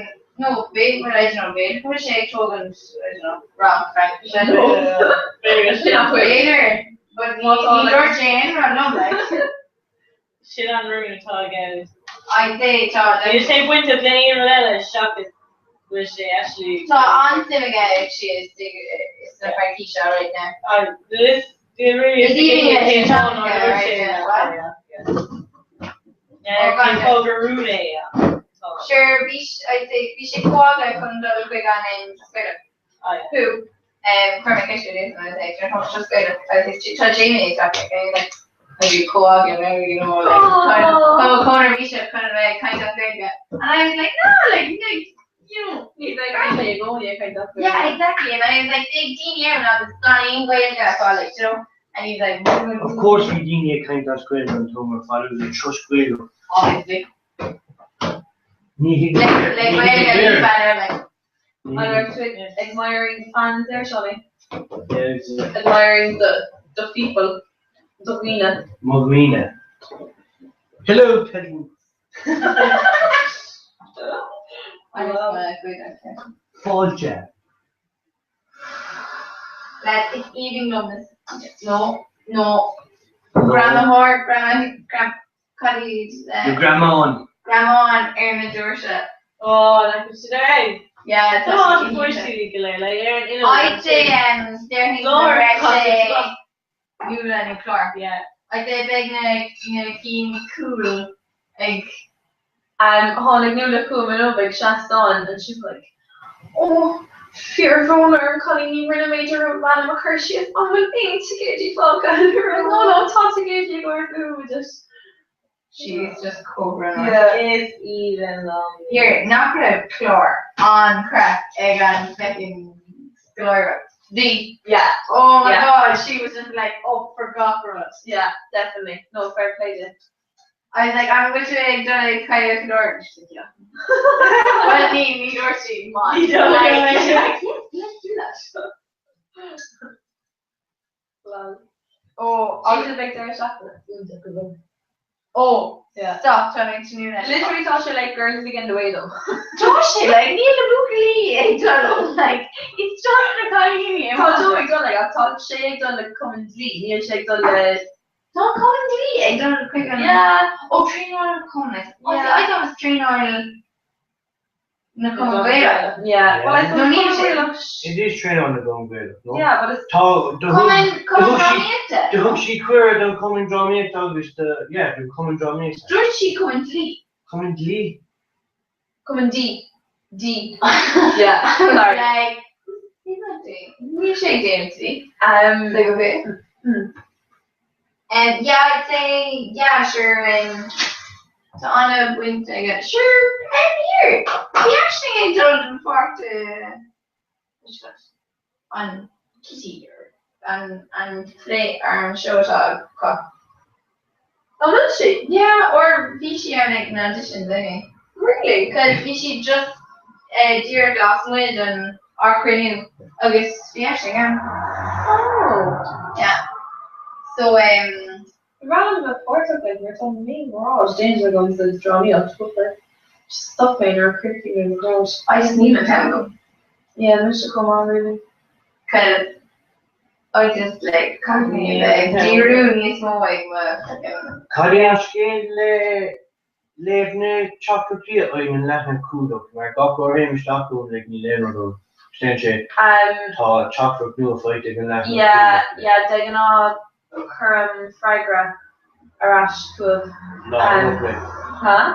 J: no, b'fhéidir, well I don't know, b'fhéidir go bhfuil sé ag tógaint, I don't know, rang Fraincise.
B: No. B'fhéidir.
J: B'fhéidir, but ní
B: Má tá,
J: ní
B: like-
J: dúirt sé aon rud liom, like.
L: Sin an rún atá aige.
J: I'd say tá
L: Níl sé bainteach le haon rud eile seachas go bhfuil sé actually.
J: Tá an-suim aige actually is sa Fraincis right now.
L: Ah, this it really
J: Is
L: is
J: eating it,
L: the cén fáth nár
J: right
L: dúirt sé
J: now,
L: that,
J: what?
L: yeah.
J: Oh,
L: Cén
J: God,
L: fáth gur rún é, yeah. Tá.
J: Sure, bhí I'd say bhí sé comhairle chun dul chuig an um scoil.
L: Ah, yeah.
J: Who? Um, chuir mé ceist ar I was like, "Sure, tá sé scoil." I was like, "Tá Jamie ag teacht," like, like, I do comhairle, you know, like, kind of, oh, Conor bhí sé kind of like, kind of Gaeilge. And I was like, no, like, no, you know,
B: He's like, I'm ag óna kind of.
J: yeah, exactly. And I was like, big daoine ann agus gan aon Ghaeilge acu, like, you know, and he's like,
K: Of course bhí daoine ag caint as Gaeilge an t-am ar fad agus ag trust Gaeilge.
J: Obviously.
K: Ní thig
J: Le le
K: ní
J: Gaeilge
K: thig
J: níos
K: léir.
J: fearr, like.
K: Ní
B: An
K: thig-
B: raibh tú admiring fans there, Seánie?
K: Yeah, it's,
B: Admiring the the people, the dhaoine.
K: Mo dhaoine. Hello, peasant.
J: I just wanna go there.
K: Fáilte.
J: Lads, it's evening numbness. No, no. Grandma Hor, grandma, grand, cad
K: Your grandma on.
J: Grandma on ar na doirse.
L: Oh, like it's today.
J: Yeah,
L: Tá
J: tá
L: an
J: sé
L: fuair go léir, like ar an inneall.
J: I'd say um, déarfainn go
L: Lord,
J: raibh sé
L: God.
J: Nuala nó Clark.
L: Yeah.
J: I'd say beidh na na cinn cúil ag
B: Um, tháinig Nuala chugam inniu ag seastán and she's like, oh, fíorbhrón orm cailín ní rinne mé dearmad m'ainm a chur síos an bhfuil aon ticéidí fágtha? No, no, tá ticéidí ag ordú just.
J: She's just cobra.
B: Yeah.
L: Is even long.
J: Here, nach raibh clár an craic ag an fucking scoláire. The
B: Yeah,
J: Oh my
B: Yeah.
J: god, she was just like up for gach
B: yeah, definitely. No, fair play to.
J: I was like, I'm going to ag dul ag cailleadh Lord. She's like, yeah. Well, ní ní dúirt sí má.
L: Ní dúirt
J: Like,
L: sí.
J: she's like, yes, let's do that.
B: Well,
J: Oh,
B: she's a big deireadh seachtaine.
J: oh,
B: Yeah.
J: stop trying to do that.
B: Literally tá sé like girls begin the way though.
J: Tá sé like níl na buachaillí ag dul like it's just na cailíní.
B: Tá Joe ag dul like ach tá sé ag dul le cumann dlí, níl sé ag dul le
J: Tá an Cumann Dlí ag dul chuig an.
B: Yeah.
J: Ó traenáil Cumann. Oh,
B: Yeah.
J: I thought it was traenáil na Cumann Gaelach.
B: Yeah. Well, I
J: No,
B: suppose
J: níl
B: Cumann
J: sé.
B: Gaelach.
K: It is traenáil na gCumann Gaelach, no?
B: Yeah, but it's
K: Tá do thug
J: Cumann
K: do
J: Cumann
K: thug sí
J: Drámaíochta.
K: do thug sí cuireadh don Chumann Drámaíochta agus do yeah don Chumann Drámaíochta.
J: Dúirt sí Cumann Dlí.
K: Cumann Dlí?
B: Cumann D. D. Yeah. Sorry.
J: Like, he's not doing. Níl sé ag déanamh dlí. Like, okay. Yeah, I'd say, yeah, sure, tá an-bhaint aige. Sure, I'm here. Bhí Aisling ag dul don pháirt an Kitty or an an plé ar an seó atá acu.
B: An bhfuil sí?
J: Yeah, or bhí sí ann ag an audition, anyway.
B: Really?
J: Because bhí sí just díreach lasmuigh den ár cruinniú agus bhí Aisling ann.
B: Oh.
J: Yeah. So,
B: Random a páirteach like mar tá mé rá déanta agam sa drámaíocht but like stop mé nuair a chríochnaigh mé mo ghrád.
J: I just níl an t-am agam.
B: Yeah, mise chomh maith really.
J: Kind of I just like caithfidh mé bheith ag díriú níos mó ag mo fucking.
K: Cad é an scéal le léamh na teachtaireachtaí a fhaigheann an leathanach cumhdach mar gach uair a théim isteach ann like níl aon rud ann. Déanann sé tá teachtaireacht nua faighte ag an leathanach
B: Yeah,
K: cumhdach.
B: yeah, de ghnáth cuirim freagra ar ais chugaibh.
K: Lá um, like,
B: Huh?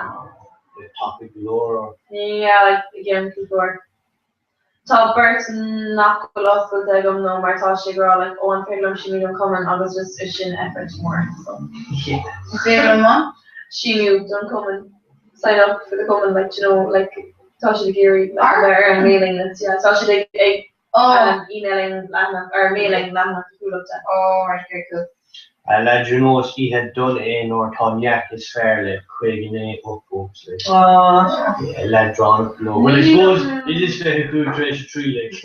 K: like tapaidh go leor or.
B: Yeah, like again cúpla uair. Tá beirt nach bhfuil oscailte agam nó mar tá sé ag rá like ó an féidir liom síniú don chumann agus just is sin effort mór so.
K: Yeah.
J: Is féidir liom maith?
B: Síniú don chumann. Sign up for the cumann like do you know like tá siad ag iarraidh like a bheith ar an mailing list yeah tá siad ag ag
J: Oh.
B: emailing leathanach or mailing leathanach Chuallachta.
J: Oh right, very cool.
K: A leaids ar nós oíche dona é nuair atá an jeaic is fearr le 59 upvotes like.
B: Aww.
K: Leadránach go leor. Well I suppose it is 25 tar éis a 3 like.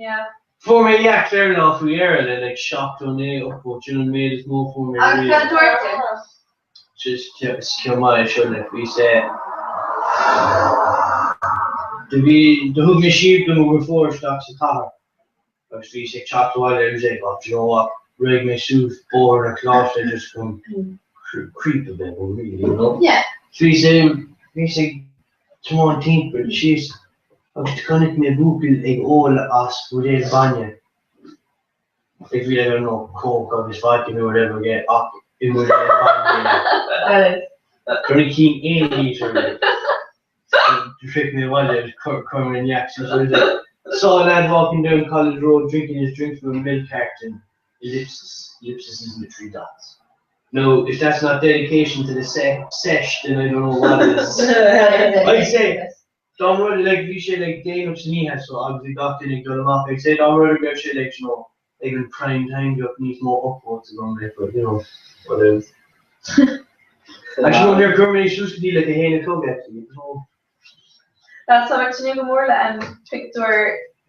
B: Yeah.
K: Fuair mé jeaic ar lá faoi dheireadh le like 79 upvote sin an méid is mó a fuair mé
J: Agus
K: riamh.
J: cad a dúirt tú?
K: Just is ceann maith é seo like bhí sé do bhí do thug mé síob do mo dheirfiúr isteach sa chathair. Agus bhíos ag teacht abhaile agus é oh do you know what, raghaidh mé suas bóthar an choláiste just chun creep a bit really, you know.
J: Yeah.
K: So bhíos ag, bhíos ag tiomáint timpeall síos agus do chonaic mé buachaill ag ól as buidéal bainne. Like bhí like I don't know, coke agus vodka nó whatever aige ach i mbuidéal bainne. Chonaic cinn aon lítear like. Do shroich mé abhaile agus chuir mé an jeaic suas agus like saw a lad walking down College Road drinking his drink from a milk carton, ellipsis, ellipsis is the three dots. Now, if that's not dedication to the sesh, then I don't know what is. I'd say, dá mba rud like bhí sé like déanach san oíche so agus bhí gach duine ag dul amach, I'd say dá mba rud go raibh sé like you know ag an prime time bheadh níos mó upvotes agam like but you know whatever. Actually no níor chuir mé suas go dtí like 1 a chlog actually it was all
B: Lads tá mé ag tnúth go mór le um pictiúr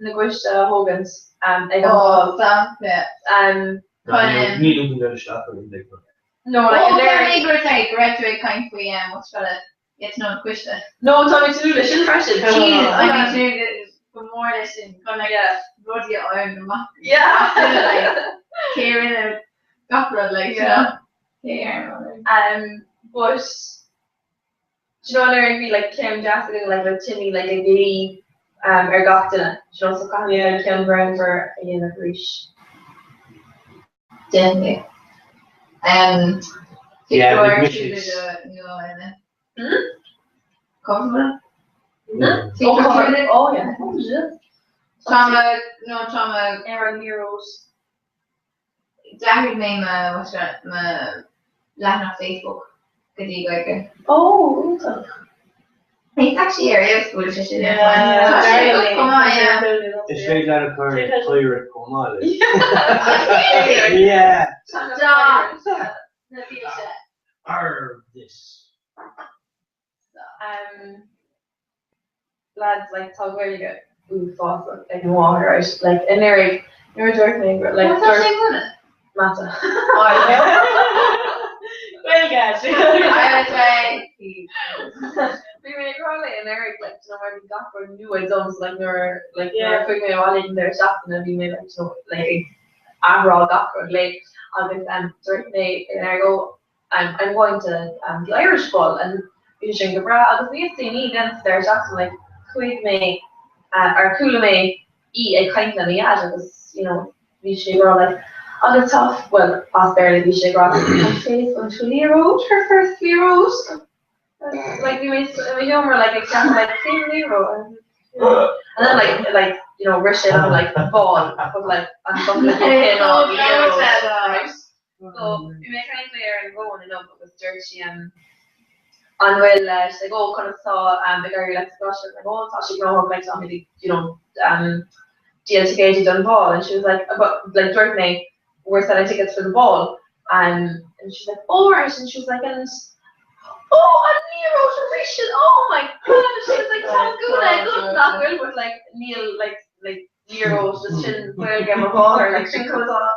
B: na gcoiste a thógaint um ag an
J: Oh, sam, yeah.
B: um
J: Chun
K: Ní open dul isteach ar an like
B: No like
J: Oh,
B: an léiriú
J: sorry, go sorry, go raibh tú ag caint faoi um what's it called get to know an coiste.
B: No tá mé ag tnúth leis sin freisin.
J: Jesus, I'm ag tnúth go mór leis sin chun like
B: Yeah.
J: rudaí a fháil amach.
B: Yeah.
J: Like cé rinne gach rud like you know. Cé ar an
B: But do you know nuair a bhí like ceann deas againn like le Timmy like ag luí um ar gach duine do you know so caithfidh mé like ceann greannmhar a dhéanamh arís.
J: Definitely. Um,
K: Yeah,
J: pictiúr
K: bhí
J: siúd
K: mise.
J: do nó eile.
B: Hmm?
J: Comfortable?
B: Oh,
J: Pictiúr
B: oh yeah. Oh, shit.
J: Tá no tá
B: Ar an liathróid.
J: D'athraigh mé mo what's it mo leathanach Facebook go dtí Gaeilge.
B: Oh, iontach.
J: It's actually ar fheabhas go bhfuil sé sin ar
B: Yeah,
J: fáil. Tá sé go
B: very
J: chomh maith, yeah.
K: Is féidir leat a chur ar pirate chomh maith leis.
J: Really?
K: Yeah.
J: Stop. Na bhí sé.
K: Arr this.
B: Um, lads, like, tá Gaeilge uafásach ag mo mháthair, right? Like, anuraidh, nuair a dúirt mé go, like,
J: What's that
B: dúirt
J: sé muna?
B: Mata.
J: Oh,
L: Gaeilge.
J: I was like,
B: Bhí mé ag rá léi anuraidh, like, do you know, mar bhí gach rud nua dom, so, like, nuair, like, nuair a chuaigh mé abhaile ag an deireadh seachtaine, bhí mé, like, do you know, like, ag athrá gach rud léi. agus um, dúirt mé in ar go I'm, I'm going to um, the Irish Ball and bhí sé sin go breá agus níos déanaí then sa deireadh seachtaine like chuaigh mé uh, ar chuala mé í ag caint lena dhaid agus you know bhí sé ag rá like agus tá well as Béarla bhí sé ag rá tá Faith going to liathróid her first liathróid like bhí mé i mo sheomra like ag ceapadh like cén liathróid and then like like you know rith sé liom like ball but like an focal a bhí aici ná liathróid right so bhí mé ag caint léi ar an bhfón inniu agus dúirt sí um an bhfuil she's like oh conas tá um ag éirí leat sa choláiste like oh tá sé gnóthach like tá mé you know um díol ticéidí don bhál and she was like but like dúirt mé we're selling tickets for the ball um and she's like oh right and she was like and oh an liathróid arís sin oh my god she was like tá gúna agat nach bhfuil but like níl like like liathróid just sin Gaeilge mo mháthair like sin conas tá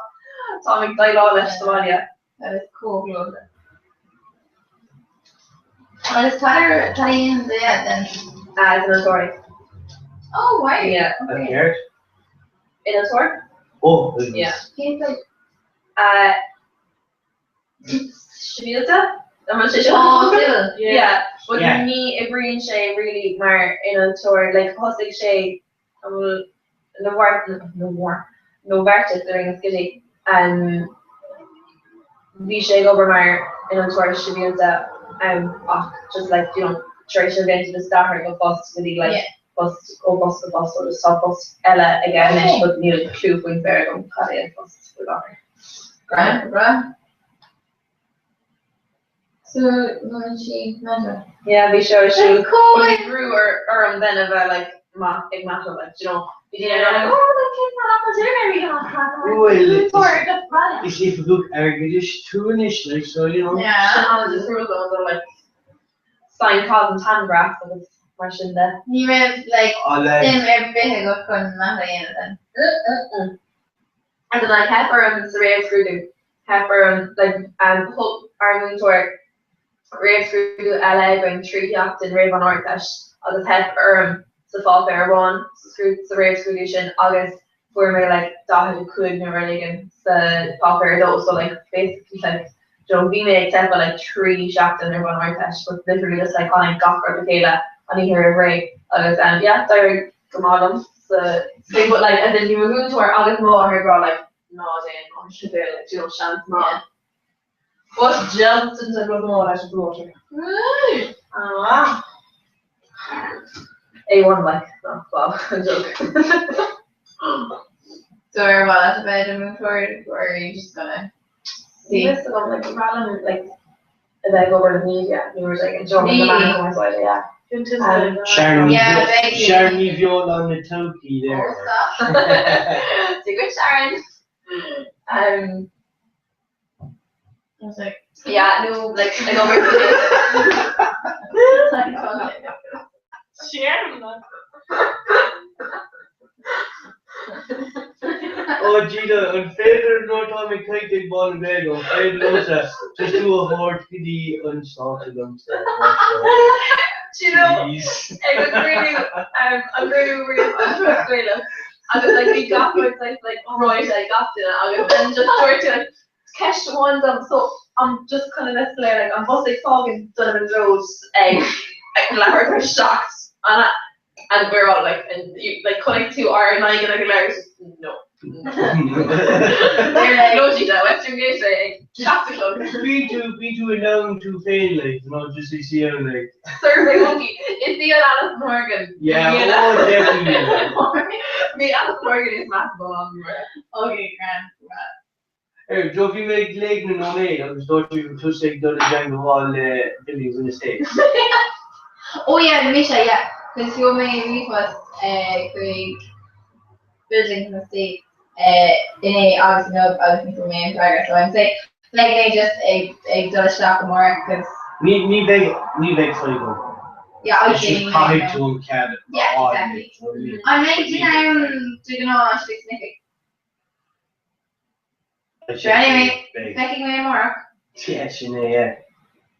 B: táim ag déileáil leis sa bhaile.
J: That is cool gleoite. Agus cad ar cad a dhéanann do dhaid then?
B: Ah, is innealtóir.
J: Oh wow.
B: Yeah.
K: An ceart?
B: Innealtóir?
K: Oh,
B: Yeah.
J: Cén saghas?
B: Uh, Sibhialta? An bhfuil sé seo?
J: Oh, civil.
B: Yeah. But
K: Yeah.
B: ní oibríonn sé really mar innealtóir, like thosaigh sé an bhfuil na Novartis i Ringaskiddy. Bhí sé ag obair mar innealtóir sibhialta ach just like you know tar éis na blianta just d'athraigh ó phost go dtí like post ó phost go post so just tá post eile aige anois but níl clue faoin spéir agam cad é an post faoi láthair.
J: Grand, breá. So, múineann sí mata.
B: Yeah, bhí sé ar siúl.
J: Cool.
B: Bhí brú orm then a bheith like maith ag mata like, do you know, bhí daoine ag rá like, oh, like cén fáth nach bhfuil Jim ar
K: Bhuel,
B: an
K: is oifigeach airgeadais tú anois, like, so, you know.
J: Yeah.
B: Sin an-difriúil though, so like sine cos and tan graphs agus mar sin de.
J: Ní raibh like
K: Oh, like,
J: suim ar bith agat chun mata a dhéanamh then.
B: Mm-mm-mm. And then like theip orm sa réamhscrúdú, theip orm like um thug ár múinteoir réamhscrúdú eile againn 3 sheachtain roimh an Ardteist agus theip orm sa pháipéar amháin sa scrúd sa réamhscrúdú sin agus fuair mé like 45 nó rud éigin sa pháipéar 2 so like basically like you know bhí mé ag teipeadh like 3 sheachtain roimh an Ardteist but literally just like tháinig gach rud le chéile an oíche roimh ré agus um yeah d'éirigh go maith liom sa thing but like as in bhí mo mhúinteoir agus mo mháthair ag rá like ná déan an sibéal like you know seans maith But just into the more leis an water. Ah. A1 like no well I'm joking.
J: So ar mhaith leat a bheith i do mhúinteoir or are you just gonna see?
B: Yes, I'm like random like a bheith ag obair le media nó rud éigin John
J: Really?
B: the man cumarsáide yeah.
K: Sharon
J: Yeah, bheidh.
K: Sharon Ní Bheoláin na todhchaí
J: Oh,
K: there.
J: stop.
B: Do good Sharon. Um,
J: I was like,
B: yeah, no, like ag obair
L: Sharon.
K: Ó Gina, an féidir nuair atá mé ag caint ag Bál na Gaeilge, an féidir liomsa just tú a thabhairt go dtí an Stát agamsa?
B: Do you know,
K: Please.
B: ag an gcruinniú um, an gcruinniú riamh an Turas Gaelach agus like bhí gach rud like like right ag gach duine agus then just dúirt tú like ceist amháin dom so I'm just kind of bheith soiléir like an bus ag fágaint Donavan's Road ag ag leathuair tar éis 7 an ea? And we're all like and you like chonaic tú ár n-aghaidheanna go léir just no. No Gina, Western Gateway ag 7 a chlog.
K: Bhí tú, bhí tú in ann tú féin like, you know, just ag suí ann like.
B: Survey Monkey. Is í an Alice Morgan.
K: Yeah, oh definitely.
B: Bhí Alice Morgan is meas an
J: Okay, grand.
K: Ar, Joe, bhí mé ag léamh na nóiméad agus dúirt tú go tusa ag dul i dteagmháil le Buildings and Estates.
J: Oh yeah, mise, yeah. Cos sheol mé ríomhphost chuig Buildings and Estates inné agus inniu agus ní fuair mé aon freagra so I'm saying beidh mé just ag ag dul isteach amárach cos
K: Ní ní bheidh ní bheidh fadhb ann.
J: yeah I
K: It's just
J: think
K: caithfidh tú an cead a
J: Yeah,
K: fháil,
J: exactly.
K: you know what I mean?
J: An mbeidh duine ann de ghnáth istigh san oifig? Sure, anyway, feicfidh mé amárach.
K: Yeah, sin é, yeah.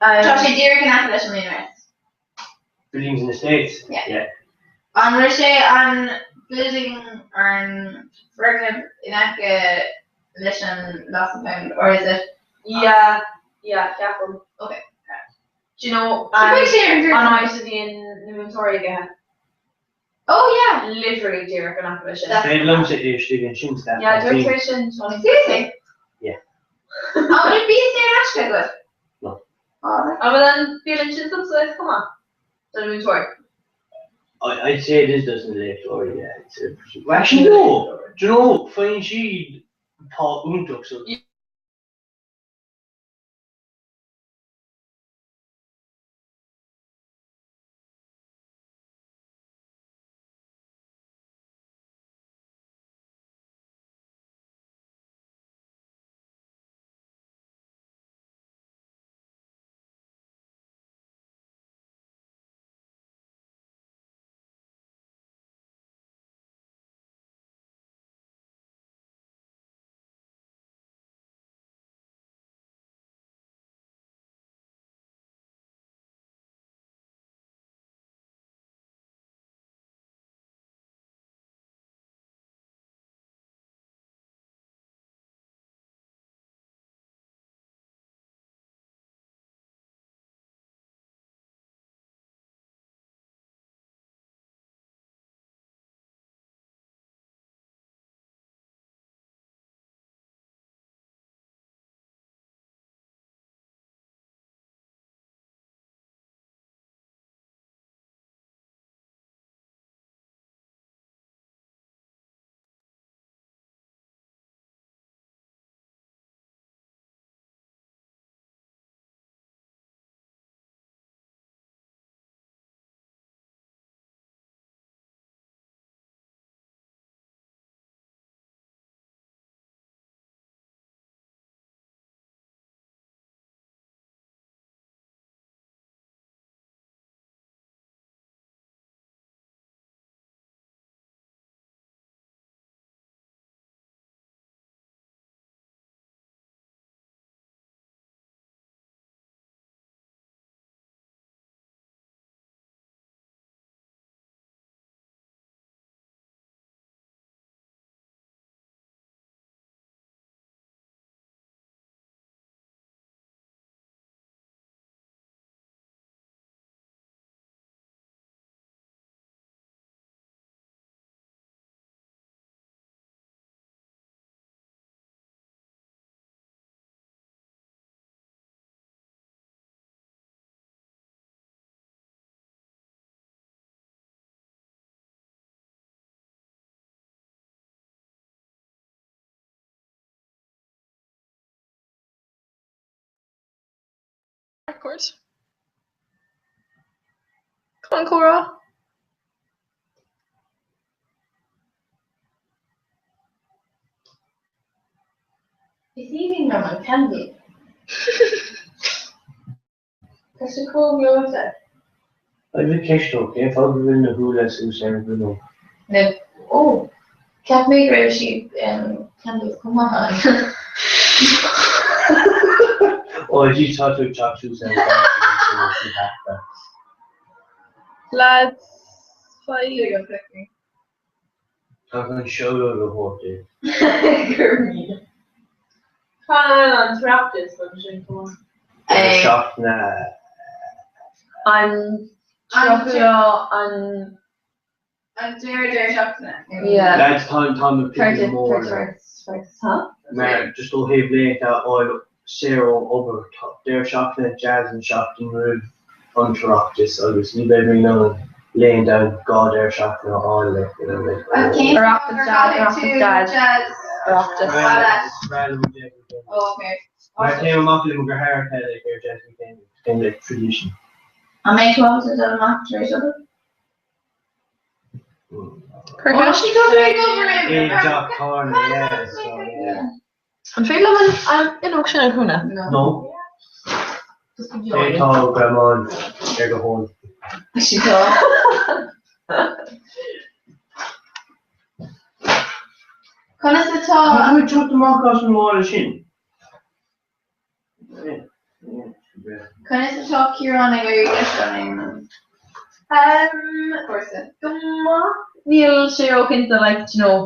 J: Tá sé díreach in aice leis an Marine West.
K: Buildings and Estates?
J: Yeah.
K: Yeah.
J: An raibh sé an building ar an foirgneamh in aice leis an Lost and Found or is it?
B: Yeah, yeah, ceapaim.
J: Okay.
B: Do you know
J: An
B: an áit a bhíonn na múinteoirí aige?
J: Oh yeah.
B: Literally díreach in aice leis sin.
K: Féidir liomsa éisteacht ansin Steph.
B: Yeah, dúirt tú sin, Tony.
J: Seriously?
K: Yeah.
J: An bhfuil bia saor in aisce agat?
K: No.
J: Oh, that's
B: An bhfuil an bialann sin subsidised chomh maith? Do na múinteoirí?
K: I'd say it is does na léachtóirí, yeah. It's a, well, actually no. Do you know, faigheann siad pá iontach so.
F: Record. Come on, Cora.
J: Is aoibhinn liom an candy. Tá sé chomh gleoite.
K: I've a ceist dó, cén fáth go bhfuil na húlla suas ar an bhfuinneog?
J: Na, ó, cheap mé go raibh siad candles chomh maith ann.
K: Ó, geez, tá tú ag teacht suas ar an bhfuinneog.
F: Lads, faigh.
K: Tá an seoladh a thabhairt di.
B: Fan an tOireachtas ansin chomh maith.
K: Seachtaine.
B: An tríocha an.
J: An deireadh deireadh seachtaine.
B: Yeah.
K: Lads, tá tá na picnic mór le. Mar just ó thaobh laethanta a fháil saor ó obair, tá deireadh seachtaine jazz an seachtain roimh an tOireachtas agus ní bheidh mé in ann laying down 2 deireadh seachtaine a fháil like, you know, like,
F: Oireachtas jazz, Oireachtas jazz, Oireachtas.
K: Mar téim amach le mo dheartháir like, ar jazz weekend, it's kind of like tradition.
J: An mbeidh tú ábalta dul amach tar éis obair?
F: An féidir liom an fhuinneog sin a dhúnadh?
K: No. Cé tá greamán ar do thóin?
J: Conas atá?
K: Tá tú ag teacht amach as an mála sin.
J: Conas atá Ciarán ag éirí leis an cúrsa?
B: Go maith. Níl sé róchinnte like do you know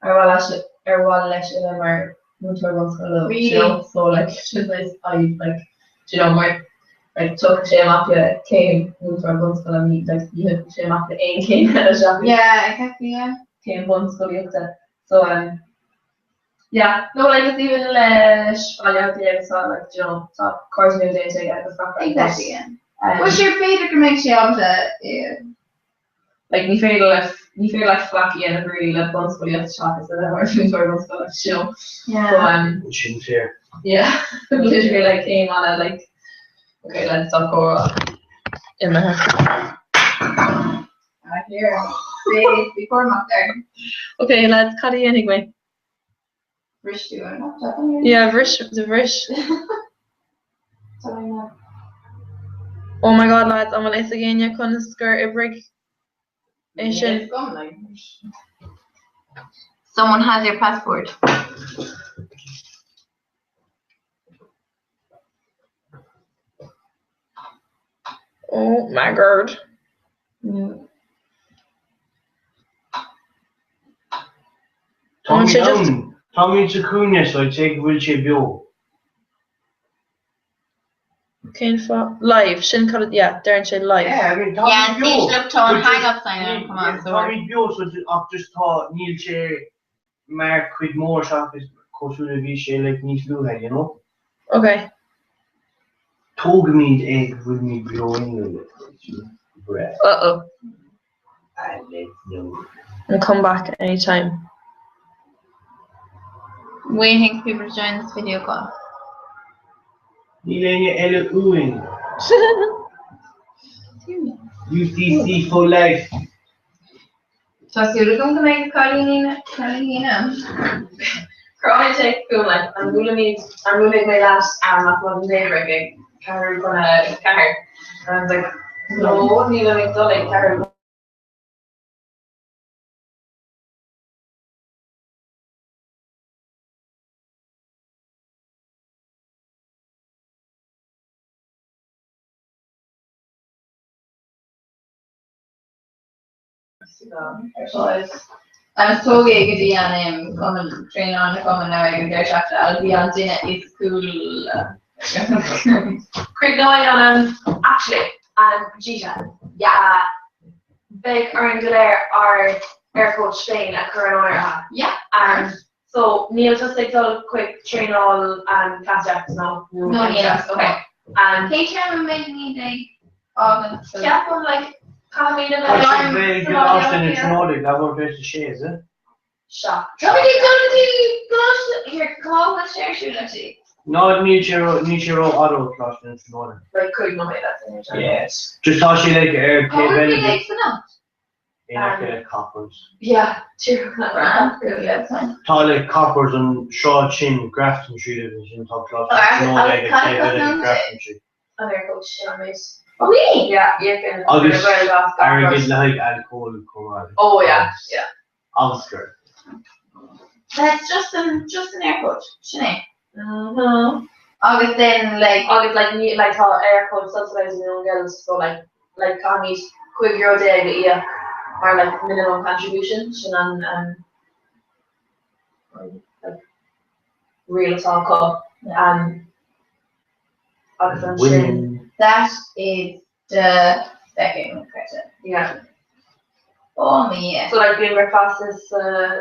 B: ar mhaith leis ar mhaith leis a bheith mar múinteoir bunscoile
J: Really?
B: you know so like sin nice I like you know mar like tógfaidh sé amach le céim múinteoir bunscoile ní like ní thógfaidh sé amach le aon chéim eile seachas
J: Yeah, exactly, yeah.
B: céim bunscolaíochta so um yeah no like is even leis Baile Átha Cliath agus tá like you know tá cairde nua déanta aige agus gach rud
J: Exactly, yeah.
B: um,
J: Well, sure, b'fhéidir go mbeidh sé ábalta eh,
B: like ní féidir le ní féidir leat faic a dhéanamh really le bunscolaíocht seachas a bheith mar mhúinteoir bunscoile you know
J: Yeah.
B: so um
K: Sin fíor.
B: yeah literally like céim ana like okay let's stop comhrá imithe.
J: I hear. Bí bí cúramach there.
B: Okay lads cad a dhéanfaidh mé?
J: Bhris tú an laptop an
B: Yeah bhris do bhris. Oh my god lads an bhfuil fhios ag éinne conas gur oibrigh é sin?
J: Someone has your passport.
B: Oh my god.
K: Táimid ann! Táimid sa chúinne so I'd say go bhfuil sé beo.
B: Cén fáth? Live, sin cad a, yeah, deireann sé live.
K: Yeah, I mean, táimid
J: Yeah,
K: beo.
J: look, tá an
K: But just-
J: hang up sign on, come on, so
K: Táimid beo so ach just tá, níl sé mar cuid mór seachas cosúil le bhí sé like níos luaithe, you know?
B: Okay.
K: Tógaimid é go bhfuilimid beo inniu, breá.
B: Uh-oh.
K: I let know.
B: And come back anytime.
J: Waiting for people to join this video call.
K: Níl éinne eile uainn. UCC for life.
J: Tá súil agam go mbeidh cailíní cailíní ann.
B: Cráin sé chugam like an bhfuilimid an mbuailfidh mé leat am ach rud daybreak ag ceathrú chun a ceathair and I was like no nílim ag dul ag ceathrú
J: Agus tóg é go dtí an cumann traenáil na cumann nó ag an deireadh seachtaine agus bhí an duine is cúla.
B: Críochnóidh an actually an Gita yeah beidh orainn go léir ár Aircoach féin a chur in áirithe.
J: Yeah.
B: Um, so níl tusa ag dul chuig traenáil um, Class X no?
J: No, níl.
B: Okay. Um,
J: Cén téarma a mbeidh ag fágaint?
B: Ceapaim like caithfimid a
K: Tá
B: bheith
K: sé bheith ag Coláiste na Tríonóide ag leathuair tar éis a sé, is it?
B: Seacht.
J: Tá mé ag dul go dtí Coláiste here cá bhfuil sé ar siúl actually?
K: No, níl sé ró níl sé rófhada ó Coláiste na Tríonóide.
B: Like 5 nóiméad that's in
K: Yes. Just tá sé like ar
J: Cá
K: taobh
J: bhfuil
K: eile
J: mé
K: de
J: ag fanacht?
K: in aice le Coppers.
B: Yeah, true.
J: Grand, cool, yeah, it's fine.
K: Tá like Coppers an sráid sin Grafton Street agus ansin tá Coláiste na Tríonóide ag an taobh eile de Grafton Street.
B: An Aircoach sin an méid.
J: Oh, me?
B: Yeah, yeah,
K: Agus airgead le haghaidh alcól chomh maith.
B: Oh yeah, yeah.
K: Agus gur.
J: That's just an just an Aircoach, sin é.
B: Mhm.
J: Agus then like
B: Agus like ní like tá Aircoach subsidized in Gaels so like like caithfimid €15 a íoc mar like minimum contribution sin an um, like riail atá acu um, agus ansin
J: that is the second question.
B: yeah.
J: Oh me.
B: So like bíonn breakfast sa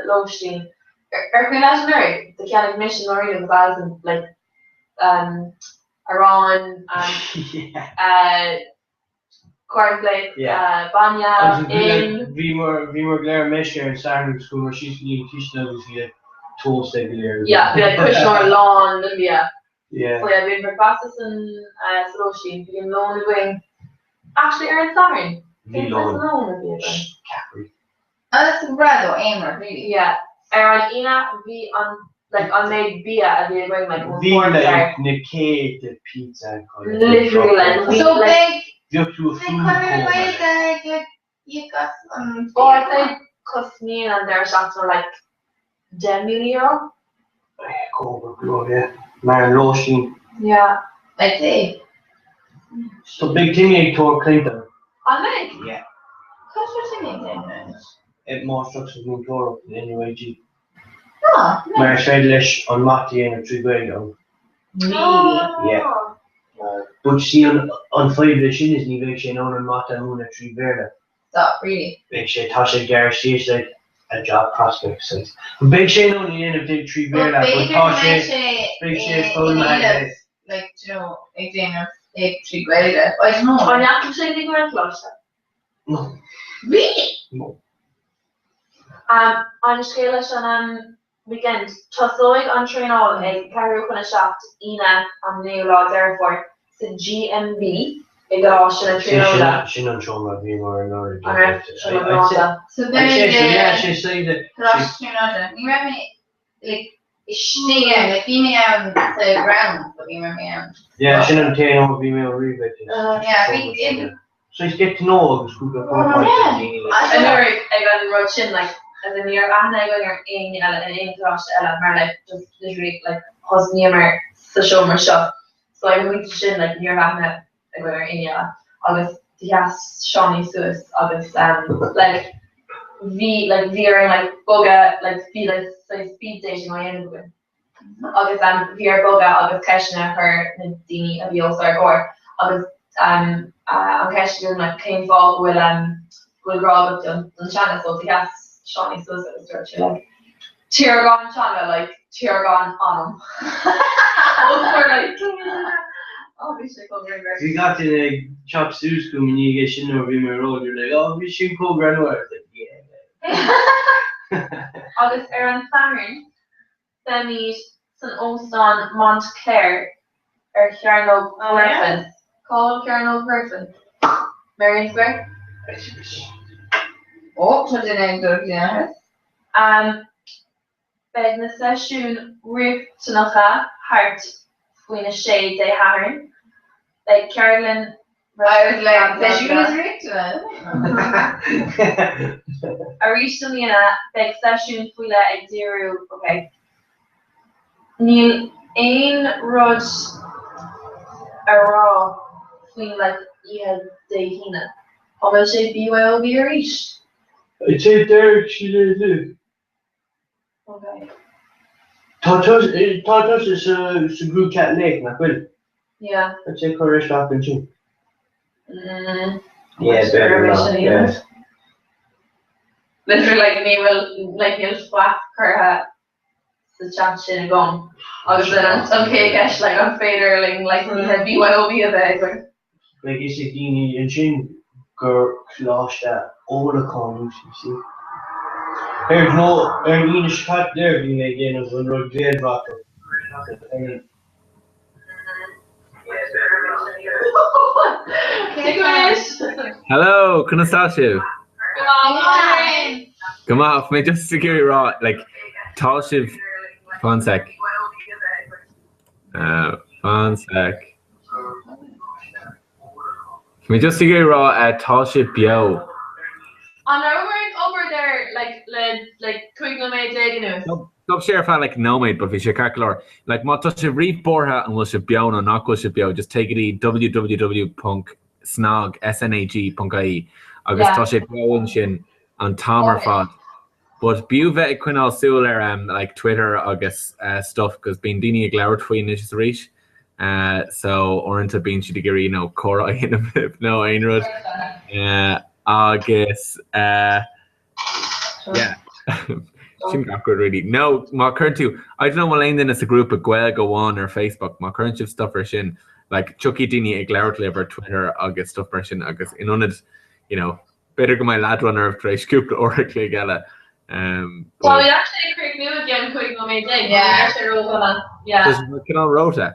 B: lóistín ar chuimhin leat anuraidh do cheannaigh mise Noreen agus Alison like um, arán um, uh, cornflakes,
K: Yeah.
B: uh, bainne,
K: Agus bhí
B: im.
K: like bhí mar bhí mar go léir mise ar an Satharn agus chuamar síos go dtí an chistin agus bhí like toast ag go léir.
B: Yeah, bhí like cuisneoir lán den bia.
K: Yeah.
B: So yeah, bíonn breakfast san uh, sa lóistín, bíonn lón againn actually ar an Satharn.
K: Bhí
B: Cén
K: lón.
B: saghas lón a bhí againn?
K: Ceapairí.
J: Agus bread ó aon really.
B: Yeah. Ar an Aoine bhí an like an méid bia a bhí againn like ón
K: Bhí
B: spórt
K: like
B: ar
K: na céadta pizza acu.
B: Literally like we
J: So
B: like
J: beidh
K: Bheadh tú a
J: beidh
K: food
J: Conradh
K: coma.
J: Gaeilge ag íoc as an
B: Oh, I'd say cosnaíonn an deireadh seachtaine like €10,000.
K: Cóbar go leor, yeah. Mar an lóistín.
B: Yeah.
J: I'd say.
K: So beidh Timmy ag tabhairt cainte.
B: An mbeidh?
K: Yeah.
J: Cad tá Timmy ag déanamh anois?
K: Ag máistreacht sa mhúinteoireacht in NUIG. Mar is féidir leis an mata a dhéanamh trí Ghaeilge ann. Yeah. But see an fadhb leis sin is ní bheidh sé in ann an mata a mhúineadh trí Bhéarla.
J: Stop, really?
K: Beidh sé, tá sé gearr síos like a job prospects like. But beidh sé in ann a dhéanamh de trí Bhéarla but tá sé, beidh sé foghlamtha aige.
J: Like, do you know, ag déanamh é trí Ghaeilge. I don't know.
B: An ndeachaigh sé go Gaelcholáiste?
K: No.
J: Really?
K: No.
B: An scéal leis an weekend. Tosóidh an traenáil ag ceathrú chun a 7 Aoine an 9ú lá Deireadh Fómhair sa GMB i gColáiste na Tríonóide.
K: Sin an seomra a bhíomar anuraidh.
B: An raibh sin an dáta?
J: So Coláiste Tríonóide. Ní raibh mé like istigh ann, like bhí mé ann sa ground but ní raibh mé ann.
K: Yeah, sin an t-aon am a bhí mé ann riamh I think.
J: Yeah, bhí
K: So it's get to know agus cúpla comhrá le daoine like.
B: Anuraidh ag an rud sin like as in ní raibh aithne againn ar éinne eile in aon choláiste eile mar like just literally like thosnaíomar sa seomra seo so ag an bpointe sin like ní raibh aithne againn ar éinne eile agus sheas Seánie suas agus um like bhí like bhí orainn like bogadh like bhí like saghas speed dating á dhéanamh againn. Agus bhí orainn bogadh agus ceisteanna a chur na daoine a bhí os ár gcomhair agus an cheist a bhí like cén fáth go bhfuil go bhfuil grá agat don teanga so do sheas Seánie suas agus dúirt sé like tír gan teanga like tír gan anam. Like oh bhí sé chomh greannmhar.
K: Bhí gach duine ag teacht suas chugam i ndiaidh sin nuair a bhí mé ag rá you're like oh bhí sin chomh greannmhar I was like yeah.
B: Agus ar an Satharn Beimid san Óstán Montclair ar Chearnóg Mhuirfean. Cá bhfuil Cearnóg Mhuirfean? Merrion Square?
J: Ó, tá duine ag dul go dtí an
B: áthas. Beidh na seisiúin riachtanacha thart faoina sé Dé Sathairn. Beidh ceardlann
J: I was like, seisiún is riachtanach.
B: Arís i mbliana, beidh seisiún faoi leith ag díriú, ok. Níl aon rud a rá faoin like oíche Dé hAoine. An bhfuil sé BYOB arís?
K: I'd say deir siad é duit.
B: Ok.
K: Tá tusa sa group chat late, nach bhfuil?
B: Yeah.
K: I'd say cuir isteach ansin.
B: Mm.
K: Yeah, better not, yeah.
B: Literally like ní bhfuil like níl faic curtha sa chat sin agam agus then an chéad cheist like an féidir linn like oíche BYOB a bheith againn.
K: Beidh fhios ag daoine ansin gur coláiste ólacháin UCC. Ar nó ar an Aoine seo caite there bhí mé ag déanamh an rud Gaelbhratach ar an.
M: Hello, conas tá sibh? Go maith, mé just ag iarraidh rá, like, tá sibh fan sec. Uh, fan sec. Mé just ag iarraidh rá uh, tá sibh beo.
F: An rabhamar ag obair there like le like 15 nóiméad anuas?
M: Stop sé ar feadh like nóiméad but bhí sé ceart go leor. Like má tá sibh riamh buartha an bhfuil sibh beo nó nach bhfuil sibh beo, just téigh go dtí www.snag, S-N-A-G, .ie agus tá sé beo ansin an t-am ar fad. But b'fhiú bheith ag coinneáil súil ar em like Twitter agus eh stuff 'cause bíonn daoine ag labhairt faoi anois is arís eh so uaireanta bíonn siad ag iarraidh you know comhrá a dhéanamh libh nó aon rud eh agus eh yeah sin gach rud really. Nó má chuireann tú I don't know an bhfuil aon duine sa ghrúpa Gaeilge amháin ar Facebook má chuireann sibh stuff ar sin like tiocfaidh daoine ag labhairt libh ar Twitter agus stuff mar sin agus in ionad you know B'fhéidir go mbeidh leadrán oraibh tar éis cúpla uair a chloig eile.
F: Tá mé actually ag críochnú i gceann 15 nóiméad. Yeah. Sé ródhona. Yeah.
M: Tá sé cineál rota.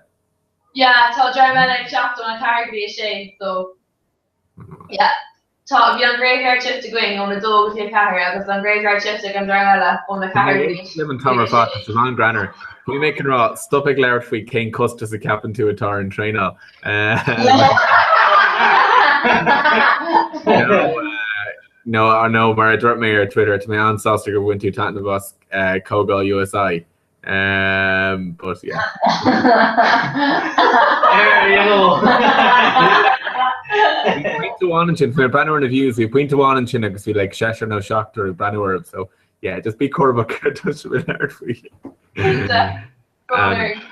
F: Yeah, tá dream eile ag teacht ón 4 go dtí 6, so yeah. Tá, bhí an graveyard shift againn ón 2 go dtí 4 agus an graveyard shift ag an dream eile ón 4 go dtí
M: Lim an t-am ar fad, tá sé an-ghreannmhar. Bhí mé chun rá, stop ag labhairt faoi cén costas a ceapann tú atá ar an traenáil. No, no, mar a dúirt mé ar Twitter, tá mé an-sásta gur bhain tú taitneamh as Comhdháil USI. Um, but yeah.
K: There you go.
M: Bhí pointe amháin ansin, bhí breathnú ar na views, bhí pointe amháin ansin agus bhí like seisear nó seachtar ag breathnú orthu, so. yeah, just bí cúramach céard atá sibh ag labhairt faoi.
F: Cinnte.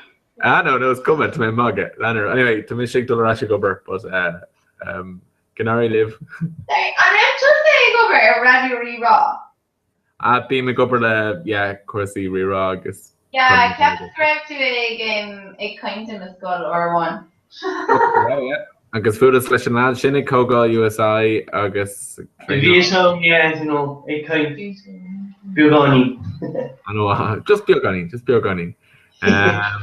M: Ah no, no, is cuma, tá mé ag magadh. Lean ar, anyway, tá mise ag dul ar ais ag obair, but uh, um, go n-éirí libh.
J: Sorry, an raibh tusa ag obair ar Raidió Rí-Rá?
M: Ah, bím ag obair le, yeah, cúrsaí Rí-Rá agus.
J: Yeah, ceapas go raibh tú ag um, ag caint i mo scoil uair amháin.
M: Yeah, yeah. Agus bhuaileas leis an lad sin ag comhdháil USI agus.
K: Bhí ann, yeah, you know, ag caint beagáinín.
M: I know, just beagáinín, just beagáinín. Um,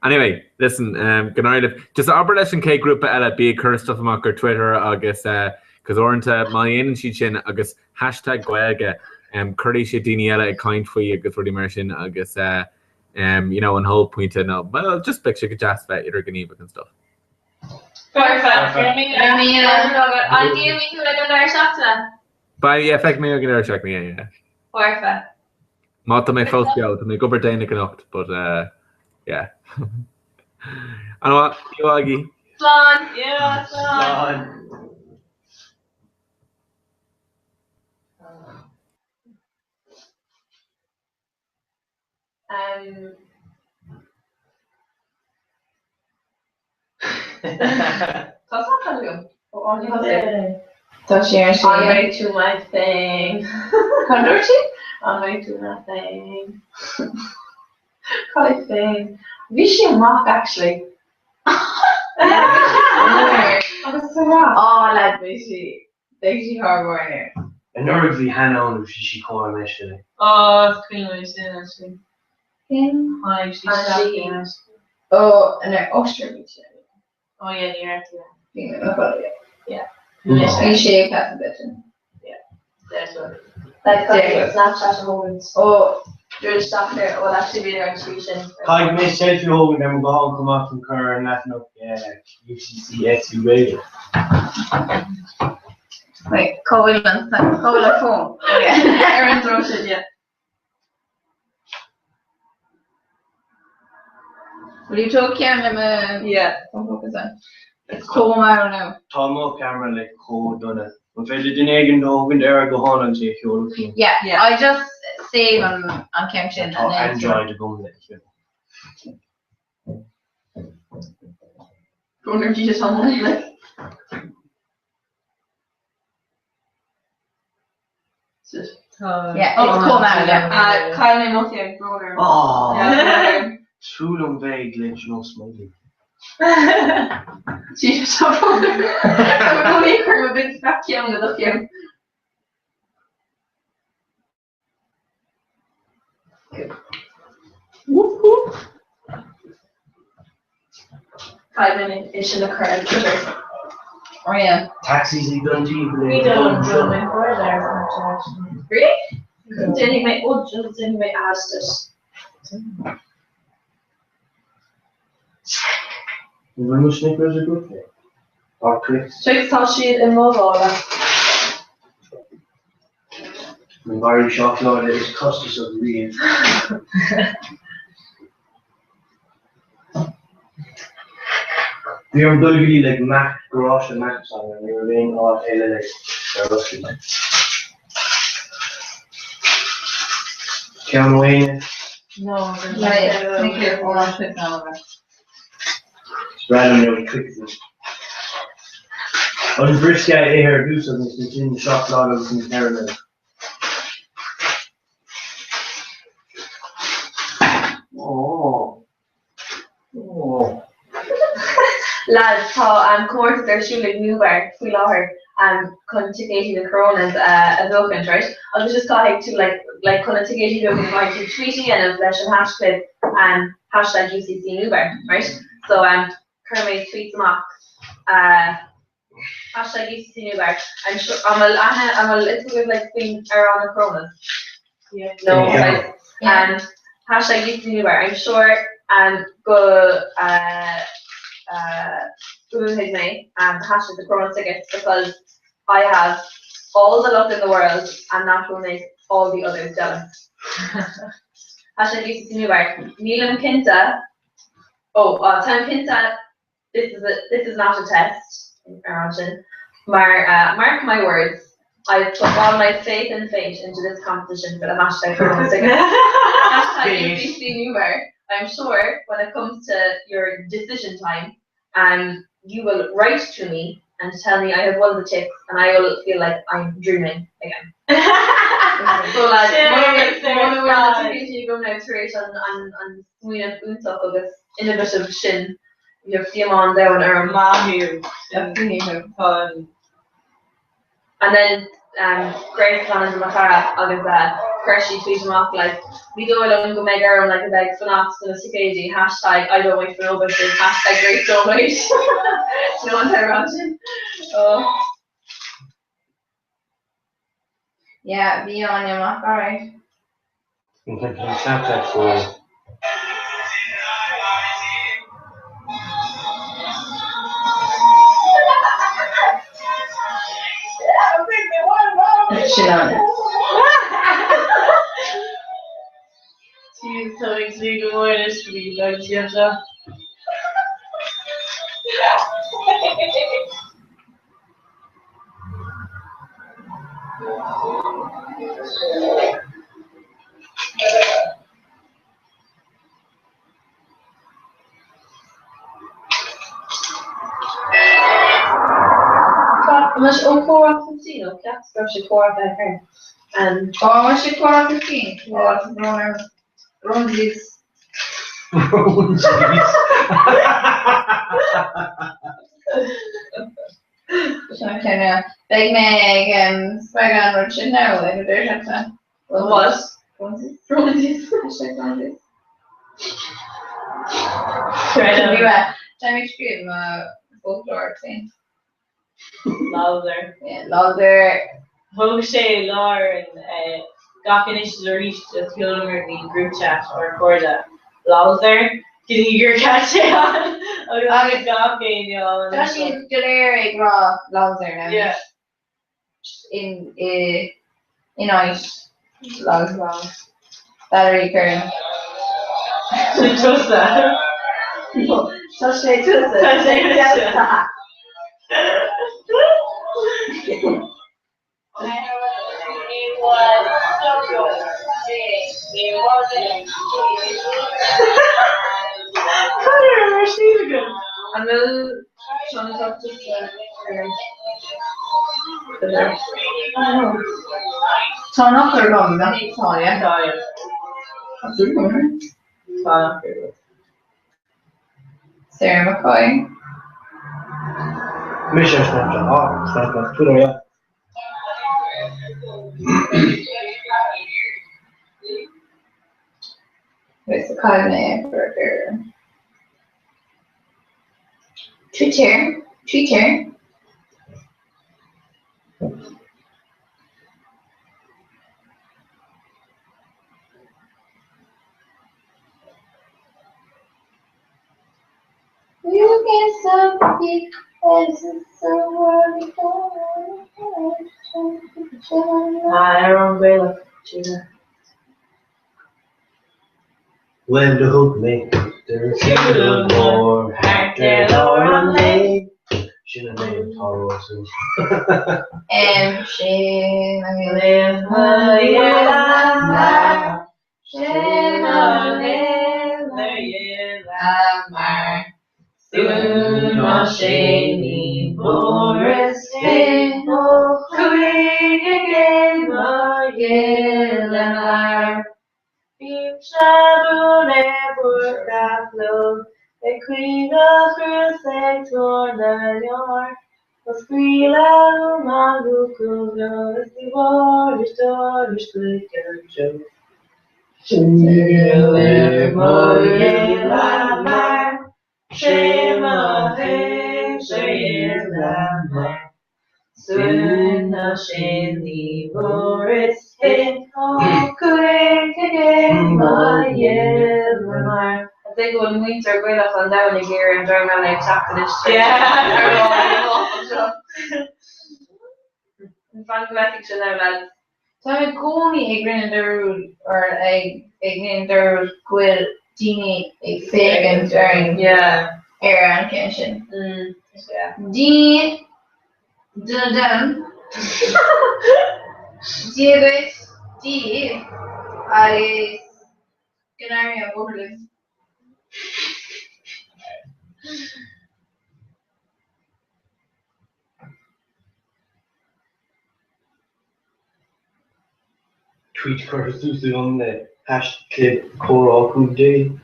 M: anyway, listen, um, go n-éirí libh. Just abair leis an chéad grúpa eile, bí ag cur stuff amach ar Twitter agus uh, cos uaireanta má dhéanann siad sin agus hashtag Gaeilge, um, cuirfidh sé daoine eile ag caint faoi agus rudaí mar sin agus uh, um, you know, an whole pointe ná, well, just beidh sé go deas bheith idirghníomhach and stuff.
B: Foirfe. An gcífidh mé thú ag an deireadh seachtaine?
M: Beidh, yeah, feicfidh mé ag an deireadh seachtaine, yeah, yeah.
B: Foirfe.
M: Má tá mé fós beo, tá mé ag obair déanach anocht, but uh, yeah. An-mhaith, agaibh.
B: Slán! Yeah, slán! Um, Tá agam.
J: Tá sé ar
B: On way to my thing.
J: Cad dúirt sí?
B: On way to my thing. Cad thing. Bhí sí amach actually. Agus rá.
J: Á le bhí sí Beidh sí thar barr air.
K: Anuraidh bhí Hannah ann agus bhí sí chomh meisciúil.
B: Ó, is cuimhin liom sin actually.
J: Cén?
B: Tháinig sí isteach in actually.
J: Ó, anuraidh, ó sure bhí sí.
B: Ó yeah, ní raibh tú ann.
J: Bhí mé i mo chodladh, yeah.
B: Yeah.
J: Bhí sé ag Casa Bite.
B: Yeah. Definitely. Like Snapchat a thógaint.
J: Ó,
B: druid isteach ar, well actually bhí ar an tslí sin.
K: Caithfidh mé selfie a thógaint ar mo ghuthán chomh maith chun cur ar an leathanach UCC SU Radio.
J: Wait, cá bhfuil an cá bhfuil an fón? Oh yeah.
B: Ar an dtreo sin, yeah.
J: Will you talk ceann le mo
B: Yeah.
J: phone focus on? It's chomh maith now.
K: Tá mo cheamara like chomh dona. An féidir duine éigin a thógaint ar a guthán agus é a sheoladh chugam?
J: Yeah, yeah. I just save an an ceann sin
K: Tá Android agam le chéile.
B: Brón ar Jesus on like.
J: Yeah, it's cool now, yeah.
B: Chaill mé mo cheann, brón orm.
K: Oh, Súil liom bheith ag léamh no smiley.
B: Jesus, tá brón orm. Tá mé chur mo bit gach ceann le do cheann. Whoop whoop. Caithfidh mé é sin a chur ar Twitter.
J: Oh yeah.
K: Taxis ag Dundee
L: We don't do my board there Snapchat.
B: Really? Déanfaidh mé ó déanfaidh mé add duit.
K: An bhfuil mo Snickers agat? Tá Twix.
B: Twix tá siad i mo mhála.
K: An barraí seacláide is costasaí riamh. Bhí orm dul go dtí like Mac, garáiste Mac s'againne, ní raibh aon áit eile like ar oscailt. Ceann Wayne.
L: No,
K: Is breá liom na Twixes. An briosca a ithe ar dtús agus ansin an seacláid agus an caramel. Aww. Aww.
B: Lads, tá an comórtas ar siúl ag Nubar faoi láthair chun ticéidí na Coronas a bhuachaint, right? Agus just caithfidh tú like like chun na ticéidí a bhuachaint caithfidh tú tweet a dhéanamh leis an haischlib um hashtag UCC Nubar, right? So um chuir mé tweets amach uh hashtag UCC Nubar. I'm sure an bhfuil aithne an bhfuil fhios agaibh like faoin ar na Coronas? Yeah. No, yeah. Um, hashtag UCC Nubar. I'm sure um, go uh, uh, go mbuafaidh mé um, hashtag the Corona tickets because I have all the luck in the world and that will make all the others jealous. Hashtag UCC Nubar. Nílim cinnte oh, uh, táim cinnte this is a, this is not a test ar an sin mar uh, mark my words
N: I put all my faith and fate into this competition for the hashtag for one second. Hashtag UCC Newbar. I'm sure when it comes to your decision time, um, you will write to me and tell me I have won the tips and I will feel like I'm dreaming again. So lads, muna bhfuil na ticéidí agam now tar éis an an an smaoineamh iontach agus innovative sin, bheadh díomá an domhain orm.
L: Maith thú. Tá an.
N: And then um Grace bean de mo chara agus uh chuir sí tweet amach like ní dóigh liom go mbeidh orm like a bheith ag fanacht do na ticéidí hashtag I don't wait for no buses hashtag Grace don't wait nó an t-amhrán sin. Oh.
J: Yeah, bhí Áine amach, alright.
K: Snapchat for.
J: Sin Áine.
L: Jeez, tá mé ag súil go mór leis go dtí an seo.
N: Anois ó comhrá 15 ó cheap go raibh sé comhrá 21. Um,
J: Ó, sé comhrá 15. Ó, tá brón orm. Brón disease.
K: Brón disease.
J: Sin ceann. Beidh mé ag spreagadh an rud sin now ag an deireadh seachtaine.
N: What?
J: Brón disease.
N: Brón disease.
J: Hashtag brón disease.
L: Creidim.
J: Tá mé ag scríobh mo fhoclóir féin.
L: Lolzer.
J: Yeah, lolzer.
L: Thóg sé lár an gach anois is arís a sheolamar go dtí group chat ár gcairde. Lolzer. Go dtí gur catch sé on agus gach éinne ann.
J: Tá siad go léir ag rá lolzer now.
L: Yeah.
J: In i in áit lol. Valerie Curran.
L: Sin tusa.
N: Tá sé tusa.
L: Tá sé tusa. Cad ar ar siúl agam?
N: An bhfuil Sean atá tusa ar
J: Tá an eochair agam, nach tá, yeah?
L: Tá, yeah.
J: Tá súil agam, right?
L: Tá an eochair agat.
J: Sarah McCoy.
K: Mise ar Snapchat. Ah, Snapchat, Twitter, yeah.
J: Where's the card name burger? Twitter, Twitter. You can stop because it's so worthy.
L: Ah, ar an Gaelach, Gina.
K: Well, do thug mé do shiúl mór thart ar lár an lae. Sin an méid atá rósúil.
J: Em sin a Sin a
L: Súna sé ní bhfuaireas féin ó chuaigh mar ghéilleadh. Bím seabún ar bord gach long ag caoineadh cruas ag tuar na ndeor. Mo scaoileadh amach go cúnga is ní bhfuairis doris chuig an treo. Siúl ar mo ghéilleadh mar, sé mo thaobhse ghéilleadh mar. Súna sé ní bhfuaireas féin ó chuaigh mar ghéilleadh mar.
N: Is é go bhfuil muintir Gaelach an domhain ag iarraidh an dream eile ag teacht anois Fan go bhfeicfidh sé now lads.
J: Táim i gcónaí ag rinne dearúd or ag ag déanamh dearúd go bhfuil daoine ag féachaint orainn ar an ceann sin. Daoine duine domhan. Dia duit, Dia agus go n-éirí an bóthar libh.
K: Tweet curtha suas agam le haischlib comhrá 15.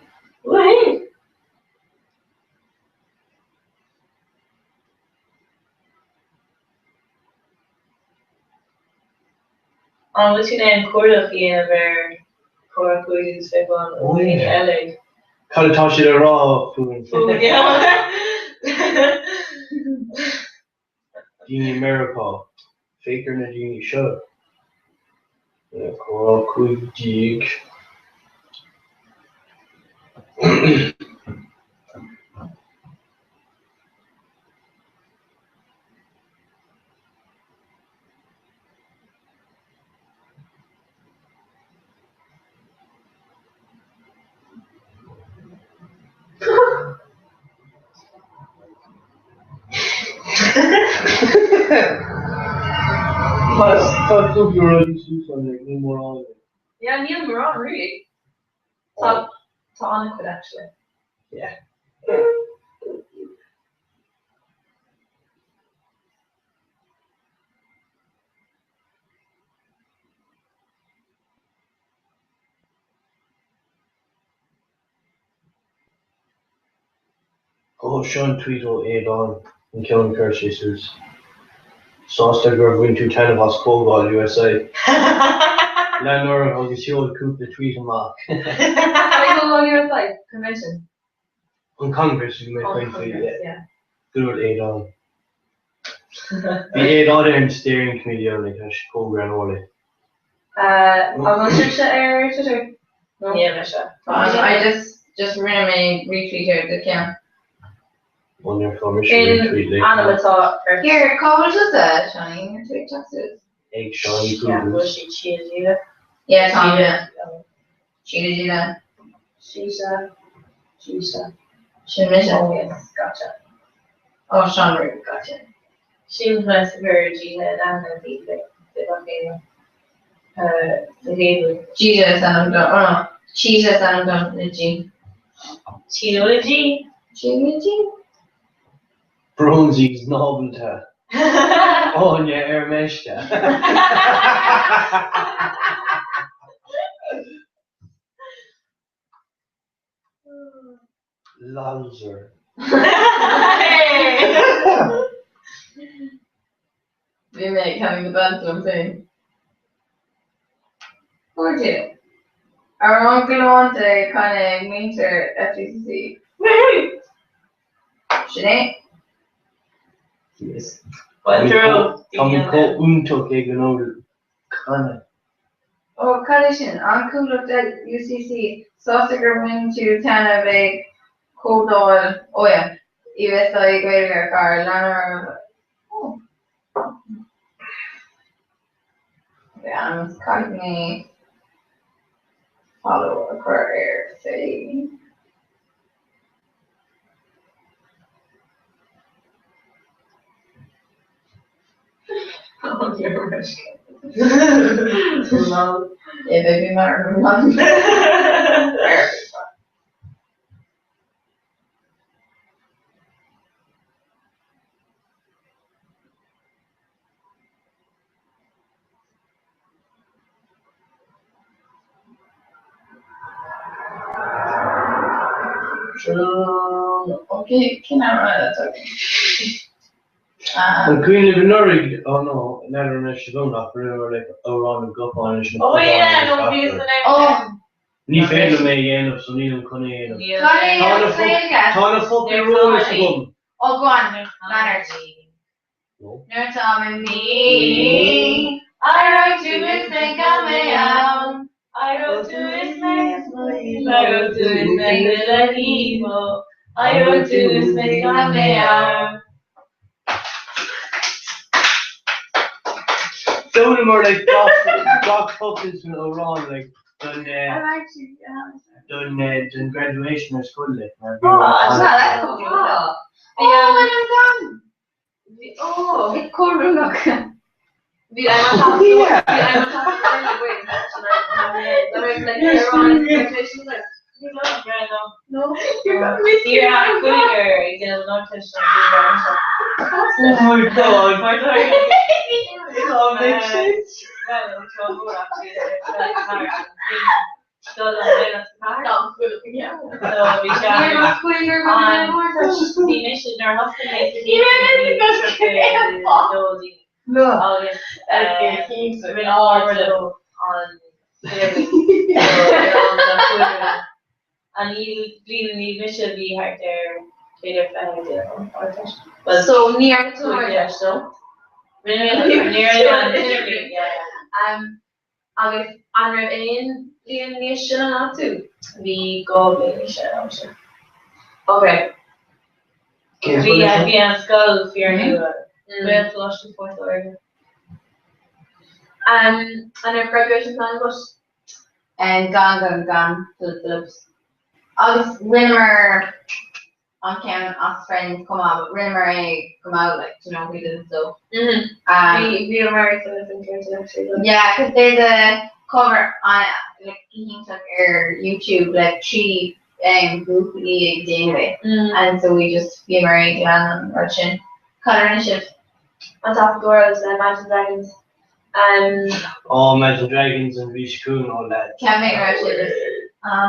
L: Woohoo! An bhfuil tú in ann cuardach a dhéanamh ar Comhrá 15 agus féacháil ó dhaoine eile?
K: Cad atá siad a rá fúinn?
L: Fúinn, yeah.
K: Daoine i Meiriceá, féach ar na daoine seo. Comhrá 15. Tá cúpla rudaí suas ann, like, níl mórán.
N: Yeah, níl mórán really. Tá tá an-chuid actually.
K: Yeah. Ó, seo an tweet ó Aodán, an ceann a chuir sé suas. Sásta gur bhain tú taitneamh as Comhdháil USI. Lean oraibh agus sheol cúpla tweet amach.
N: Comhdháil USI, convention.
K: An Congress a bhí mé ag
N: An
K: caint faoi,
N: Congress,
K: yeah.
N: yeah.
K: Dúirt Aodán. Bhí Aodán ar an steering committee ann, like, tá sé chomh greannmhar.
N: An bhfuil sibhse ar Twitter? No?
L: Níl mise.
J: I just just rinne mé retweet ar do cheann.
K: Wonder cá mise
N: Cén
K: retweet like.
N: ainm atá ort?
J: Here, cá bhfuil tusa, Seáinín? Ar tú ag teacht suas?
K: Ag Seáiní
L: Yeah, bhfuil
K: Poodles.
L: sí Síle.
J: Yeah, tá yeah. Síle Díle.
N: Síle. Síle.
J: Sin mise.
N: Oh yes, gotcha.
J: Oh, Seán Rú, gotcha.
L: Sin chun sa bhur Gina in aithne daoibh le chéile sa gheimhreadh.
J: Gina is ainm dom, oh no, Cheetah is ainm dom, le G.
L: Cheetah le G.
J: Cheetah le G.
K: Bronzies nábalta. Áine ar meisce. Lalzer.
J: Bhí mé ag having the band liom féin. Cairde. Amhrán galánta ag canadh ag muintir FGCC. Sin é.
K: Yes.
L: Well,
K: Tá mé chomh iontach ag an ól canadh.
J: Ó, cad é sin? An comhlacht UCC sásta gur bhain tú taitneamh ag Comhdháil, oh yeah, USI Gaeilge a chara, lean oraibh, oh. Okay, ainm, caithfidh mé follow a chur air féin. Yeah, baby, mar Okay, cén amhrán eile atá againn?
K: An cuimhin libh anuraidh, oh no, n'fheadar an raibh sibh ann ach rinneamar like amhrán na gcupán leis na
L: Oh
K: cupáin
L: yeah,
K: agus
L: no
K: gach
L: bhíos
K: rud.
L: in ann.
J: Oh,
K: Ní féidir liom é a dhéanamh so nílim chun é a dhéanamh.
L: Níl.
J: Cad é
K: Tá na
J: as Gaeilge?
K: tá na focail ar eolas agam.
J: Ó, go on, lean ort. Nuair atá mé mí. Éireoidh tú is mé gan mé ann.
L: Éireoidh tú is mé Éireoidh tú is mé le híomhá. Éireoidh tú is mé gan mé ann.
K: D'fhoghlaimear like gach gach focal san amhrán like don eh,
J: I'm actually
K: don eh, don graduation ar scoil like mar bhí
J: Oh,
K: mar
J: that's
K: an-
J: cool. Oh, and I'm done. Oh, comhoiriúnach.
N: Bhí I'm on top of the world. Bhí I'm on top of the world againn.
K: Oh my god. It all makes sense.
L: An bhliain ní mise bhí thart ar b'fhéidir 20
N: So ní ar tú ar deis no? Agus an raibh aon bhliain níos sine ná tú?
L: Bhí 2 bhliain níos sine ná mise.
N: Ok.
L: Bhí bhí an scoil fíornua. Gaelcholáiste Phort Láirge.
N: An raibh graduation plan agat?
J: Gan gan gan Philip Phillips. Agus rinneamar an ceann as Friends chomh maith, but rinneamar é go mall, like, you know, we did it so.
N: Bhí bhí mar actually.
J: Yeah, because there's a cover on like iontach ar YouTube like trí um, grúpaí ag déanamh é. And so we just bhíomar ag lean an rud sin. Cad a rinne sibh?
N: On top of the world, Imagine Dragons. Um,
K: Oh, Imagine Dragons an mhí seo chugainn, oh lads.
J: Ceap mé go raibh sé just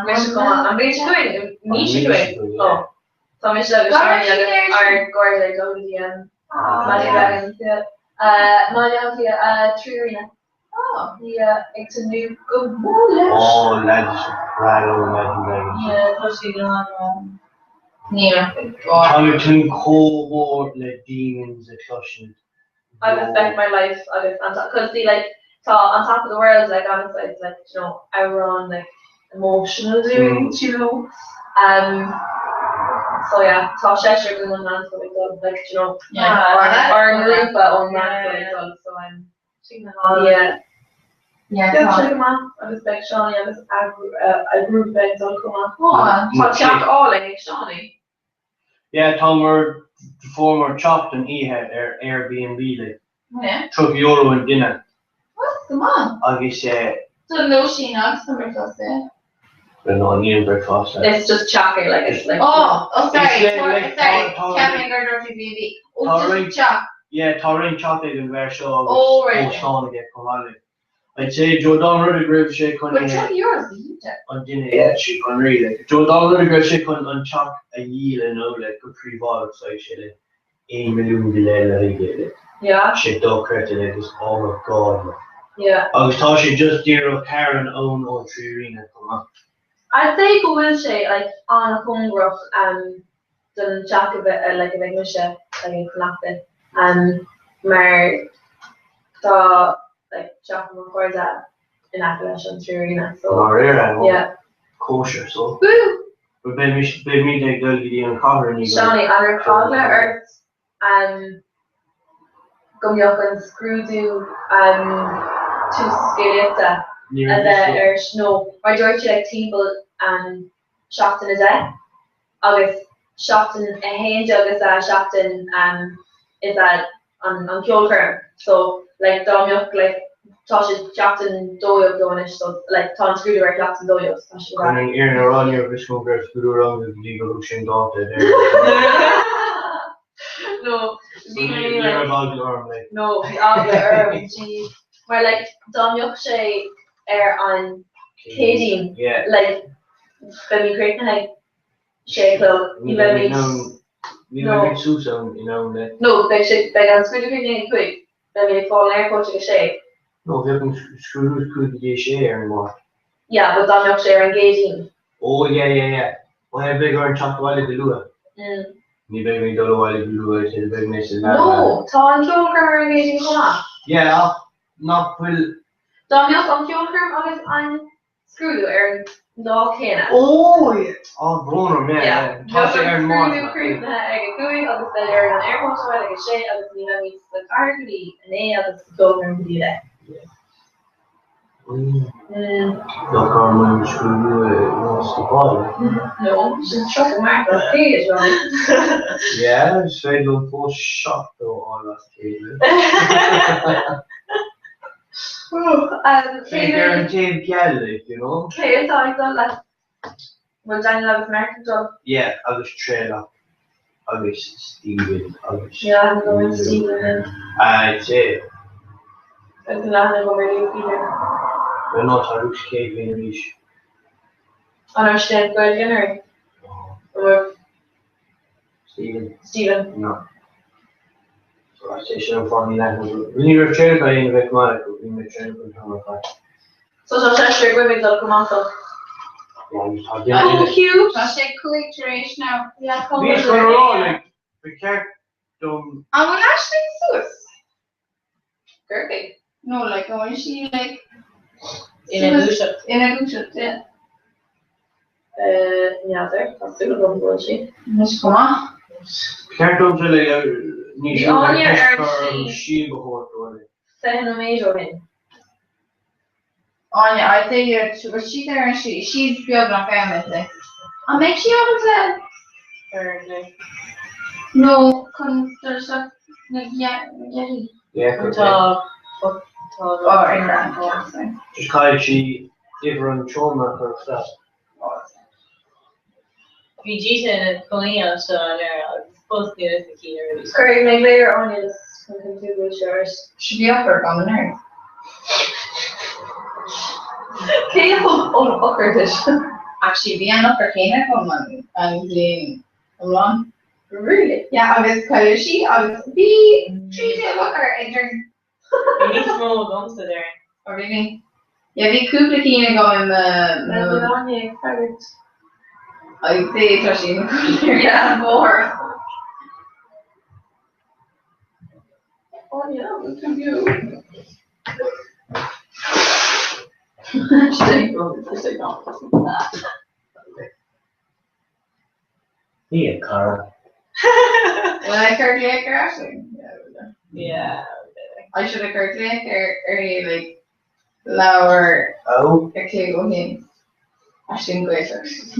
N: Mise go maith. An mhí seo chugainn? Mí seo chugainn? Oh. Tá mise agus
J: Go raibh
N: Seánie agus
J: siad
N: ár gcairde ag dul go dtí an Imagine Dragons. Yeah. Baile Átha Cliath, 3Arena.
J: Oh.
N: Yeah, ag tnúth go mór leis.
K: Oh lads, breá liom Imagine Dragons.
L: Yeah, tá siad go han-mhaith.
J: Níl ach ag gáire.
K: Tá mé ag tnúth chomh mór le Demons a chloisint.
N: Agus Bet My Life agus an cause see like tá on top of the world like honestly it's like you know amhrán like emotional dúinn you know um so yeah tá seisear againn ón meánscoil ag dul like you know
J: Yeah.
N: ár ngrúpa ón meánscoil ag dul so um yeah
J: Yeah,
N: Beidh
J: tá.
N: sé go maith agus beidh Seánie agus a a grúpa ag dul chomh maith.
J: Tá.
N: Tá teach álainn ag Seánie.
K: Yeah, tá mar fuaireamar teach don oíche ar Airbnb like
J: Yeah.
K: €30 an duine
J: What's go maith?
K: agus eh.
J: Don lóistín agus don bricfeasta, yeah.
K: Well no, níl bricfeasta.
N: It's just teach é like it's like.
J: Oh, oh sorry,
K: It's,
J: sorry,
K: like,
J: sorry,
K: tá- tá-
J: ceap mé gur dúirt tú B&B. Oh,
K: Tá
J: just
K: roinnt-
J: teach.
K: Yeah, tá roinnt teach ag an bhfear seo agus
J: Oh, right.
K: óstán aige chomh maith like. I'd say Joe dá mba rud é go raibh sé chun
N: But €30 is iontach.
K: an duine yeah sé chun rí like Joe dá mba rud é go raibh sé chun an teach a dhíol inniu like go príobháideach so sé like 1 milliún go leith le haghaidh é like
N: Yeah.
K: sé dochreidte like is oh my god like
N: Yeah.
K: agus tá sé just díreach thar an abhainn ón 3Arena chomh maith.
N: I'd say go bhfuil sé like an-chóngarach um don teach a bheith like a bheidh mise like ag fanacht in um mar tá like teach mo chairde in aice leis an 3Arena so
K: Dáiríre, ó
N: yeah.
K: kosher so.
N: Woo!
K: But beidh beimid ag dul go dtí an chathair ní
N: Seánie, an raibh eagla ort um go mbeadh an scrúdú um tús scéalaíochta
K: Ní
N: a
K: raibh
N: bheith ar no mar dúirt siad like timpeall um seachtain 10 agus seachtain 11 is ea seachtain is ea an an ceolchoirm so like dá mbeadh like tá sé seachtain 12 dó anois so like tá an scrúdú ar sheachtain 12 so tá sé go
K: Chun
N: breá.
K: an fhírinne a rá ní raibh fhios agam go raibh scrúdú ranga go dtí gur thug sé an dáta deireanach.
N: No bhí
K: Ní
N: mé
K: raibh
N: like
K: eagla orm like.
N: no bhí eagla orm jeez mar like dá mbeadh sé ar an Céadaoin
K: Yeah.
N: like beimid críochnaithe ag sé a chlog ní
K: Ní bheimid
N: bheimid
K: in ann ní
N: no
K: bheimid suas ann in am le.
N: no beidh sé beidh an scrúdú críochnaithe ag 5 beimid ag fáil an aercoach ag a sé.
K: No bheadh an scrúdú 5:55 ar an Máirt.
N: Yeah but dá mbeadh sé ar an gCéadaoin.
K: Oh yeah yeah yeah oh yeah beidh orainn teacht abhaile go luath.
N: Mm.
K: Ní bheidh mé ag dul abhaile go luath is beidh mé sa leaba.
N: No tá an ceolchoirm ar an gCéadaoin chomh maith.
K: Yeah ach nach bhfuil
N: Dá mbeadh an ceolchoirm agus an scrúdú ar an lá céanna.
K: Ó! Á, brón orm, yeah,
N: Yeah.
K: yeah. Tá sé ar an
N: Bheadh an
K: Máirt.
N: scrúdú críochnaithe ag a cúig agus beidh ar an aercoach abhaile ag a sé agus ní bheimid sa chathair go dtí a naoi agus sa cheolchoirm go dtí a deich.
K: Nach orm an scrúdú a stopáil.
N: No, sin 30 Márta, céad, right?
K: Yeah, is féidir liom fós 70 a fháil as céad. Féach ar an taobh geal, like, you know.
N: Cé atá ag dul leat? Bhfuil Daniel agus Mark ag dul?
K: Yeah, agus Traolach agus Stephen agus.
N: Níl aithne agam ar Stephen.
K: I'd say.
N: Agus níl aithne agam ar Luke either.
K: Well no, tá Luke sa chéad bhliain arís.
N: An raibh sé ag Gaeilge anuraidh?
K: No.
N: An raibh?
K: Stephen.
N: Stephen.
K: No. So I'd say sin an fáth níl aithne agam. Ní raibh Traolach á dhéanamh ag Mark, bhí mé Traolach an t-am ar fad.
N: So tá seisear agaibh ag dul go Montauk.
K: Yeah, agus tá duine eile.
N: Oh, cute!
J: Tá sé 5 tar éis now.
N: Yeah,
K: Bhíos chun a rá, like, ba cheart dom.
J: An bhfuil Aisling suas?
N: Gurgaigh.
J: No, like, an bhfuil sí, like,
L: Ina gluaiseacht.
J: Ina gluaiseacht, yeah.
N: N'fheadar, tá súil agam go bhfuil sí.
J: Anois chomh maith.
K: Ba cheart domsa, like, níos
N: Bhí
K: lú
N: Áine
K: ceist
N: ar
K: chur
N: an
K: orm
N: slí.
K: síob a thabhairt dó, like.
N: 20 nóiméad ó shin.
J: Áine, I'd say you're, bhfuil sí ar an slí, she's beagnach ann, I'd say. An mbeidh sí ábalta nó chun dul isteach na geataí?
K: Yeah, could
L: Tá
K: be.
L: tá
J: Oh, right, grand.
K: Just caithfidh sí uimhir an tseomra a chur isteach.
L: Bhí Gita ina cónaí anseo anuraidh agus fós níl fhios aici na rudaí seo.
N: Cuirfidh mé glao ar Áine just chun cinntiú go bhfuil sí alright.
J: Should be up ar gan an air.
N: Cé a thug an eochair duit?
J: Actually, bhí an eochair chéanna agam an an bhliain iomlán.
N: Really?
J: Yeah, agus cailleadh sí agus bhí 13 eochair idir
L: Bhí níos mó agamsa déarfainn.
J: Oh really? Yeah, bhí cúpla cinn agam i mo, mo.
N: Bhfuil Áine ag freagairt?
J: I'd say tá sí ina codladh ar an mbóthar.
N: Áine, an bhfuil tú beo?
K: Ní a cara.
J: Will I cur glaoch ar Aisling? Yeah, I will.
L: Yeah.
J: I should have cur glaoch ar uirthi like leabhar
K: Oh.
J: ar chlog ó shin. Aisling Gaeltacht.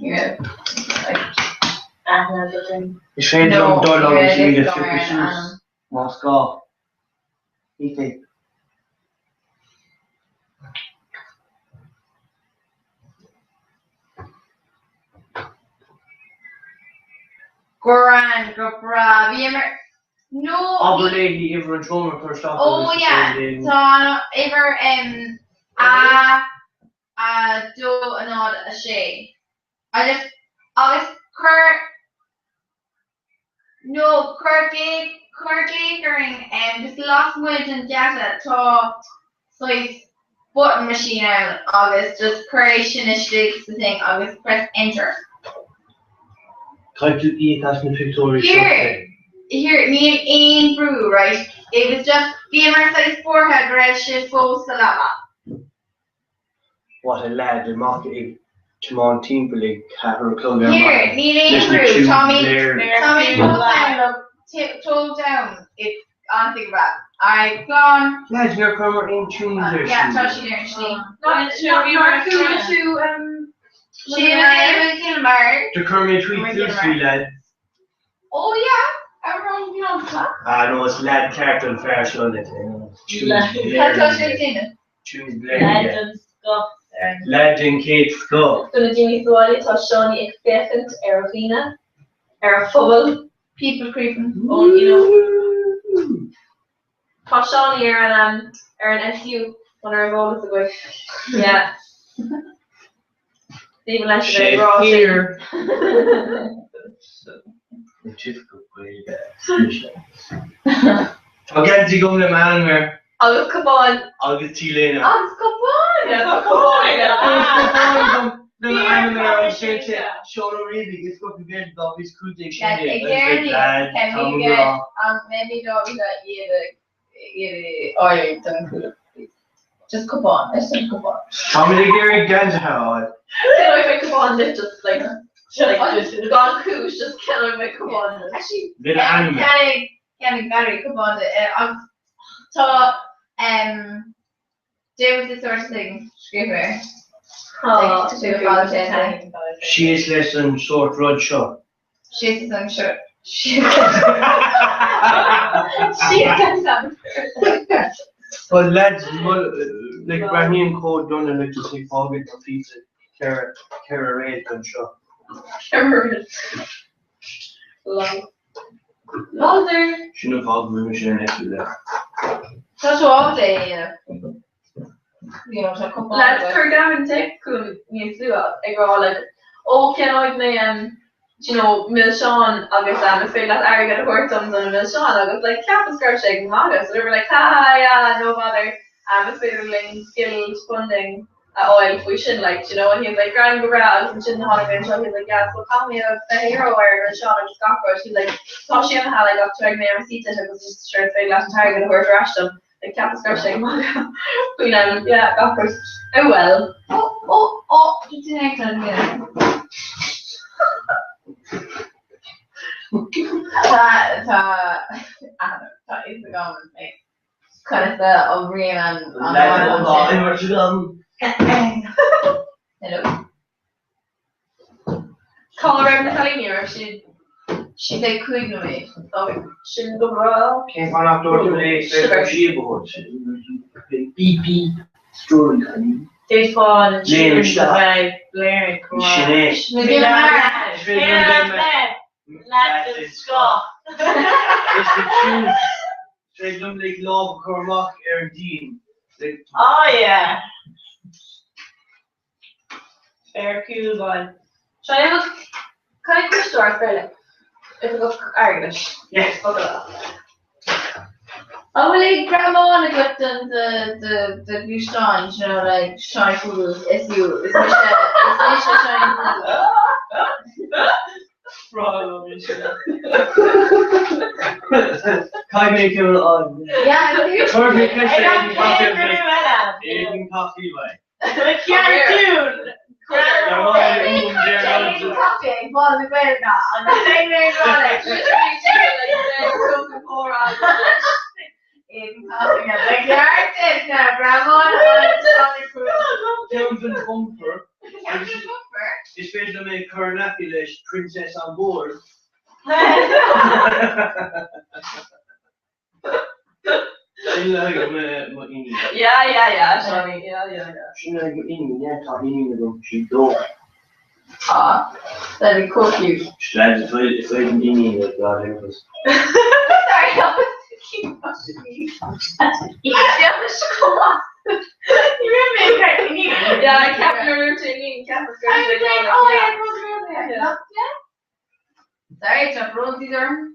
J: Ní raibh. Like.
L: Aithne agat uirthi.
K: Is féidir
J: No,
K: liom dul
J: ní
K: agus
J: raibh
K: iad a
J: fhios agam ar
K: phiocadh
J: an
K: suas
J: ainm.
K: más gá. Ní féidir.
J: Grand, go breá. Bhíomar, no,
K: Abair
J: bhí,
K: léi uimhir an tseomra a chur isteach
J: oh
K: agus is
J: yeah,
K: féidir linn.
J: tá an uimhir em a a 2 0 6. Agus agus cuir No, cuir glaoch, cuir glaoch orainn, em, just lasmuigh den gheata tá saghas button machine ann agus just cuir é sin istigh sa thing agus press enter.
K: Caithfidh tú íoc as na pictiúirí seo
J: Here,
K: féin.
J: here, níl aon brú, right? It was just, bhíomar saghas buartha go raibh sibh fós sa leaba.
K: What a lad amach ag tiomáint timpeall ag ceathrú a chlog ar
J: Here,
K: maidin
J: níl aon
K: leis na
J: bhrú,
K: tunes
J: táimid,
K: léir.
J: táimid fós ann, look, told down, it's an-big rap. Alright, slán.
K: Lads, níor chuireamar aon tunes ar
J: Yeah, tá
K: siúl.
J: siad ar an slí.
F: Nár chuala tú
J: Sin é an mar.
K: Do chuir mé tweet suas faoi lads.
J: Oh yeah,
F: amhrán Beyonce?
K: Ah no, is lad ceart an fear seo le tunes
J: Cad tá
K: léir.
J: sé ag déanamh?
K: Tunes léir,
L: Leid
K: yeah.
L: den scoth ar an.
K: Leaid den chéad scoth.
N: Do na daoine sa bhaile, tá Seánie ag féachaint ar dhaoine, ar a phobal.
J: People creeping.
N: Ó, you know. Tá Seánie ar an, ar an SU, muna raibh eolas agaibh. Yeah. Ní leis a bheith ag rá sin.
K: Here. Tá geansaí agam le m'ainm air.
N: Agus cupán.
K: Agus T-léine.
N: Agus cupán!
L: Tá cupán aige!
K: Cupán agam le m'ainm air agus sé sé Seán Ó Riabhaigh is go bhfuil dá bhí 15 16
J: Ag deireadh can we get um maybe dá bhí iad iad áirid don cúla please. Just cupán, just a cupán.
K: Táimid ag iarraidh geansaithe a fháil.
N: Can I make cupán with just like like gan cúis just can I make cupán with?
J: Actually,
K: Le d'ainm air.
J: Ceannaigh ceannaigh Barry cupán de agus tá um Deal with this sort of thing scríofa air. Like, tá sé go fada sé an
K: Síos leis an sórt rud seo.
J: Síos leis an seo. Síos leis an.
K: But lads, like breathnaíonn chomh dona like just ag fágaint an píosa 4 réalt anseo.
N: 4 réalt. Lol. Lolzer!
K: Sin an fáth go bhfuil mise ar an eitilt leat.
J: Tá tú ábalta é a dhéanamh. You know, tá cupán
N: Lads,
J: agat.
N: chuir Gavin téacs chugam níos luaithe ag rá like, ó ceannóidh mé um, do you know, milseáin agus um, is féidir leat airgead a thabhairt dom do na milseáin agus like cheapas go raibh sé ag magadh so they were like ha ha yeah no bother um, is féidir linn guild funding a fháil faoi sin like do you know and he was like grand go breá agus ansin tháinig mé anseo he was like yeah so caithfidh mé €20 ar na milseáin agus gach rud he was like tá sé imithe like ach tabharfaidh mé an receipt duit agus just sure is féidir leat an t-airgead a thabhairt ar ais dom like cheapas go raibh sé ag magadh faoin um, yeah gach rud oh well.
J: Oh oh oh duine ag an Tá tá tá fhios agam like conas a oibríonn an sin. Hello.
N: Cá raibh na cailíní an raibh siad?
J: Siad ag 5 nóiméad.
N: Ok, sin go breá.
K: Cén fáth nach dúirt tú léi féach ar síob a thabhairt? Beep beep story cailín.
L: D'fhéadfá na
K: Léim
L: tunes a
K: isteach.
L: bheith ag blaring chomh maith.
K: Sin é.
J: Is
K: féidir liom bheith
L: Leaid den scoth.
K: Is the tunes Is féidir liom like lámh a chur amach ar an díon like.
L: Oh yeah. Fair cool boy.
N: Seán Can I push door fairly? Oifigeach Airgeadais.
K: Yeah.
J: An bhfuil aon greamán agat don do do do ghluaisteán, you know, like Shiny Poodles, is you, is mise, is mise Shiny Poodles.
K: Caithfidh mé ceann a fháil.
J: Yeah,
K: Chuir mé ceist
L: Ag
K: ar
L: an
K: Éadan Coffee
L: chéad rud eile.
K: Éadan Coffee like. Ceann den bumper agus is féidir liom é cur in aice leis Princess on board. Sin le haghaidh mo iníon.
N: Yeah, yeah, yeah, Seánie, yeah, yeah, yeah.
K: Sin le haghaidh mo iníon, yeah, tá iníon agam, sí dó.
J: Ah, that'd be cool cute.
K: Lads, if I, if I had an iníon like God help us.
J: Sorry, I was thinking of
N: Yeah, Yeah, I kept my routine, kept
J: I was like, oh yeah, yeah. Sorry, tá brón orm.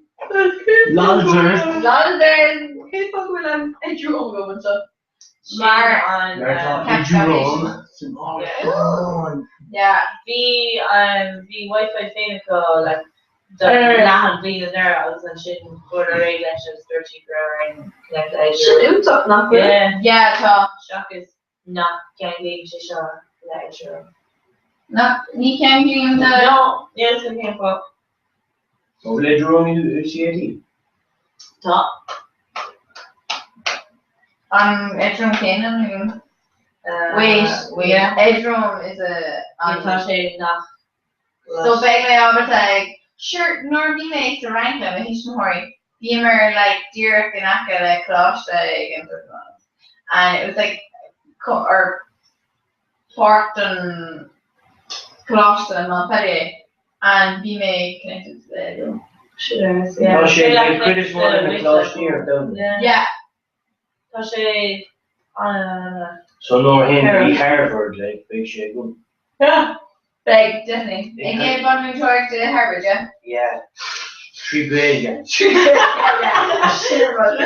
K: Lolzer.
J: Lolzer.
N: Cén fáth go bhfuil an Eduroam agam anseo?
J: Mar
L: an
K: Mar tá Eduroam san árasán.
J: Yeah.
L: Bhí bhí Wi-Fi féin acu like do leath an bhliain anuraidh agus ansin fuaireadar réidh leis agus dúirt siad go raibh orainn connect le
N: Sin iontach, nach bhfuil?
L: Yeah.
J: Yeah, tá.
L: Seachas nach gceanglaíonn sé seo le Eduroam.
J: Nach, ní cheanglaíonn de.
L: No, níl 'fhios agam cén fáth.
K: Bhfuil Eduroam UCAD?
L: Tá.
J: An Eduroam céanna nó? Wait, wait, Eduroam is a.
L: Tá sé nach.
J: So beidh mé ábalta ag, sure, nuair a bhí mé sa Fhrainc le mo thuismitheoirí, bhíomar like díreach in aice le coláiste éigin and it was like or páirt den choláiste in Montpellier and bhí mé connected to the Eduroam.
K: Tá sé ag cuid is mó de na coláistí ar domhan.
J: Yeah.
L: Tá sé an.
K: So nuair a théann go dtí Harvard like beidh sé agam.
J: Beidh, definitely. Ag déanamh bunmhúinteoireachta i Harvard, yeah?
K: Yeah. Trí Ghaeilge.
J: Trí Ghaeilge, yeah. Sin an rud.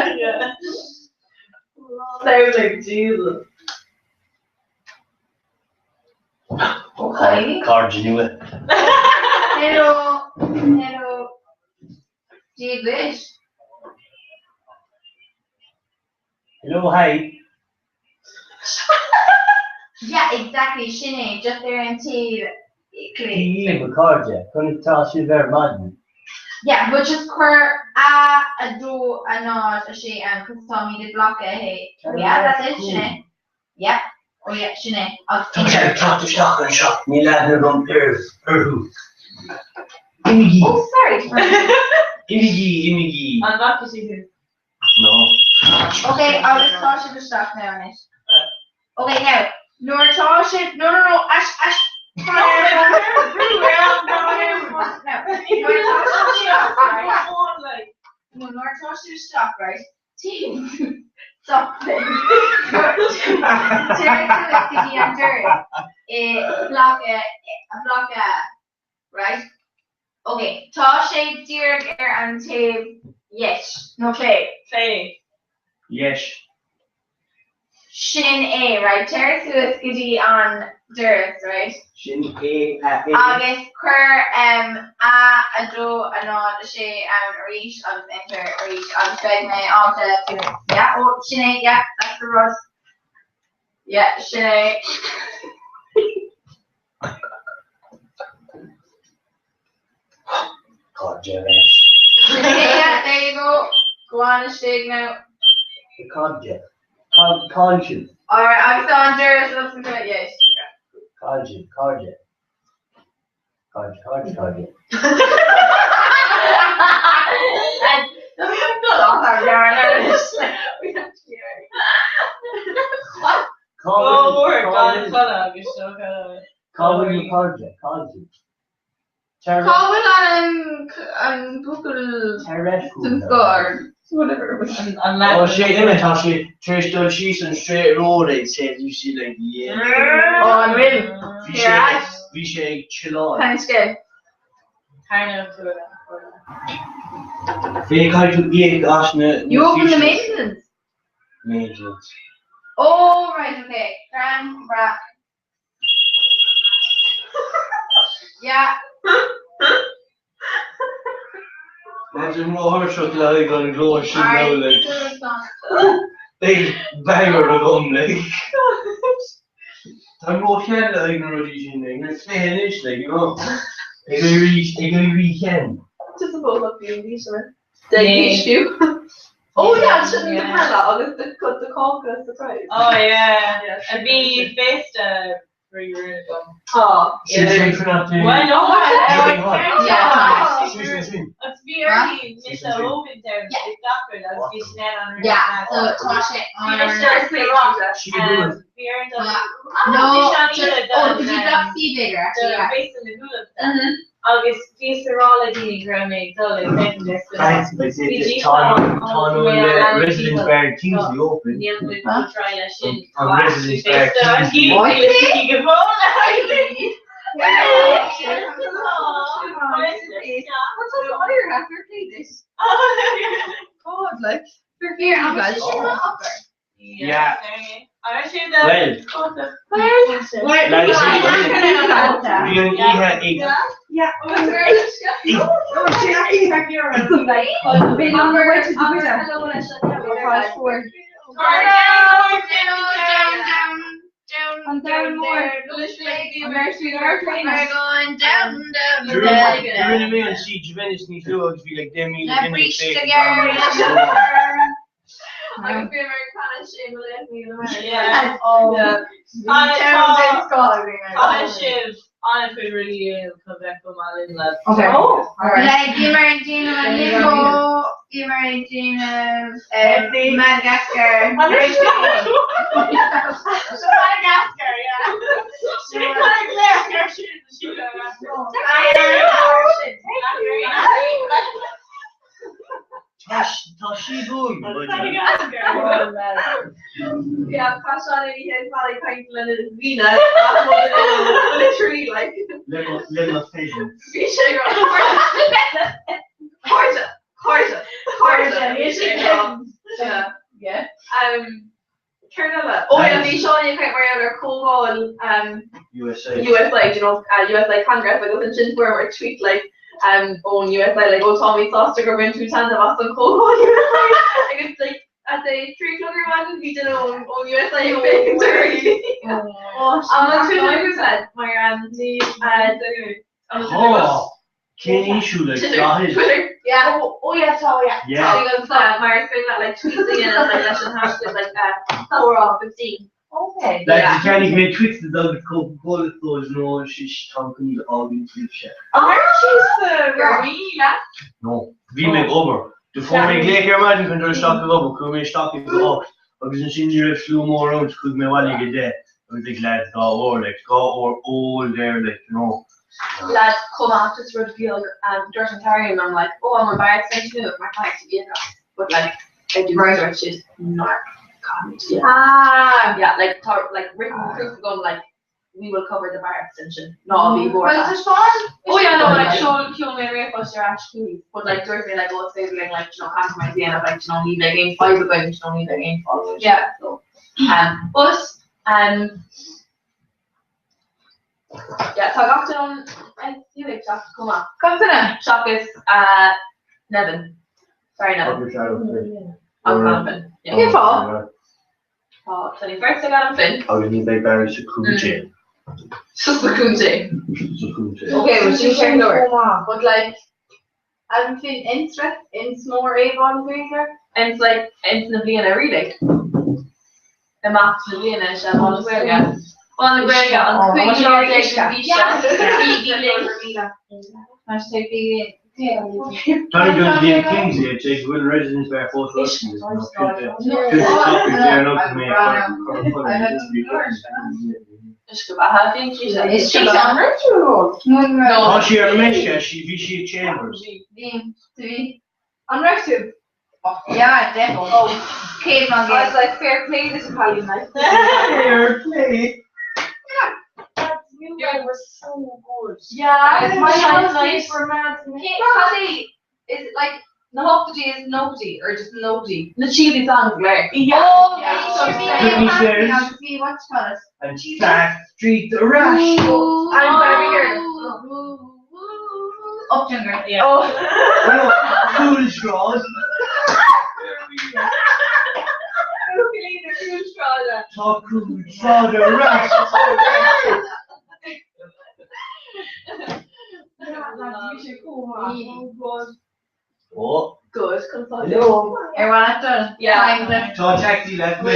N: Sound like Jesus.
J: Okay.
K: Cairde nua.
J: Hello. Hello. Dia duit.
K: Hello, hi.
J: Yeah, exactly, sin é, just ar an taobh clé.
K: Dia daoibh, a chairde, conas tá sibh ar maidin?
J: Yeah, but just cuir a 2 0 6 ann, cos táimid i block a haon. Oh yeah, that's it, sin é. Yeah, oh yeah, sin é. Agus
K: Tá sé ag teacht isteach anseo, níl aithne agam orthu. Imígí!
J: Oh, sorry.
K: Imígí, imígí!
L: An bhfaca sí thú?
K: No.
J: Ok, agus tá sibh isteach now anois. Ok, now, nuair atá sibh, no, no, no, ais, ais, Now, nuair atá sibh isteach, right? No, nuair atá sibh isteach, right? Stop. Téir suas go dtí an doras i bloc a, bloc A, right? Ok, tá sé díreach ar an taobh dheis, nó clé?
L: Clé.
K: Dheis.
J: Sin é, right, téir suas go dtí an doras, right?
K: Sin é a é.
J: Agus cuir um, a 2 0 6 ann arís agus enter arís agus beidh mé ábalta tú, yeah, oh, sin é, yeah, that's the rud. Yeah, sin é.
K: Cairde leis.
J: Sin é, yeah, there you go. Go on istigh now.
K: Cairde. Cairde.
J: Alright, agus tá an doras oscailte, yes.
K: Cairde, cairde. Cairde, cairde, cairde. Cá bhfuil na cairde? Cairde.
F: Cá bhfuil an an buachaill den scoth whatever
K: Ó sé duine tá sé tar éis dul síos an straight road ag say you see like yeah.
J: Ó an bhfuil?
K: Bhí sé bhí sé ag chilleáil.
J: Tá scéal.
K: Bhí caithfidh tú íoc as na
J: You open the maintenance?
K: Maintenance.
J: Oh right okay. Crann breac. Yeah.
K: Imagine rothar seo le haghaidh an glór sin now like. Beidh banger agam like. Tá ró-shean le haghaidh na rudaí sin like, níl fiche anois like, you know. Ag éirí, ag éirí shean.
N: Just a ball of bean bhí sin. Deich fiú. Oh yeah, sin the pella agus the the cáca surprise.
L: Oh yeah. A bhí féasta faoi rún agam.
N: Tá.
K: Sin sin for not the.
L: Well, no,
J: Yeah.
K: Sin sin sin.
L: Agus bhí uirthi mise a thógaint ar i gCapall agus bhí sin an
J: Yeah, so tá sé
L: Bhí mise ar
K: She can do it.
L: Bhí ar
J: No, just, oh, did you drop C bigger actually? Yeah.
L: Féasta na húlla. Agus bhíos ag rá le daoine go raibh mé ag dul ag secondary school.
K: Thanks, I say this Tá tá residence bar Kingsley open.
L: Níl muid ag try leis sin.
K: An residence bar Kingsley.
F: What's on fire after play this? God, like,
J: Here, I'm gonna
K: Yeah.
L: Well,
K: Well, bhí an oíche ag
F: Yeah.
J: Down, down, more. We're going down, down,
K: Rinne mé an siege Venice níos luaithe agus bhí like 10,000
J: Na
K: duine ag
J: bríste
K: féachaint
J: gearr.
N: Agus bhí mar can sé mo le mí
L: Yeah.
N: Yeah.
L: Tá sibh an-chuid rudaí a dhéanamh chun bheith go maith linn le.
J: Okay.
L: Oh,
J: Like, bhí mar ag déanamh an limbo, bhí mar ag déanamh Madagascar.
L: So Madagascar, yeah.
K: Tá sí bhuain.
N: Yeah, passion i his valley kind of Vina literally like
K: Le féidir.
N: bhí sé Cairde, cairde, cairde. Yeah.
J: Yeah.
N: Um, Cernella. Oh yeah, bhí Seán ag mar ar comhgáil um,
K: USA.
N: USI, you know, uh, USI Congress agus ansin fuair tweet like um, ón USI like oh Tommy sásta gur bhain tú taitneamh as an comhgáil USI agus like at the trí clog ar maidin bhí duine ón ón USI ag féachaint uirthi. An an Twitter agat mar um, uh, an Twitter
K: Tá cén issue le gaiid.
N: Twitter. Yeah. Oh, oh yeah, tá, yeah.
K: Yeah.
N: Agus uh, mar is féidir like tweets again like leis an hashtag like uh, 4 off 15.
J: Okay.
K: Like ceannaigh mé tweets de dug Coca-Cola stores nó si tan ágin tweet se.
N: An she's the
J: Yeah.
N: Rowena.
K: No, bhí mé ag obair. Do fuair mé glaoch ar maidin chun dul isteach ag obair, chuaigh mé isteach ag a 8 agus ansin ní raibh slua mór ann so chuaigh mé abhaile ag a 10 agus like lads 2 uair like 2 uair ól there like you know.
N: Lads chomh maith just rud beag dúirt an t-aire liom like oh I'm on bar extension nua mar caithfidh tú íoc as but like I do dúirt siad nár caithfimid íoc. Ah! Yeah like tá like written proof agam like we will cover the bar extension ná bí buartha.
F: Well taispeáin.
N: Oh yeah no like sheol sheol mé ríomhphost ar ais chuici but like dúirt mé like oh is féidir linn like you know compromise a dhéanamh like you know ní bheidh aon fadhb againn you know ní bheidh aon fadhb
F: Yeah.
N: so um but um yeah tá gach duine ón SU ag teacht chomh maith.
F: Gach duine?
N: Seachas uh Nevin. Sorry Nevin. Agus Nevin. Yeah.
F: Cén fáth?
N: Tá 21st ag Adam Finn.
C: Agus ní bheidh Barry sa chúinté.
N: Sa chúinté.
C: Sa chúinté.
N: Okay, well sin ceart go leor. But like
J: Adam Finn interest in smór Avon Greener?
N: Ins like ins na bliana really. Imeacht na bliana is ea Lá na Gaeilge. Lá na Gaeilge an 15 lá den mhí seo. Bígí linn.
J: Hashtag bígí linn.
K: Tony Jones bhí an Kingsley ag sé go bhfuil residence bar fós Tá sí ar meisce, bhí sí ag Chambers.
J: Bhí, bhí. An raibh tú? Yeah, definitely. Oh, céad man
F: I was like, fair play this Italian night.
K: Fair play.
L: Yeah, were so good.
F: Yeah,
J: My
F: my
J: night.
F: were mad.
J: Paddy, is it like na hochtaidí is nobody or just nobody?
N: Na cheesy songs léir.
J: Yeah. Oh,
F: Yeah.
K: Britney Spears.
J: Agus bhí what you call it?
K: And Backstreet Rush.
F: I'm very here.
J: Upton girl.
L: Yeah.
F: Oh.
K: Cool straws. Tá cool straws rush. Oh,
N: Good.
K: hello.
J: Ar bhain dul?
N: Yeah.
K: Tá taxi left me.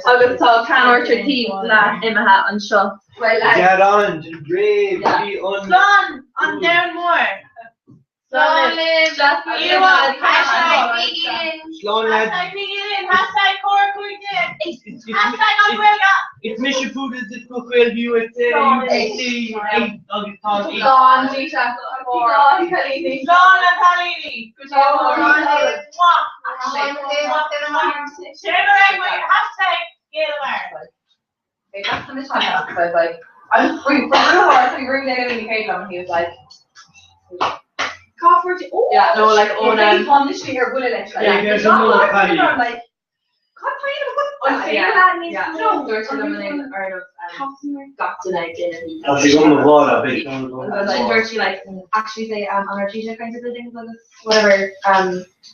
N: Agus tá Can Orchard Team le imithe anseo.
J: Well,
K: Get on to the grave. Be on.
L: Slán an down more.
J: Slán libh.
L: Iwan, hashtag
K: Slán lad.
L: Hashtag bígí linn, hashtag cóir cúig
K: It's,
L: Hashtag an Ghaeilge.
K: it's Mission Food is the Cook USA UPC agus tá
F: Slán, Gita. Slán, Cailíní.
L: Slán na cailíní. Hashtag Gaelmar.
N: Okay, that's the time I was like, I'm free from the we ring down in the cave and he was like,
F: Coffee. Oh,
N: yeah, no, like, oh, no.
F: Tá literally ar buile leis.
K: Hey, there's a more Paddy.
F: Like, God,
N: Oh, yeah, yeah.
F: No,
N: Dúirt siad liom in Ireland, got to like in
K: Tá sé go bhá big.
N: And dúirt she like actually say on our t-shirt kinds of things like this whatever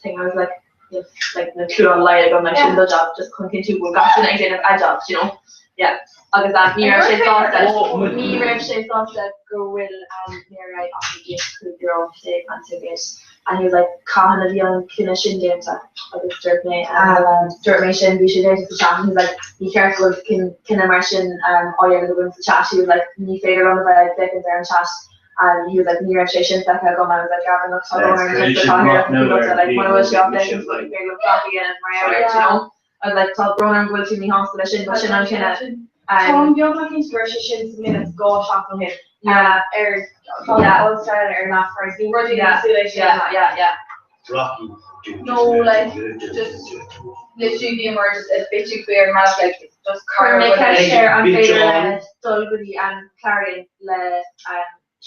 N: thing I was like yes like na tú on light agam like sin do job just chun cinntiú go gach duine ag déanamh a job you know yeah agus ní raibh sé sásta ní raibh sé sásta go bhfuil mé ach íoc euro sé an ticket and he was like cathain a bhí an cinneadh sin déanta agus dúirt mé dúirt mé sin bhí sé déanta sa chat and he was like ní ceart go bhfuil cinneadh mar sin á dhéanamh againn sa chat he was like ní féidir liom a bheith ag féachaint ar an chat and he was like ní raibh sé sin feicthe agam and I was like Gavin look tá brón orm just atá ar like muna bhfuil sé á féachaint ní féidir liom gach a dhéanamh mar gheall air you know I was like tá brón orm go bhfuil tú míshásta leis sin but sin an cinneadh
F: Tá beagnach cinnte go raibh sé sin sa minutes 2 seachtain ó shin.
N: Yeah.
F: Ar
N: Yeah.
F: Australia ar nach raibh bhí rudaí
N: Yeah.
F: cosúil leis sin.
N: yeah yeah yeah
K: Rocky.
J: No, like, just literally being more just a bit too queer and like it's just
N: Chuir mé ceist ar an
K: Big
N: féidir
K: John.
N: le dul go dtí an Clarion le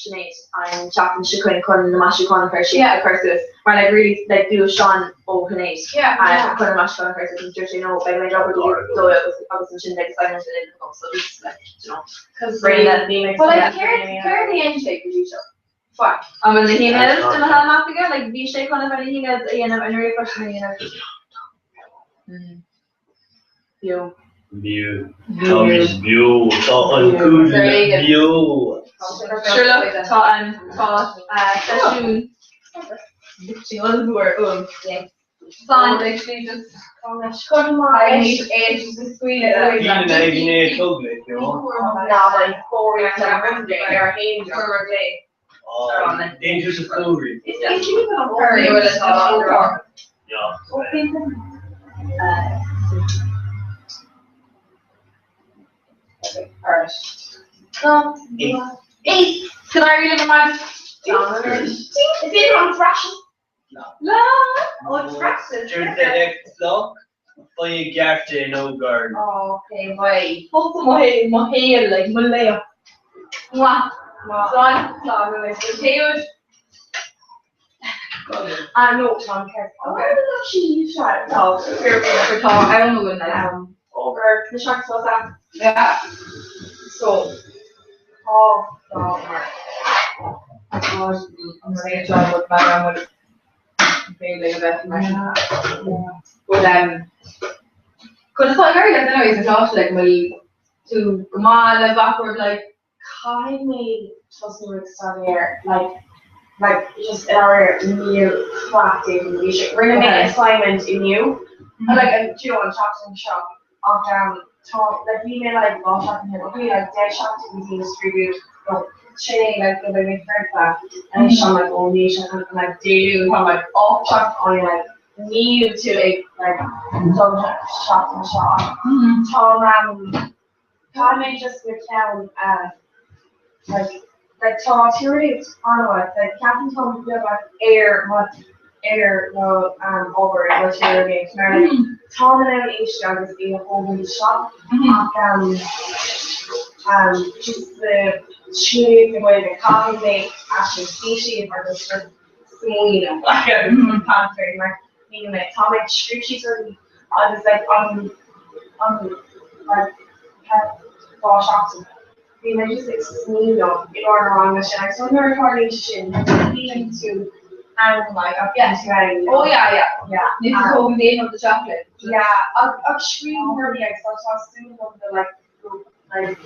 N: Sinéad an tseachtain seo chugainn chun na maisiúcháin a chur sí a chur suas mar like really like gluaisteán ó Shinéad
F: Yeah.
N: chun na maisiúcháin a chur suas agus dúirt sé no beidh mé ag obair go dtí dó agus agus ansin beidh assignment in agam so just like you know
F: Brain
J: Well, like, céard a dhéan sé go dtí seo?
N: Fuck. An bhfuil na hemails imithe amach aige like bhí sé chun a bheith na hemails a dhéanamh an ríomhphost a dhéanamh. Beo.
K: Beo. Tá muid beo. Tá an cúl beo.
N: Sure look, tá an tá seisiún ollmhór uaim.
J: Slán literally just
B: Caithfidh mé tosnú ag staidéar like like just in our níl craic déanta bhí sé rinne mé assignment inniu like an do you know an tseachtain seo ach um tá like bhí mé like dhá seachtain okay like deich seachtain bhí na scríobh no sin é like go mbeidh mé foirfe and so I'm like oh ní sé like Dé Luain tá like ocht seachtain I'm like níl tú ag like dul seachtain seo ach tá um Tá mé just mo cheann a like like tá tuairimí an-mhaith like ceapann tá beagnach ar mo ar mo um obair i mo tuairimí mar like tá mé in ann éisteacht agus é a thógaint isteach ach um um just the tuairimí na Gaeilge caithfidh mé actually suí síos agus just smaoineamh like an mar níl mé tá mé ag scríobh síos rudaí agus like an an like dhá seachtain bhí mé just ag smaoineamh i lár na ranga sin agus nuair a tharlaíonn sé sin níl tú ann like ach yeah tú ann
J: Oh yeah yeah
B: yeah
J: Níl tú tógann aon rud isteach like
B: yeah ach ach scríobh rudaí agus tá tá súil agam go like go like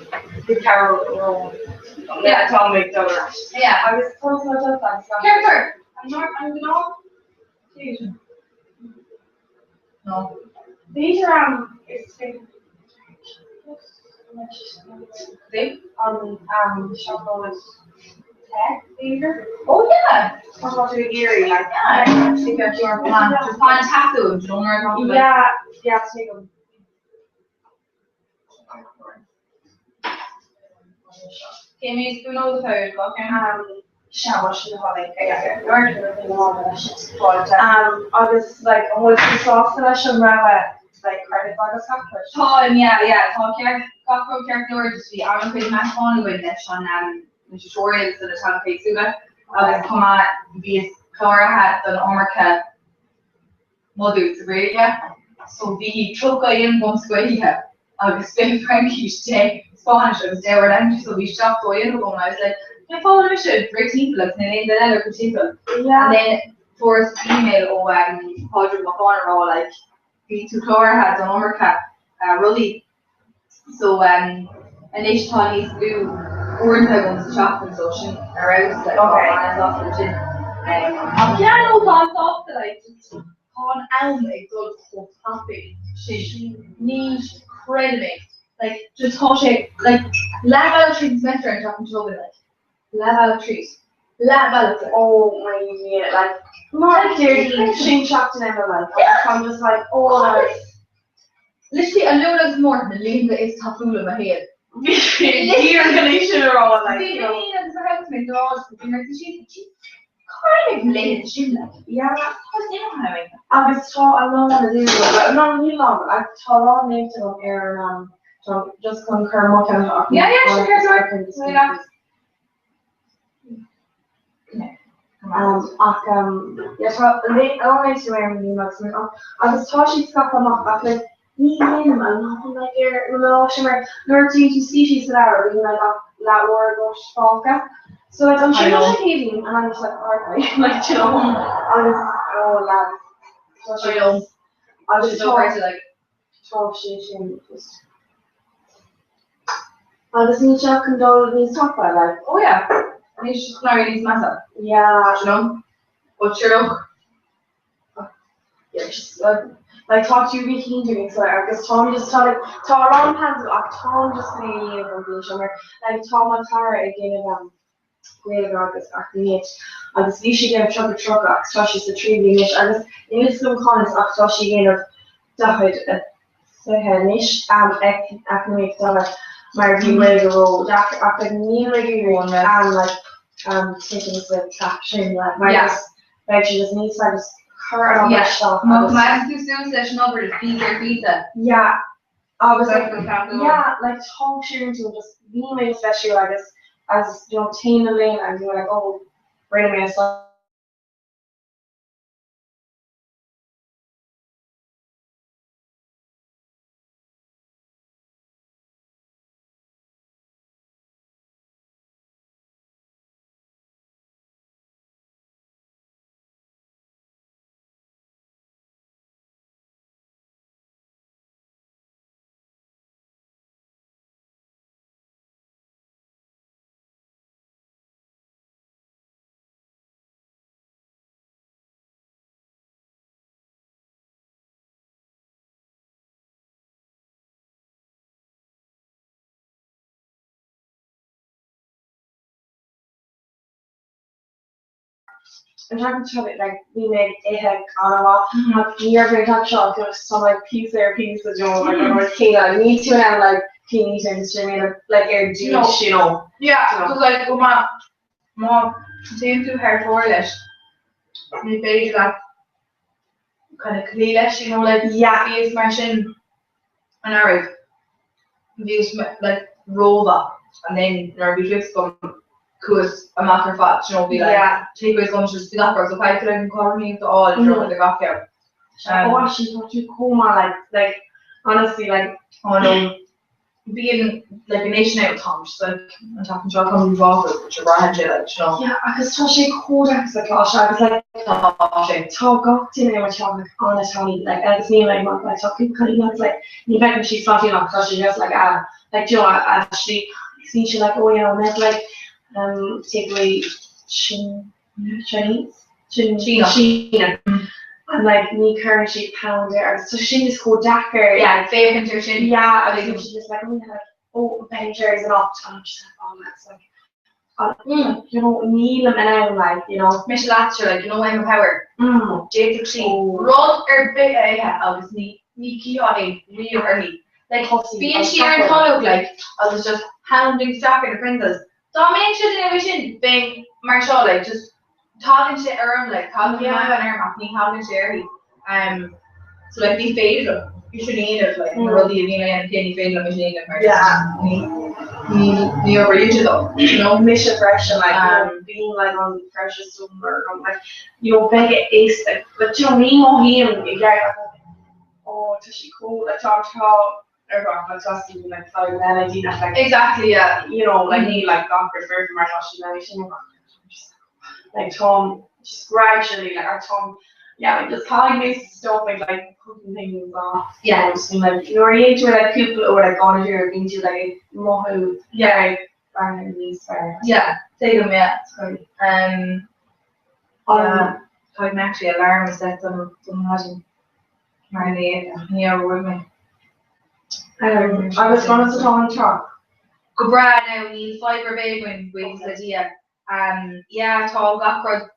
B: go cabhróidh yeah tá mé ag dul ar ais
J: yeah
B: agus tá tá tá tá
J: Céard an an gnáth
B: No. B'fhéidir am is an um seacláid te b'fhéidir.
J: Oh yeah.
B: Tá tá tú ag iarraidh like
J: Yeah, actually ceart go leor Just fan tattoo, do you know where I'm talking about?
B: Yeah, yeah, tuigim.
J: Cé mhéad spúnóg atá ar gach ceann?
B: Sea, mar sin atá Um, agus like an bhfuil tú sásta leis an rogha like credits agus gach rud?
J: Táim, yeah, yeah, tá ceart, gach rud ceart go leor, just bhí an-chuid meascán againn leis an um, na tutorials do na teangacha éagsúla agus chomh maith bhíos cláraithe don iomarca modúl sa Ghaeilge so bhí 31 agam sa Ghaeilge agus 20 Fraincis, 10 Spáinnis agus 10 world languages so bhí 71 agam and I was like cén fáth a bhfuil mise ag rith timpeall agus níl aon duine eile ag rith timpeall and then fuaireas email ó um, Pádraig Mac Gabhann a rá like bhí tú cláraithe don iomarca uh, rudaí so um, anois tá níos lú uaireanta agam sa tseachtain so sin ar fheabhas like, okay. tá an-sásta sin. Um, ach yeah, no, tá sásta like, just tá an am ag dul chomh tapaidh sin ní chreidim é. Like, just tá sé like, leathbhealach tríd an semester an tseachtain seo chugainn, like, leathbhealach tríd. Leathbhealach like.
B: Oh my yeah, like, mar Déardaoin sin seachtain eile like, agus I'm just like, oh like,
J: Literally an Luan agus Máirt na laethanta is tapúla i mo shaol.
B: Díreach chun é sin a rá like,
J: Bhí
B: you know.
J: mé féin agus mo housemate ag rá bhí mé sa síos Cá raibh na laethanta sin like?
B: Yeah.
J: Tá sin ann.
B: Agus tá a lán a dúil, no níl a lán, ach tá a lán léite agam ar an am, tá just chun cur mo cheann ach
J: Yeah, yeah, sure, sure, sure.
B: Um, ach um, yeah, tá a lán léite ar an am agus agus tá siad scaipthe amach ach like, ní dhéanaim a lán like ar na lá sin mar nuair a téann tú suí síos sa leabhar bíonn like ach leathuair go fágtha. So like I'm sure sé céadaoin and I'm just like alright like you know agus oh lads tá sé agus tá
J: like
B: tá sé sin just agus níl sé chun dul níos tapa like
J: oh yeah níl sé chun éirí níos measa
B: yeah
J: you know but sure look.
B: Yeah, just like like tá tú go hiontach ag scoil agus táim just tá like tá a lán plans ach táim just chun é a dhéanamh an bhliain seo mar like tá mo chara ag déanamh um Gaeilge agus Eacnamaíocht agus bhí sí ag déanamh 30 30 agus tá sí sa tríú bliain anois agus níl a fhios agam conas ach tá sí ag déanamh 40 20 anois um Eacnamaíocht 40 mar bhí Gaeilge ró deacair ach like níl mé ag iarraidh um like um titim sa trap sin like mar just beidh sé just níos fearr just cur an obair isteach
J: Má choimeádann tú suas leis an obair is píosa ar phíosa.
B: Yeah agus like yeah like tá sé into just bhí mé speisiúil agus as you know téann na bliana agus you're like oh rinne mé An tseachtain seo like bhí mé ag ithe an-mhaith ach ní raibh mé an tseachtain seo just tá like píosa ar píosa do you know like an rud céanna níl tú in ann like clean eating just mé like ar dtús you know.
F: Yeah, cos like go má má téann tú thar fóir leis ní féidir leat kind of cloí leis you know like yeah bhíos mar sin anuraidh bhíos like rómhaith and then nuair a bhí fios agam chuas amach ar fad you know bhí like yeah takeaways agam just bhí gach rud so caithfidh tú like an cothromaíocht a fháil you know idir gach ceann.
B: Oh actually tá tú chomh maith like like honestly like
F: oh no bíonn like anois now táim just like an tseachtain seo táim báfar but sure braitheann sé like you know.
B: Yeah agus tá sé chomh deacair sa choláiste agus like
F: tá sé.
B: Tá gach duine i mo theach like an-tanaí like agus níl mé ag magadh like tá cúpla cailín agus like ní bhfeiceann sí sláinte ach tá sé just like ah like do you know actually agus bíonn sé like oh yeah I'll like um take away sin Chinese Chin
F: Síneach.
B: Síneach and like ní chuireann siad pound air agus tá sin just chomh deacair.
F: Yeah, féachaint ar sin.
B: Yeah, agus bíonn siad just like oh yeah like oh Ben and Jerry's anocht and I'm just like oh that's like uh, mm, you know nílim in ann like you know.
F: Mise leatsa like you know Emma Power.
B: Mm.
F: D'fhéadfadh sí
B: Oh.
F: rud ar bith a ithe agus ní ní chífeá é riamh uirthi. Like
B: Tosaí
F: bíonn
B: an
F: sí ar an
B: chocolate.
F: tolg like agus just hounding isteach ar na Pringles. Dá mbeinnse duine ar bith sin bheinn mar seo like just tagann sé orm like tagann
B: Yeah.
F: an orm ach ní thagann sé uirthi. Um, so like ní féidir liom é sin a dhéanamh like na
B: Mm.
F: rudaí a bhíonn á dhéanamh aici ní féidir liom é sin a dhéanamh mar
B: Yeah.
F: just ní ní ní oibríonn sé dom, you know?
B: Mise freisin like you know, being like on precious or on like you know beidh a fhios like but you know ní mothaím i gceart oh tá sí chomh like tá tá ar gach like tá sí like fáil le daoine like
F: Exactly, yeah.
B: you know like ní like gach rud foirfe mar tá sí le sin like táim just gradually like or táim yeah like just caithfidh mé stop ag like putting things off
F: Yeah.
B: you know, just being like nuair a dhéanann tú like cúpla uair like gan a bíonn tú like ag mothú
F: Yeah.
B: like fearr níos fearr.
F: Yeah, tuigim, yeah.
B: Sorry.
F: Yeah, caithfidh mé actually alarm a set don don maidin mar ní ní oibreoidh mé.
B: Agus conas atá an teach?
F: Go breá now, níl fadhb ar bith againn, buíochas le Dia. Yeah, tá gach rud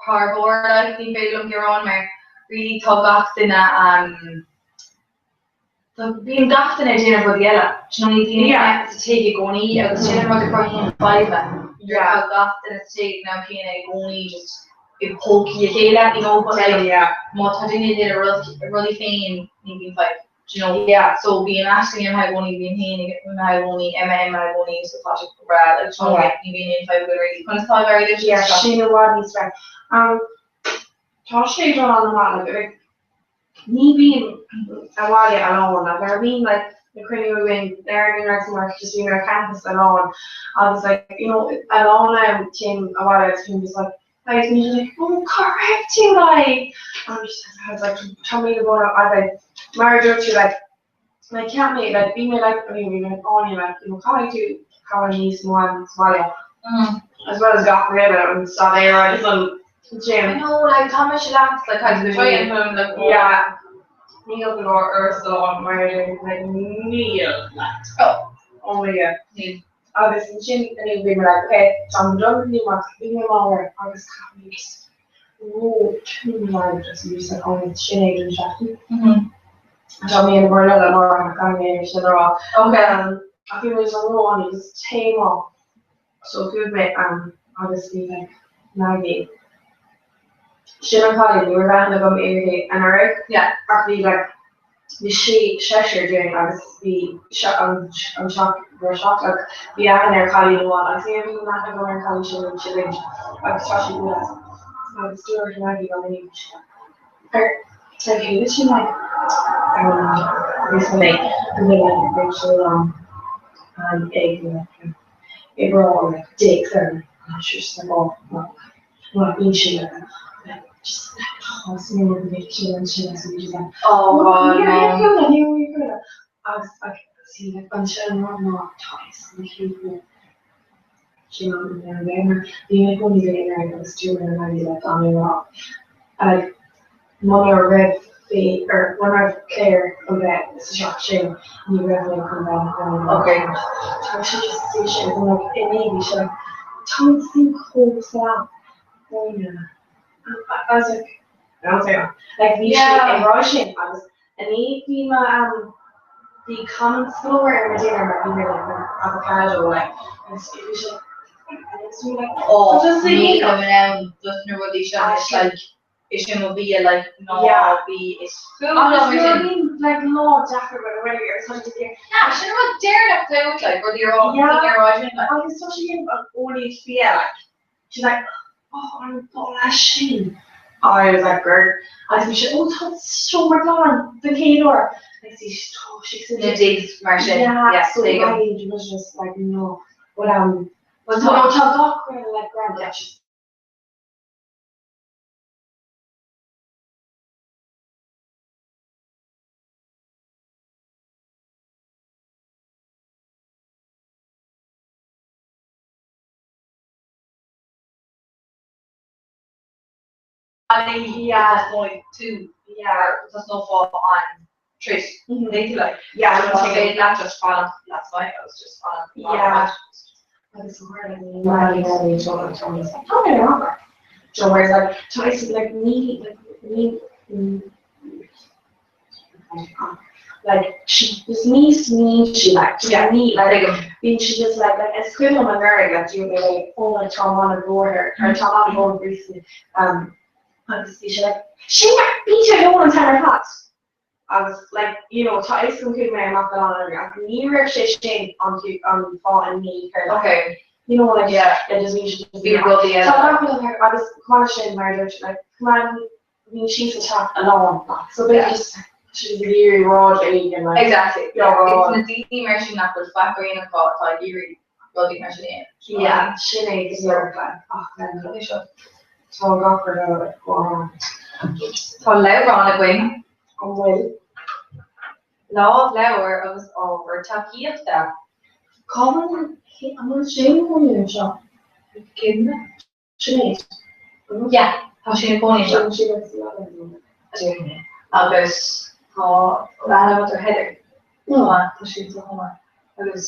F: thar barr, like, ní féidir liom gearán mar really tá gach duine tá bíonn gach duine ag déanamh rudaí eile. Do you know, níl daoine
B: Yeah.
F: sa tigh i gcónaí agus sin an rud a chruthaíonn fadhbanna.
B: Yeah.
F: Tá gach duine sa tigh ag an am céanna i gcónaí just i bpócaí a chéile, you know, but like
B: Yeah.
F: má tá duine ag déanamh rud rudaí féin ní bhíonn fadhb. Do you know?
B: Yeah.
F: So bíonn Aisling imithe i gcónaí, bíonn féin imithe i gcónaí, Emma imithe i gcónaí, so tá sé go breá, like, do you know,
B: Yeah.
F: ní bhíonn aon fadhb againn really. Conas tá ag éirí leis
B: Yeah,
F: seo?
B: sin i bhfad níos fearr. Tá sé ag dul an-mhaith, like, ní bhím abhaile alone, like, nuair a bhíonn, like, na cruinniú againn, ar an agus mar just bím ar campus alone, agus, like, you know, alone am téim abhaile agus bím just like, like, and you're like, oh, cá raibh tú, like, and I'm just like, I was like, tá mé le bun, I like, mar a dúirt tú, like, like, cheap mé, like, bhí mé, like, I mean, bhí mé like, Áine, like, you know, caithfidh tú cabhair níos mó an sa bhaile, as well as gach rud eile, an staidéar agus an
F: Gym.
J: I know, like, tá mise leat, like, I do try and home, like, oh.
F: Yeah. Níl go leor uasal ann mar like, níl leat.
J: Oh.
F: Oh my god.
J: Níl.
F: Agus ansin inniu bhí mé like, okay, tá mé done ní mar bhí mé mar agus chaith mé just ró-tún just bhí just like, oh, sin é don seachtain. Tá mé ina bhur eile mar gan mé sin a rá.
J: Okay.
F: Ach bhí mé just ró just téama. So chuaigh mé ann agus bhí like Maggie. Sin an cailín, ní raibh aithne agam uirthi anuraidh.
J: Yeah.
F: Ach bhí like bhí sé seisear againn agus bhí an an teach raibh teach like bhí aithne ar chailín amháin agus ní raibh aon aithne agam ar an chailín sin roimh sin agus tá sí uait agus dúirt Maggie liom inniu ar like thaobh sin like recently go bhfuil like Rachel um ag like ag rá like dicks ar like she's just like oh no well bíonn sí like like just like oh is mó an mhic sin ansin agus bhí just like
J: Oh God, no.
F: ní raibh agus like see like ansin an rud ná tá is an chéad sin an an mar bhí mé cónaí le ar agus dúirt mé le like gan mé rá like Muna raibh Faye or muna raibh Claire chun bheith sa teach sin, ní raibh mé chun bheith ann.
J: Okay.
F: Tá sé just sé sin and like inné bhí sé like tá an suí chomh slán. Oh yeah. I was like, I don't say that. Like bhí sé ag rá sin agus inné bhí mo um bhí comments galore ar mo dinner mar bhí mé like an avocado like agus bhí sé and it's me like
J: Oh,
F: just
J: ní go ann dos na rudaí seo is like is é mo bhia like ná bí is fuath liom é sin.
F: Bhí like lá deacair but already ar son de
J: Yeah, sin rud deireanach dúirt like rudaí ar á ar á sin like.
F: Agus tá sí an eolaíocht bia like she's like oh an boladh sin. I was like grr agus bhí sé oh tá seomra glan den chéad uair like see tá sí sin
J: Na digs mar sin
F: yeah
J: yeah
F: so
J: tuigim.
F: my was just like no but um but tá tá gach rud like grand yeah she's Yeah.
J: Tú yeah tosnófá an troid like
F: Yeah,
J: no féidir leat just fanacht last night I was just fanacht
F: Yeah. Agus Joe whereas like tá like ní like ní like she just ní ní she like yeah ní like bíonn she just like like is cuimhin liom anuraidh like dúirt mé léi oh like tá an bhóthar or tá an bhóthar recently um agus bhí sé like sin bíonn sé ag ól an t-am ar fad agus like you know tá fhios agam chuaigh mé amach go lán anuraidh ach ní raibh sé sin an an fáth inné ar like
J: Okay.
F: you know like
J: Yeah.
F: it just means she just
J: Bhí rudaí eile.
F: Tá gach rud thar agus chomh maith leis sin mar a dúirt like come on bhí sí sa teach a lán like so
J: Yeah.
F: b'fhéidir just she's ag iarraidh rud éigin like
J: Exactly.
F: Yeah.
J: It's na daoine mar sin nach bhfuil faic á dhéanamh acu atá ag iarraidh rudaí mar sin a dhéanamh.
F: yeah sin é go díreach like ach
J: Cad é seo?
F: tá gach rud eile like go on.
J: Tá leabhrán againn.
F: An bhfuil?
J: Lámhleabhar agus ábhar tacaíochta.
F: Cá bhfuil an bhfuil sé ina chónaí anseo?
J: Cén?
F: Sinéad.
J: Yeah, tá sé ina chónaí anseo.
F: Sin sé le sa
J: A déarfainn é. Agus tá bean agat ar Heather.
F: No.
J: Tá sí anseo chomh maith. Agus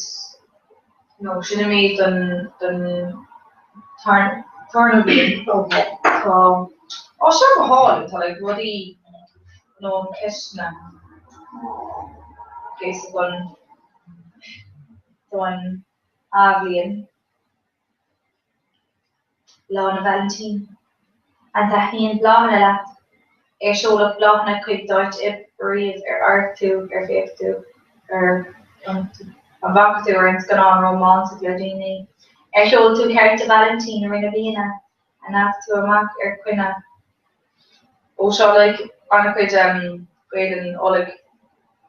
J: no, sin an méid don don tarna bliain.
F: Okay.
J: Tá Á seo go hálainn, tá like rudaí nó ceisteanna gléasadh don don athbhliain. Lá na Vailintín. An dtaitníonn bláthanna leat? Ar seoladh bláthanna chuig d'áit oibre riamh? Ar amharc tú, ar bhféach tú ar an An bhfaca tú ar an scannán rómánsach le déanaí? Ar sheol tú cárta Vailintín i rith na bliana? An ndeachaigh tú amach ar choinne? Ó seo like an-chuid Gaelainn Uladh.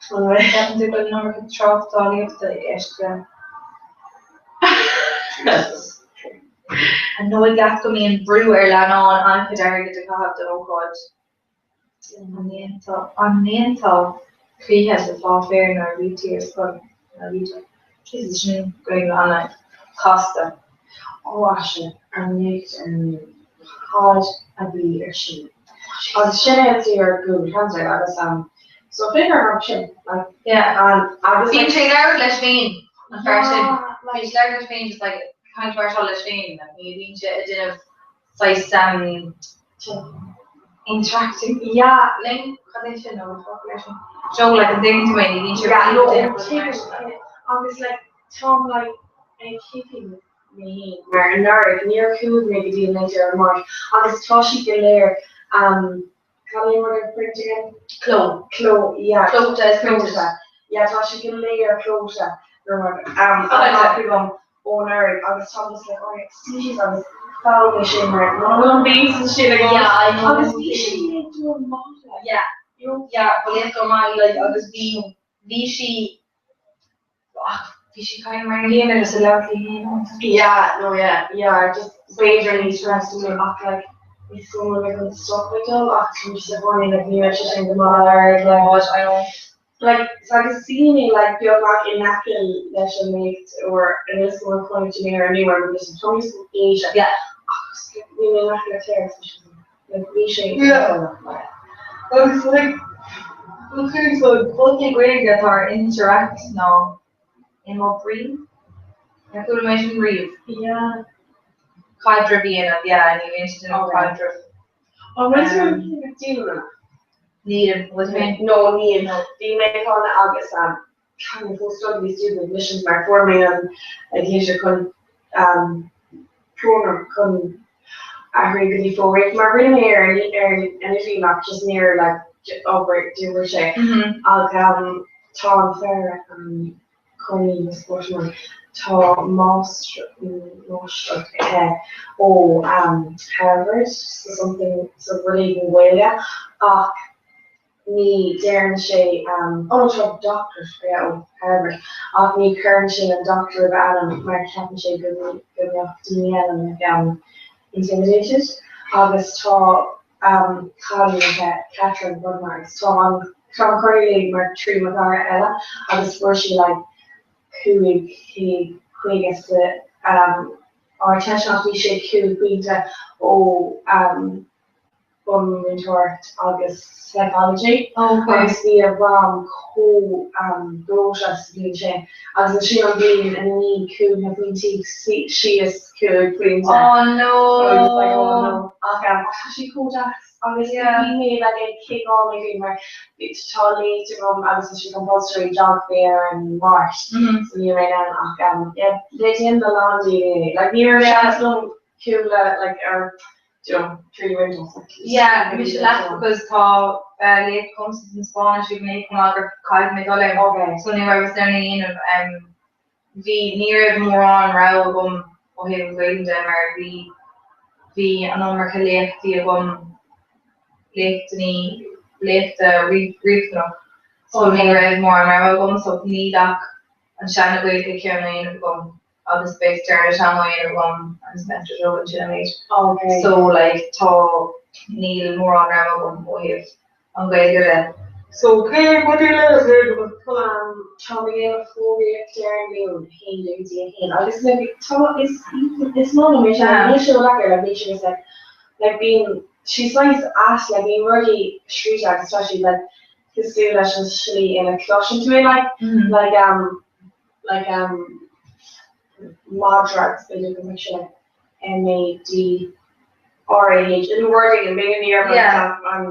J: Ceapann tú go bhfuil an iomarca tráchtálaíochta i gceist le Jesus. An dóigh leat go mbíonn brú ar leannáin an-chuid airgid a chaitheamh don ócáid? An ndéantá cluiche de pháipéar nuair a bhí tú ar scoil? Nuair a bhí tú? Jesus, sin Gaeilge an-chasta.
F: Ó, sea, ar an léacht ar an.
O: cad a bhí ar siúl. Agus sin é an tslí ar Google Translate agus um, so féach ar an sin like,
J: Yeah.
O: an agus
J: Bíonn
O: like,
J: sé ag labhairt leis féin, an fear sin.
O: Yeah,
J: Bíonn sé ag labhairt leis féin just like caint mar seo leis féin, like ní bhíonn sé ag déanamh saghas um, interacting
O: yeah,
J: linn, cad é sin nó an focal é sin? So like an duine tú mé, ní bhíonn sé
O: Yeah,
J: really
O: no,
J: ag déanamh rud mar sin.
O: agus like táim like ag kicking mé féin mar anuraidh níor chuaigh mé go dtí an léacht ar an Máirt agus tá siad go léir um, cad é mar an print again?
J: Cló.
O: Cló, yeah.
J: Clóite is printed.
O: Clóite. Yeah, tá siad go léir clóite um, amach agam ó anuraidh agus tá just like, oh, excuses agus foghlaim mé sin mar ná bhfuil an base sin agam.
J: Yeah, I know.
O: Agus bhí sí ag dul maith like.
J: Yeah. Yeah, ba léachtóir maith í like agus bhí bhí sí ach bhí sí kind of mar an gcéanna just ag labhairt léi féin.
O: Yeah, no, yeah, yeah, just b'fhéidir níos stressúil ach like ní cuma like an stop ag dul ach tá just ag like ní raibh sé sin go maith like
J: I know.
O: like so agus sí mé like beagnach in aice leis an léacht or an is go chun mé ar ní mar just tá just Asia.
J: Yeah.
O: Ach bhí mé in aice le Claire like bhí sé
J: Yeah. Agus like so focal Gaeilge atá ar interact ná imoibríonn. Ar chuala mé sin riamh?
O: Yeah.
J: Caidreamh a dhéanamh, yeah, ní bhíonn siad ag caidreamh.
O: An bhfuil tú ag
J: Nílim, bhfuil tú féin?
O: No, níl. Bhí mé chun agus um, kind of full study student admissions mar fuair mé an like litir chun um, program chun athrú go dtí fógraíocht mar rinne mé ar an ar an idirlíon ach just níor like obair d'oibrigh sé ach um, tá an fear um, cónaí spóirt mar tá máistreacht aici ó um, Harvard so something so rud éigin Gaeilge ach ní deireann sé um, oh no tá doctorate yeah, ó Harvard ach ní chuireann sé an doctor roimh a ainm mar ceapann sé go go mbeadh daoine eile like, um, intimidated agus tá um, cailín aici Catherine Budmar agus tá an tá an chur léi mar trí mo chara eile agus fuair sí like 550 sa um, Ardteist ach bhí sé 5 pointe ó um, bunmhúinteoireacht agus psychology agus bhí a mham chomh um, breoite sa bhliain sin agus ansin an bhliain i ndiaidh chuaigh na pointí síos 5 pointe.
J: Oh no!
O: Agus like, oh no. Ach um, tá sí chomh deas agus bhí mé like ag ciceáil mé féin mar tá léacht agam agus tá sé compulsory geography ar an Máirt so ní raibh mé in ann ach um, yeah, le déanamh a lán daoine like ní raibh seans liom cúla like ar you know, trí windows like
J: Yeah, mise leat because tá léacht agamsa san Spáinnis ag mé chomh maith gur caithfidh mé dul ann. So ní raibh in ann é a dhéanamh. Bhí, ní raibh mórán rogha agam ó thaobh an Ghaeilge de mar bhí, bhí an iomarca léachtaí agam, léachtanna, léachta riachtanach. So ní raibh mórán rogha agam so níl ach an seana-Ghaeilge ceann a dhéanamh agam. agus beidh stair na teanga á dhéanamh agam an semester seo chugainn sin an méid.
O: Okay.
J: So like tá níl mórán rogha agam ó thaobh an Ghaeilge de. So cé maidir le
O: Um, tá mé ag déanamh fógraíocht ar an Luan 1 go dtí 1 agus like tá is is maith liom é sin níl sé deacair like bíonn sé just like like bíonn sí saghas ait like bíonn rudaí scríte agus tá siad like cosúil leis an slí ina cloiseann tú é like like um like um madra agus b'fhéidir go mbeadh sé like M A D R A H in wording and b'fhéidir ní raibh an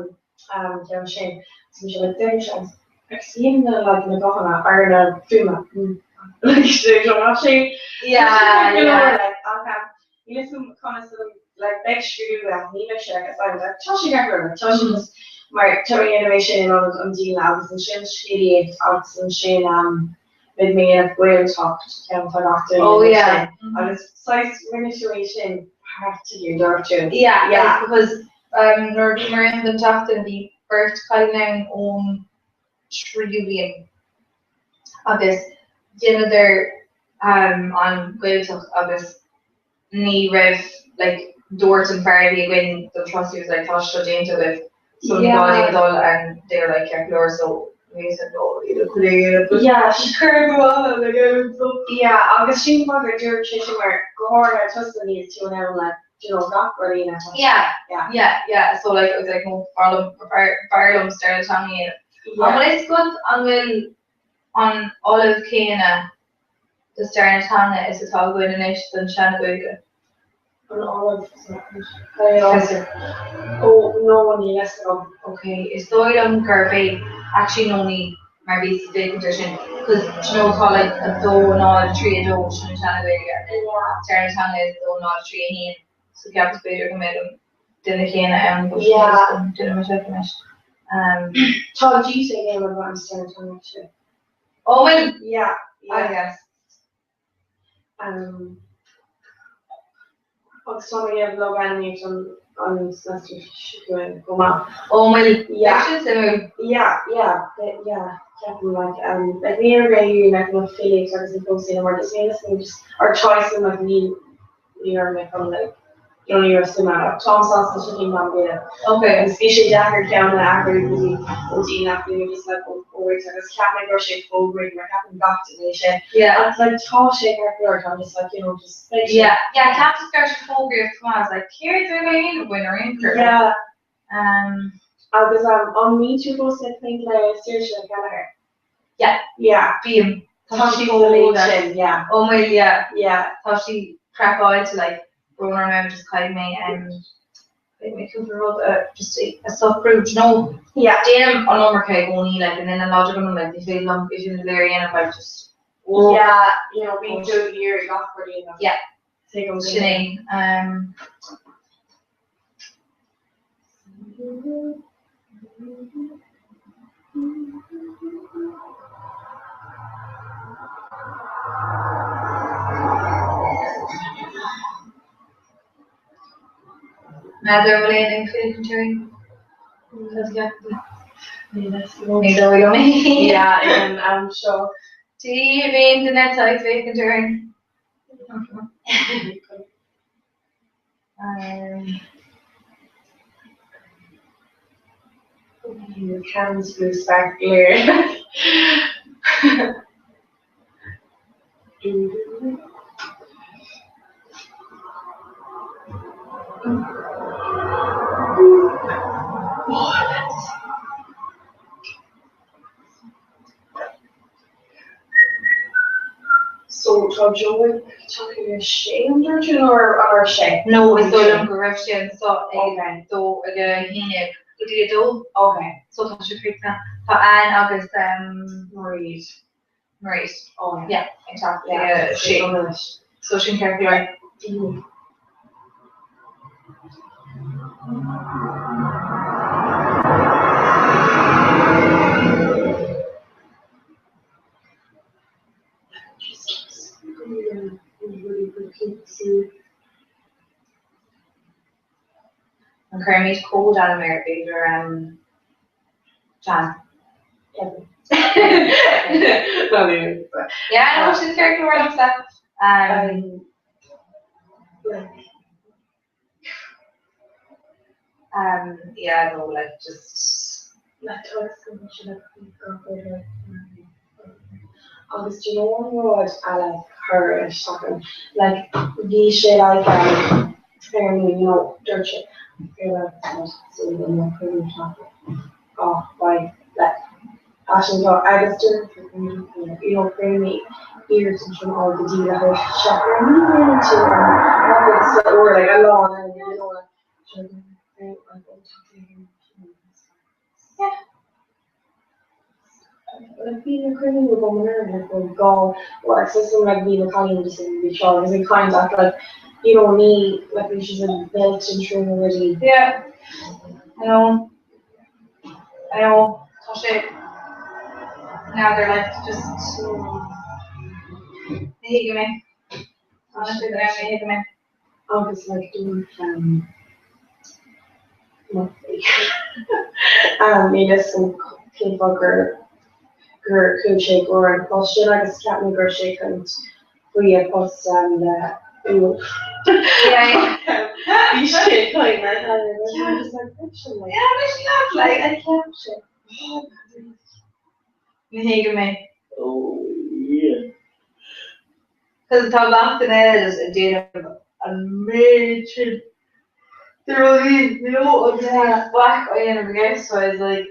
O: an ceann sin so bhí sé like deir sé agus agus dhéanann na like na guthanna ar na fuaime like sé seo sé
J: Yeah, yeah.
O: like ach um níl a fhios agam conas a like beidh scrúdú ann ní bheidh sé like assignment like tá sé ceart go leor tá sé just mar tá mé ag déanamh é sin in ionad an díle agus ansin scéalaíocht agus ansin um beidh mé ag déanamh Gaeltacht ceann atá gach duine
J: Oh yeah.
O: agus saghas rinne tú é sin practically dúirt tú.
J: Yeah,
O: Yeah.
J: like because um nuair a bhíomar ann don tseachtain bhí beirt chailín ann ón tríú bliain agus dheineadar um an Ghaeltacht agus ní raibh like dúirt an fear a bhí againn don turas he was like tá sé seo déanta agaibh so ní gá daoibh dul and they were like ceart go leor so we said no we don't put it but
O: Yeah,
J: cuir go bhfada like I was so
O: Yeah, agus sin mar gur dúirt sé sin mar go háirithe tusa níl tú in ann like. you know, gach rud a dhéanamh.
J: Yeah,
O: Yeah.
J: yeah, yeah. So like, it's like, no, b'fhearr liom, b'fhearr liom stair na teanga a dhéanamh. An bhfuil fhios agat an bhfuil an ollamh céanna do stair na teanga is atá againn anois don Sean-Ghaeilge?
O: An ollamh, Professor. Ó, no, níl fhios agam.
J: Ok, is dóigh liom gurb é, actually no níl, mar bhíos ag féachaint air sin, cos do you know tá like 2 0 3 2 sin an Sean-Ghaeilge and then stair na teanga is 2 0 3 1 so cheapas b'fhéidir go mbeadh an duine céanna ann but
O: Yeah.
J: déanfaidh mé seic anois. Um,
O: Tá Gita ag déanamh an stair na teanga actually.
J: Oh bhfuil?
O: Yeah,
J: Ah
O: yeah.
J: yes.
O: Um, agus tá mé ag déanamh logainmníocht an an semester seo chugainn chomh maith.
J: Ó an bhfuil?
O: Yeah.
J: Sin suimiúil.
O: Yeah, yeah, yeah, ceapaim like, um, like ní raibh mé like na filíocht agus na póstaí mar just níl fhios just or try some like ní ní raibh mé chun like you know ní raibh suim ann ach táim sásta sin cén am déanamh.
J: Okay.
O: Agus bhí sé deacair ceann a athrú go dtí ó dtí nach bhí mé just like ó ó agus cheap mé go raibh sé fógraí mar ceapaim gach duine é sin.
J: Yeah.
O: Ach like tá sé ceart go leor, táim just like you know just like
J: Yeah, yeah, ceapas go raibh sé fógraíocht chomh maith, like céard a bheidh aon againn ar aon chor?
O: Yeah.
J: Um,
O: Agus um, an mbíonn tú fós ag caint le Saoirse Kelleher?
J: Yeah.
O: Yeah.
J: Bím.
O: Tá sí sa léad sin, yeah.
J: Ó bhfuil, yeah.
O: Yeah.
J: Tá sí craiceáilte, like, brón orm é, just caithfidh mé, um, caithfidh mé cúpla rud a, just a socrú, do you know?
O: Yeah.
J: Déanaim an iomarca i gcónaí, like, and then an lá agam, like, ní féidir liom é sin go léir a dhéanamh, like, just, oh.
O: Yeah, you know, bíonn tú ag iarraidh gach rud a dhéanamh.
J: Yeah.
O: Tuigim go
J: Sin é. Um, N'fheadar an bhfuil aon ag féachaint orainn? Ní dóigh liom é.
O: Yeah, ag an am seo.
J: Dia daoibh aon duine atá ag féachaint orainn. Um,
O: Cans blue sparkler. So tá Joe ag teacht ar sé an dúirt tú nó ar ar sé?
J: No, is dóigh liom go raibh sé anseo ag dó ag a haon déag go dtí a dó.
O: Ok.
J: So tá sé críochnaithe. Tá Anne agus um,
O: Mairead.
J: Mairead.
O: Oh
J: yeah. Yeah, ag teacht ag a sé. So sin ceart go leor. An gcuirfimid cód ainm air b'fhéidir um, Jan. Yeah, no, sin ceart go leor liomsa. Um, um, yeah, no, like just
O: Agus do you know an rud a like chuir isteach orm? Like bhí sé like um, ar nó you know dúirt sé oh like like sin tá agus dúirt you know chuir mé iarracht ansin á go dtí le isteach ar ní dhéanann tú an agus or like a lán you know like yeah. Like bhí na cruinniú agam anuraidh like go gá or system like bhí na cailíní just ag bhí seo agus ag caint ach like you know ní like bhí siad ag beilt an trú already.
J: Yeah. I know. I know. Tá sé now they're like just ní thuigim é. Honestly, ní thuigim é.
O: Agus like dúirt um um níl fhios agam cén fáth gur gur chuaigh sé i gcomhair an post sin agus cheap mé go raibh sé ag caint faoi a post um le Iúil. Bhí sé ag caint mar yeah, just like like
J: Yeah, but she not like
O: I cheap sé.
J: Ní thuigim é.
O: Oh yeah.
J: Cos tá gach duine eile just ag déanamh an méid sin.
F: The rudaí you know agus bac á dhéanamh aige so I was like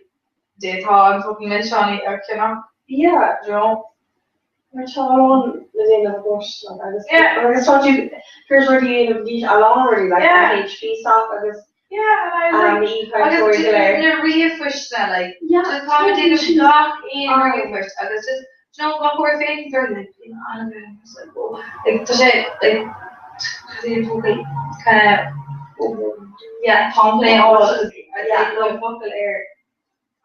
F: d'fhéadfá an fucking milseáin a cheannach.
O: Yeah.
F: You know?
O: Mar tá a lán le déanamh agat like agus agus tá tú tar éis rudaí a dhéanamh níos a lán rudaí like
F: Yeah.
O: HP stock agus
F: Yeah, and I was like,
O: agus
F: agus na ríomhphoist like
O: Yeah,
F: just tá mé déanamh gach aon ríomhphoist agus just do you know gach uair féin gur like you know an just like oh like tá sé like tá sé focal kind of yeah tá mé á yeah no focal ar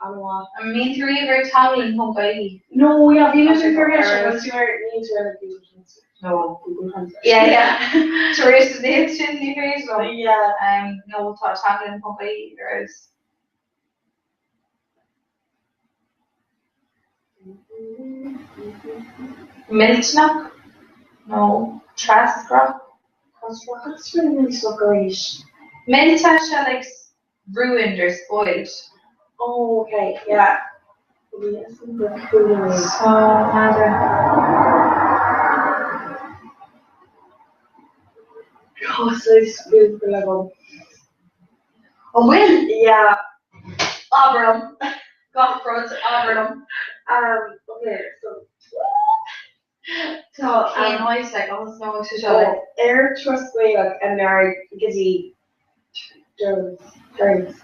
O: an-mhaith.
F: An mbíonn tú riamh ar teanglann.ie?
O: No, yeah, bhí mé ag cur ceist agus tú ar níl tú ar Google Translate.
F: No.
O: Google Translate.
F: Yeah, yeah. Tar éis an méid sin ní féidir liom.
O: Yeah.
F: Um, no, tá teanglann.ie ar fheabhas. Millteanach? No. Treascrach?
O: What's really millteanach arís?
F: Millte sé like ruined or spoiled.
O: Oh, okay, yeah.
F: So, n'fheadar.
O: Tá saghas buachaill agam.
F: An bhfuil?
O: Yeah.
F: Abair liom. Gach rud, abair liom.
O: Um, okay, so. Tá
F: Cén áit like agus nó sé seo like.
O: Ar turas Gaelach anuraidh go dtí Durrance.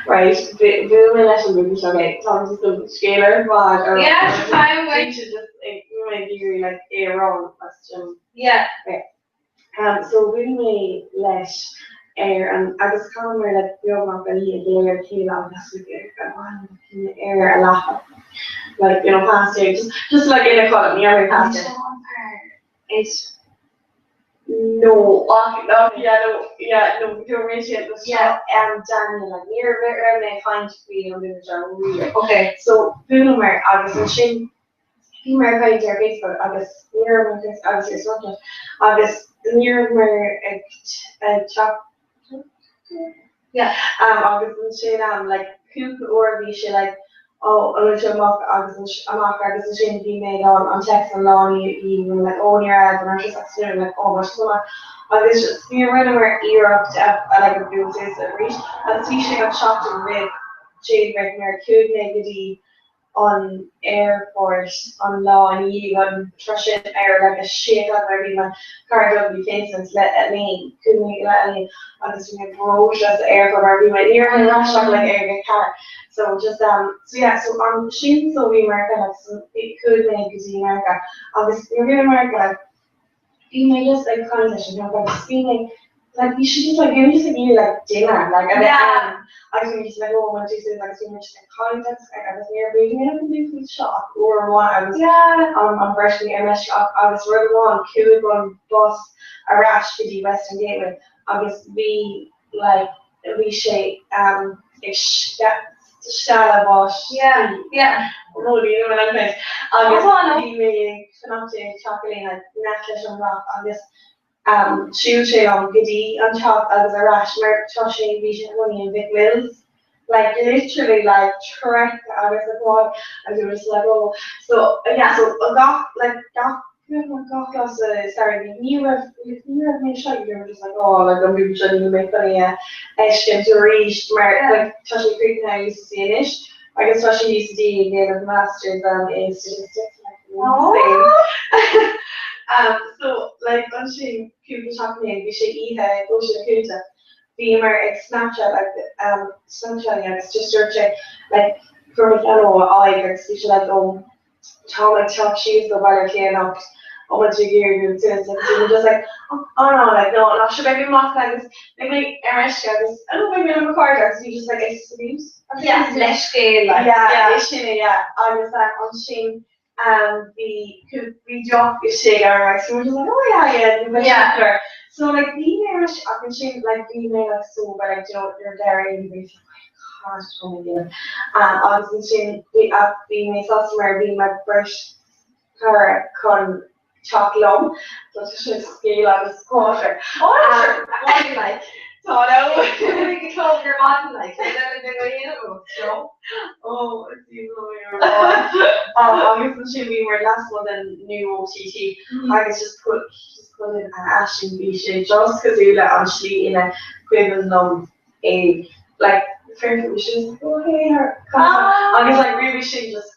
O: Right, bhuail mé leis an mbuachaill seo, okay, tá just an scéal ar fad ar
F: Yeah, time
O: we should just ag bhí mé ag iarraidh like é a rá as sin.
F: Yeah.
O: Okay. Um, so bhuail mé leis ar an agus chaitheamar like beagnach an oíche go léir le chéile agus like ar a leath like you know past eight just just like in a column ní raibh mé past eight.
F: Eight.
O: No, ach no, yeah, no, yeah, no, do mé sin
F: Yeah.
O: um, Daniel like ní raibh mé ag caint faoi an duine seo riamh.
F: Okay.
O: So bhuaileamar agus ansin Bhíomar ag caint ar Facebook agus ní raibh muid agus ar Snapchat agus ní rabhamar ag teacht yeah agus ansin um like cúpla uair bhí sé like oh an bhfuil tú amach agus amach agus ansin bhí mé ag fháil an text an lá ina dhiaidh bhí mé like oh ní raibh an raibh agus ansin like oh bhfuil tú amach agus just ní rinneamar iarracht a like a bualadh suas arís agus bhí sé an seachtain roimh jailbreak nuair a chuaigh mé go dtí an aerfort an lá ina dhiaidh an tráth sin ar like a sé a chlog mar bhí mo chara Dudley Vincent le Elaine, chuaigh mé le Elaine agus bhí mé breoite sa aerfort mar bhí mé ní raibh mé ar ais ach like ar a ceathair so just um so yeah so ansin so bhí mé kind of so chuaigh mé go dtí America agus nuair a bhí mé i America like bhí mé just ag caint leis an agus bhí mé like bhí sé just like bhí mé just ag iarraidh like duine like a bheith ann agus bhí mé just like oh my Jesus agus bhí mé just ag caint agus agus níor bhuail mé leis an buachaill seo ach uair amháin agus an an bheirt bhí ar meisce ach agus rud amháin chuaigh an bus ar ais go dtí Western Gateway agus bhí like bhí sé um ag stealladh báistí agus bhí mé ag fanacht i teach Elaine like in aice leis an mbloc agus shiúil sé liom go dtí an teach agus ar ais mar tá sé bhí sé ina chónaí in Vic Mills like literally like trek agus a bhád agus we were just like oh so yeah so gach like gach gach lá sa samhradh ní raibh ní raibh mé seo you were just like oh like an bhí seo ní mé chun é a fheiscint arís mar like tá sé críochnaithe UCC anois agus tá sé UCD ag déanamh masters um in statistics like insane um so like ansin cúpla seachtain ó shin bhí sé oíche cóisir cúnta bhíomar ag Snapchat ag um Snapchatting agus just dúirt sé like fuair mé ceann ó a aghaidh agus bhí sé like oh táim ag teacht síos go Baile Átha Cliath anocht an bhfuil tú ag iarraidh bualadh suas agus bhí mé just like oh no like no no sure beidh mé amach agus beidh mé ar meisce agus oh no beidh mé le mo chairde agus bhí just like excuse
F: Yeah, leithscéal like
O: yeah yeah sin é yeah agus um ansin um bhí bhí deoch istigh ar agus we were just like oh yeah yeah ní bheidh yeah sé so like bhí mé ar meisce ach ansin like bhí mé like sober like you know you're there and you're Agus ansin bhí mé sásta mar bhí mo bheirt chara chun teacht liom. Tá sé scéal agus páitir. Tá nó.
N: maidin like céard eile a bheidh á dhéanamh agat, you know?
O: Oh, is aoibhinn liom é ar fad. Agus ansin bhíomar lasmuigh den new OTT agus just put just put in an aisling bhí sé just cosúil le an slí ina cuimhin liom é like fair bhí sé just oh hey agus like roimhe sin just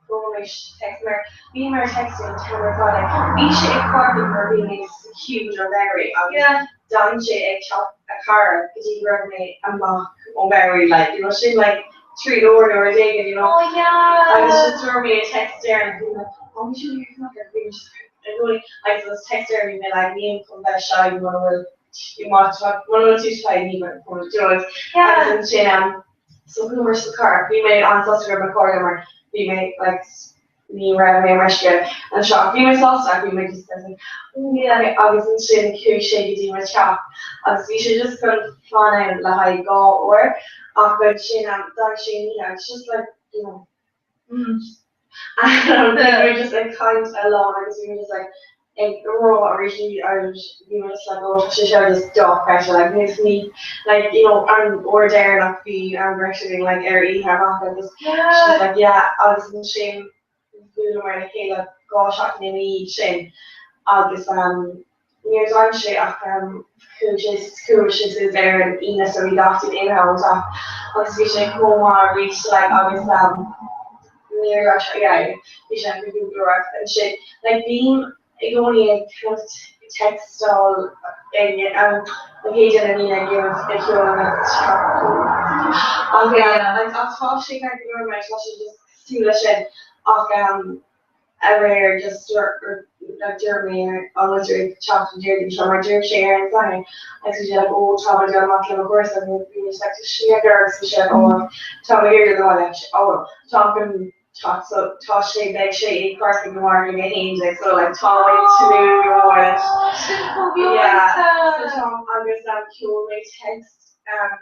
O: Chuir mé text mar bhí mé ar texting an t-am ar fad like bhí sé i Corcaigh nuair a bhí mé sa queue do Mary agus d'fhan sé ag teach a chara go dtí go raibh mé amach ó Mary like you know sin like 3 uair nó rud éigin you know
N: Oh yeah.
O: agus just fuair mé text deireanach bhí mé oh bhí sé here come here bhí mé just i gcónaí agus just text deireanach bhí mé like nílim chun bheith shy muna bhfuil muna bhfuil tú shy ní bheidh you know agus ansin um So chuamar sa charr. Bhí mé an-sásta go raibh mo chairde mar bhí mé like ní raibh mé mar scéal anseo. Bhí mé sásta ach bhí mé just kind of like oh yeah agus ansin chuaigh sé go dtí mo teach agus bhí sé just chun fan ann le haghaidh 2 uair ach ansin um d'fhan sé an oíche agus just like you know bhí mé just ag caint a lán agus bhí mé just like ag rá arís agus bhí mé just like oh tá sé seo just dochreidte like níos ní like you know an uair deireanach bhí an bheirt againn like ar oíche amach agus she's like yeah agus ansin bhuaileamar le chéile 2 seachtain ina dhiaidh sin agus um Níor d'fhan sé ach chuaigh sé chuaigh sé suas ar an Aoine so bhí gach duine imithe ón teach agus bhí sé chomh maith arís like agus níor labhair sé yeah bhí sé go glórach ansin like bím i gcónaí ag textáil ag an chéad duine a bhíonn ag déanamh ag ceol na ach yeah like ach tá sé ceart go leor mar tá sé just cosúil leis sin ach aréir just like dúirt mé an bhfuil tú ag teacht an Déardaoin seo mar dúirt sé ar an Satharn agus bhí sé like oh tá mé ag dul amach le mo chúrsa agus bhí mé like tá sé ag agus bhí sé like oh tá mé ag iarraidh dul abhaile oh tá chun teacht so tá sé beidh sé i Corcaigh amárach ag 11 so like tá mé ag tnúth go mór leis
N: Sin chomh
O: yeah
N: gleoite.
O: so tá agus um sheol mé text um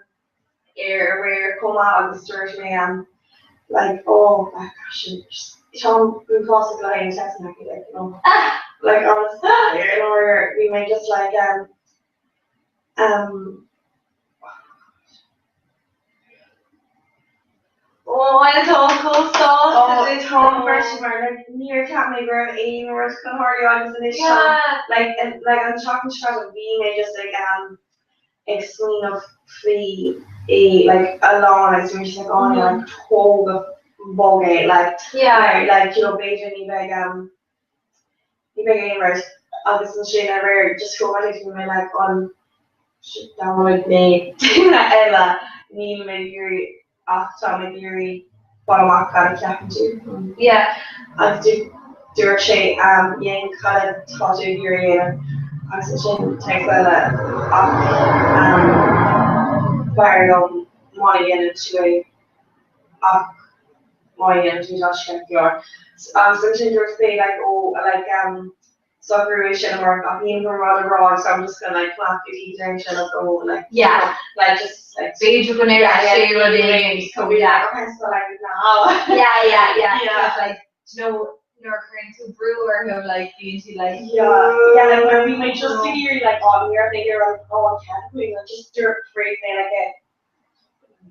O: air aréir chomh maith agus dúirt mé um like oh my gosh táim uafásach le haghaidh an text message like you know like honestly in order bhí mé just like um um
N: Oh tá chomh sásta
O: Oh táim freisin mar like níor cheap mé go raibh aon rud chun tarlú agus anois tá like like an tseachtain seo caite bhí mé just ag um ag smaoineamh faoi é like a lán agus bhí mé just like oh no like tóg go bog é like
N: Yeah.
O: like you know b'fhéidir ní bheidh um ní bheidh aon rud agus ansin aréir just chomh maith bhí mé like an dá mé duine eile níl mé ag iarraidh ach tá mé ag iarraidh fáil amach cad a cheapann tú.
N: Yeah.
O: Agus dúirt sé dhéan cad atá tú ag iarraidh a dhéanamh agus ansin téacs eile ach b'fhearr liom má dhéanann tú é ach má dhéanann tú tá sé ceart go leor. Agus ansin dúirt mé like oh like socrú é sin amárach ach níl mé rud a rá so I'm just gonna like fanacht go dtí deireadh sin like oh like
N: Yeah.
O: like just like
N: B'fhéidir go ndéarfaidh sé rud éigin
O: so be like okay so like now
N: Yeah, yeah, yeah.
O: Yeah.
N: Because like, do you know, nuair a chuireann tú brú orthu like bíonn siad like
O: Yeah, yeah, like mar bhí mé just ag iarraidh like oh ní raibh mé ag iarraidh oh an cead againn like just dúirt phrase mé like eh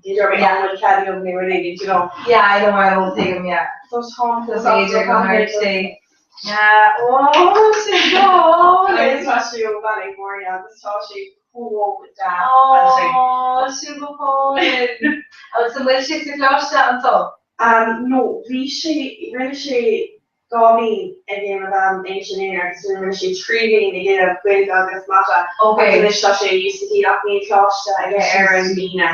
O: dúirt mé an bhfuil cead agam nó rud éigin do you know.
N: Yeah, I know I won't take him, yeah.
O: So tá
N: So b'fhéidir go mbeidh sé Yeah, oh, sin go
O: Agus tá sé ó Bhealaigh Mhóir agus tá sé chomh deas.
N: Oh, sin go hálainn. Agus an bhfuil sé sa choláiste anseo?
O: Um, no, bhí sé, rinne sé 2 mhí ag déanamh um engineering agus rinne sé 3 bhliain ag déanamh Gaeilge agus Mata
N: Okay.
O: agus anois tá sé i UCD ach níl coláiste aige ar an Aoine.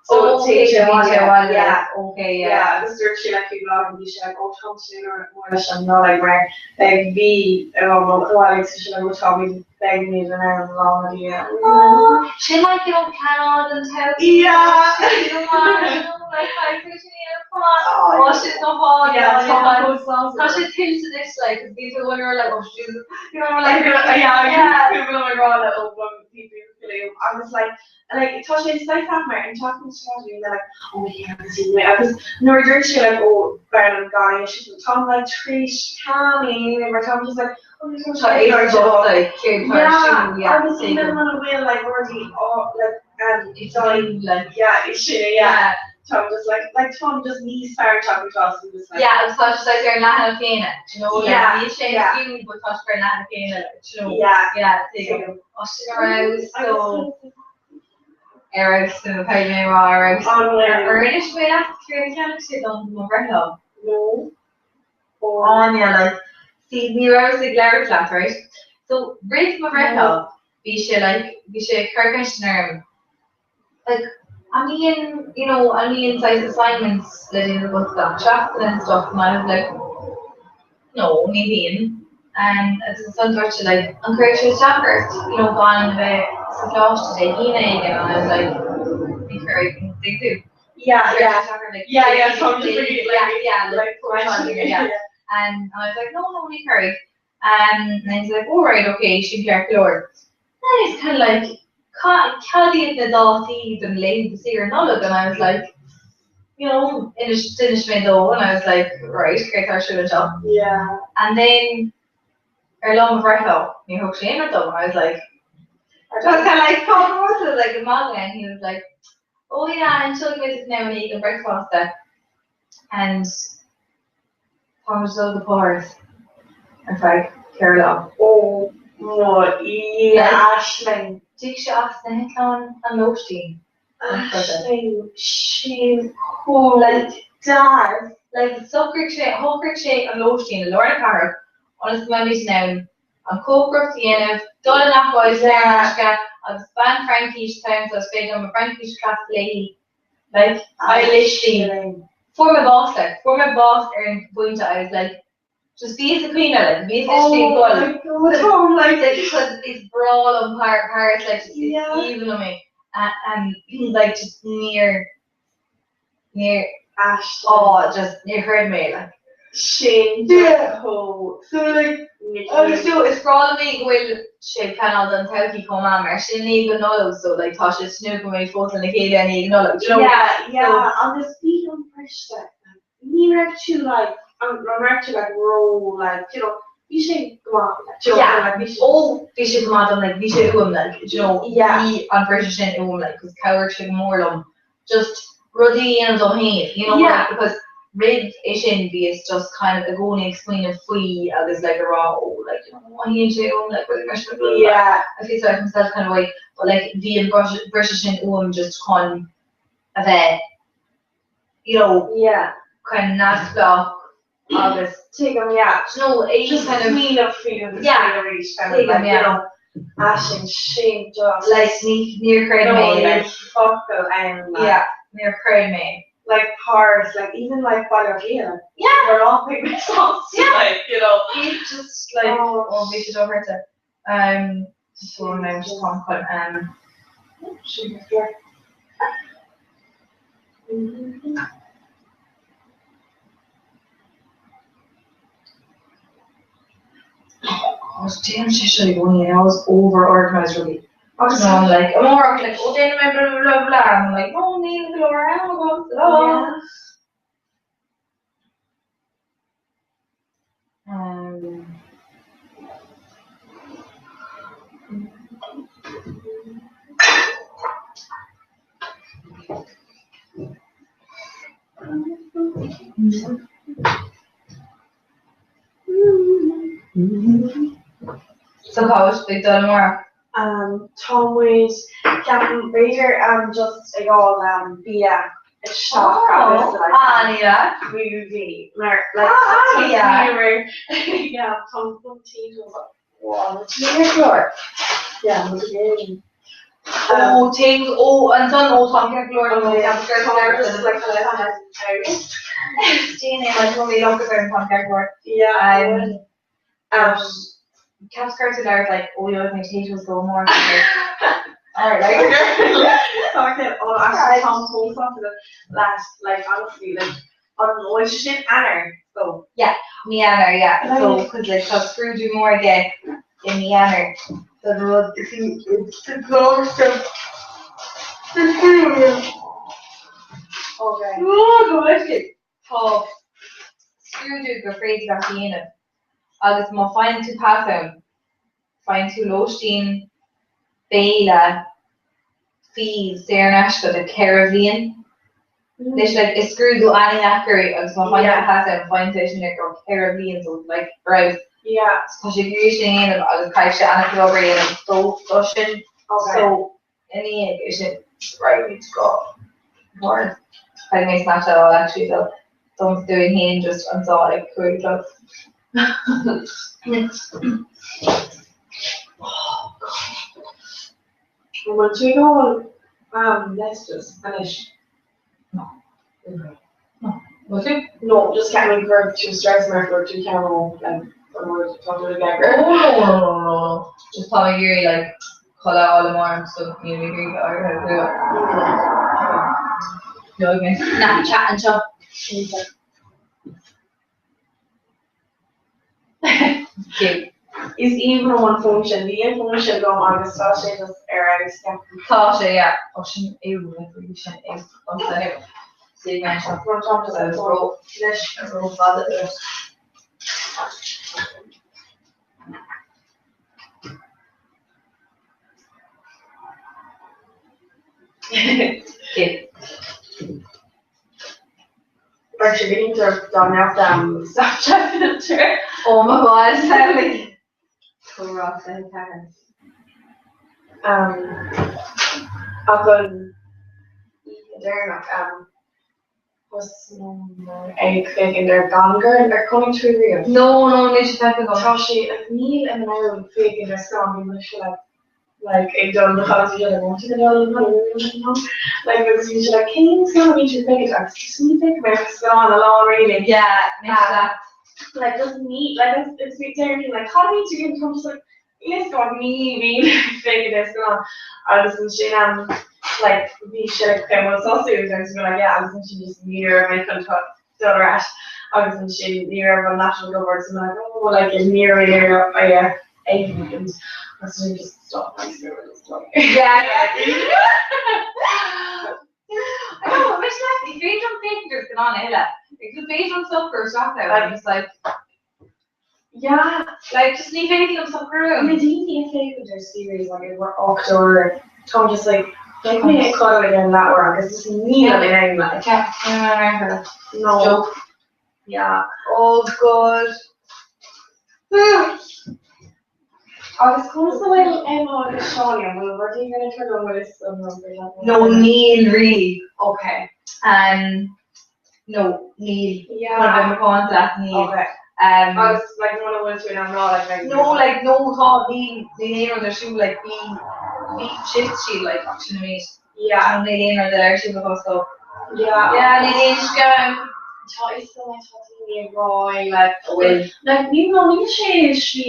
O: So
N: Oh,
O: téann sé
N: okay,
O: abhaile.
N: téann sé abhaile.
O: Yeah.
N: Okay, yeah.
O: Yeah, agus dúirt sé le cúpla lá bhí sé like, oh tá sé mór leis an Nollaig mar beidh mhí agam ó abhaile agus bhí sé like, oh tá beidh mé in ann lá na
N: Oh, sin like you know pleanáil don todhchaí.
O: Yeah.
N: You know, you know, like I could Oh, sin go hálainn.
O: Yeah, tá chomh sásta.
N: Tá sé tuillte anois like 'cause bhí tú in your like oh Jesus you know like
O: yeah,
N: yeah.
O: yeah. ag rá le ó agus like like tá sé saghas mar an tseachtain seo bhí mé like oh yeah agus bhí mé agus nuair a dúirt sé like oh b'fhearr liom gan é sin tá like tar éis ceannaí mar tá just like oh
N: Tá é like céad
O: Yeah, agus even muna bhfuil like rudaí á like It's all like yeah, is sin yeah. Tá just like like tá just níos fearr tagtha tá just like
J: Yeah, agus tá sé ar an leathanach céanna, do you know, like,
O: Yeah,
J: níl sé
O: yeah.
J: skew, but tá sé ar an leathanach céanna, like, do you know.
O: Yeah.
J: Yeah, tuigim. Ó, sin ar fheabhas, so ar fheabhas, nó caithfidh mé a rá ar fheabhas. Ar inis mé leat céard a cheannaigh sé dom do mo bhreithlá?
O: No.
J: Áine, like, see, ní rabhas ag labhairt leat, right? So, roimh mo bhreithlá, bhí sé, like, bhí sé ag cur ceisteanna orm, like, an mbíonn, you know, an mbíonn saghas assignments le déanamh agat gach seachtain and stuff, and I was like, no, ní bhíonn. And agus ansan dúirt sé, like, an gcuirfeadh sé isteach ort, you know, gan a bheith sa choláiste Dé hAoine éigin, and I was like, ní chuirfidh, an dtuigeann tú?
O: Yeah, yeah. Yeah, yeah,
J: so I'm just thinking, like, yeah, like, like, yeah. And I was like, no, no, ní chuirfidh. And he's like, oh right, okay, sin ceart go leor. Then he's kind of like, cad iad na dátaí don laethanta saoire Nollag? And I was like, you know, inis, d'inis mé dó and I was like, right, céard tá ar siúl anseo?
O: Yeah.
J: And then ar lá mo bhreithlá, níor thug sé aon rud dom and I was like, I was kind of like, Paul was like ag magadh and he was like, oh yeah, inseoidh mé duit now i ndiaidh an bhricfeasta. And Táim ag dul go Páras ar feadh 4 lá.
O: Ó mo Dhia, Aisling.
J: D'íoc sé as na heitleáin, an lóistín, gach rud.
O: Aisling, sin chomh deas.
J: Like, shocraigh sé, shocraigh sé an lóistín i lár na cathrach ionas go mbeimid in ann an chócaireacht a dhéanamh, dul in agóid saor in aisce agus bean Fraincise atá ann so is féidir liom mo Fhraincis a chleachtadh léi. Like, I literally, fuair mé bás, like, fuair mé bás ar an bpointe, I was like, just bhíos ag caoineadh, like, bhíos literally ag gol.
O: Oh my God, Tom, like,
J: like, because is breá liom Paris, like, just is aoibhinn liom é, and, like, just níor, níor, oh, just níor chreid mé, like.
O: Sin
J: Yeah.
O: chomh
J: So like, agus so is breá liom é go bhfuil sé ag pleanáil don todhchaí chomh maith mar sin i ndiaidh an Nollaig so like tá sé ag tnúth go mbeidh fós lena chéile i ndiaidh an Nollaig, do you know?
O: Yeah, yeah,
J: So,
O: agus bhí an briste, like, ní raibh tú like, an raibh tú like ró like, you know, bhí sé go maith, like, do you know,
J: Yeah,
O: like, bhí sé
J: ó bhí sé go maith dom like bhí sé uaim like, do you know,
O: Yeah.
J: bhí an briseadh sin uaim like 'cause chabhraigh sé go mór liom just rudaí a dhéanamh dom féin, you know,
O: Yeah.
J: like, because roimh é sin bhíos just kind of i gcónaí ag smaoineamh faoi agus like ag rá oh like you know an dhéanfaidh sé uaim like rudaí mar sin blah, blah, blah.
O: Yeah.
J: I feel sorry for myself kind of way but like bhí an briseadh sin uaim just chun a bheith you know
O: Yeah.
J: kind of neamhspleách agus
O: Tuigim, yeah.
J: you know é
O: Just
J: kind of
O: smaoineamh faoi agus
J: Yeah.
O: faoi arís, kind of
J: Tuigim,
O: like, you
J: yeah.
O: know, Aisling, sin just
J: like ní níor chreid
O: No,
J: mé
O: níl
J: like
O: focal ann, like.
J: yeah níor chreid mé.
O: Like Paris, like even like Baile Átha Cliath, like,
J: Yeah.
O: we're all picking ourselves,
J: Yeah.
O: like, you know.
J: Bhí just like
O: Oh.
J: oh bhí sé dochreidte. Um, so now just tá chun um,
O: Sin go
J: Oh, déanann sé seo i gcónaí, I always over-organise rudaí. Agus I'm like, I'm more like, oh, déanfaidh mé blah, blah, blah, blah, and I'm like, no, níl go leor am agam sa lá. Um, So cá bhfuil sibh ag dul amárach?
O: Um, tá muid, ceapaim, b'fhéidir um, just ag fháil um, bia isteach agus like,
J: Ah, yeah.
O: movie mar like,
J: Ah, yeah.
O: yeah, tá an tí wow, yeah, yeah,
J: Oh, things, oh, ansan, oh, tá ceart go leor
O: Oh, yeah.
J: ceart go leor
O: just like
J: Déan é like mé loch ar an ceart go leor.
O: Yeah.
J: Um, Ceap scairte leir like, oh, you my potatoes go more. Alright, like,
O: Talking oh, actually, Tom Cole something last, like honestly, like on the sin Eanáir, so
J: yeah, mí Eanáir, yeah. So,
O: Like-
J: cause like tá scrúdú mór aige i mí Eanáir. So the rud is the close
O: okay.
J: Oh, go leis Tá scrúdú gur féidir leat a dhéanamh agus má faigheann tú pas ann, faigheann tú lóistín, béile, fees saor in aisce do 4 bhliain. Anois like is scrúdú an-deacair é agus má faigheann tú pas air faigheann tú é sin ar go 4 bhliain so like raibh
O: Yeah.
J: So tá sé ag iarraidh sin a dhéanamh agus caithfidh sé an-chuid obair a dhéanamh dó do sin.
O: Okay.
J: So i ndiaidh é sin raghaimid go Árainn. Caithfidh mé Snapchat a fháil actually so dom dúinn féin just anseo ag 5 a chlog.
O: Oh God. An bhfuil tú ag ól messages anois?
J: No. No. Bhfuil tú?
O: No, just ceapaim go raibh tú stress mar go raibh tú ceann ó like an rud tá tú ag
J: Oh no no no no no. Just tá mé ag iarraidh like codladh a fháil amárach so níl mé ag iarraidh bheith éirithe luath. Beag mé. Snapchat anseo. Cute.
O: Is aoibhinn liom an fón sin, bhí an fón sin agam agus tá sé just ar fheabhas ceapaim.
J: Tá sé, yeah. Ó sin ew, like really sin ew. Ó so anyway, see mé anseo.
O: Run Tom just
J: Agus ró,
O: leis.
J: ró fada duit. Cute.
O: Beidh sé go hiontach dá mbeadh Snapchat filter.
J: Oh my god, samhlaigh! Comhrá 24.
O: Ach an oíche deireanach, thosnómar ag féachaint ar Gone Girl. Ar chonaic tú riamh?
J: No, no, níl sé feicthe agam.
O: Tá sé, like, níl in ann féachaint ar scannán, bíonn mise like, like ag dul na chaillte seo like want to dul like agus bhí sé like cén scannán a bhíonn tú ag féachaint agus just ní fhéachaim ar scannán a lán really.
J: Yeah, mise leat.
O: Like just ní like it's it's been terribly like cad a bhíonn tú ag déanamh just like yes God ní bhíonn ag féachaint ar scannán agus ansin um like bhí sé like okay well sosú agus bhí like yeah agus ansin just ní raibh mé chun dul ar ais agus ansin ní raibh an national cover so like oh like ní raibh mé ar ag and ansin just stop my spirit just like
J: Yeah, yeah. I know, mise leat, ní féidir liom féachaint ar scannán a thuilleadh. Like, ní féidir liom socrú isteach ann, I'm just like,
O: Yeah.
J: like, just ní féidir liom socrú.
O: Na daoine ag féachaint ar series like ag 8 uair tá just like beidh mé ag codladh ag an leathuair agus just níl in ann like. No.
J: Joke.
O: Yeah.
J: Oh God.
O: Agus conas a bhfuil Emma agus Seánie an bhfuil rudaí ag tarlú an bhfuil fhios an rud
J: No, níl really.
O: Okay.
J: No, níl.
O: Yeah.
J: Chun a bheith macánta leat, níl.
O: Okay. Agus like muna bhfuil tú in ann rá like like
J: No, like no tá níl níl aon rud ar siúl like bhí bhí shift siad like ach sin an méid.
O: Yeah.
J: No, níl aon rud eile ar siúl acu so.
O: Yeah.
J: Yeah, níl aon scéal.
O: Tá fhios agam tá daoine ag rá like
J: An bhfuil.
O: Like ní no níl sé slí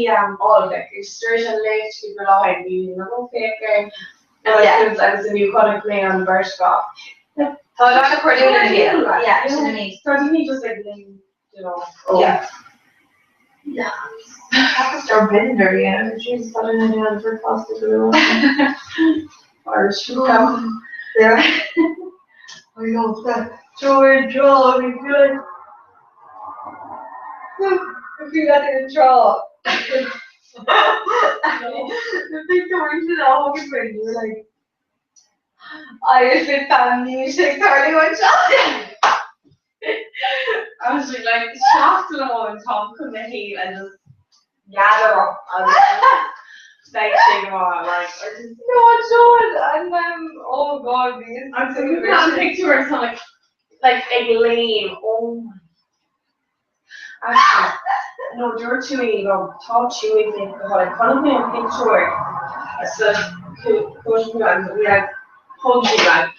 O: olc like is tar éis an léamh tú go lá bhí na go féach ar Yeah. Agus inniu chonaic mé an bheirt go.
J: Tá an cairdiúil ina chéile. Yeah, sin an méid.
O: Tá daoine just like you know.
J: Oh. Yeah. Yeah.
F: Breakfast or binder, yeah. Jesus, I don't know how to breakfast
O: Irish.
F: Yeah. I love that. Joy and draw, I mean, good.
J: If you got to draw. The big door to the whole thing, you were like, Irish with family music, Charlie one shot.
O: I was just like seachtain amháin táim chun na héil and just gather up agus beidh sé go maith like or just
J: No, John, and oh God, these
O: I'm so an picture it's not like like ag léim oh my Actually, no dúirt tú é liom tá tú ag léim go hálainn chonaic mé an pictiúr sa agus bhí like thug sí like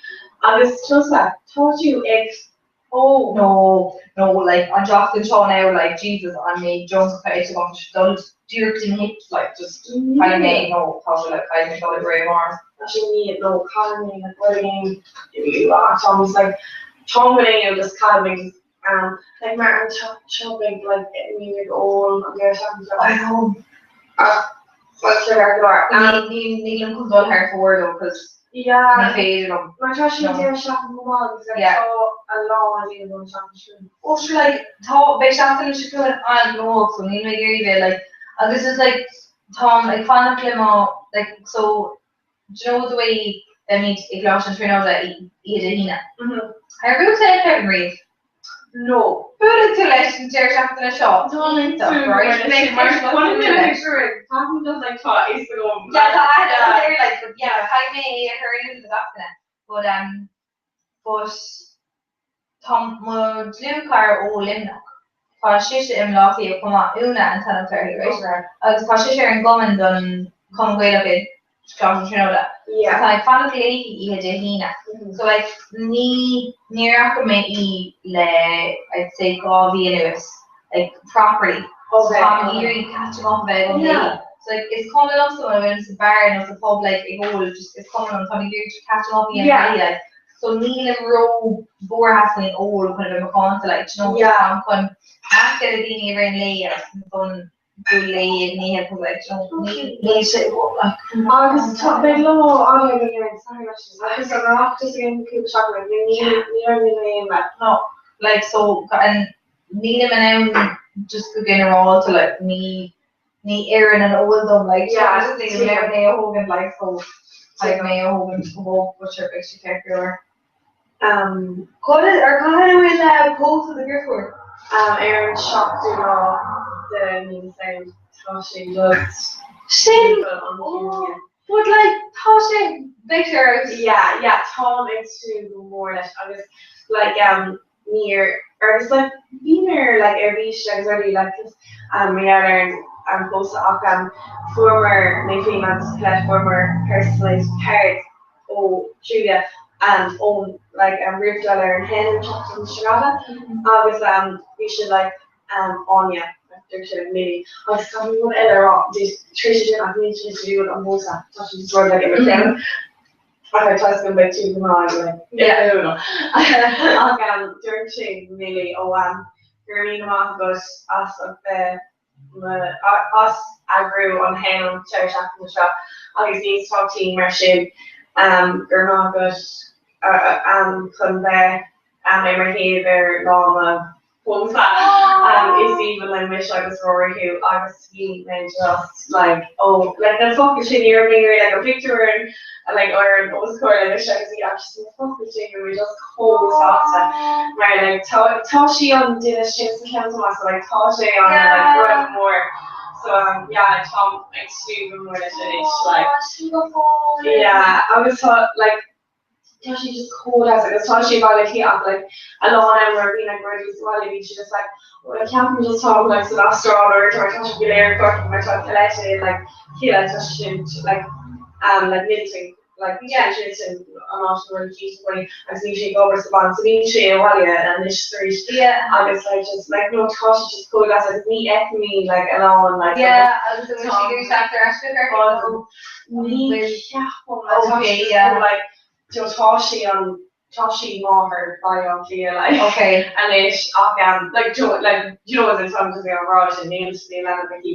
O: agus tusa tá tú ag
J: Oh no, no, like an tseachtain seo now, like Jesus, an méid junk atá ite agam, tá sé dul díreach den hips, like just caithfidh mé, no, tá sé like caithfidh mé dul ag ré amárach.
O: Tá sé ní no caithfidh mé like rud éigin tá just like tá go éigin just caithfidh mé just um like mar an tseachtain seo beidh like mé ag ól an deireadh seachtaine seo.
J: I know.
O: Ach bhuel sé gar go leor.
J: Níl níl nílim chun dul thar fóir though cause
O: Yeah.
J: ní féidir liom.
O: Mar tá sé an deireadh seachtaine chomh maith agus like
J: Yeah.
O: tá a lán a dhéanamh an tseachtain sin.
J: Oh sure like tá beidh seachtain seo chugainn an-ghnóthach so níl mé ag iarraidh bheith like agus it's like táim ag fanacht le mo like so do you know the way Beimid i gColáiste na Tríonóide oíche Dé hAoine. Ar bhuail tú le Kevin riamh?
F: No.
J: Buailfidh tú leis an deireadh seachtaine seo. Tá right? Beidh
F: Mar
J: deis
F: chonaic mé
J: bualadh
F: na
J: leis.
F: pictiúirí, caithfidh just like tá a fhios agam.
J: Yeah, tá aithne agat air like, but yeah, caithfidh mé é a chur in iúl do gach duine. But um, but tá mo dhlúthchara ó Luimneach, tá sise i mBleá Cliath chomh maith, Úna an t-ainm atá uirthi, right? Agus tá sise ar an gcumann don Chumann Gaelach i Coláiste na Tríonóide. So tá mé ag fanacht léi oíche Dé hAoine. So like ní, níor fhaca mé í le I'd say 2 mhí anuas, like properly. So táim ag iarraidh catching up a bheith agam léi. So like is cuma liomsa muna bhfuilim sa bar nó sa pub like ag ól, just is cuma liom, táim ag iarraidh just catching up a dhéanamh léi like. So nílim ró buartha faoin ól chun a bheith macánta like, do you know, just táim chun meascadh le daoine i rith an lae agus chun bualadh léi ag an oíche cause like, do you know, níl níl sé like.
O: Agus tá beidh lá fada againn ar an Satharn leis agus an Oireachtas againn cúpla seachtain like ní ní raibh mé in aon like.
J: No, like so and nílim in ann just go ginearálta like ní ní oireann an ól dom like yeah, just nílim in ann é a thógaint like so caithfidh mé é a thógaint go bog but sure beidh sé ceart go leor.
O: Um,
J: Conas ar cathain a bhfuil pósadh do dheirfiúr?
O: Um, ar an seachtú lá de mí na Samhna tá sé just
J: Sin oh, but like tá sé beidh sé ar fheabhas.
O: Yeah, yeah, táim ag tnúth go mór leis agus like um, níor agus like bhíomar like ar bís agus rudaí like just um, mar gheall ar an an pósadh ach um, fuaireamar mé féin agus Colette fuaireamar personalised cards ó Julia um, ón like um, roimh dul ar an hen an tseachtain seo caite agus um, bhí sé like um, Áine like, dúirt sé like Milly agus caithfidh mé rud eile a rá tar éis sin ach níl sé to do with an pósadh tá sé just rud like i mo cheann. Ach tá a fhios agam beidh tú go maith like ach um, dúirt sé Milly ó um, go raibh míle maith agat as a bheith as eagrú an hen an deireadh seachtaine seo agus níos tábhachtaí mar sin um, go raibh maith agat um, chun bheith um, ar mo thaobh ar lá mo phósta. Is aoibhinn liom mise agus Rory thú agus bhí mé just like oh like na focail sin ní raibh mé ag iarraidh like an pictiúr ar like ar an os comhair le mise agus í ach just na focail sin bhí mé just chomh sásta mar like tá tá sí an duine sin sa chlann so so like tá sé an like rud mór so um yeah táim ag tnúth go mór leis anois like yeah agus tá like tá sí just chomh deas agus tá sí i mBaile Átha Cliath ach like a lán am nuair a bhíonn like rudaí sa bhaile bíonn sí just like oh like ceapaim just tá like san Astráil or tá tá siad go léir i gCorcaigh mar tá Colette in like Cill tá sí sin like um like Midleton like yeah sin sin an áit a bhfuil sí sa bhaile agus níl sí ag obair sa bhanc so bíonn sí i bhaile anois arís yeah agus like just like no tá sí just chomh deas agus ní fheicimid like a lán like
J: yeah agus an bhfuil sí ag teacht ar ais go Corcaigh
O: Ní cheapaim like tá sí just chomh like you know tá sí an tá sí máthair Bhaile Átha Cliath like
J: Okay.
O: anois ach um like do you know like you know as in táim just ag rá sin níl níl leanbh aici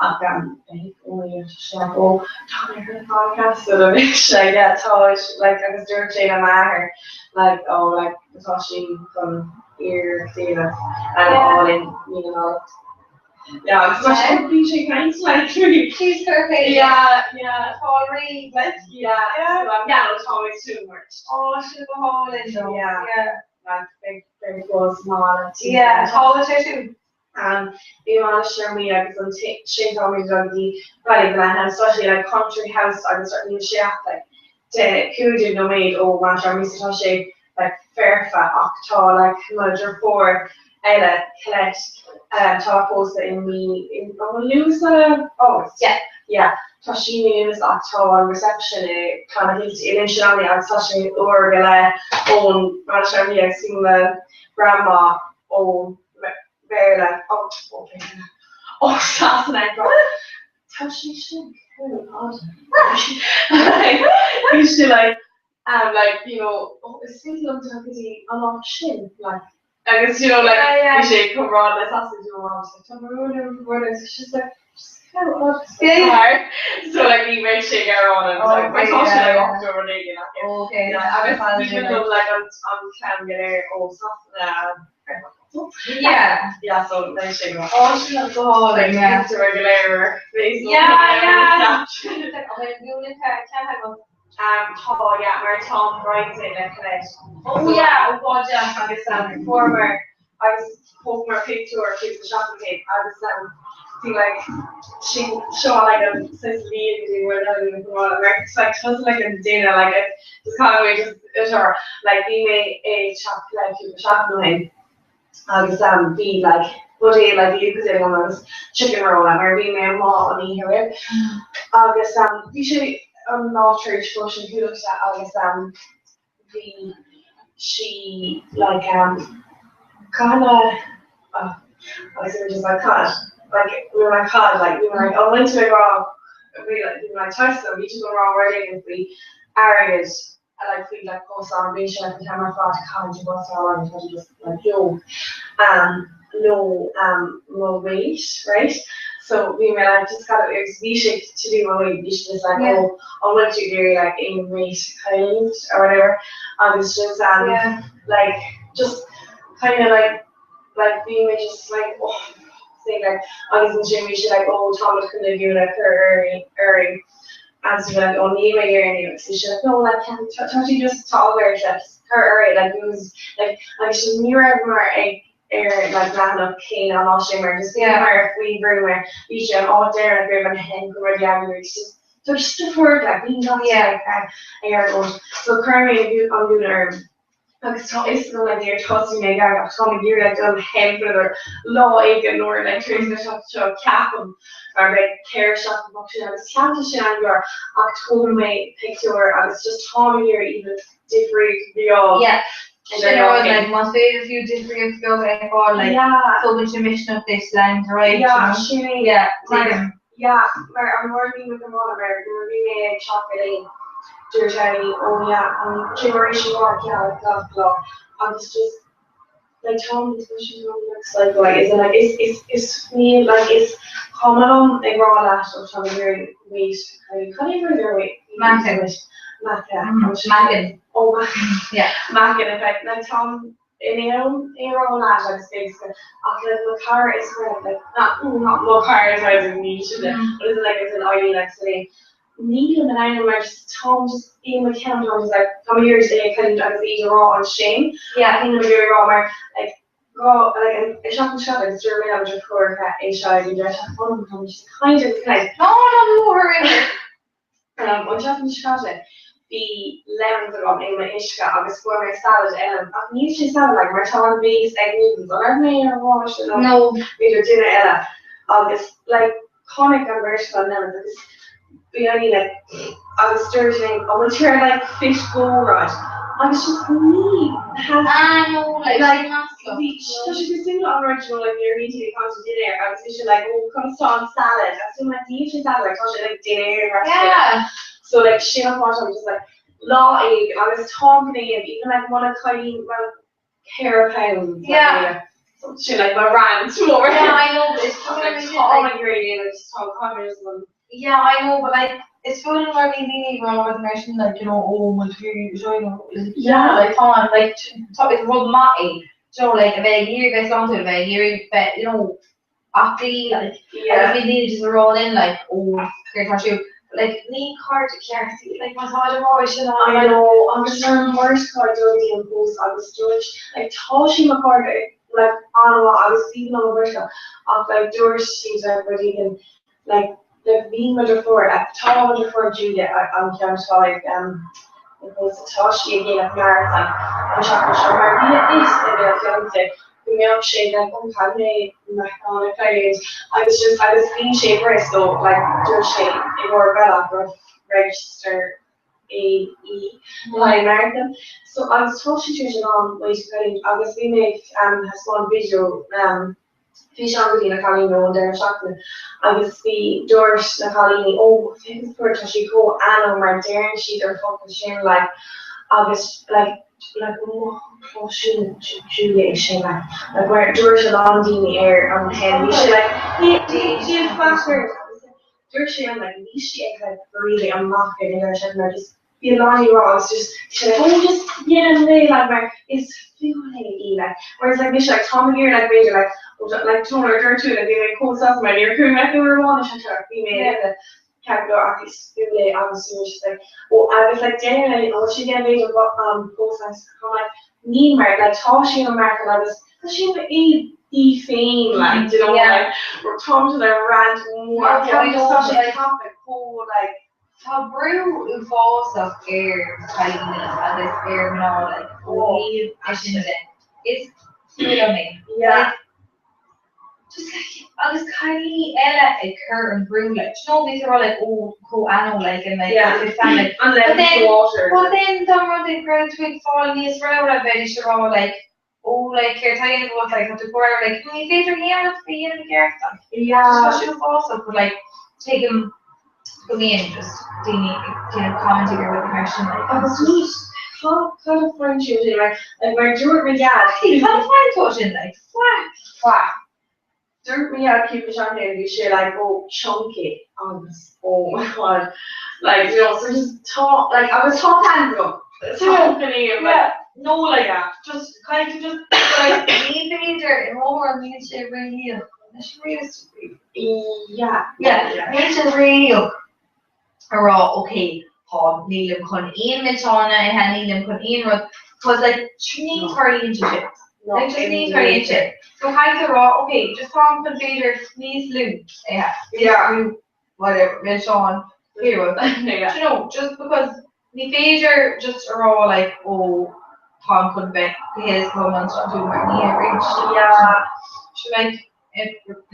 O: ach um beidh oh yeah tá sé like oh tá mé ar an podcast so anois like yeah tá like agus dúirt sé le m'athair like oh like tá sí chun iarracht a dhéanamh um a fháil i mí na Nollag. Yeah, agus tá sé bhí sé caint like
J: She's perfect.
O: Yeah, yeah.
J: Tá réidh
O: like yeah. So um, yeah, no, tá mé too much.
J: Oh, sin go hálainn though.
O: Yeah.
J: Yeah.
O: Like big big buzz má
J: Yeah, tá sé sin.
O: Um, bhí Mainistir Mí agus an sin tá mé go dtí Baile Glen tá sé like country house agus níl sé ach like de 15 nóiméad ó Mainistir Mí so tá sé like foirfe ach tá like mo dheirfiúr eile Colette um tá pósta i mí in an bhfuil Lúnasa August yeah yeah tá sí i mí Lúnasa ach tá an reception i Clonakilty in Inchydoney agus tá sé uair go leith ón Mainistir Mí agus bhí mo grandma ó Bhéarla ó ó Bhéarla ó Sasana ag rá tá sé sin chomh fada like bhí sé like um like you know oh is féidir liom dul go dtí an áit sin like agus you know like bhí sé ag comhrá le Sasana you know mom was like tá rud ar rud ar so she's like just how odd so like ní raibh sé ar an and like my tá sé like 80 rud éigin ach
J: Okay
O: yeah agus bhí mé dom like an an clann go léir ó Sasana
J: Yeah.
O: Yeah, so beidh sé go
J: Oh, sin go hálainn, yeah.
O: go léir ar Facebook
J: Yeah, yeah. Like, okay,
O: Um, tá, yeah, mar táim roinnte le Colette.
N: Oh yeah, oh God yeah.
O: Agus um, fuaireamar agus thógamar pictiúr cúpla seachtain ó shin agus um, bhí like sin seo like an saghas líon go dtí rud eile nó go raibh mar it's like tusa like an duine like it just kind of way just sure like bhí mé ag teach Colette cúpla seachtain ó shin agus um, bhí like rudaí like Lucozade agam agus chicken roll mar bhí mé amuigh an oíche roimh agus um, bhí sé an lá tar éis cóisir Chuallachta agus um, bhí sí like um, kind of oh, agus we were just like cad like we were like cad like we were like oh bhfuil tú ag rá bhí like we were like tusa bhí tú ag rá rud éigin faoi airgead like faoi like pósadh bhí sé like an t-am ar fad cad you what's on tá just like joke um, nó um, mo weight right so bhí mé like just kind of agus bhí sé to do my weight bhí sé just like yeah. oh an bhfuil tú ag iarraidh like aon weight cailliúint or whatever agus just um, yeah. like just kind of like like bhí mé just like oh saying like agus ansin bhí sé like oh tá muid chun na gúna a chur orainn agus bhí like oh níl mé ag iarraidh agus bhí sé like no like tá tá tú just tá ar like cur orainn like it was like agus just ní rabhamar ag ar like leathanach céanna an lá sin mar just yeah mar faoi bhrú mar bhí sé an áit deireanach roimh an hen go rud eagrú just so just a fuair like bhí gach yeah like ar an so chuir mé an gúna orm agus tá fhios agam like níor thosaigh mé ag ach tá mé ag iarraidh like dul hen lá éigin nuair like tar éis na seachtaine seo ceapaim mar beidh 4 seachtain sin agus ceapaim sin an-ghearr ach tógann mé pictiúr agus just tá mé ag iarraidh even difríocht bheag.
J: Yeah. Sin an rud, like, más féidir fiú difríocht bheag a fheiceáil, like,
O: Yeah.
J: tógann sé misneach duit leanúint ar aghaidh,
O: Yeah,
J: you know?
O: sin é.
J: Yeah,
O: Mar,
J: tuigim.
O: yeah, mar an rud bhí mé go maith mar nuair a bhí mé ag teach Elaine, dúirt Eileen, oh yeah, an tú mar éis an rá, yeah, like, gach lá, agus just, like, tá mé tá sé go like, like, is it like, is, is, is, níl, like, is cuma liom ag rá leat ó tá mé ag iarraidh weight, cad é rud ar weight?
J: Meáchan.
O: Meáchan.
J: Meáchan.
O: Ó, meáchan.
J: Yeah.
O: Meáchan, in fact, like, táim in ann é rá leat agus beidh ach like mo chara is fearr like not not mo chara is fearr ní sin but is like is an Eileen like today nílim in ann mar just táim just i mo cheann táim just like tá mé ag iarraidh é a chailliúint agus iad a rá ansin
J: Yeah.
O: nílim ag iarraidh rá mar like go like an seachtain seo agus dúirt mé liom deirfiúracha é seo ag an deireadh seachtaine táim just kind of like
J: No, no, no, hurry.
O: Um, an tseachtain seo caite, bhí lemons agam i m'uisce agus fuair mé salad eile, ach níl sé salad like mar tá an base ag noodles. An raibh mé ar rá sin nó
J: No.
O: b'fhéidir duine eile agus like chonaic an bheirt an lemons agus bhí Eileen like agus dúirt sé an bhfuil tú ar like fit go rud agus just ní has
J: Ah, no, like,
O: Like,
J: sin maslach.
O: bhí tá sé cosúil le an rud you know like nuair a bhíonn tú ag caint ag dinnéar agus bhí sé like oh conas tá an salad agus bhí like níl sé salad like tá sé like dinnéar
J: Yeah.
O: so like sin an fáth I'm just like lá éigin agus táim chun é a dhéanamh even like muna caillim well 4 pounds like,
J: Yeah.
O: so sin like my rant mór
J: Yeah, I know, but it's
O: like
J: kind of
O: tá
J: like,
O: ag iarraidh é dhéanamh just tá kind of
J: Yeah, I know, but like, it's fuath mar bhíonn daoine ag rá rud mar sin, like, you know, oh, bhfuil tú seo, you know,
O: Yeah.
J: like, tá, like, tá, is rud maith é, you know, like, a bheith ag iarraidh bheith sláintiúil, a bheith ag iarraidh bheith, you know, aclaí, like,
O: Yeah.
J: agus bíonn daoine just ag rá linn, like, oh, céard tá siú, but, like, ní cairde ceart iad, like, má tá siad ag rá é sin,
O: I
J: like,
O: know, agus ar an thuarascáil dúirt an post agus dúirt, like, tá sí mo chairde, like, an-mhaith agus bhí liom an bheirt ach, like, dúirt siad, like, rud éigin, like, like, bhí mo dheirfiúr, like, tá mo deirfiúr Julia an ceann atá ag um, an post, tá sí ag déanamh marathon an tseachtain seo mar bhí a fhios ag a fiancé go mbeadh sé like, oh, caithfidh mé meáchan a chailliúint agus just agus bhí sé ag rith so like, dúirt sé i gcomhair bealach go raibh register AE le haghaidh marathon. So agus tá sí tar éis a lán weight a chailliúint agus bhí mé ag um, thaispeáint video um, físeán go dtí na cailíní ón deireadh seachtaine agus bhí dúirt na cailíní ó féach fuair tá sí chomh annamh mar deireann siad ar focal sin like agus like like mo chloiseann Julia é sin like like mar dúirt a lán daoine ar an hen bhí sé like ní níl fat agus dúirt sé an like bhí sí ag like really amach ag an deireadh seachtaine mar just bhí a lán ag rá agus just bhí sé like oh just dhéanann mé like mar is fuath léi í like whereas like mise like táim ag iarraidh like b'fhéidir like oh like do you know dúirt tú like bhí mé chomh sásta mar níor chuaigh mé uair amháin leis an teach bhí mé ag. Ceart go leor ach is fiú é agus you were just like oh agus like déanann an bhfuil sí ag déanamh an post agus I'm like ní mar like tá sí ina marcáil agus tá sí ina í í féin like do you know like we're talking to the rant mór
J: No,
O: agus tá sé
J: like
O: topic chomh like
J: Tá brú uafásach ar chailíní agus ar mhná like ó thaobh é sin de. Is fuath liom é.
O: Yeah.
J: Like just like agus cailíní eile ag cur an brú like do you know bhí rá like oh chomh anó like and like
O: Yeah.
J: it's fan like
O: An
J: but
O: level
J: then
O: water.
J: but then dá mba rud é go raibh tú ag fáil níos ramhra bheidís ag rá like oh like céard tá á dhéanamh agat like tá tú chomh ramhar like ní féidir aon rud a dhéanamh i gceart like
O: Yeah.
J: just tá sé uafásach but like tuigim go mbíonn just daoine ag déanamh commenting ar rudaí mar sin like
O: Agus ní cad cad a fuair tú sin like like mar dúirt mo dhaid
J: Cad a fuair tú sin like faic
O: faic Dúirt mo dhaid cúpla seachtain ó shin bhí sé like oh chunky agus oh my god like you know so just tá like agus tá plean agam tá plean like
J: No like just kind of just like ní féidir i mór níl sé réalaíoch Níl sé réalaíoch
O: yeah
J: yeah níl sé réalaíoch a rá okay tá nílim chun aon milseáin a ithe nílim chun aon rud cause like ní tarlaíonn sé sin like just ní tarlaíonn sé so caithfidh tú a rá okay just táim chun b'fhéidir níos lú a ithe níos lú whatever milseáin pé rud you know just because ní féidir just a rá like oh táim chun bheith go huile is go hiomlán sláintiúil mar ní oibríonn sé
O: yeah
J: so like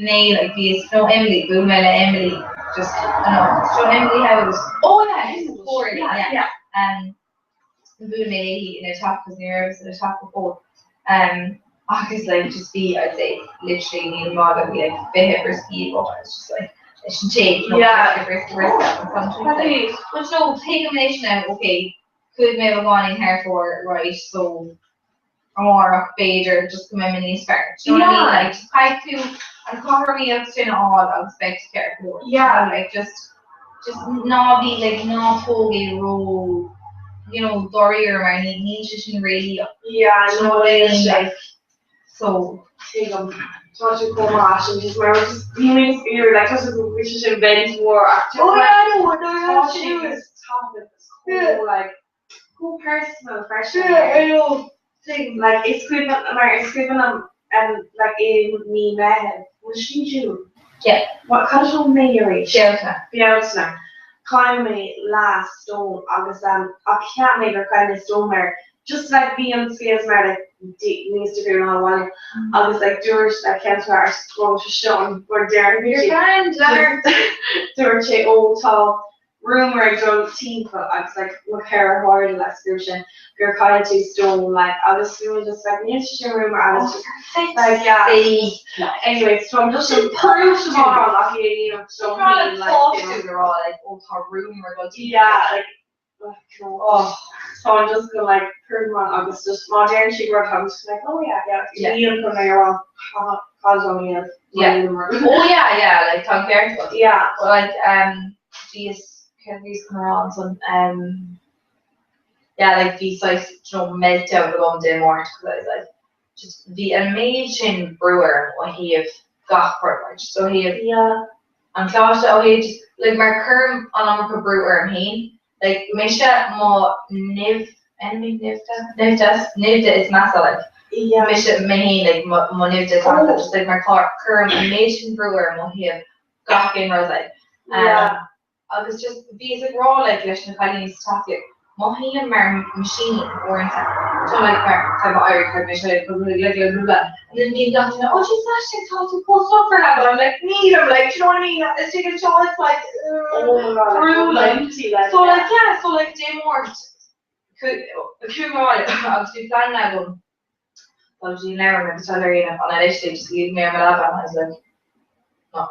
J: Né like bhíos no Emily bhuail mé le Emily just anocht so Emily Howells oh yeah she's a poor yeah yeah yeah um bhuail mé léi ina teach cos ní rabhas ina teach go fóill um agus like just bhí I'd say literally níl maith agam bhí like 20 brioscaí agam and it's just like leis an tae no
O: Yeah.
J: briosca briosca briosca and something like but no tuigim anois now okay chuaigh mé beagáinín thar fóir right so amárach b'fhéidir just go mbeidh mé níos fearr. Do you know what I mean? Like just caithfidh tú an chothromaíocht sin a fháil agus beidh tú ceart go leor.
O: Yeah.
J: Like just just ná bí like ná tóg é ró you know dáiríre mar ní níl sé sin réalaíoch.
O: Yeah,
J: Do you know what I mean? Like so
O: Tuigim. Tá tú chomh maith sin just mar just ní mé spiorad like tá tú go bhfuil sé sin bent mhór ach just
J: Oh
O: like
J: yeah, I know, no,
O: tá
J: yeah,
O: sé
J: sin
O: is topic is chomh like chomh personal freisin.
J: Yeah, I know. Tuigim.
O: Like is cuimhin mar is cuimhin liom um like i mí Meitheamh bhfuil sin June?
J: Yeah.
O: What cad atá mé arís?
J: Bealtaine.
O: Bealtaine. Chaill mé leath stone agus um ach cheap mé gur chaill mé stone mar just like bhí an scales mar like níos difriúil ná abhaile agus like dúirt like ceann ar scroll sé seo an rud deireanach
J: You're grand, leather.
O: Dúirt sé ó tá rumour ag dul timpeall agus like mo cheithre chairde like scríobh sin gur chaill tú stone like agus bhí mé just like níl sé sin rumour agus just like yeah anyway so I'm just an proof tomorrow like yeah you know so
J: Like
O: like you know
J: rá like ó tá rumour ag dul timpeall.
O: yeah like like you know oh so I'm just gonna like prove wrong agus just má deireann sí rud I'm just like oh yeah yeah
J: Yeah.
O: níl chun mé a rá cad é an
J: Yeah.
O: rumour
J: Oh yeah yeah like tá an ceart agat.
O: yeah
J: But like um bhíos céard a bhíos chun a rá ansan um yeah like bhí saghas you know meltdown agam Dé Máirt because I was like just bhí an méid sin brú orm ó thaobh gach rud right just ó thaobh
O: yeah
J: an choláiste ó thaobh just like mar cuirim an iomarca brú orm féin like mise mo nimh enemy naimhde naimhde naimhde is measa like
O: yeah
J: mise mé féin like mo mo naimhde is measa just like mar cuirim an méid sin brú orm ó thaobh gach aon rud like
O: yeah
J: agus just bhíos ag rá like leis na cailíní sa tacaíocht mothaím mar machine uaireanta so like mar tá mé éirí caithfidh mé seo a dhéanamh blah blah blah blah and then bíonn gach duine oh she's flashing tá tú chomh sulfur but I'm like nílim like do you know what I mean is tú seo it's like
O: oh my god like
J: brú like
O: empty like
J: so like yeah so like Dé Máirt chuaigh mé abhaile agus bhí plean agam dul go dtí an leabharlann agus tá léir dhéanamh and I literally just luigh mé ar mo leaba and I was like no.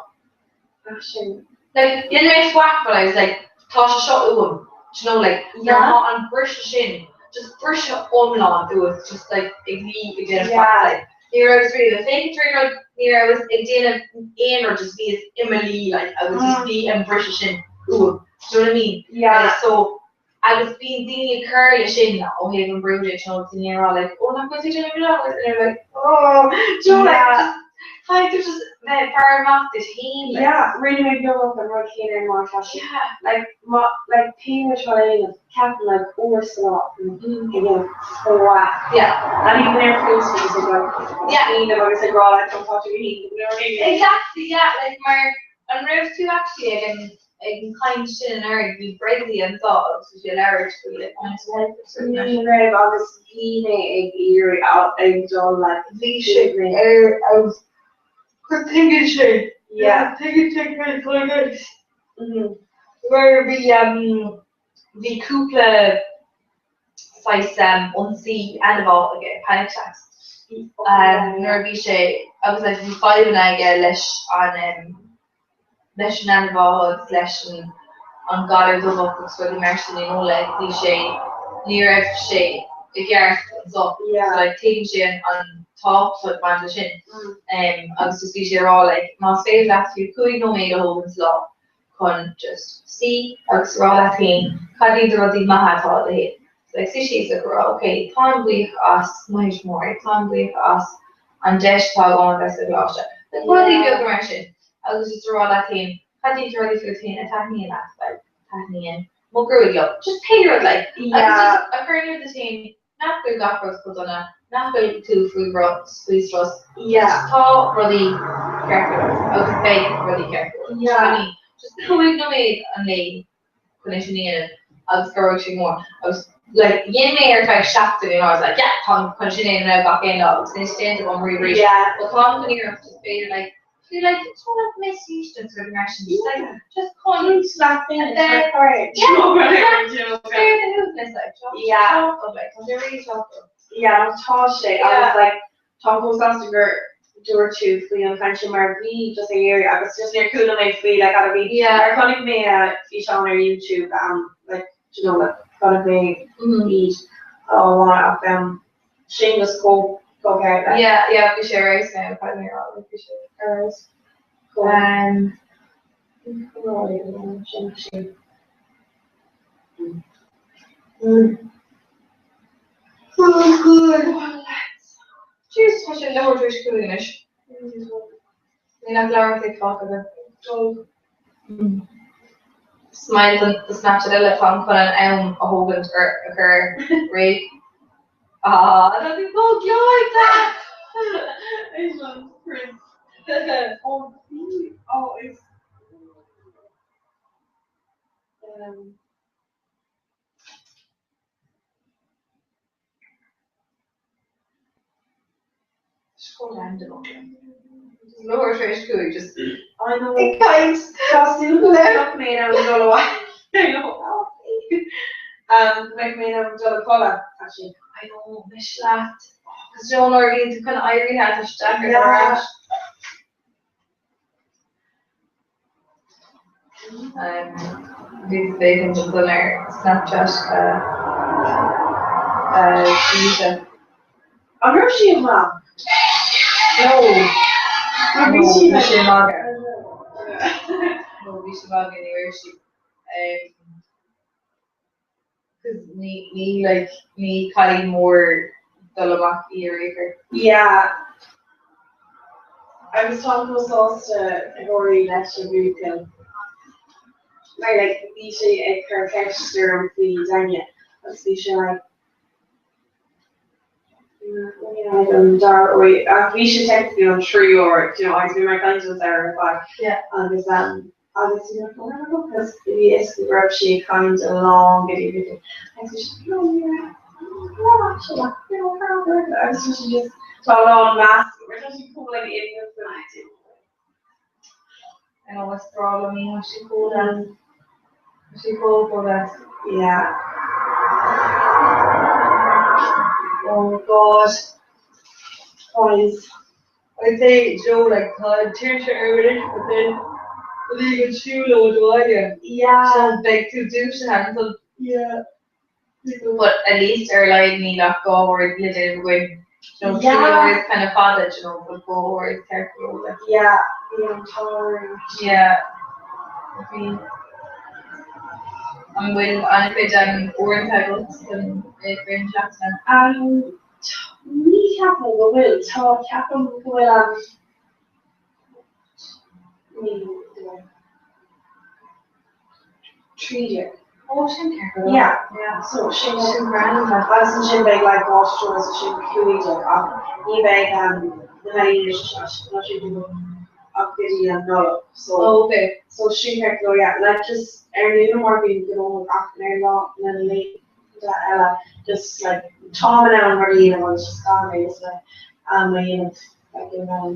O: Sin.
J: Like, dhein mé faic but I was like, tá sé seo uaim, do you know, like, nuair atá an briseadh sin, just briseadh iomlán uait, just like, ag luí ag déanamh faic, like, ní rabhas really ag féachaint ar aon rud, ní rabhas ag déanamh aon rud, just bhíos i mo luí, like, agus just bhí an briseadh sin uaim, do you know what I mean?
O: Yeah.
J: Like, so, agus bíonn daoine ag cur leis sin ó thaobh an brú de, you know, daoine ag rá, like, oh, nach bhfuil tú ag déanamh milleán, and you're like, oh, do you know, like, just.
N: Caithfidh tú just bheith ag faire amach duit féin like.
O: Yeah, rinne mé beagnach an rud céanna ar an Ardteist.
N: Yeah.
O: Like má like pé rud atá le déanamh, ceapaim like uair sa lá ag déanamh chomh maith.
N: Yeah.
O: And even ar fós agus ag like
N: Yeah.
O: déanamh agus ag rá like tá tú féin.
N: Exactly, yeah, like mar an raibh tú actually ag an ag an caint sin anuraidh, bhí Bressie anseo agus bhí sé ag labhairt faoi like mental health agus rudaí mar
O: Ní
N: sin.
O: raibh agus bhí mé ag iarraidh ag dul like
N: Bhí sé ar fheabhas. Go dtuigeann sé.
O: Yeah.
N: Tuigeann sé céard atá i gceist. Mar bhí bhí cúpla saghas ionsaí anbhá aige, panic attacks, nuair a bhí sé agus like bhí fadhbanna aige leis an leis an anbhá agus leis an an galar dubhach agus rudaí mar sin, you know, like bhí sé, ní raibh sé i gceart anso.
O: Yeah.
N: So like tuigeann sé an an tábhacht atá ag baint leis sin. Um agus just bhí sé ag rá like más féidir leat fiú 5 nóiméad a thógaint sa lá chun just suí agus rá leat féin cad iad na rudaí maithe atá i do shaol. So like suí síos ag rá ok táim buíoch as mo thuismitheoirí, táim buíoch as an deis atá agam a bheith sa gcoláiste. Like rudaí beaga mar sin agus just a rá leat féin cad iad na rudaí fút féin a taitníonn leat, well taitníonn mo ghruaig liom, just pé rud like agus just a chur in iúl duit féin nach bhfuil gach rud chomh dona, nach bhfuil tú faoi bhrú, faoi strus,
O: Yeah.
N: just tá rudaí ceart go leor agus beidh rudaí ceart go leor.
O: Yeah.
N: Just 5 nóiméad an lae chun é sin a dhéanamh agus cabhróidh sé go mór. Agus like dhein mé ar feadh seachtain you know I was like yeah táim chun sin a dhéanamh gach aon lá agus anois déanta agam riamh arís.
O: Yeah.
N: But táim chun iarracht just b'fhéidir like feel like just wanna miss just sort of mar sin just like just chun
O: Yeah,
N: Yeah.
O: Yeah, tá sé agus like tá chomh sásta gur dúirt tú faoi an chaint sin mar bhí just ag iarraidh agus just níor chuala mé faoi like a bhí
N: Yeah.
O: mar chonaic mé físeán ar YouTube um like you know like chonaic mé iad á ach um sin just chomh chomh ceart like.
N: Yeah, yeah, bhí sé ar fheabhas now, caithfidh mé a rá, like, bhí sé ar fheabhas. Um,
O: Sin sin.
N: Oh God. Jeez, tá sé leathuair tar éis 5 anois. Níl ach leathuair an chloig fágtha againn. Smile don do Snapchat eile, táim chun an am a thógaint ar a chur réidh. Ah, tá tú chomh gleoite!
F: Is an prince.
O: Oh, bhí, oh, is um.
N: Just go random. Just leathuair tar éis 5, just.
O: I know.
N: Ag caint.
O: Tá súil go mbeidh mé in ann dul abhaile. Um, go mbeidh mé in ann dul a chodladh, actually.
N: I know, mise leat. Cos you know nuair a bhíonn tú chun éirí tá sé deacair dul ar ais. Um, bhí bacon don dul ar Snapchat uh,
O: An raibh sí ag magadh?
N: No.
O: Bhí
N: No,
O: sí
N: bhí sí ag magadh. No, bhí sí ag magadh, ní raibh sí. Um, Cos ní, ní like, ní cailín mór dul amach í ar aon chor.
O: Yeah. Agus táim chomh sásta ag gáirí leis an bhuachaill. Mar like bhí sé ag cur ceist orm faoi Dania agus bhí sé like an dara huair ach bhí sé technically an tríú huair, you know, agus bhí mé ag caint an ar fad.
N: Yeah.
O: Agus um, agus you know, because bhí a fhios go raibh sí ag caint a lán go dtí go agus bhí sé, no, yeah, yeah, actually, like, you know, agus bhí sé just tá a lán meas, mar tá sí chomh like innocent.
N: I know is breá liom í, tá sí chomh deas. Tá sí chomh chomh deas.
O: Yeah.
N: Oh God.
O: Boys.
N: I'd say Joe like tá an tuirse orm anois but then bhí an siúlóid abhaile.
O: Yeah.
N: So beidh tú dúisithe ansan.
O: Yeah.
N: But at least ar a laghad níl ach 2 uair le déanamh againn. You know, 3
O: Yeah.
N: uair is kind of fada, you know, but 2 uair is ceart go leor.
O: Yeah, bhí an t-ádh.
N: Yeah. Bhí. An bhfuil an-chuid uaireanta agat san i rith na seachtaine?
O: Um, ní cheapaim go bhfuil. Tá, ceapaim go bhfuil an. 13.
J: Oh, sin ceart go leor.
O: Yeah, yeah, so sin sin grand agus ansin beidh like 12 so sin 15 ach ní bheidh um, na healaíona sin ach go dtí an Nollaig so
J: Oh, okay.
O: so sin ceart go leor, yeah, like just ar an Luan mar bím gnóthach ach ar lá na laethanta eile just like táim in ann rud a dhéanamh agus just caithfidh mé just like am a dhéanamh like in ann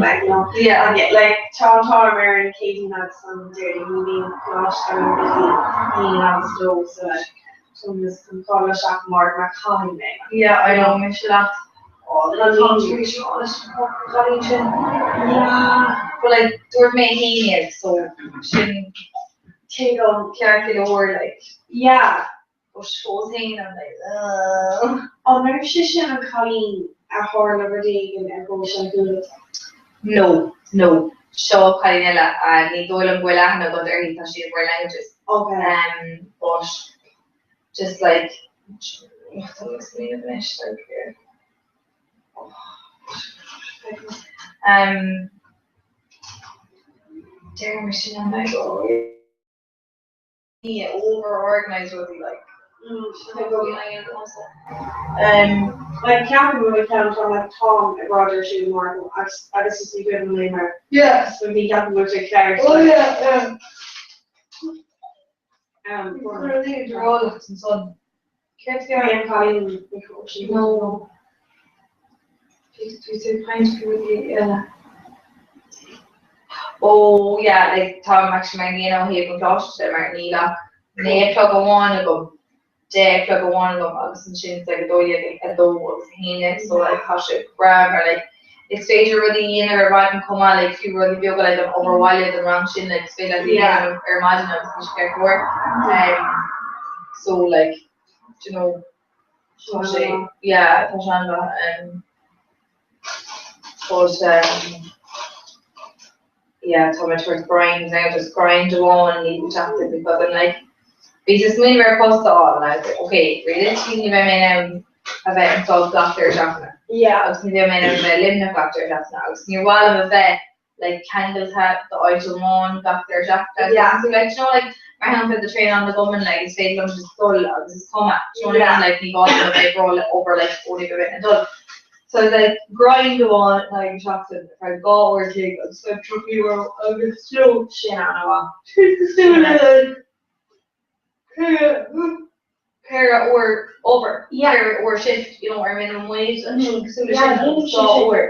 O: like no
J: Yeah.
O: yeah like tá an t-ádh orm ar an Céadaoin agus an Déardaoin ní bhíonn coláiste agam go dtí 1 agus 2 so like táim just chun fáil isteach amárach mar caithfidh mé like
J: Yeah, I know, mise leat.
O: Oh,
J: Tá
O: an
J: tar éis rá leis an gcailín sin.
O: Yeah.
J: But like dúirt mé féin iad so sin
O: Tuigim.
J: ceart go leor like.
O: Yeah.
J: But fós féin I'm like ugh.
O: An raibh sé sin an cailín a tharla rud éigin ar dhóigh an
J: No, no. Seo cailín eile, ní dóigh liom go bhfuil aithne agat uirthi, tá sí i World Languages.
O: Okay.
J: Um, but just like, tá mé ag smaoineamh anois, like, oh, um, deir mé sin I'm like, oh, over-organised rudaí like.
O: Like ceapaim go bhfuil ceann tá like táim ag rá ar siúl mar agus agus is ní cuimhin liom mar
J: Yeah.
O: so ní ceapaim go bhfuil sé ceart.
J: Oh yeah, yeah.
O: Um,
J: ansan. Céard
O: Bhí an cailín ní
J: No. Bhí tú ag caint faoi rudaí eile. Oh yeah, like tá actually mar gcéanna ó thaobh an choláiste de mar níl ach 9 a chlog amháin agam, 10 a chlog amháin agam agus ansin it's like 12 ag 2 agus 1 so like tá sé breá mar like is féidir rudaí a dhéanamh ar maidin chomh maith like fiú rudaí beaga like an obair bhaile don rang sin like is féidir leat a dhéanamh ar maidin agus tá sé ceart go leor. Um, so like do you know tá sé yeah tá sé an-mhaith um, but um, yeah tá mé tabhairt grind now just grind amháin ní seachtain because I'm like bhí sé smaoineamh ar post a fháil and I was like okay realistically ní bheidh mé in ann a bheith an Sult gach deireadh seachtaine.
O: Yeah.
J: Agus ní bheidh mé in ann a bheith i Luimneach gach deireadh seachtaine agus níor mhaith liom a bheith like ceangailte d'áit amháin gach deireadh seachtaine.
O: Yeah.
J: So like, you know, like mar shampla the traenáil na gcumann like is féidir liom just dul agus is cuma. Do you know what I mean? Like ní gá dom a bheith ag rá le obair like ó ní bheidh mé ag dul. So I was like grind amháin in aghaidh na seachtaine ar feadh 2 uair a chloig agus like €30 agus you know
O: Sin an-mhaith.
J: cosúil le like ceithre uair obair, ceithre uair shift, you know, ar minimum wage ansin cosúil le sin agus 2 uair.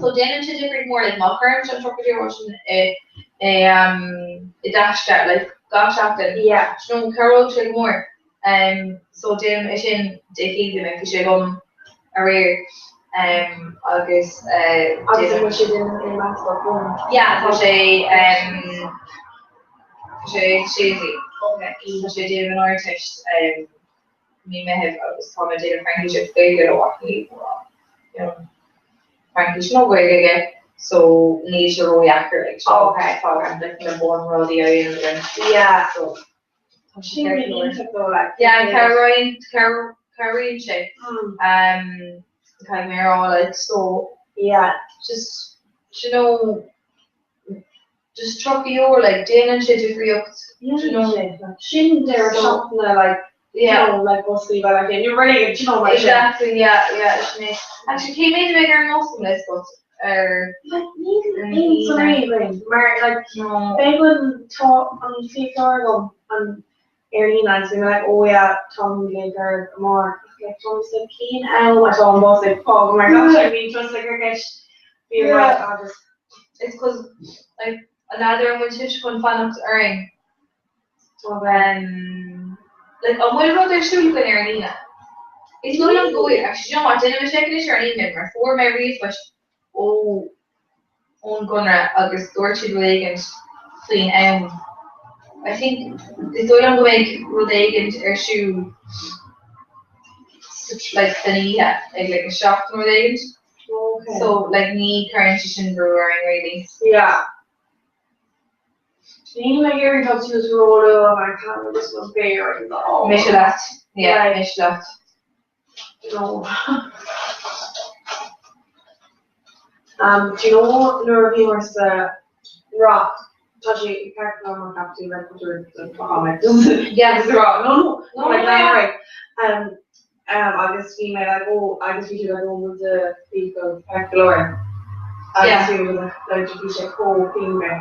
J: So déanann sé difríocht mór like má chuirimse an €30 sin i i um i dtaisce like gach seachtain,
O: Yeah.
J: you know, cabhróidh sé go mór. Um so déanaim é sin Dé Céadaoin like bhí sé agam aréir um agus uh
O: Agus an bhfuil sé in in measc bun?
J: Yeah, tá sé um tá sé séalaí. Tá sé ag déanamh an Ardteist um mí Meithimh agus tá mé ag déanamh Fraincis agus Gaeilge leo ach níl you know Fraincis nó Gaeilge aige so níl sé ródheacair like so
O: Okay.
J: tá like na bunrudaí á dhéanamh againn.
O: Yeah.
J: So tá sé
O: Sin
J: ceart go leor.
O: iontach though, like.
J: Yeah, cabhraíonn cabhraíonn sé. Um caithfidh mé a rá like so
O: Yeah.
J: just you know just €30 like déanann sé difríocht you know.
O: Sin deireadh
J: So-
O: seachtaine like
J: Yeah.
O: you know, like boscaí bheith like you're really you know mar sin.
J: Exactly, yeah, yeah, sin é. Actually cé mhéad a bheidh ar an mbosca le Scott ar
O: Like níl aon sonraí againn mar like
J: no
O: beidh an tá an fiaclóir agam an ar líne agus bhí mé like oh yeah tá mé ag ar amárach like tá mé like cén am atá an bus ag fágáil mar gach sé bhí just like ar gceist bhí mé like ah just
J: It's cause like an fheadar an bhfuil sibh chun fanacht orainn um like an bhfuil rud ar siúl againn ar an Aoine? Is dóigh liom go bhfuil actually do you know what déanfaidh mé seic anois ar an Aoine mar fuair mé ríomhphost ó ón gConradh agus dúirt siad rud éigin faoin am. I think is dóigh liom go mbeidh rud éigin ar siúl sa like san oíche ag like a 7 nó rud éigin.
O: Okay.
J: So like ní chuireann sé sin brú orainn really.
O: Yeah. Níl mé ag iarraidh dul suas róluath mar caithfidh mé just mo mhéar a fháil.
J: Mise leat. Yeah, mise leat.
O: No. Um, do you know nuair a bhíomar sa Rock, tá sé ceart go leor mar cheap tú like like yeah just rá no no no like that right um um agus bhí mé like oh agus bhí siad like oh bhfuil do fiacail ceart go leor agus bhí mé like bhí sé chomh pianmhar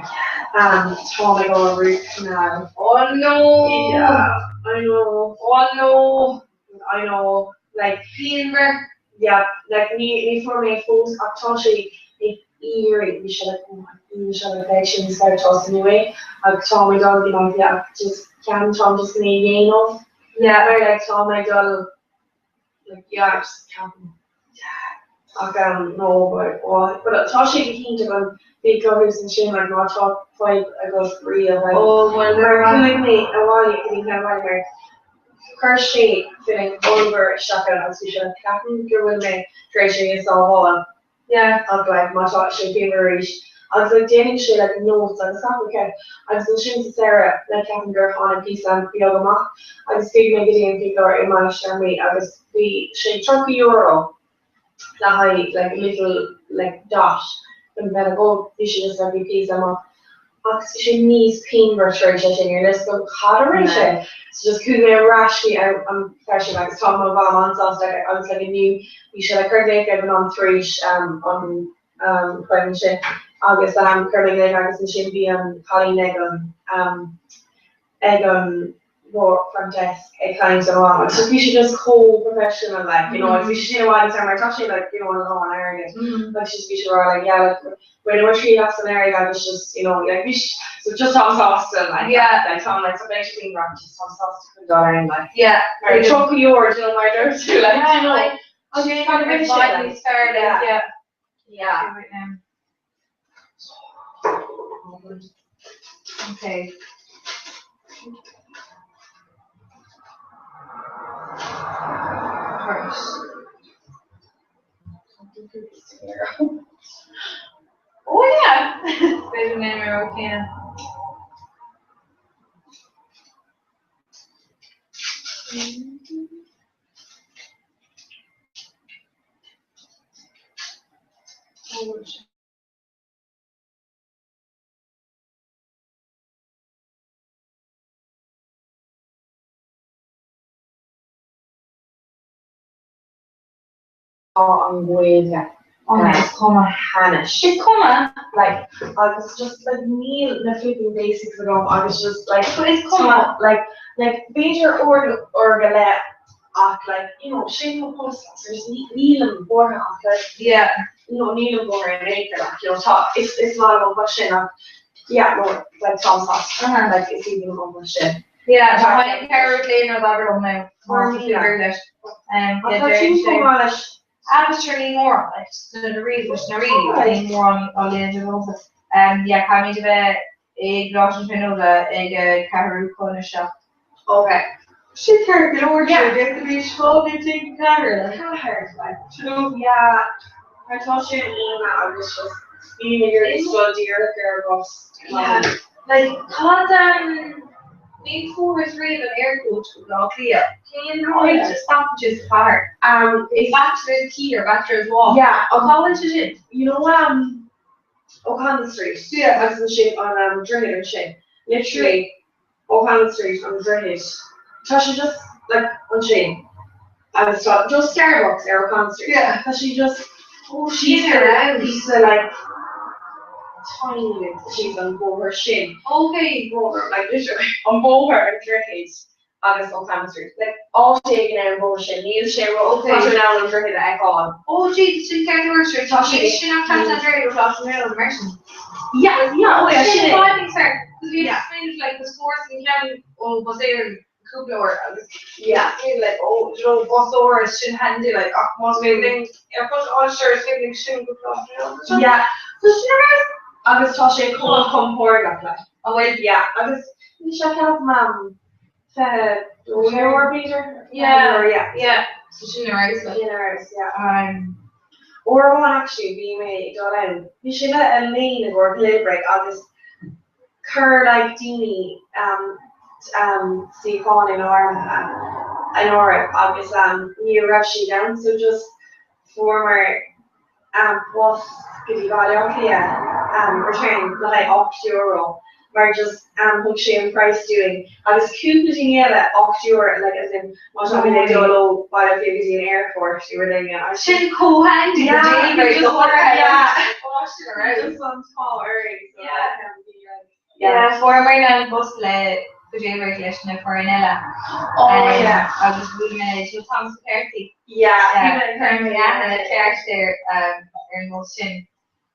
O: um tá mé ag dul root canal
F: Oh no
O: yeah I know
F: oh no
O: I know like
F: pianmhar
O: yeah like ní ní fuair mé fós ach tá sé ag iarraidh bhí sé like oh bhí sé like beidh sé níos fearr tá san uaidh ach tá mé dul go dtí ach just ceann tá just mé dhéanamh
F: yeah
O: mar like tá mé dul like yeah just ceapaim yeah ach um no but oh but tá sé go hiontach an bhí cothú san sin like má tá fadhb agat riamh like
F: oh well
O: mar chuaigh mé abhaile go dtí ceann abhaile mar Chuir sé filling ollmhór isteach ann agus bhí sé like ceapaim go bhfuil mé tar éis é a sábháil
F: Yeah.
O: ach like má tá sé pianmhar arís agus like déanann sé like notes agus gach rud ceart agus ansin sa deireadh like ceapaim gur tháinig píosa beag amach agus chuaigh mé go dtí an fiaclóir i Mainistir Mí agus bhí sé €30 le haghaidh like little like dot don bheith like oh bhí sé just like bhí píosa amach ach bhí sé níos pianmhar tar éis é sin níl a fhios agam cad a rinne sé so just chuaigh mé ar ais go dtí an fear sin agus tá mo mham an-sásta agus like inniu bhí sé like cuir glaoch ar mo mham tar éis um an um appointment sin agus um chuir mé glaoch agus ansin bhí an cailín ag an um ag an front desk ag caint le mo mham agus just bhí sé just chomh professional like you know agus bhí sé sin i bhfad níos fearr mar tá sé like you know a lán airgid agus just bhí sé rá like yeah like bhaineamar triail as an airgead agus just you know like bhí so just táim sásta like
F: yeah
O: like táim like tá beidh sé faoin rath just táim sásta chun dul ann like
F: yeah
O: mar €30 you know mar dúirt tú like
F: yeah
O: you know
F: like
O: agus cad a rinne sé like
F: níos fearr like yeah
O: yeah
F: Okay. Right. Oh yeah. B'fhéidir mé mar céanna.
O: Tá an Ghaeilge
F: Is cuma.
O: hainnis.
F: Is cuma.
O: Like, agus just like níl na flipping basics agam agus just like
F: Is cuma.
O: like like b'fhéidir uair uair go leith ach like you know sin mo post like nílim buartha ach like
F: Yeah.
O: you know nílim buartha in aon chor like you know tá is is maith liom an post sin ach yeah no like táim sásta like is aoibhinn liom an post sin.
F: Yeah, tá ceir léon abair liom now. Tá leis.
O: Ach tá tú chomh maith leis
F: Agus sure ní mór na rí na rí ní mór á léon de rósa. Yeah, caithfimid a bheith ag Coláiste na Tríonóide ag 6:45.
O: Okay.
F: Sin ceart go leor yeah. D'fhéadfaimis 4:35.
O: Ceathair like yeah mar tá sé in Aoine agus just bím ag iarraidh dul díreach ar an bhus.
F: Yeah, like cad um ní fuaireas riamh an Aircoach go Baile Átha Cliath. Cén áit a stopann sé sa chathair?
O: Um,
F: Is Bachelor's Quay or Bachelor's Walk?
O: Yeah,
F: Cá bhfuil sé sin?
O: You know um O'Connell Street.
F: Yeah.
O: Agus ansin an um, droichead ansin. Literally O'Connell Street an droichead. Tá sé just like ansin. Agus tá just Starbucks ar O'Connell Street.
F: Yeah.
O: Tá sé just
F: Oh, she's around.
O: píosa like tiny bit síos an bóthar sin.
F: Okay.
O: Bóthar, like literally an bóthar an droichead agus O'Connell Street. Like áit éigin ar an bóthar sin, níl sé ró
F: Okay.
O: tá sé in ann an droichead a fheiceáil.
F: Oh Jesus, sin ceart go leor.
O: Tá sé-
F: sin an trasna an droichead ó Coláiste na Tríonóide mar sin.
O: Yeah, yeah, oh yeah, sin
F: Sin
O: é.
F: fad níos fearr. Cos bhí
O: Yeah.
F: smaoineamh like the sports an ceann ó Bus Éireann cúpla uair agus
O: Yeah.
F: smaoineamh like oh you know bus uair is sin handy like ach más féidir linn ar fud áit is féidir linn sin go Coláiste na Tríonóide.
O: Yeah.
F: So sin ar fheabhas.
O: Agus tá sé chomh compordach like.
F: Oh well.
O: Yeah, agus ní sé ceap mam €22 b'fhéidir?
F: Yeah.
O: Yeah.
F: Yeah. So sin ar fheabhas like.
O: Sin ar fheabhas, yeah.
F: Um,
O: Uair amháin actually bhí mé ag dul ann. Bhí sé le an líon i gcomhair Little Break agus chuir like daoine um, um, suíocháin in áirithe in áirithe agus um, ní raibh siad ann so just fuaireamar um bus go dtí Baile Átha Cliath um return le haghaidh €8 mar just um thug sé an price dúinn agus cúpla daoine eile €8 like as in má tá mé ag dul ó Baile Átha Cliath go dtí an airport nó rud éigin agus
J: Sin chomh handy
O: Yeah,
J: do daoine
O: just
J: go háirithe
O: yeah.
J: Oh, sin ar fheabhas.
O: Just an t-ádh orainn so
J: Yeah.
O: like um bhí like
J: Yeah, fuaireamar an bus le go Dé leis na foireann eile.
O: Oh, yeah.
J: Agus bhí mé so Thomas McCarthy.
O: Yeah,
J: Yeah,
O: bhí mé ag
J: chuir mé aithne ceart ar um, ar an mbus sin.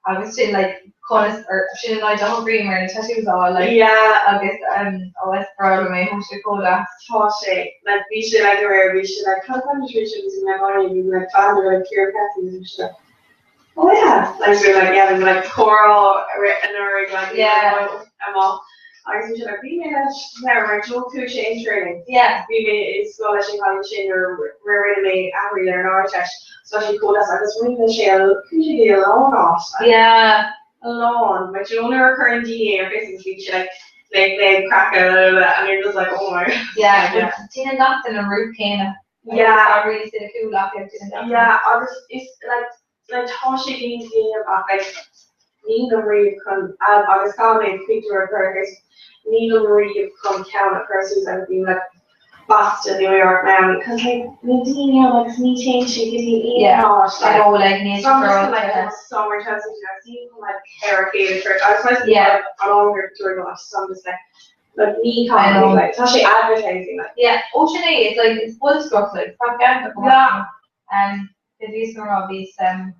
J: Agus sin like conas or sin an áit a thograíomar na tattoos a fháil like
O: Yeah.
J: agus um, ó is breá liom é, tá sé chomh deas.
O: Tá sé like bhí sé like aréir bhí sé like cad tá sé bhí sé like bhí bhí like fan like Ciara Petty bhí sé like oh yeah like we were like yeah we were like comhrá anuraidh like
J: Yeah.
O: amach agus bhí sé like bhí mé leis mar mar do chuaigh sé Interrailing
J: Yeah.
O: bhí mé i scoil leis an gcailín sin nuair a rinne mé aithrí ar an Ardteist so tá sé chomh deas agus rinne sé a chuaigh sé go dtí a lán áit like
J: Yeah.
O: a lán mar do you know nuair a chuireann daoine ar Facebook bhí sé like like like craiceáil and you're just like oh my
J: Yeah,
O: Yeah.
J: but déanann gach duine an rud céanna.
O: Yeah.
J: Tá really soinicúil ach déanann gach duine.
O: Yeah, agus is like like tá sé déanta déanamh ach like nílim riamh chun um, agus tá mé pictiúr a chur agus nílim riamh chun ceann a chur suas agus bím like Boston, New York, Miami, cause like na daoine ann agus ní téann siad go dtí aon
J: Yeah.
O: áit
J: I know, like níl
O: So I'm just
J: siad
O: like
J: ró-
O: summer transition I've seen from like ceithre chéad church I was supposed to
J: Yeah.
O: like an longer during the so I'm just like like ní
J: I know.
O: like tá sé advertising like
J: Yeah, ó sin é, it's like it's bullscruff like propaganda go
O: Yeah.
J: Um, cos bhíos mar rá bhíos um,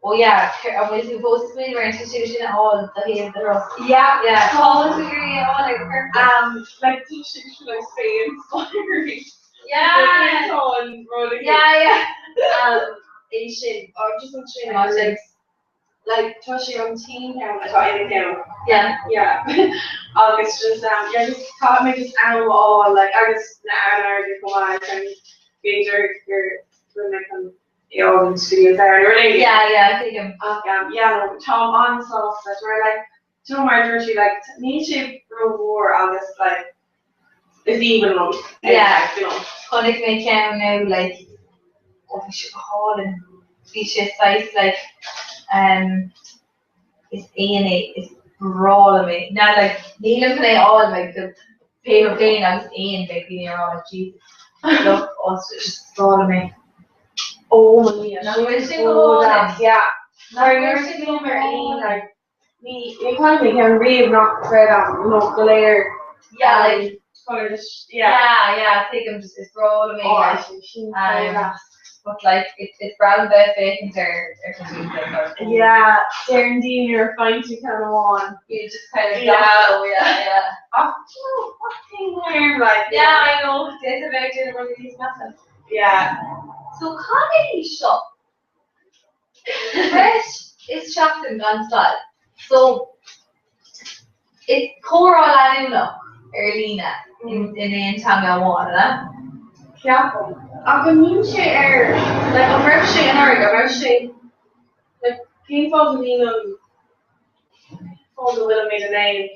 J: oh yeah, an bhfuil tú fós ag smaoineamh ar an tatú sin a fháil do thaobh do rud.
O: Yeah,
J: Yeah.
O: Tá
J: tú ag iarraidh a fháil like perfect.
O: Um, like tá sé like say inspiring.
J: Yeah. Yeah, yeah.
O: Um, é sin or just an sin
J: Tá sé.
O: like tá sé an team ceann atá ina ceann.
J: Yeah.
O: Yeah. Agus just um, yeah, just tá mé just am á like agus na an go maith and b'fhéidir gur gur mé chun é an studio there really.
J: Yeah, yeah, tuigim.
O: Ach um, yeah, no, tá an-sásta mar like tú mar dúirt tú like níl sé rómhór agus like is aoibhinn liom é,
J: Yeah.
O: like, you know.
J: Chonaic mé ceann nó like ó bhí sé go hálainn. Bhí sé saghas like um, is éan é is breá liom é. Now like nílim chun é a fháil like the paper plane agus éan beidh daoine ag rá like Jesus look oh it's just breá liom é.
O: Oh my God.
J: Nach bhfuil sé go hálainn?
O: Yeah.
J: Nach
O: Mar
J: bhfuil
O: nuair
J: sé
O: a
J: go
O: bhí mar aon
J: hálainn?
O: like ní ní chonaic mé ceann riamh nach raibh ann nó go léir
J: Yeah, like
O: colour just yeah.
J: yeah, yeah, tuigim just is breá liom é
O: Oh,
J: like
O: sin sin
J: um, but like it's breá liom bheith féachaint ar ar tattoos like that.
O: Yeah, deireann daoine ar fáilte ceann amháin.
J: You just kind of
O: Yeah.
J: go, yeah, yeah.
O: Ach, you know, what thing there, like
J: Yeah, I know. There's a very good one of these massive.
O: Yeah.
J: So cad é seo? Breis is seachtain gan stad. So is comhrá leanúnach ar líne in in aon teanga amháin, an ea?
O: Ceapaim. Ach an mbíonn sé ar like an raibh sé anuraidh, an raibh sé like cén fáth go mbíonn an fáth go bhfuilimid in ann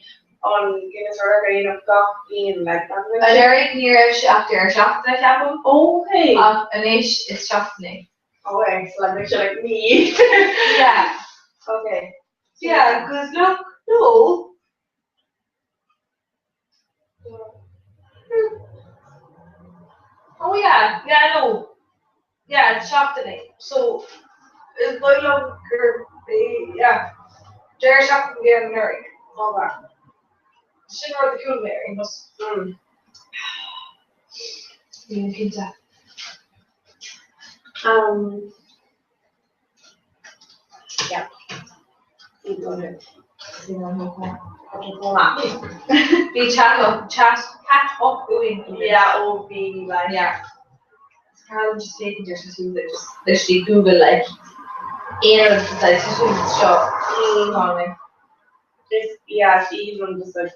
O: an Guinness World Record a dhéanamh gach bliain like an raibh sé
J: Anuraidh ní raibh sé ach deireadh seachtaine, ceapaim.
O: Okay.
J: Ach anois is seachtain é.
O: Okay, so like bheadh sé like mí.
J: Yeah.
O: Okay.
J: Yeah, 'cause look, no. Oh yeah, yeah, no. Yeah, it's seachtain é. So is dóigh liom gur yeah. Deireadh seachtaine bhí anuraidh.
O: Okay.
F: Sin rud a chuala mé ar aon nós.
J: Nílim cinnte.
O: Um, yeah.
J: Bhí chat up, chat, catch up uainn.
O: Yeah, ó bhí like
J: Yeah. It's probably just taking your tattoos that just literally Google like aon rud is like tattoos seo. Call me.
O: Just yeah, it's even just like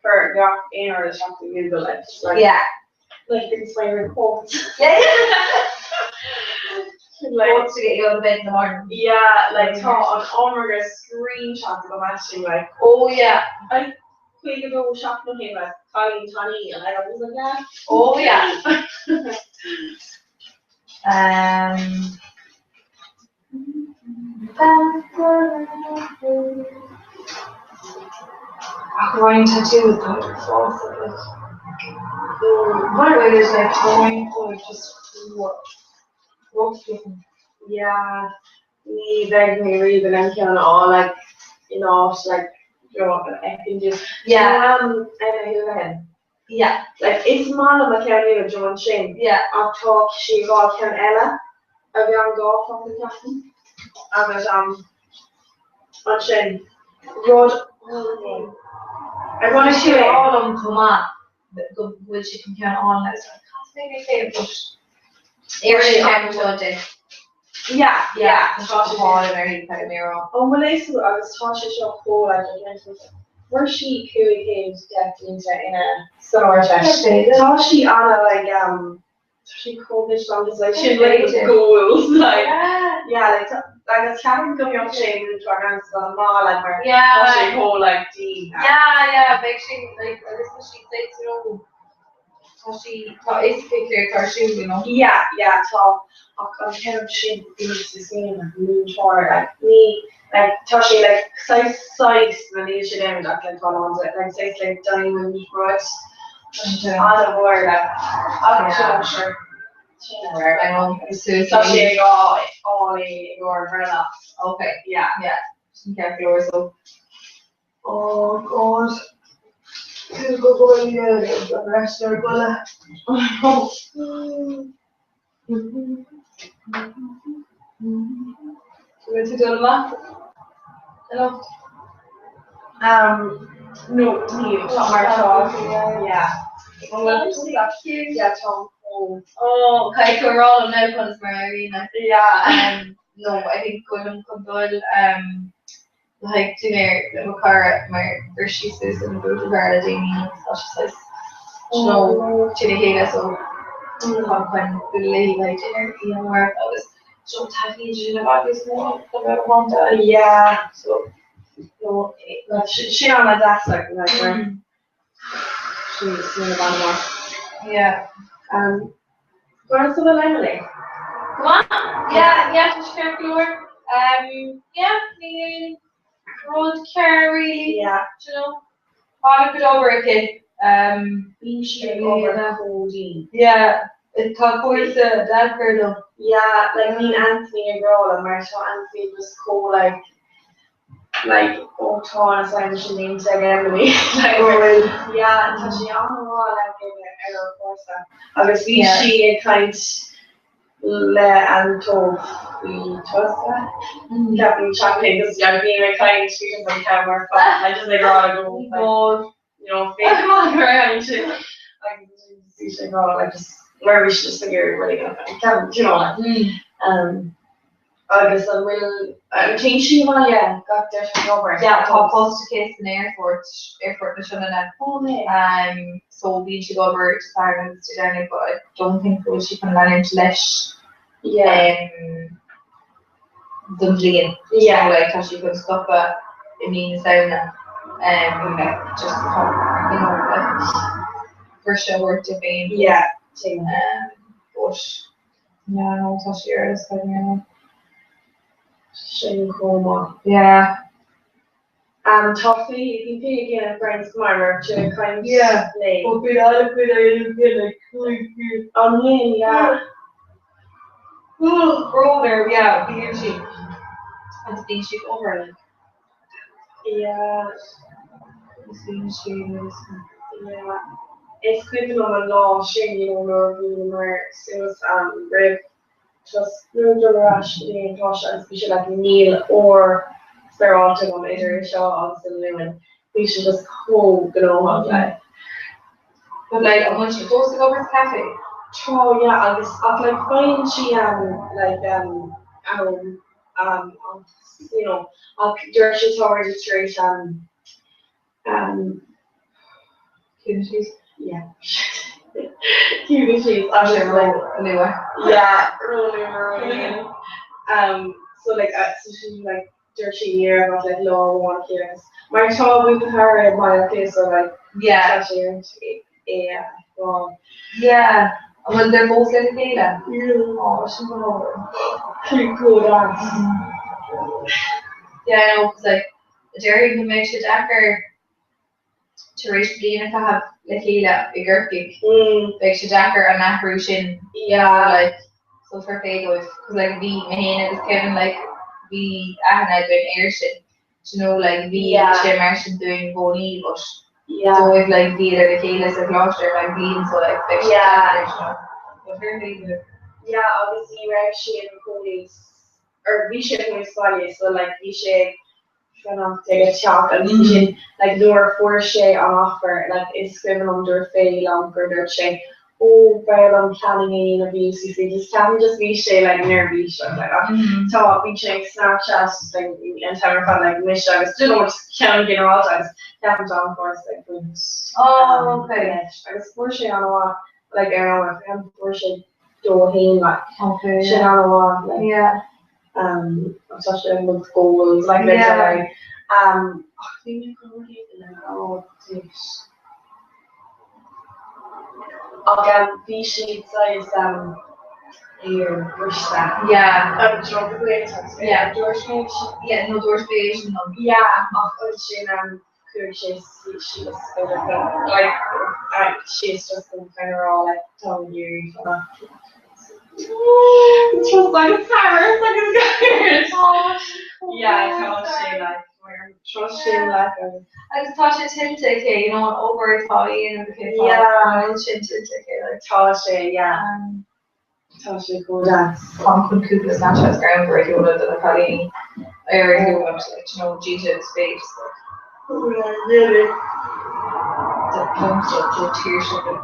O: for gach aon rud isteach i Google like just like
J: Yeah.
O: like inspiring quotes.
J: Yeah.
O: Like
J: Quotes to get you out of bed in the morning.
O: yeah, like tá an iomarca screenshot agam actually like
J: Oh yeah.
O: I chuig go seach nó chéim like cailín tanaí and like I was like yeah.
J: Oh yeah. Um.
F: Ach roinnt tattoos tá idir fásta like What is like tá roinnt dóibh just rough looking.
O: Yeah, ní bheidh mé riamh in ann ceann a fháil like in áit like you know an fheiceann tú.
N: Yeah.
O: Emma Houlihan.
N: Yeah.
O: Like is maith liom a ceann nua John sin.
N: Yeah.
O: Ach tá sí ag fáil ceann eile a bheith an gá fosta ceapaim. Agus ansin rud
F: Ar bhaineann sé liom chomh maith go bhfuil sí chun ceann álainn agus caithfidh mé féin but
J: Iarr sé ceann seo di.
O: Yeah, yeah,
F: tá sé álainn ar caithfidh mé a rá.
O: An bhfuil a fhios agat agus tá sé seo chomh like Fuair sí 510 pointe ina san Ardteist. Tá sí ana like um tá sí chomh just like sin like goals like yeah like agus ceapaim go mbeadh sé múinteoir ann sa maith like mar tá sé chomh like dian.
F: Yeah yeah beidh sé like agus tá sí like you know tá sí tá is picture tá siúl you know.
O: Yeah yeah tá ach an ceann sin bhí sa smaoineamh múinteoir like ní like tá sé like saghas saghas na níl sé diamond ach like tá lán de like saghas like diamond rud an-mhór like ach sin sure Tá sé ag fháil é i gcomhair breithlá.
F: Okay
O: yeah
F: yeah sin ceart go leor so. Oh God. Go bhfuil an rest ar buile. Bhfuil tú dul amach anocht?
O: Um, no, níl, tá mar tá, yeah. An bhfuil tú Yeah, tá chomh.
J: Oh, caithfidh tú a rá liom now conas mar a éiríonn leat.
O: Yeah.
F: No, I think go bhfuilim chun dul um, le haghaidh dinnéar le mo chara mar bhris sí suas ina buachaillbhear le déanaí agus tá sé saghas you know tinn a chéile so táim chun bualadh léi le haghaidh dinnéar oíche amárach agus so taitníonn sé sin i bhfad níos mó ná bheith románta.
O: Yeah.
F: So
O: No, sin an-deas like like mar sin sin a bhain amach.
F: Yeah.
O: Conas a bhfuil Emily?
F: Go maith. Yeah, yeah, tá sí ceart go leor. Um, yeah, níl rud cearr really.
O: Yeah.
F: Do you know? Tá an-chuid obair aici. Um,
O: Bíonn sí ag obair chomh dian.
F: Yeah, tá cúrsa deacair dom.
O: Yeah, like bíonn Anthony ag rá liom mar tá Anthony just chomh like like ó tá an assignment sin déanta ag Emily like
F: Go bhfuil.
O: yeah tá sé an-mhaith like ar ar an chúrsa agus bhí sí ag caint le Anto faoi tusa ceapaim ceapaim agus yeah bhí mé ag caint bhí just an ceann mar fad like just ag rá go like you know féach mar a sin agus bhí sé ag rá like just mar bhí sé just ag iarraidh really ceapaim you know like um Agus an bhfuil, an dtéann sí abhaile gach deireadh ón obair?
F: Yeah, tá post aici san aerfort, Aerfort na Sionainne.
O: Oh yeah.
F: So bíonn sí ag obair Dé Sathairn agus Dé Domhnaigh but I don't think go bhfuil sí chun leanúint leis don bhliain.
O: Yeah.
F: So like tá sí chun stopadh i mí na Samhna just chun you know like briseadh a thabhairt di féin.
O: Yeah.
F: But Yeah, no, tá sí ar fheabhas ag mé.
O: Sin chomh maith.
F: Yeah.
O: Tá faoi, bhí faoi ag déanamh friends go maith, raibh tú ag caint
F: Yeah.
O: léi.
F: Ó bhí an-chuid a dhéanamh faoi like cúig
O: An bhfuil, yeah.
F: Brón air, yeah, bíonn sí. Agus bíonn sí ag obair like.
O: Yeah.
F: Agus bíonn sí agus.
O: Yeah. Is cuimhin liom an lá sin, you know, nuair a bhuaileamar suas roimh just nuair a dul ar ais go dtí an coláiste agus bhí sé like níl uair spéaráilte agam idir seo agus an Luan. Bhí sé just chomh gnóthach like.
F: But like an bhfuil sí fós ag obair sa café?
O: Tá, yeah, agus ach like faigheann sí like am um you know ach deir sé tá muid tar éis um um
F: Ciúnas
O: yeah ciúnas síos
F: agus like luath
O: yeah ró-luath um so like uh, so she like deir sí ní raibh ach like lá amháin aici agus mar tá bhí thar ar my okay so like
F: yeah
O: tá sé ar yeah well
F: yeah An bhfuil they're both lena chéile?
O: Yeah.
F: Oh, sin go leor.
O: Cú go deas.
J: Yeah, I know, 'cause like, déarfainn go mbeidh sé deacair tar éis bliain a chaitheamh le chéile i gCorcaigh, beidh sé deacair an athrú sin,
O: Yeah.
J: like, so fair play dóibh, 'cause like bhí mé féin agus Kevin like bhí aithne againn air sin, do you know, like bhí
O: Yeah.
J: sé mar sin dúinn i gcónaí but
O: Yeah.
J: dóibh like bhíodar le chéile sa choláiste ar feadh bliain so like beidh sé
O: Yeah.
J: deacair, you know, but fair play dóibh.
O: Yeah, agus ní raibh sé ina chónaí or bhí sé ina chónaí sa bhaile so like bhí sé ag fanacht ag a teach agus ansin like nuair a fuair sé an offer like is cuimhin liom dúirt Faye liom gur dúirt sé oh b'fhearr liom planning a dhéanamh i UCC just ceapaim just bhí sé like neirbhíseach like ach tá bhí sé ag Snapchat like an t-am ar fad like mise agus you know just ceann ginearálta agus ceapaim tá an-fhorce ag baint
J: Oh okay.
O: leis agus fuair sé an-mhaith like ar an ceapaim fuair sé dó a haon like
J: Okay
O: sin
J: yeah.
O: an-mhaith like
J: Yeah.
O: um tá sé ag goals like like
J: Yeah.
O: like um ach bhí mé chun rud éigin a rá duit. Ach um bhí siad saghas um ar briste.
J: Yeah.
O: An drop
J: Yeah.
O: Dúirt mé
J: Yeah, no dúirt mé é sin liom.
O: Yeah, ach ansin um chuaigh sé síos like síos just an kind of rá like tá mé ag iarraidh fanacht. It's just like Paris like it's Yeah, tá sé like trust sin like agus
J: Agus tá sé tuillte aici, you know, an obair atá á dhéanamh aici, tá
O: Yeah.
J: an bhfuil sin tuillte aici, like.
O: Tá sé, yeah. Tá sé chomh deas.
J: Táim chun cúpla Snapchats greannmhar a sheoladh do na cailíní ar who want like, you know, Gita agus Faye just like.
O: Oh yeah, really.
J: The pumps up the tears of it.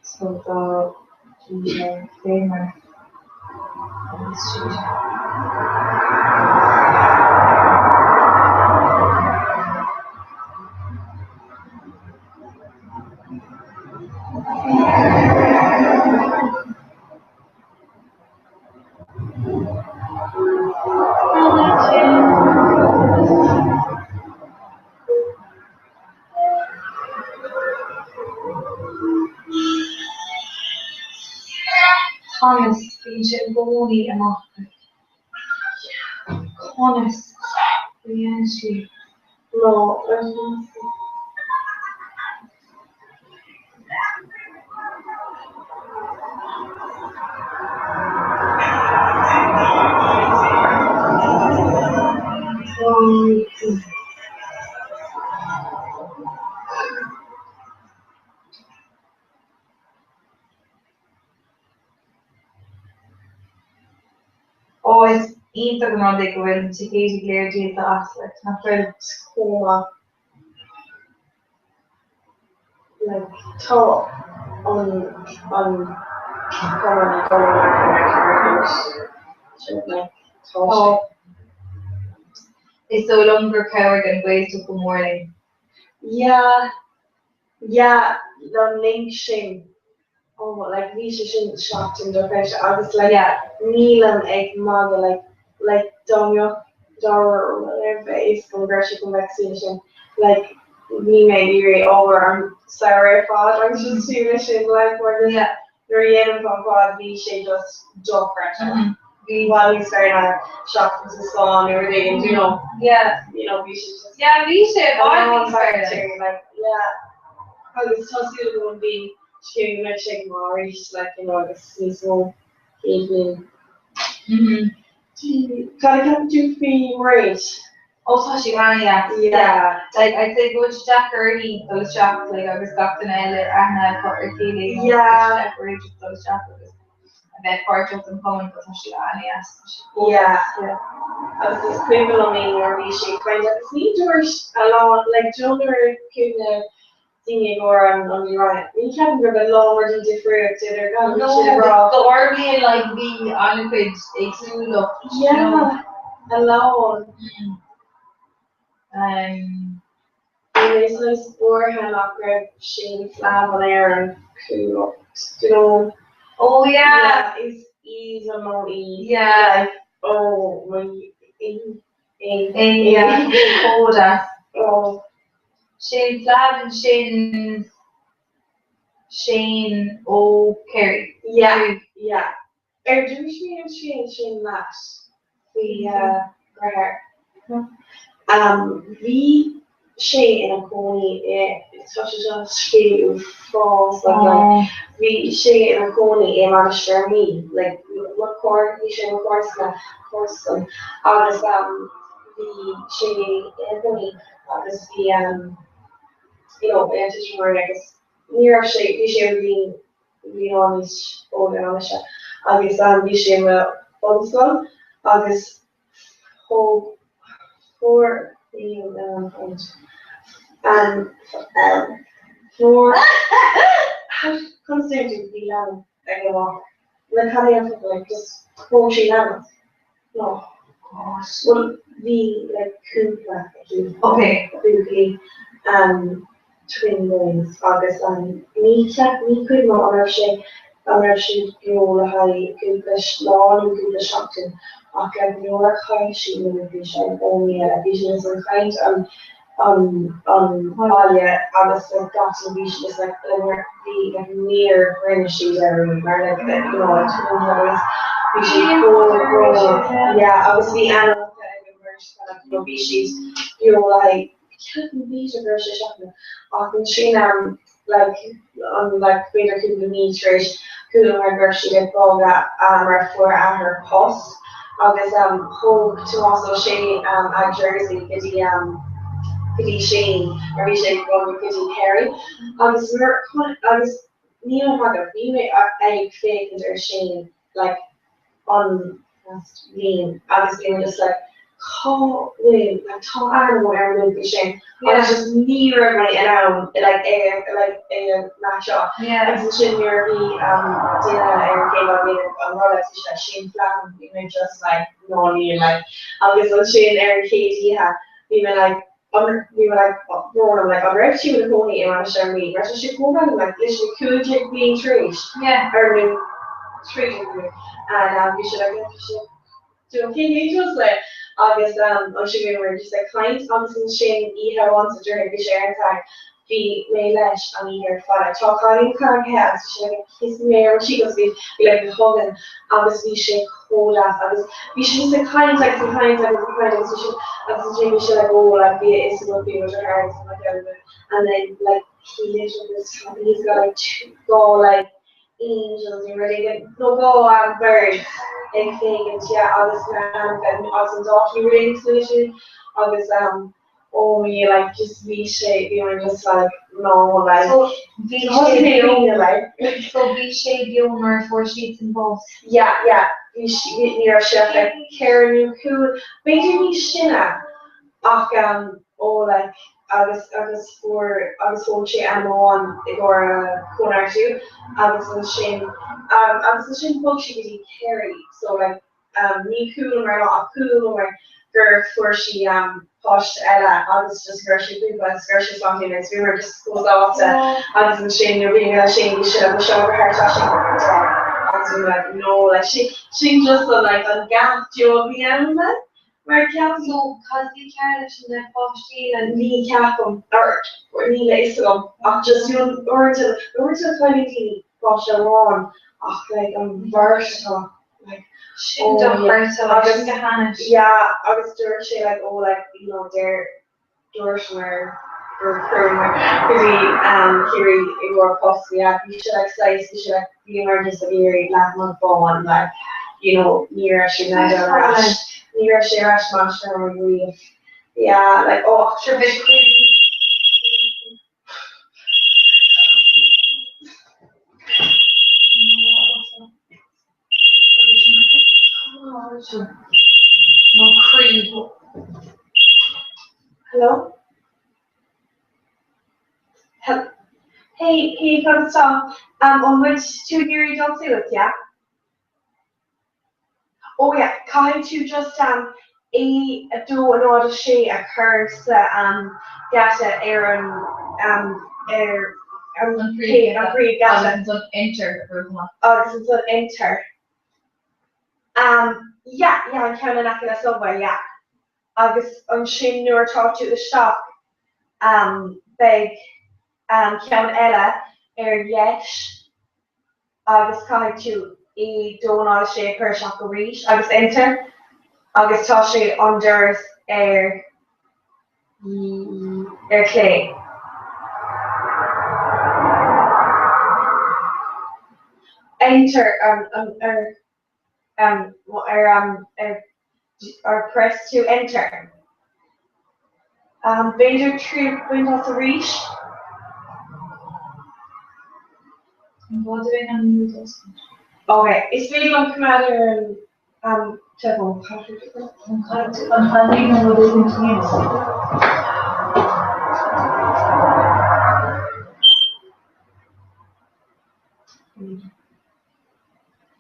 J: So tá Gita fé mar agus Gita. Conas, bíonn sé i gcónaí amach Conas a dhéanann sí?
O: No,
J: Ó, is iontach an rud é go bhfuil na ticéidí go léir díolta as, like, nach bhfuil?
O: Chomh maith. Like, tá an an cumann ag dul in airde sin like tá sé.
J: Is dóigh liom gur chabhraigh an Ghaeltacht go mór linn.
O: Yeah, yeah, an link sin. Oh, like bhí sé sin seachtain dochreidte agus like nílim ag magadh like like dá mbeadh dá raibh a fhios agam go raibh sé chun bheith cosúil leis sin like bhí mé ag iarraidh obair an samhradh ar fad agus just cosúil leis sin like mar just nuair a dhéanaim an fad bhí sé just dochreidte. Bhí i bhfad níos fearr ná seachtain sa Spáinn nó rud éigin, you know.
J: Yeah.
O: You know, bhí sé just
J: Yeah, bhí sé i bhfad níos fearr.
O: Like, yeah. Agus tá súil agam an bhliain seo go mbeidh sé go maith arís, like, you know, agus níos mó chéad bhliain. Cad a cheapann tú faoi Mairéad?
J: Ó tá sí an-deas.
O: Yeah.
J: Like, I'd say go bhfuil sé deacair uirthi dul isteach, like, agus gach duine eile aithne acu ar a chéile, you know,
O: Yeah.
J: tá sé deacair uirthi just dul isteach agus a bheith páirteach den chumann, but tá sí an-deas. Tá sí chomh
O: Yeah.
J: deas, yeah.
O: Agus is cuimhin liom é nuair a bhí sé ag caint agus ní dúirt a lán, like, do you know nuair a cuimhne daoine ag rá an an Ryan, ní ceapaim go raibh a lán rudaí difriúil idir gan
J: No,
O: bhí siad ag rá.
J: but dár bliain, like, bhí an-chuid éagsúlacht, you know.
O: Yeah, a lán.
J: Um,
O: Bhí mé saghas buartha nach raibh Shane Flavin ar an Cuallacht, do you know.
J: Oh yeah.
O: Yeah, is Aoibhinn nó í.
N: Yeah.
O: Like oh my E A
N: A yeah. Chomh deas.
O: Oh.
N: Shane Flavin sin Shane Ó Kerry.
O: Yeah, yeah. Ar dúirt mé an scéal sin leat faoi dheartháir? Bhí sé ina chónaí i, tá sé seo scéal uafásach, like, bhí sé ina chónaí i Mainistir na Mí, like, mo chomhar, bhí sé mo chomharsana, comharsan, agus bhí sé ina chónaí agus bhí, you know, a tuismitheoirí agus ní raibh sé, bhí sé bhí bliain níos óige ná mise agus bhí sé i mo bhunscoil agus thóg fuair fuair conas a deir tú bhí leanbh ag a mháthair like cad é an focal like just thóg sí leanbh no bhuel bhí like cúpla aici
N: okay
O: buachaillí twin boys agus ní cheap ní cuimhin liom an raibh sé an raibh siad beo le haghaidh cúpla lá nó cúpla seachtain ach like nuair a chaill sí leo bhí sé like oh yeah like bhí sé just ag caint an an an baile agus like gach rud bhí sé just like like mar bhí like níor rinne sí deireadh mar like you know like twins agus bhí sí chomh yeah agus bhí aithne ag an mbeirt like you know bhí siad beo le haghaidh Ceapaim b'fhéidir go raibh sé seachtain ach ansin like an like b'fhéidir cúpla mí tar éis chuala mé go raibh siad ag bogadh mar fuair a athair post agus thóg Tomás Ó Sé a jersey go dtí go dtí Shane mar bhí sé ag bogadh go dtí Kerry agus nuair agus níl a fhios agam bhí mé ag féachaint ar Shane like an last bhliain agus bhí mé just like cá bhfuil like tá aithne agam ar an mbuachaill sin agus just ní raibh mé in ann like é like é a match up agus ansin nuair a bhí um duine ar an chéad lá ag an Rolex bhí sé Shane Flavin bhí mé just like no níl like agus ansin ar an chéad oíche bhí mé like an bhí mé like brón orm like an raibh tú i do chónaí i Mainistir na Mí mar tá sé chomh random like literally 15 bliain tar éis ar nó 13 bliain and um bhí sé like yeah bhí sé do cé hé just like agus um ansin bhí muid just ag caint agus ansin oíche amháin sa droichead bhí sé ar an tag bhí mé leis an oíche ar fad like tá cailín carcaithe agus bhí sé like ag kissing me ar cheek agus bhí bhí like hugging agus bhí sé chomh deas agus bhí sé just ag caint agus ag caint agus ag caint agus bhí sé agus ansin bhí sé like oh like bhí a fhios agat bhí muid ar thar agus like and then like he lit up his top and he's got like two go like angels nó rud éigin nó go um birds ag féachaint yeah agus na agus an dá cinn rud éigin cosúil leis sin agus um oh me like just bhí sé bhí mé just like no like
N: So bhí sé beo
O: like
N: so bhí sé beo nuair a fuair siadsan bás.
O: Yeah yeah bhí sí bhí ní raibh sé ach like ceithre nó cúig b'fhéidir níos sine ach um oh like agus agus fuair agus thóg sé ainm amháin i gcomhair a chóineartú agus ansin um agus ansin bhog sé go dtí Kerry so like ní chualamar ná ach chualamar gur fuair sí páiste eile agus just go raibh sé grúpa agus go raibh sé slán féin agus bhíomar just chomh sásta agus ansin nuair bhí mé leis sin bhí sé like seo go thart tá sé agus bhí mé like no like sin sin just an like an gap do a bhí ann like mar ceapaim
N: So cad bhí cearr leis an le páistí le
O: ní ceapaim or níl a fhios agam ach just you know uaireanta uaireanta cailleann daoine páiste amháin ach like an bheirt atá like
N: Sin dochreidte, like sin go hainnis.
O: Yeah, agus dúirt sé like oh like you know deir dúirt mar gur chuireamar go dtí um Ciarraí i gcomhair post yeah bhí sé like saghas bhí sé like bhíomar just ag iarraidh leathanach bán like you know ní raibh sé in ann dul ar ais ní raibh sé ar ais mar sin riamh yeah like oh ach
N: Sure bheadh cuimhní Mo chroí.
O: Hello? Hey, hey, cad tá? Um, an bhfuil tú ag iarraidh dul suas, yeah? Oh yeah, caithfidh tú just um, A 2 0 6 a chur sa um, geata ar an um, ar an príomhgheata.
N: Agus ansan enter a bhrú.
O: Agus ansan enter. Um, yeah, yeah, an ceann in aice le Subway, yeah. Agus ansin nuair atá tú isteach, um, beidh um, ceann eile ar dheis agus caithfidh tú é 2 0 6 a chur isteach arís agus enter agus tá sé an doras ar ar chlé. Enter an an ar um ar um ar or press to enter. Um, b'fhéidir triail a bhaint as arís. Ok, is féidir liom coimeád ar an um, teileafón.
B: An cailín an rud éigin níos.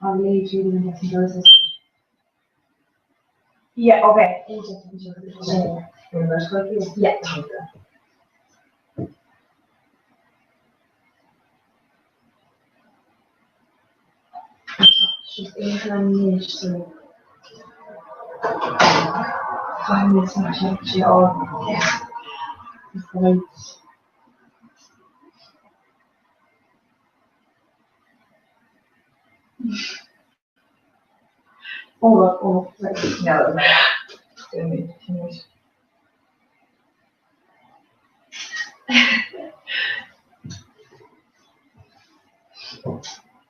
B: An léigh tú an doras?
O: Yeah, okay. Yeah. Oh, oh,
J: No.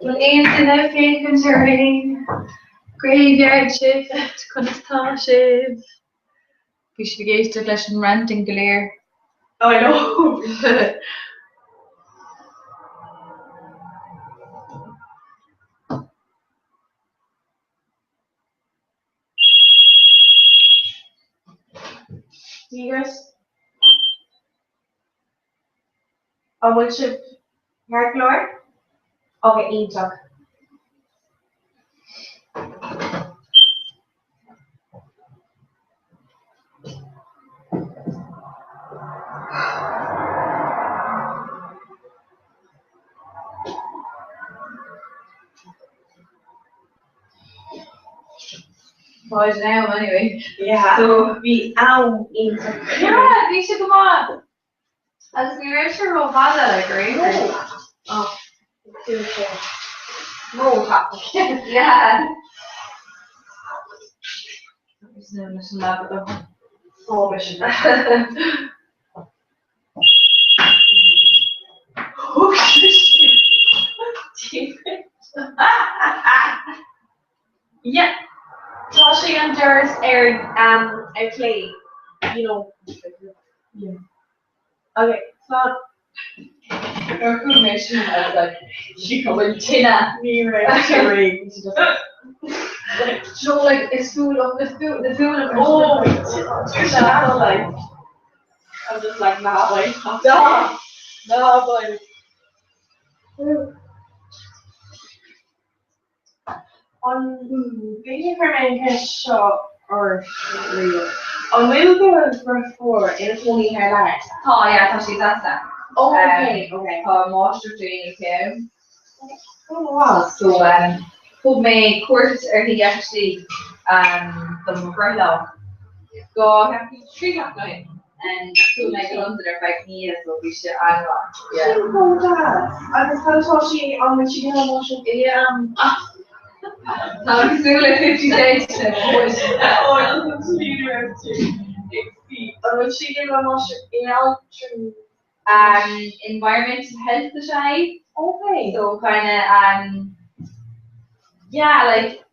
B: Bhfuil aon duine ag féachaint orainn? Graveyard shift, conas tá sibh? Bhí sibh ag éisteacht leis an ranting go léir.
O: I know. Díograis? An bhfuil sibh ceart go leor? Ok, iontach.
J: Báid an am anyway.
O: Yeah.
J: So
O: bhí am iontach.
J: Yeah, bhí sé go maith. Agus ní raibh sé rófhada like ar aon chor.
O: Oh, sé róthapa.
J: Yeah. Agus nó leis an leaba dom.
O: Ó, bhí sé. Yeah. Tá sé an doras ar um, ar chlé, you know. Yeah. Okay, slán.
J: Nuair a chuala mé sin, I was like, sí go bhfuil tine.
O: Ní raibh sé réidh.
J: So like, is fuath na fuath
O: Oh, like, I'm just like, nah, like, nah, nah, like. An b'fhéidir chuir mé an cheist seo ort riamh. An bhfuil do dheirfiúr ina cónaí thar lear?
J: Tá, yeah, tá sí i Sasana.
O: Oh, okay, okay.
J: Tá máistreacht á déanamh aici ann.
O: Oh, wow.
J: So, um, thug mé cuairt uirthi actually um, do mo bhreithlá. Go 3 seachtaine ó shin. And chuaigh mé go Londain ar feadh mí so bhí sé an-mhaith. Yeah.
O: Sin chomh deas. Agus cad atá sí an bhfuil sí ag déanamh máistreacht i um,
J: Tá cosúil le 50 Cent.
O: An bhfuil sí ag déanamh máistreacht in altrú?
J: Um, environmental health is ea í.
O: Okay.
J: So kind of um, yeah, like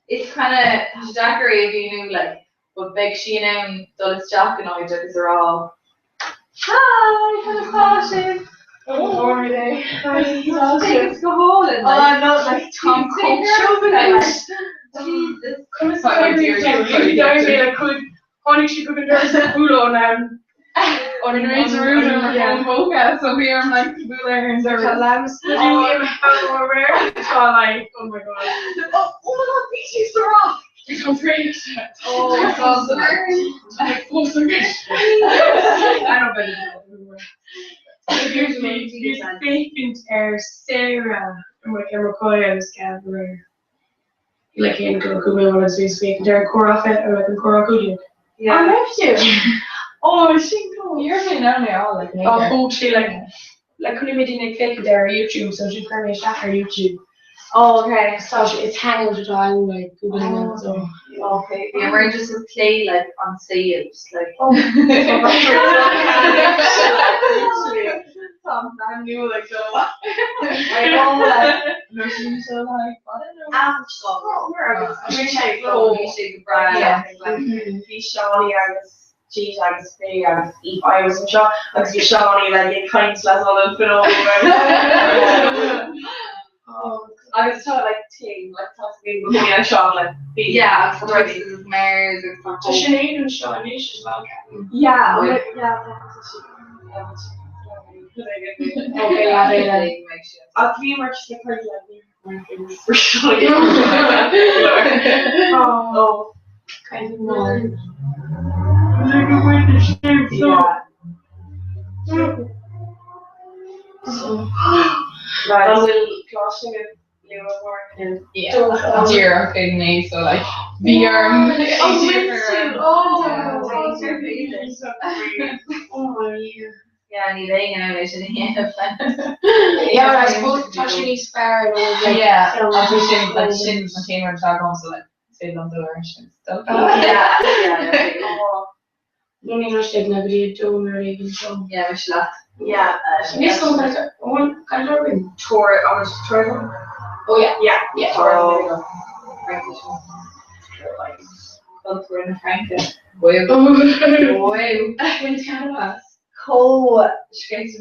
J: it's kind of tá sé deacair é a mhíniú like but beidh sí in ann dul isteach in áit agus a rá Hi, conas tá sibh? Agus go hálainn.
F: Oh, no, like, Tom Cook.
J: Jesus.
F: Conas tá Tháinig sí chuig an doras ag bualadh an an an phóca so bhí orm like bualadh ar an doras. Tá like oh my god. Oh, oh my god, bhí sí sa rock! Bhí an tréimhse. Oh, fós anois. I don't believe it. Bhí féachaint ar Sarah ar mo chois agus Gabriel.
B: Like cén go go bhfuil agus bhí speak ar an comhrá fe or like an comhrá cúigiú.
F: Yeah.
B: An raibh tú? Oh, sin go.
F: You're been down there all like
B: Oh, thóg sé like like chonaic mé daoine ag féachaint ar YouTube so sin chuir mé isteach ar YouTube.
N: Oh, okay.
B: So it's Hangout atá ann like Google Hangout so.
N: Okay. Yeah, we're just a play like on sale, just like.
B: Oh.
F: Tom new like so.
N: I know like
F: no sin so like I don't know.
N: Bhí sé go breá.
O: Bhí Seánie agus Jeet agus mé agus Aoife agus anseo agus bhí Seánie like ag caint le an fuinneog. Agus tá like team like tá mé anseo like bhí
J: Yeah, agus horses, mares agus
B: Tá sin éan anseo anois as well ceapaim.
O: Yeah, yeah,
B: Okay, yeah, yeah.
O: Ach bhí mar just like party like
B: Oh, kind of mad.
O: Yeah.
B: Right.
O: An bhfuil cláisiige luath
F: Yeah. Díreach ag mé so like bhí orm.
B: Oh, Winston. Oh, oh, yeah.
J: Yeah, ní bheidh an leis sin
B: Yeah, but I suppose tá sé níos fearr nó like
F: Yeah, agus sin like sin an chéad rud atá agam so like is féidir liom dul ar sin still.
N: Yeah, yeah.
B: Ní ní sé na go dtí dó mar éigin so.
J: Yeah, mis leat.
O: Yeah.
B: Níos mó bhfuil cad é
O: Tour agus tour.
B: Oh yeah.
O: Yeah.
B: Yeah.
O: Oh.
J: Cultúr na Fraince. Wow. Wow.
B: Bhain ceannas.
N: Có scéit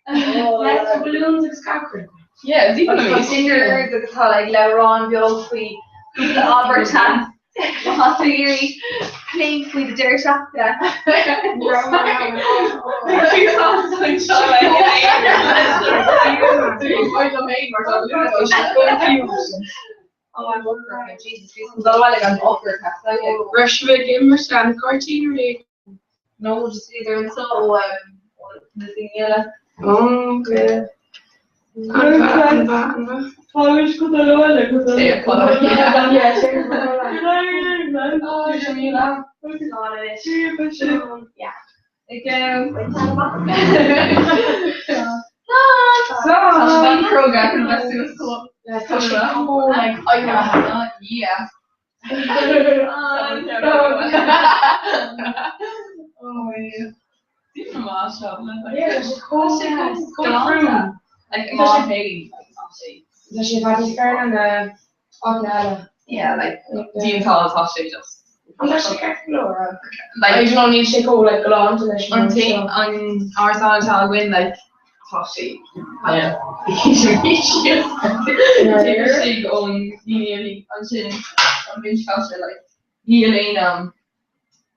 B: Let's balloons agus cacra.
F: Yeah, it's even
N: Tá singer agus tá like leabhrán beag faoi cúpla ábhar teann. Tá tú iarraidh plé faoi do deireadh seachtaine.
F: Oh, I'm wondering, Jesus, bhí an dul an offer
B: Raibh sibh ag imirt an cártaí nó é?
F: No, just either an so na daoine eile.
B: Oh, okay. An an an
G: Tá go eile go
B: Yeah,
O: Yeah.
F: Kroga like I know yeah. Oh yeah.
B: Yeah, it's cool.
F: Like má féin
B: Tá sé bhd fearr na ána eile.
F: Yeah, like díontáil tá sé just.
B: An tá sé ceart go leor.
F: Like
B: I don't know, níl sé chomh like galánta leis
F: an té an árasán atá againn like tá sé
G: Yeah.
F: sé ón daoine ansin an bhíonn sé like níl aon um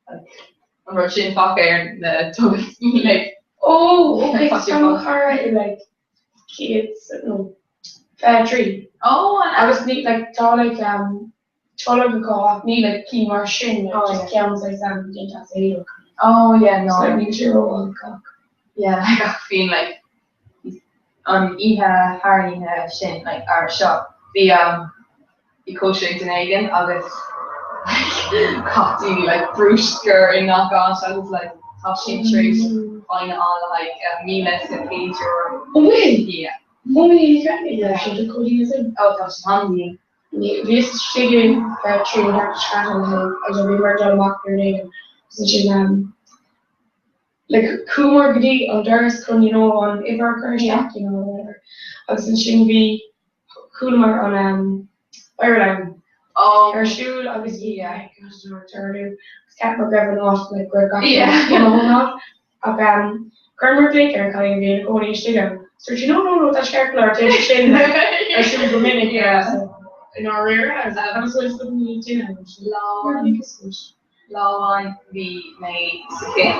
F: like an rud sin fágtha ar na tugas like
B: Oh, okay,
F: Tá sé
B: some
F: fágtha.
B: cara i like kids no factory.
F: Oh, an
B: Agus ní like tá like um tolog acu ach ní like cinn mar sin like
F: Oh,
B: just ceann saghas am déanta as éadach.
F: Oh yeah, no.
B: So like níl sé ró-olcach.
F: Yeah, like ach bhíonn like an oíche thar an oíche sin like ar seo bhí um bhí cóisir ag duine éigin agus like chaith daoine like bruscar i ngach áit agus like tá sin tar éis fine a fháil le haghaidh 1100 euro.
B: Oh wait!
F: Yeah.
B: Oh wait, yeah, sé do codí sin.
F: Oh tá sin an-dian.
B: Bhíos istigh i trí an ceathair agus bhí mar dul amach ar éigin agus ansin um, like chuamar go dtí an doras chun you know an uimhir a chur isteach you know whatever agus ansin bhí chualamar an um, fire alarm
F: Oh
B: ar siúl agus bhí like tarlú agus cheapamar go raibh an áit like go raibh gach
F: Yeah.
B: duine imithe ón áit ach um, chuireamar glaoch ar an chailín a bhí ina cónaí istigh ann. So dúirt sí no no no tá sé ceart go leor téann sé sin like, ar siúl go minic
F: Yeah.
B: so i ndáiríre agus bhfuil fud ní duine
F: Lá
B: Lá
F: lá amháin bhí mé sa chin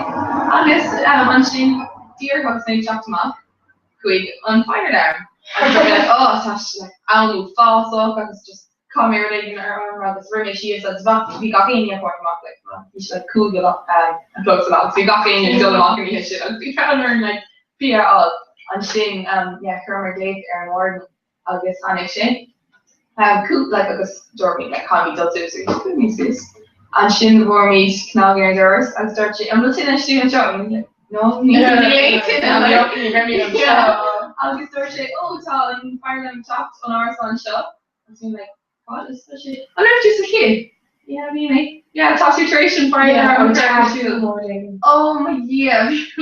F: agus um, ansin díreach agus mé ag teacht amach chuaigh an fire alarm agus bhí mé like oh tá sé like am uafásach agus just chaith mé rud éigin orm agus rith mé síos agus bha- bhí gach éinne ag fáil amach like bhí sé like cúig a chlog sa lá agus bhí gach éinne ag dul amach an oíche sin agus bhí fonn orainn like bia a fháil ansin um, yeah, chuireamar glaoch ar an warden agus tháinig sé. Cúpla like agus dúirt muid like caithfimid dul suas agus chuaigh muid suas. Ansin bhuail muid cnag ar an doras agus dúirt sé an bhfuil tine istigh anseo? And we were like no níl aon tine like yeah. Agus dúirt sé oh tá an fire alarm ag teacht ón árasán seo agus bhí mé like what is dúirt sé an raibh tú sa chéad? Yeah bhí mé. Yeah tá tú tar éis an fire alarm a chur Oh my Dhia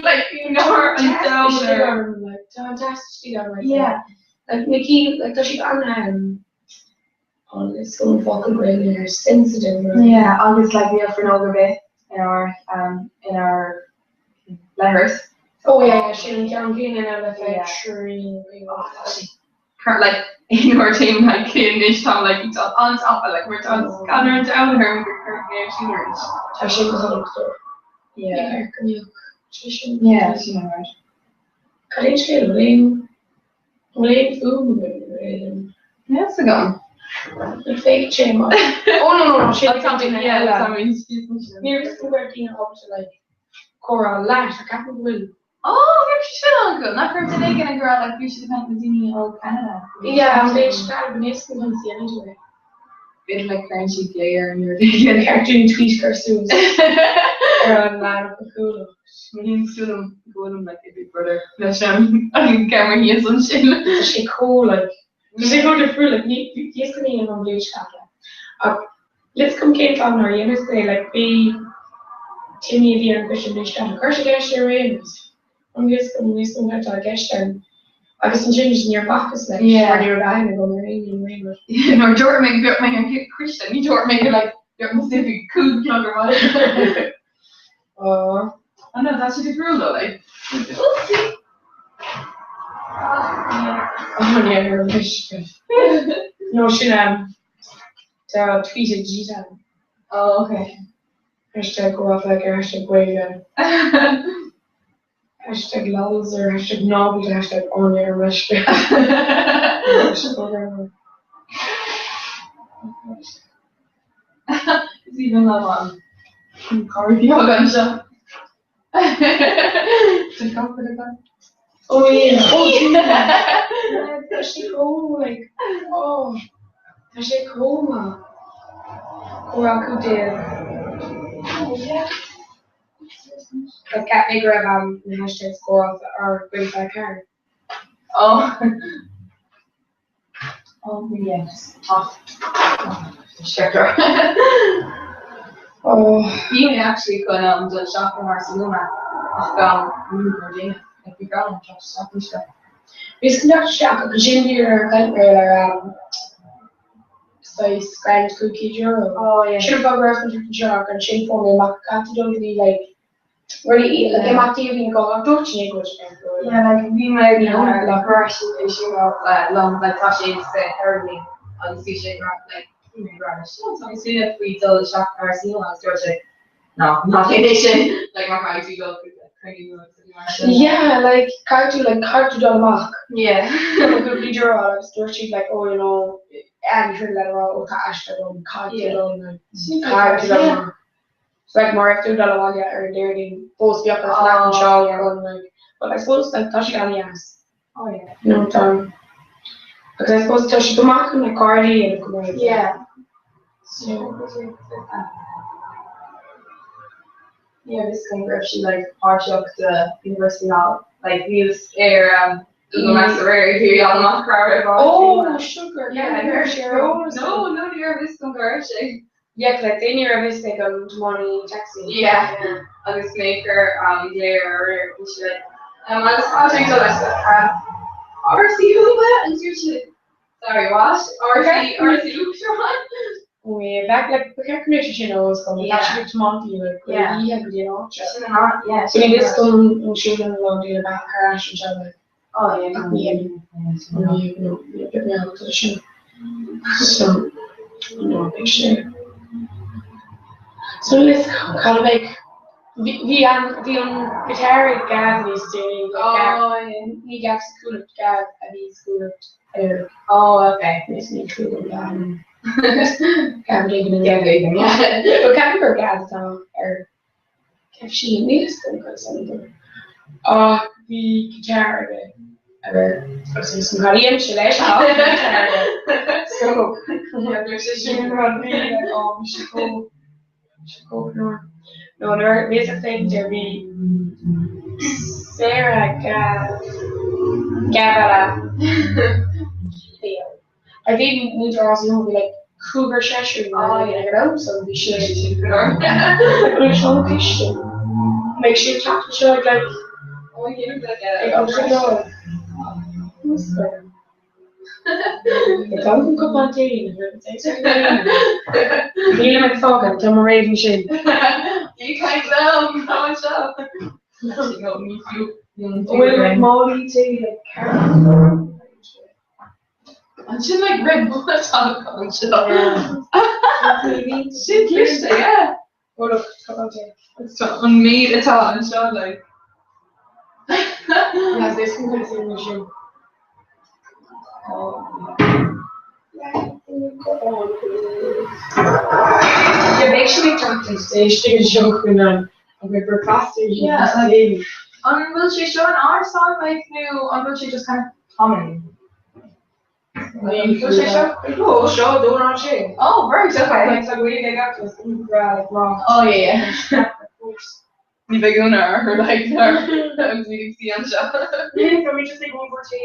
F: like bhí náire an domhain orm.
O: Tá an teas istigh orm like
F: Yeah.
O: Like na cinn, like tá siad an an is cuma an focal Gaeilge ar sensitive or.
F: Yeah, agus like níl fuinneog ar bith in ár um in ár leithreas.
O: Oh yeah, yeah, sin an ceann céanna now le feadh 3
F: Oh, tá sé cur like aon uair téim like anois tá like tá an-tapa like mar tá scanradh an domhain orm gur cuireadh mé ar siúl arís.
O: Tá sé go holc though. Yeah. Ní ceart go mbeadh sé sin.
F: Yeah, sin an rud.
O: Cad é an scéal, bhfuil aon An bhfuil aon fhuaim againn ar aon?
F: Níl fhios agam.
O: Ní féidir sé mar. Oh no no no sé
F: Tá mé yeah tá mé
O: Ní raibh fhios agam go raibh daoine ábalta like comhrá leat ach ceapaim go bhfuil.
F: Oh bhí sé sin an-cool. Nach raibh duine éigin ag rá like bhí siad ag caint le daoine ó Canada.
O: Yeah an bhfuil sé go níos go chun sí anyway.
F: B'fhéidir like cuireann siad glao ar an uair éigin.
O: Ceart dúinn tweet cur suas ar an leathanach a chuala.
F: Níl súil agam go bhfuilim like i Big Brother leis an an ceamara thíos ansin.
O: Tá sé chomh like tá sé chomh difriúil like ní thíos go ndéanann an bhliain seo caite ach níl fhios agam cén fáth nár dhéanas é like bhí Timmy a bhí ar an gcoiste an bhliain seo caite chuir sé ceist ar Réamonn an bhfios go níos mó atá i gceist ann agus ansin níor bhacas leis mar ní raibh aithne agam ar éinne in aon rud.
F: Nuair dúirt mé go mbeadh mé ar an choiste ní dúirt mé go like beadh mé suite ag 5 chlog ar maidin.
O: Oh.
F: Oh no, tá sé difriúil though, like. We'll see.
O: Oh yeah, ar mise. No sin um, tá tweet ag Gita.
F: Oh, okay.
O: Hashtag go raibh like hashtag Gaeilge. Hashtag lols or hashtag novel hashtag on ar mise.
F: Is aoibhinn liom an carr beag anseo. Tá gach rud agat.
O: Oh yeah. Oh yeah. Tá sé chomh like oh tá sé chomh maith. Comhrá 15. Oh yeah. Like cheap mé go raibh an na hashtags comhrá ar Gaeilge 4.
F: Oh. Oh yes. Sugar.
O: Oh.
F: Bhí mé actually chun um, dul isteach in Barcelona ach gan mar déanamh ag bhí gan teacht isteach anseo.
O: Bhí san teacht isteach agus sin bhí ar caint mé ar um, saghas grant €500.
F: Oh yeah.
O: Sin an fáth go raibh an anseo ach ansin fuair mé amach caithfidh tú dul go dtí like rudaí like imeachtaí a bhíonn go dúirt sin go
F: Yeah, like bhí mé le gur sin é sin liom like tá sé sa Airlín agus bhí sé ag rá like bhí mé ag rá leis sin tá mé súile faoi dul isteach in Barcelona agus dúirt sé no ná déan é sin like mar caithfidh tú dul chuig like cruinniú agus rudaí mar sin.
O: Yeah, like caithfidh tú like caithfidh tú dul amach.
F: Yeah.
O: Cúpla euro agus dúirt siad like oh you know and through le rá ó tá aiste agam caithfidh tú dul like caithfidh tú dul amach. So like mar tú dul abhaile ar an Déardaoin fós bheadh ort fanacht anseo chun like but I suppose like tá sé an-deas.
F: Oh yeah.
O: You know tá agus I suppose tá sé go maith chun like cairde a dhéanamh go maith.
F: Yeah.
O: So
F: Yeah, this kind of raibh sí like páirteach de University Hall like níl ar um Google Maps aréir bhí an amach raibh
O: Oh sugar
F: yeah
O: yeah
F: ar sé No no ní raibh fhios agam go raibh sé.
O: Yeah, like ní raibh fhios ag an tiománaí taxi.
F: Yeah, agus mé ag cur an glao aréir bhí sé like um, agus tá sé dul leis um, RC Húba and dúirt sé sorry what? RC RC Uachtaráin?
O: Oh yeah, back like ba cheart go mbeadh sé sin eolas agam,
F: Yeah.
O: like actually tiomáintí like go
F: Yeah.
O: oíche go dtí an áit seo.
F: Sin an áit, yeah.
O: So ní fhios dom an siúlann a lán daoine back thar ais anseo like
F: Oh yeah,
O: ach ní hé no ní no ní bit mé ábalta leis sin. So no beidh sé. So let's cad a bheidh bhí bhí an bhí an guitar ag Gav níos déanaí like Gav
F: Oh yeah.
O: ní Gav sa Chuallacht Gav a bhí sa Chuallacht ar
F: Oh okay.
O: níos ní clú an Gav éigin
F: Gav éigin, yeah.
O: Well ceapaim gur Gav atá ar Ceap sí níl fhios agam cad is ainm dó. Ach bhí guitar aige aréir agus níl fhios agam cad a dhein sé leis ach bhí guitar aige. So
F: So sin rud bhí like oh bhí sé chomh sé chomh mór. No nuair a bhíos ag féachaint air bhí Sarah Gabala I bhí múinteoir as an bhí like cúigear seisear oh yeah you know so bhí sé Bhí sé an ciste. Beidh sé ag teacht anseo ag like
N: Oh yeah like
F: ag an tráthnóna. Ag cupán tae Nílim ag fágáil, tá mé réidh ansin.
N: Ní caint liom, tá anseo. No, ní fiú.
F: Bhfuil like málaí tae like ceart?
N: Ansin like Red Bull atá anseo. Sin cliste, yeah.
F: Oh look, cupán tae.
N: So an méid atá anseo like.
F: Yes, is go bhfuil sin sin. Yeah, beidh sin ag teacht istigh anseo chugainn an agus bricfeasta
N: Yeah, like, an bhfuil sé seo in árasán like nó an bhfuil sé just kind of common? Bhfuil sé seo?
F: Oh, seo dún an sé.
N: Oh, right, okay.
F: Like, tá Gaeilge ag act is grá like rá.
N: Oh, yeah, yeah. Ní bheidh ionadh orthu like agus ní sí anseo.
F: Tá mé just ag ól tae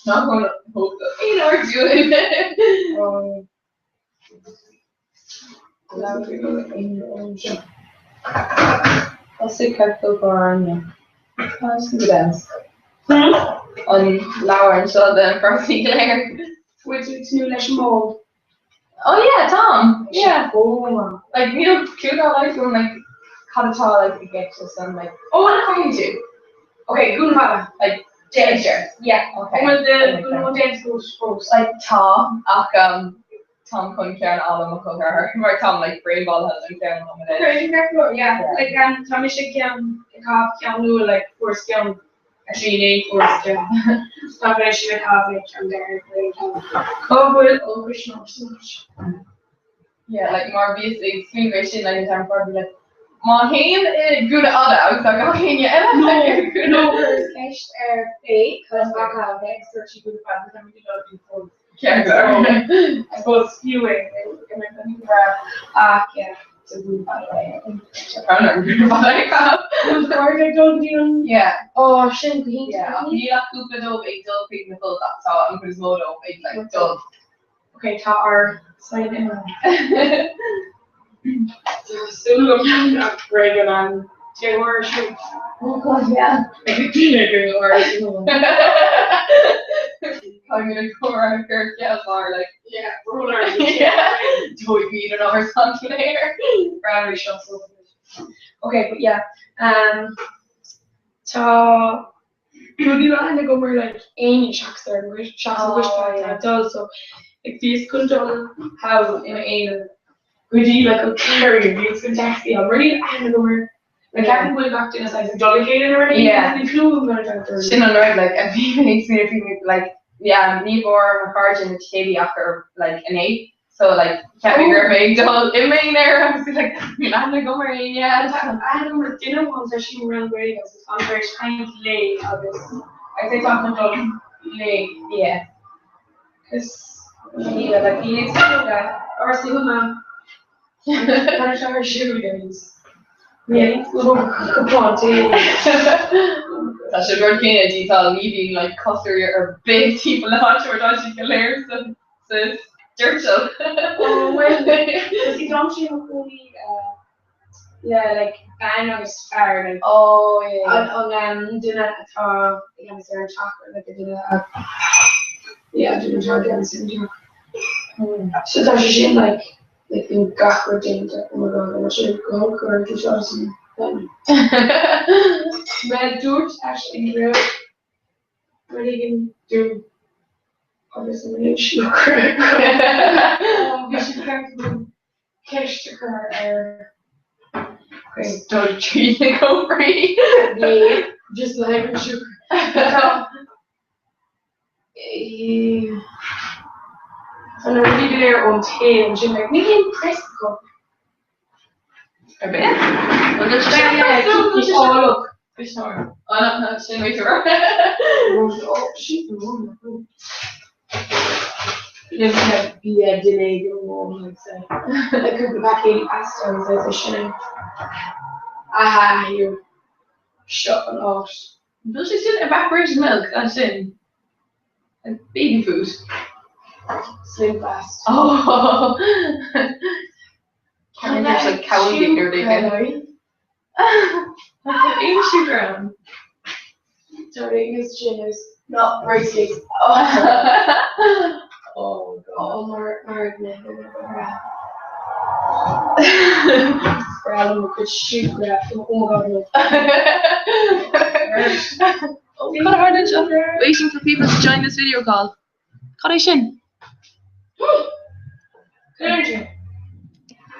N: Not gonna hope that you know we're doing. An leabhar anseo den Percy Clare.
F: Bhfuil tú ag tnúth leis an mbál?
N: Oh yeah, Tom. Yeah.
F: Oh.
N: Like níl clue dá laghad agam like cad atá like i gceist leis an like oh an caithfidh tú?
F: Okay, gúna fada.
N: Like déanta.
F: Yeah.
N: Okay.
F: Bhfuil do gúna déanta fós fós?
N: Like tá ach um táim chun ceann a fháil ó mo chol ceathar mar táim like brainballtha don cheann atá mé
F: Okay, ceart go leor, yeah. Like um tá mise ceann ag caitheamh ceann nua like fuaireas ceann actually inné fuaireas ceann. Tá mé sin ag caitheamh like ceann deireadh like ceann. Cá bhfuil ó cuis
N: Yeah, like mar bhíos ag smaoineamh air sin like an t-am fad like má théim i gúna fhada agus tá gach éinne eile
F: No,
N: i gúna
F: no, cuireas ceist ar Faye cos bheadh a bheith ag search i gúna fada tá mé ag dul fós.
N: Ceart go leor.
F: I suppose fiú é go mbeidh an grá ach yeah, it's a gúna fada I think.
N: Tá an gúna fada ag caitheamh.
F: Mar ag dul go dtí an
N: Yeah.
F: Ó, sin go hiontach.
N: Yeah, ach níl ach cúpla dóibh ag dul chuig na pubs ach tá an chuid is mó dóibh ag like dul.
F: Ok, tá ár sign imithe. Tá súil agam nach raibh an an déagóir ar siúl.
N: Oh God, yeah.
F: Ag daoine go ar siúl.
N: Tá mé ag comhrá gur ceal mar like
F: Yeah, roller.
N: Yeah. Dóigh bíonn an árasán go léir.
F: Brownie shots. Okay, but yeah. Um, tá rudaí le agam ar like éinne seachas ar an gcuid seachas an gcoiste
N: Oh, yeah.
F: atá dul so like bhíos chun dul thall i m'aonar go dtí like an Kerry bhíos chun taxi a really aithne agam ar like ceapaim go bhfuil gach duine saghas ag dul le chéile nó rudaí
N: Yeah.
F: ní clue agam nuair atá
N: Sin an rud like a bhí mé ag smaoineamh faoi mé like yeah ní bhfuair mo chairde na ticéidí ach ar like inné so like cheap mé go raibh mé ag dul i m'aonar agus bhí like níl aithne agam ar éinne.
F: Aithne agam ar duine amháin tá sí mar an Ghaeilge agus tá tar éis caint léi agus I think tá chun dul léi.
N: Yeah.
F: Cos yeah like bhí ag ar siúl ma Tá sé ar siúl agus cupán tae.
N: Tá sé rud céanna dí tá ní bhíonn like cosúir ar bith timpeall na háite mar tá siad go léir sa sa doirteal.
F: Oh well, is dom sé mo chónaí le like bean agus fear like
N: Oh yeah.
F: an an um, duine atá i gceannas ar an teach like an duine a yeah duine atá i gceannas ar an teach. So tá sé sin like like bíonn gach rud déanta oh my god I'm sure go holc ar an seo san Well dúirt Aisling go raibh rud éigin dúinn agus an rinne siúcra Bhí sé ceart agam ceist a chur ar
N: Dul tríd na cófraí.
F: Yeah, just like an siúcra. Tá na rudaí go léir ón tae ansin like ní haon press acu.
N: Ar bith? An bhfuil sé sin
F: Yeah, yeah, oh look.
N: Oh no, no, sin réiteoir.
F: Oh, sin Bia duine éigin amháin like so like cúpla paicéad pasta agus é sin aha here seo an áit.
B: Bhfuil sé sin evaporated milk ansin? Like baby food.
F: Slim fast.
B: Oh. Ceann like cow cake or bacon. Aon siúcra ann.
F: Sorry, is sin not rice cakes.
B: Oh God.
F: Oh, mar mar na Breá liom mo chuid siúcra. Oh my God, no.
B: Cad a tharla anseo? Waiting for people to join this video call. Cad é sin?
F: Cad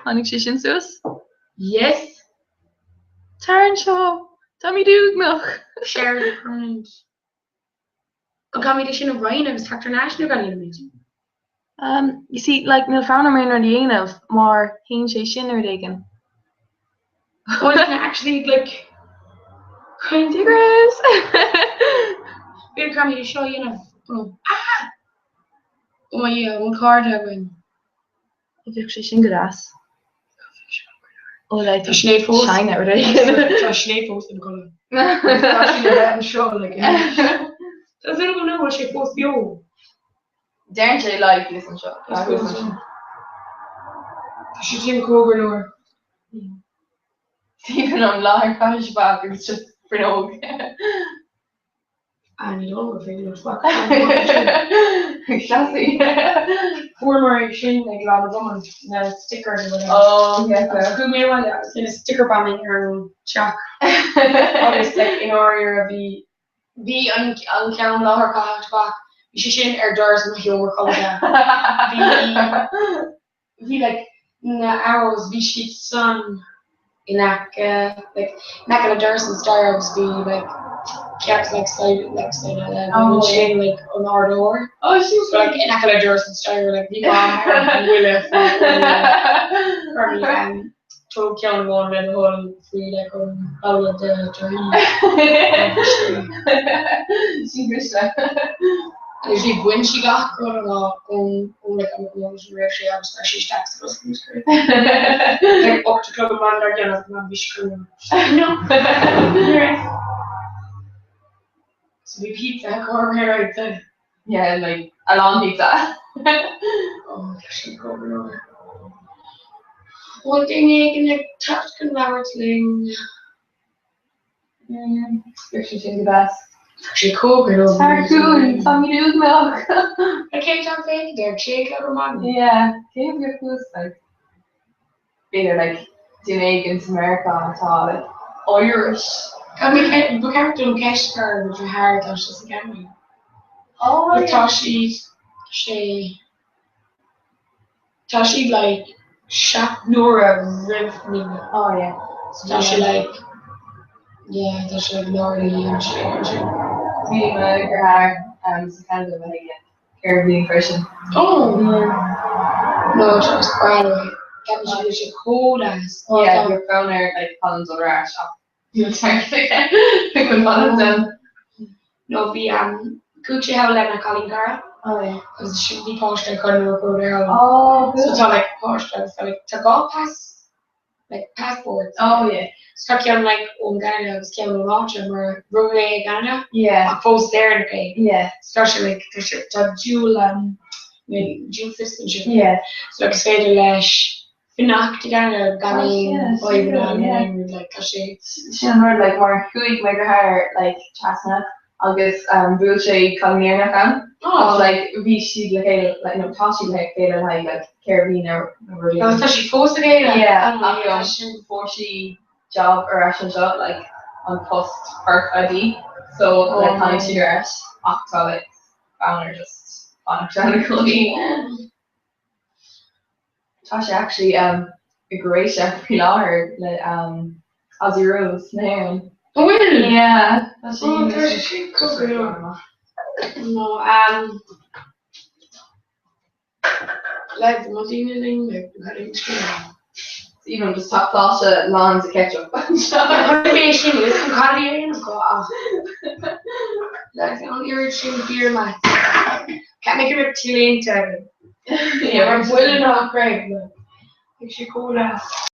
B: Tháinig sé sin suas?
F: Yes.
B: Tar anseo! Táimid uaigneach!
F: Share the current. An gcaithfimid é sin a roinnt agus teacht thar n-ais nó gan dhéanaimid?
B: Um, you see, like, níl fonn orm aon rud a dhéanamh mar théann sé sin ar rud éigin.
F: Well, you can actually, like, kind of...
B: Chris!
F: B'fhéidir caithfimid é seo a dhéanamh. Oh, ah! Oh my yeah, bhfuil cairde againn.
B: Ó bheadh sé sin go deas. Ó like
F: Tá Sinéad fós.
B: China rud éigin.
F: Tá Sinéad fós ina codladh. Tá sí le bheith anseo like anois. Tá súil agam go bhfuil sé fós beo.
N: Deireann sé like thíos anseo.
F: Tá súil agam. Tá sé sin chomh go leor.
N: Stephen an láthair chaith back agus just fuinneog.
F: Ah, ní dóigh liom gur féidir leo tobac
N: Classy.
F: Fuaireamar é sin ag Lá na gCumann, na stickers or whatever.
N: Oh, yeah.
F: Agus chuaigh mé abhaile agus rinne sticker bombing ar an teach. Agus like i ndáiríre bhí bhí an an ceann láthair caitheamh tobac, bhí sé sin ar doras mo sheomra codlata. Bhí bhí like na arrows bhí siad san in aice like in aice le doras an staighre agus bhí like ceacht like side like side eile oh, sin like an ardóir
N: oh, sin
F: so, like in aice le doras an staighre like bhí bhuile tóg ceann amháin le do thoil faoi like an balla de torthaí.
N: Sin brise.
F: Agus bhí bhain sí gach rud an lá ón ón like an ón an raibh sé agus chuir sí isteach sa bhosca agus chuir like 8 a chlog an maidin dár gcionn agus man bhí sí chun no ní raibh. So bhí pizza acu ar ar the
N: Yeah, like a lán pizza.
F: Oh, tá sin go leor. Bhfuil duine éigin ag teacht chun labhairt linn?
N: Bheadh sé sin go deas.
F: Tá sé chomh go leor.
B: Tar chugainn, táimid uaigneach.
F: Cén t-am féin a deir sé a chlog ar maidin?
N: Yeah, cé a bheadh thuas like? B'fhéidir like duine éigin sa Meiriceá atá like Irish.
F: Ba cheart dom ceist a chur ar mo dheartháir tá sé sa gCeanada.
N: Oh
F: But tá siad sé tá siad like 7 n-uaire roimh muidne.
N: Oh yeah.
F: So tá sé like yeah tá sé like lár na oíche ansin ansin.
N: Bhí mo dheartháir um, sa Cheanada le haghaidh 4 bhliain freisin.
F: Oh! No, tá is breá liom é. Ceapann sé go bhfuil sé chomh deas.
N: Yeah, bhí fonn air like fonn dul ar ais ach níl teanga aige chun fanacht ann.
F: No, bhí um, chuaigh sé thall lena chailín cara.
N: Oh yeah.
F: Agus bhí páiste acu nuair a chuadar thall.
N: Oh, good.
F: So tá like páiste agus tá like tá dhá pas like passports.
N: Oh yeah.
F: So tá ceann like ón gCeanada agus ceann ón áit mar rugadh é i gCeanada.
N: Yeah.
F: Ach fós Éireannach é.
N: Yeah.
F: So tá sé like tá sé tá dual um, dual citizenship.
N: Yeah.
F: So like is féidir leis fanacht i gCeanada gan
N: Oh,
F: aon
N: yeah,
F: fadhbanna
N: sure,
F: nó
N: yeah.
F: aon rud like tá sé
N: Sin an rud like mar chuaigh mo dheartháir like trasna agus um, bhuail sé cailín Éireannach ann.
F: Oh.
N: Agus like bhí siad le chéile like no tá siad le chéile le haghaidh like 4 bhliain nó nó rud
F: Agus tá sí fós le chéile?
N: Yeah,
F: Oh,
N: ach
F: yeah.
N: ansin fuair sí job ar ais anseo like an post perk ID so like
F: Oh.
N: tháinig siad ar ais ach tá like fonn air just fanacht ann i gcónaí. Tá sé actually um, i gCroatia faoi láthair le um, Aussie Rules na hÉireann.
F: An bhfuil?
N: Yeah, tá sé
F: Oh, tá sé sin chomh go leor. No, um, like, mo daoine linn, like, cad é an scéal?
N: Even just tá pláta lán de ketchup.
F: Chonaic mé sin, is an cad é an go ach. Like, an oiread sin fíor maith. Ceap mé go raibh t-léinte againn. Yeah, mar buille nach raibh, like, bhí sé chomh deas.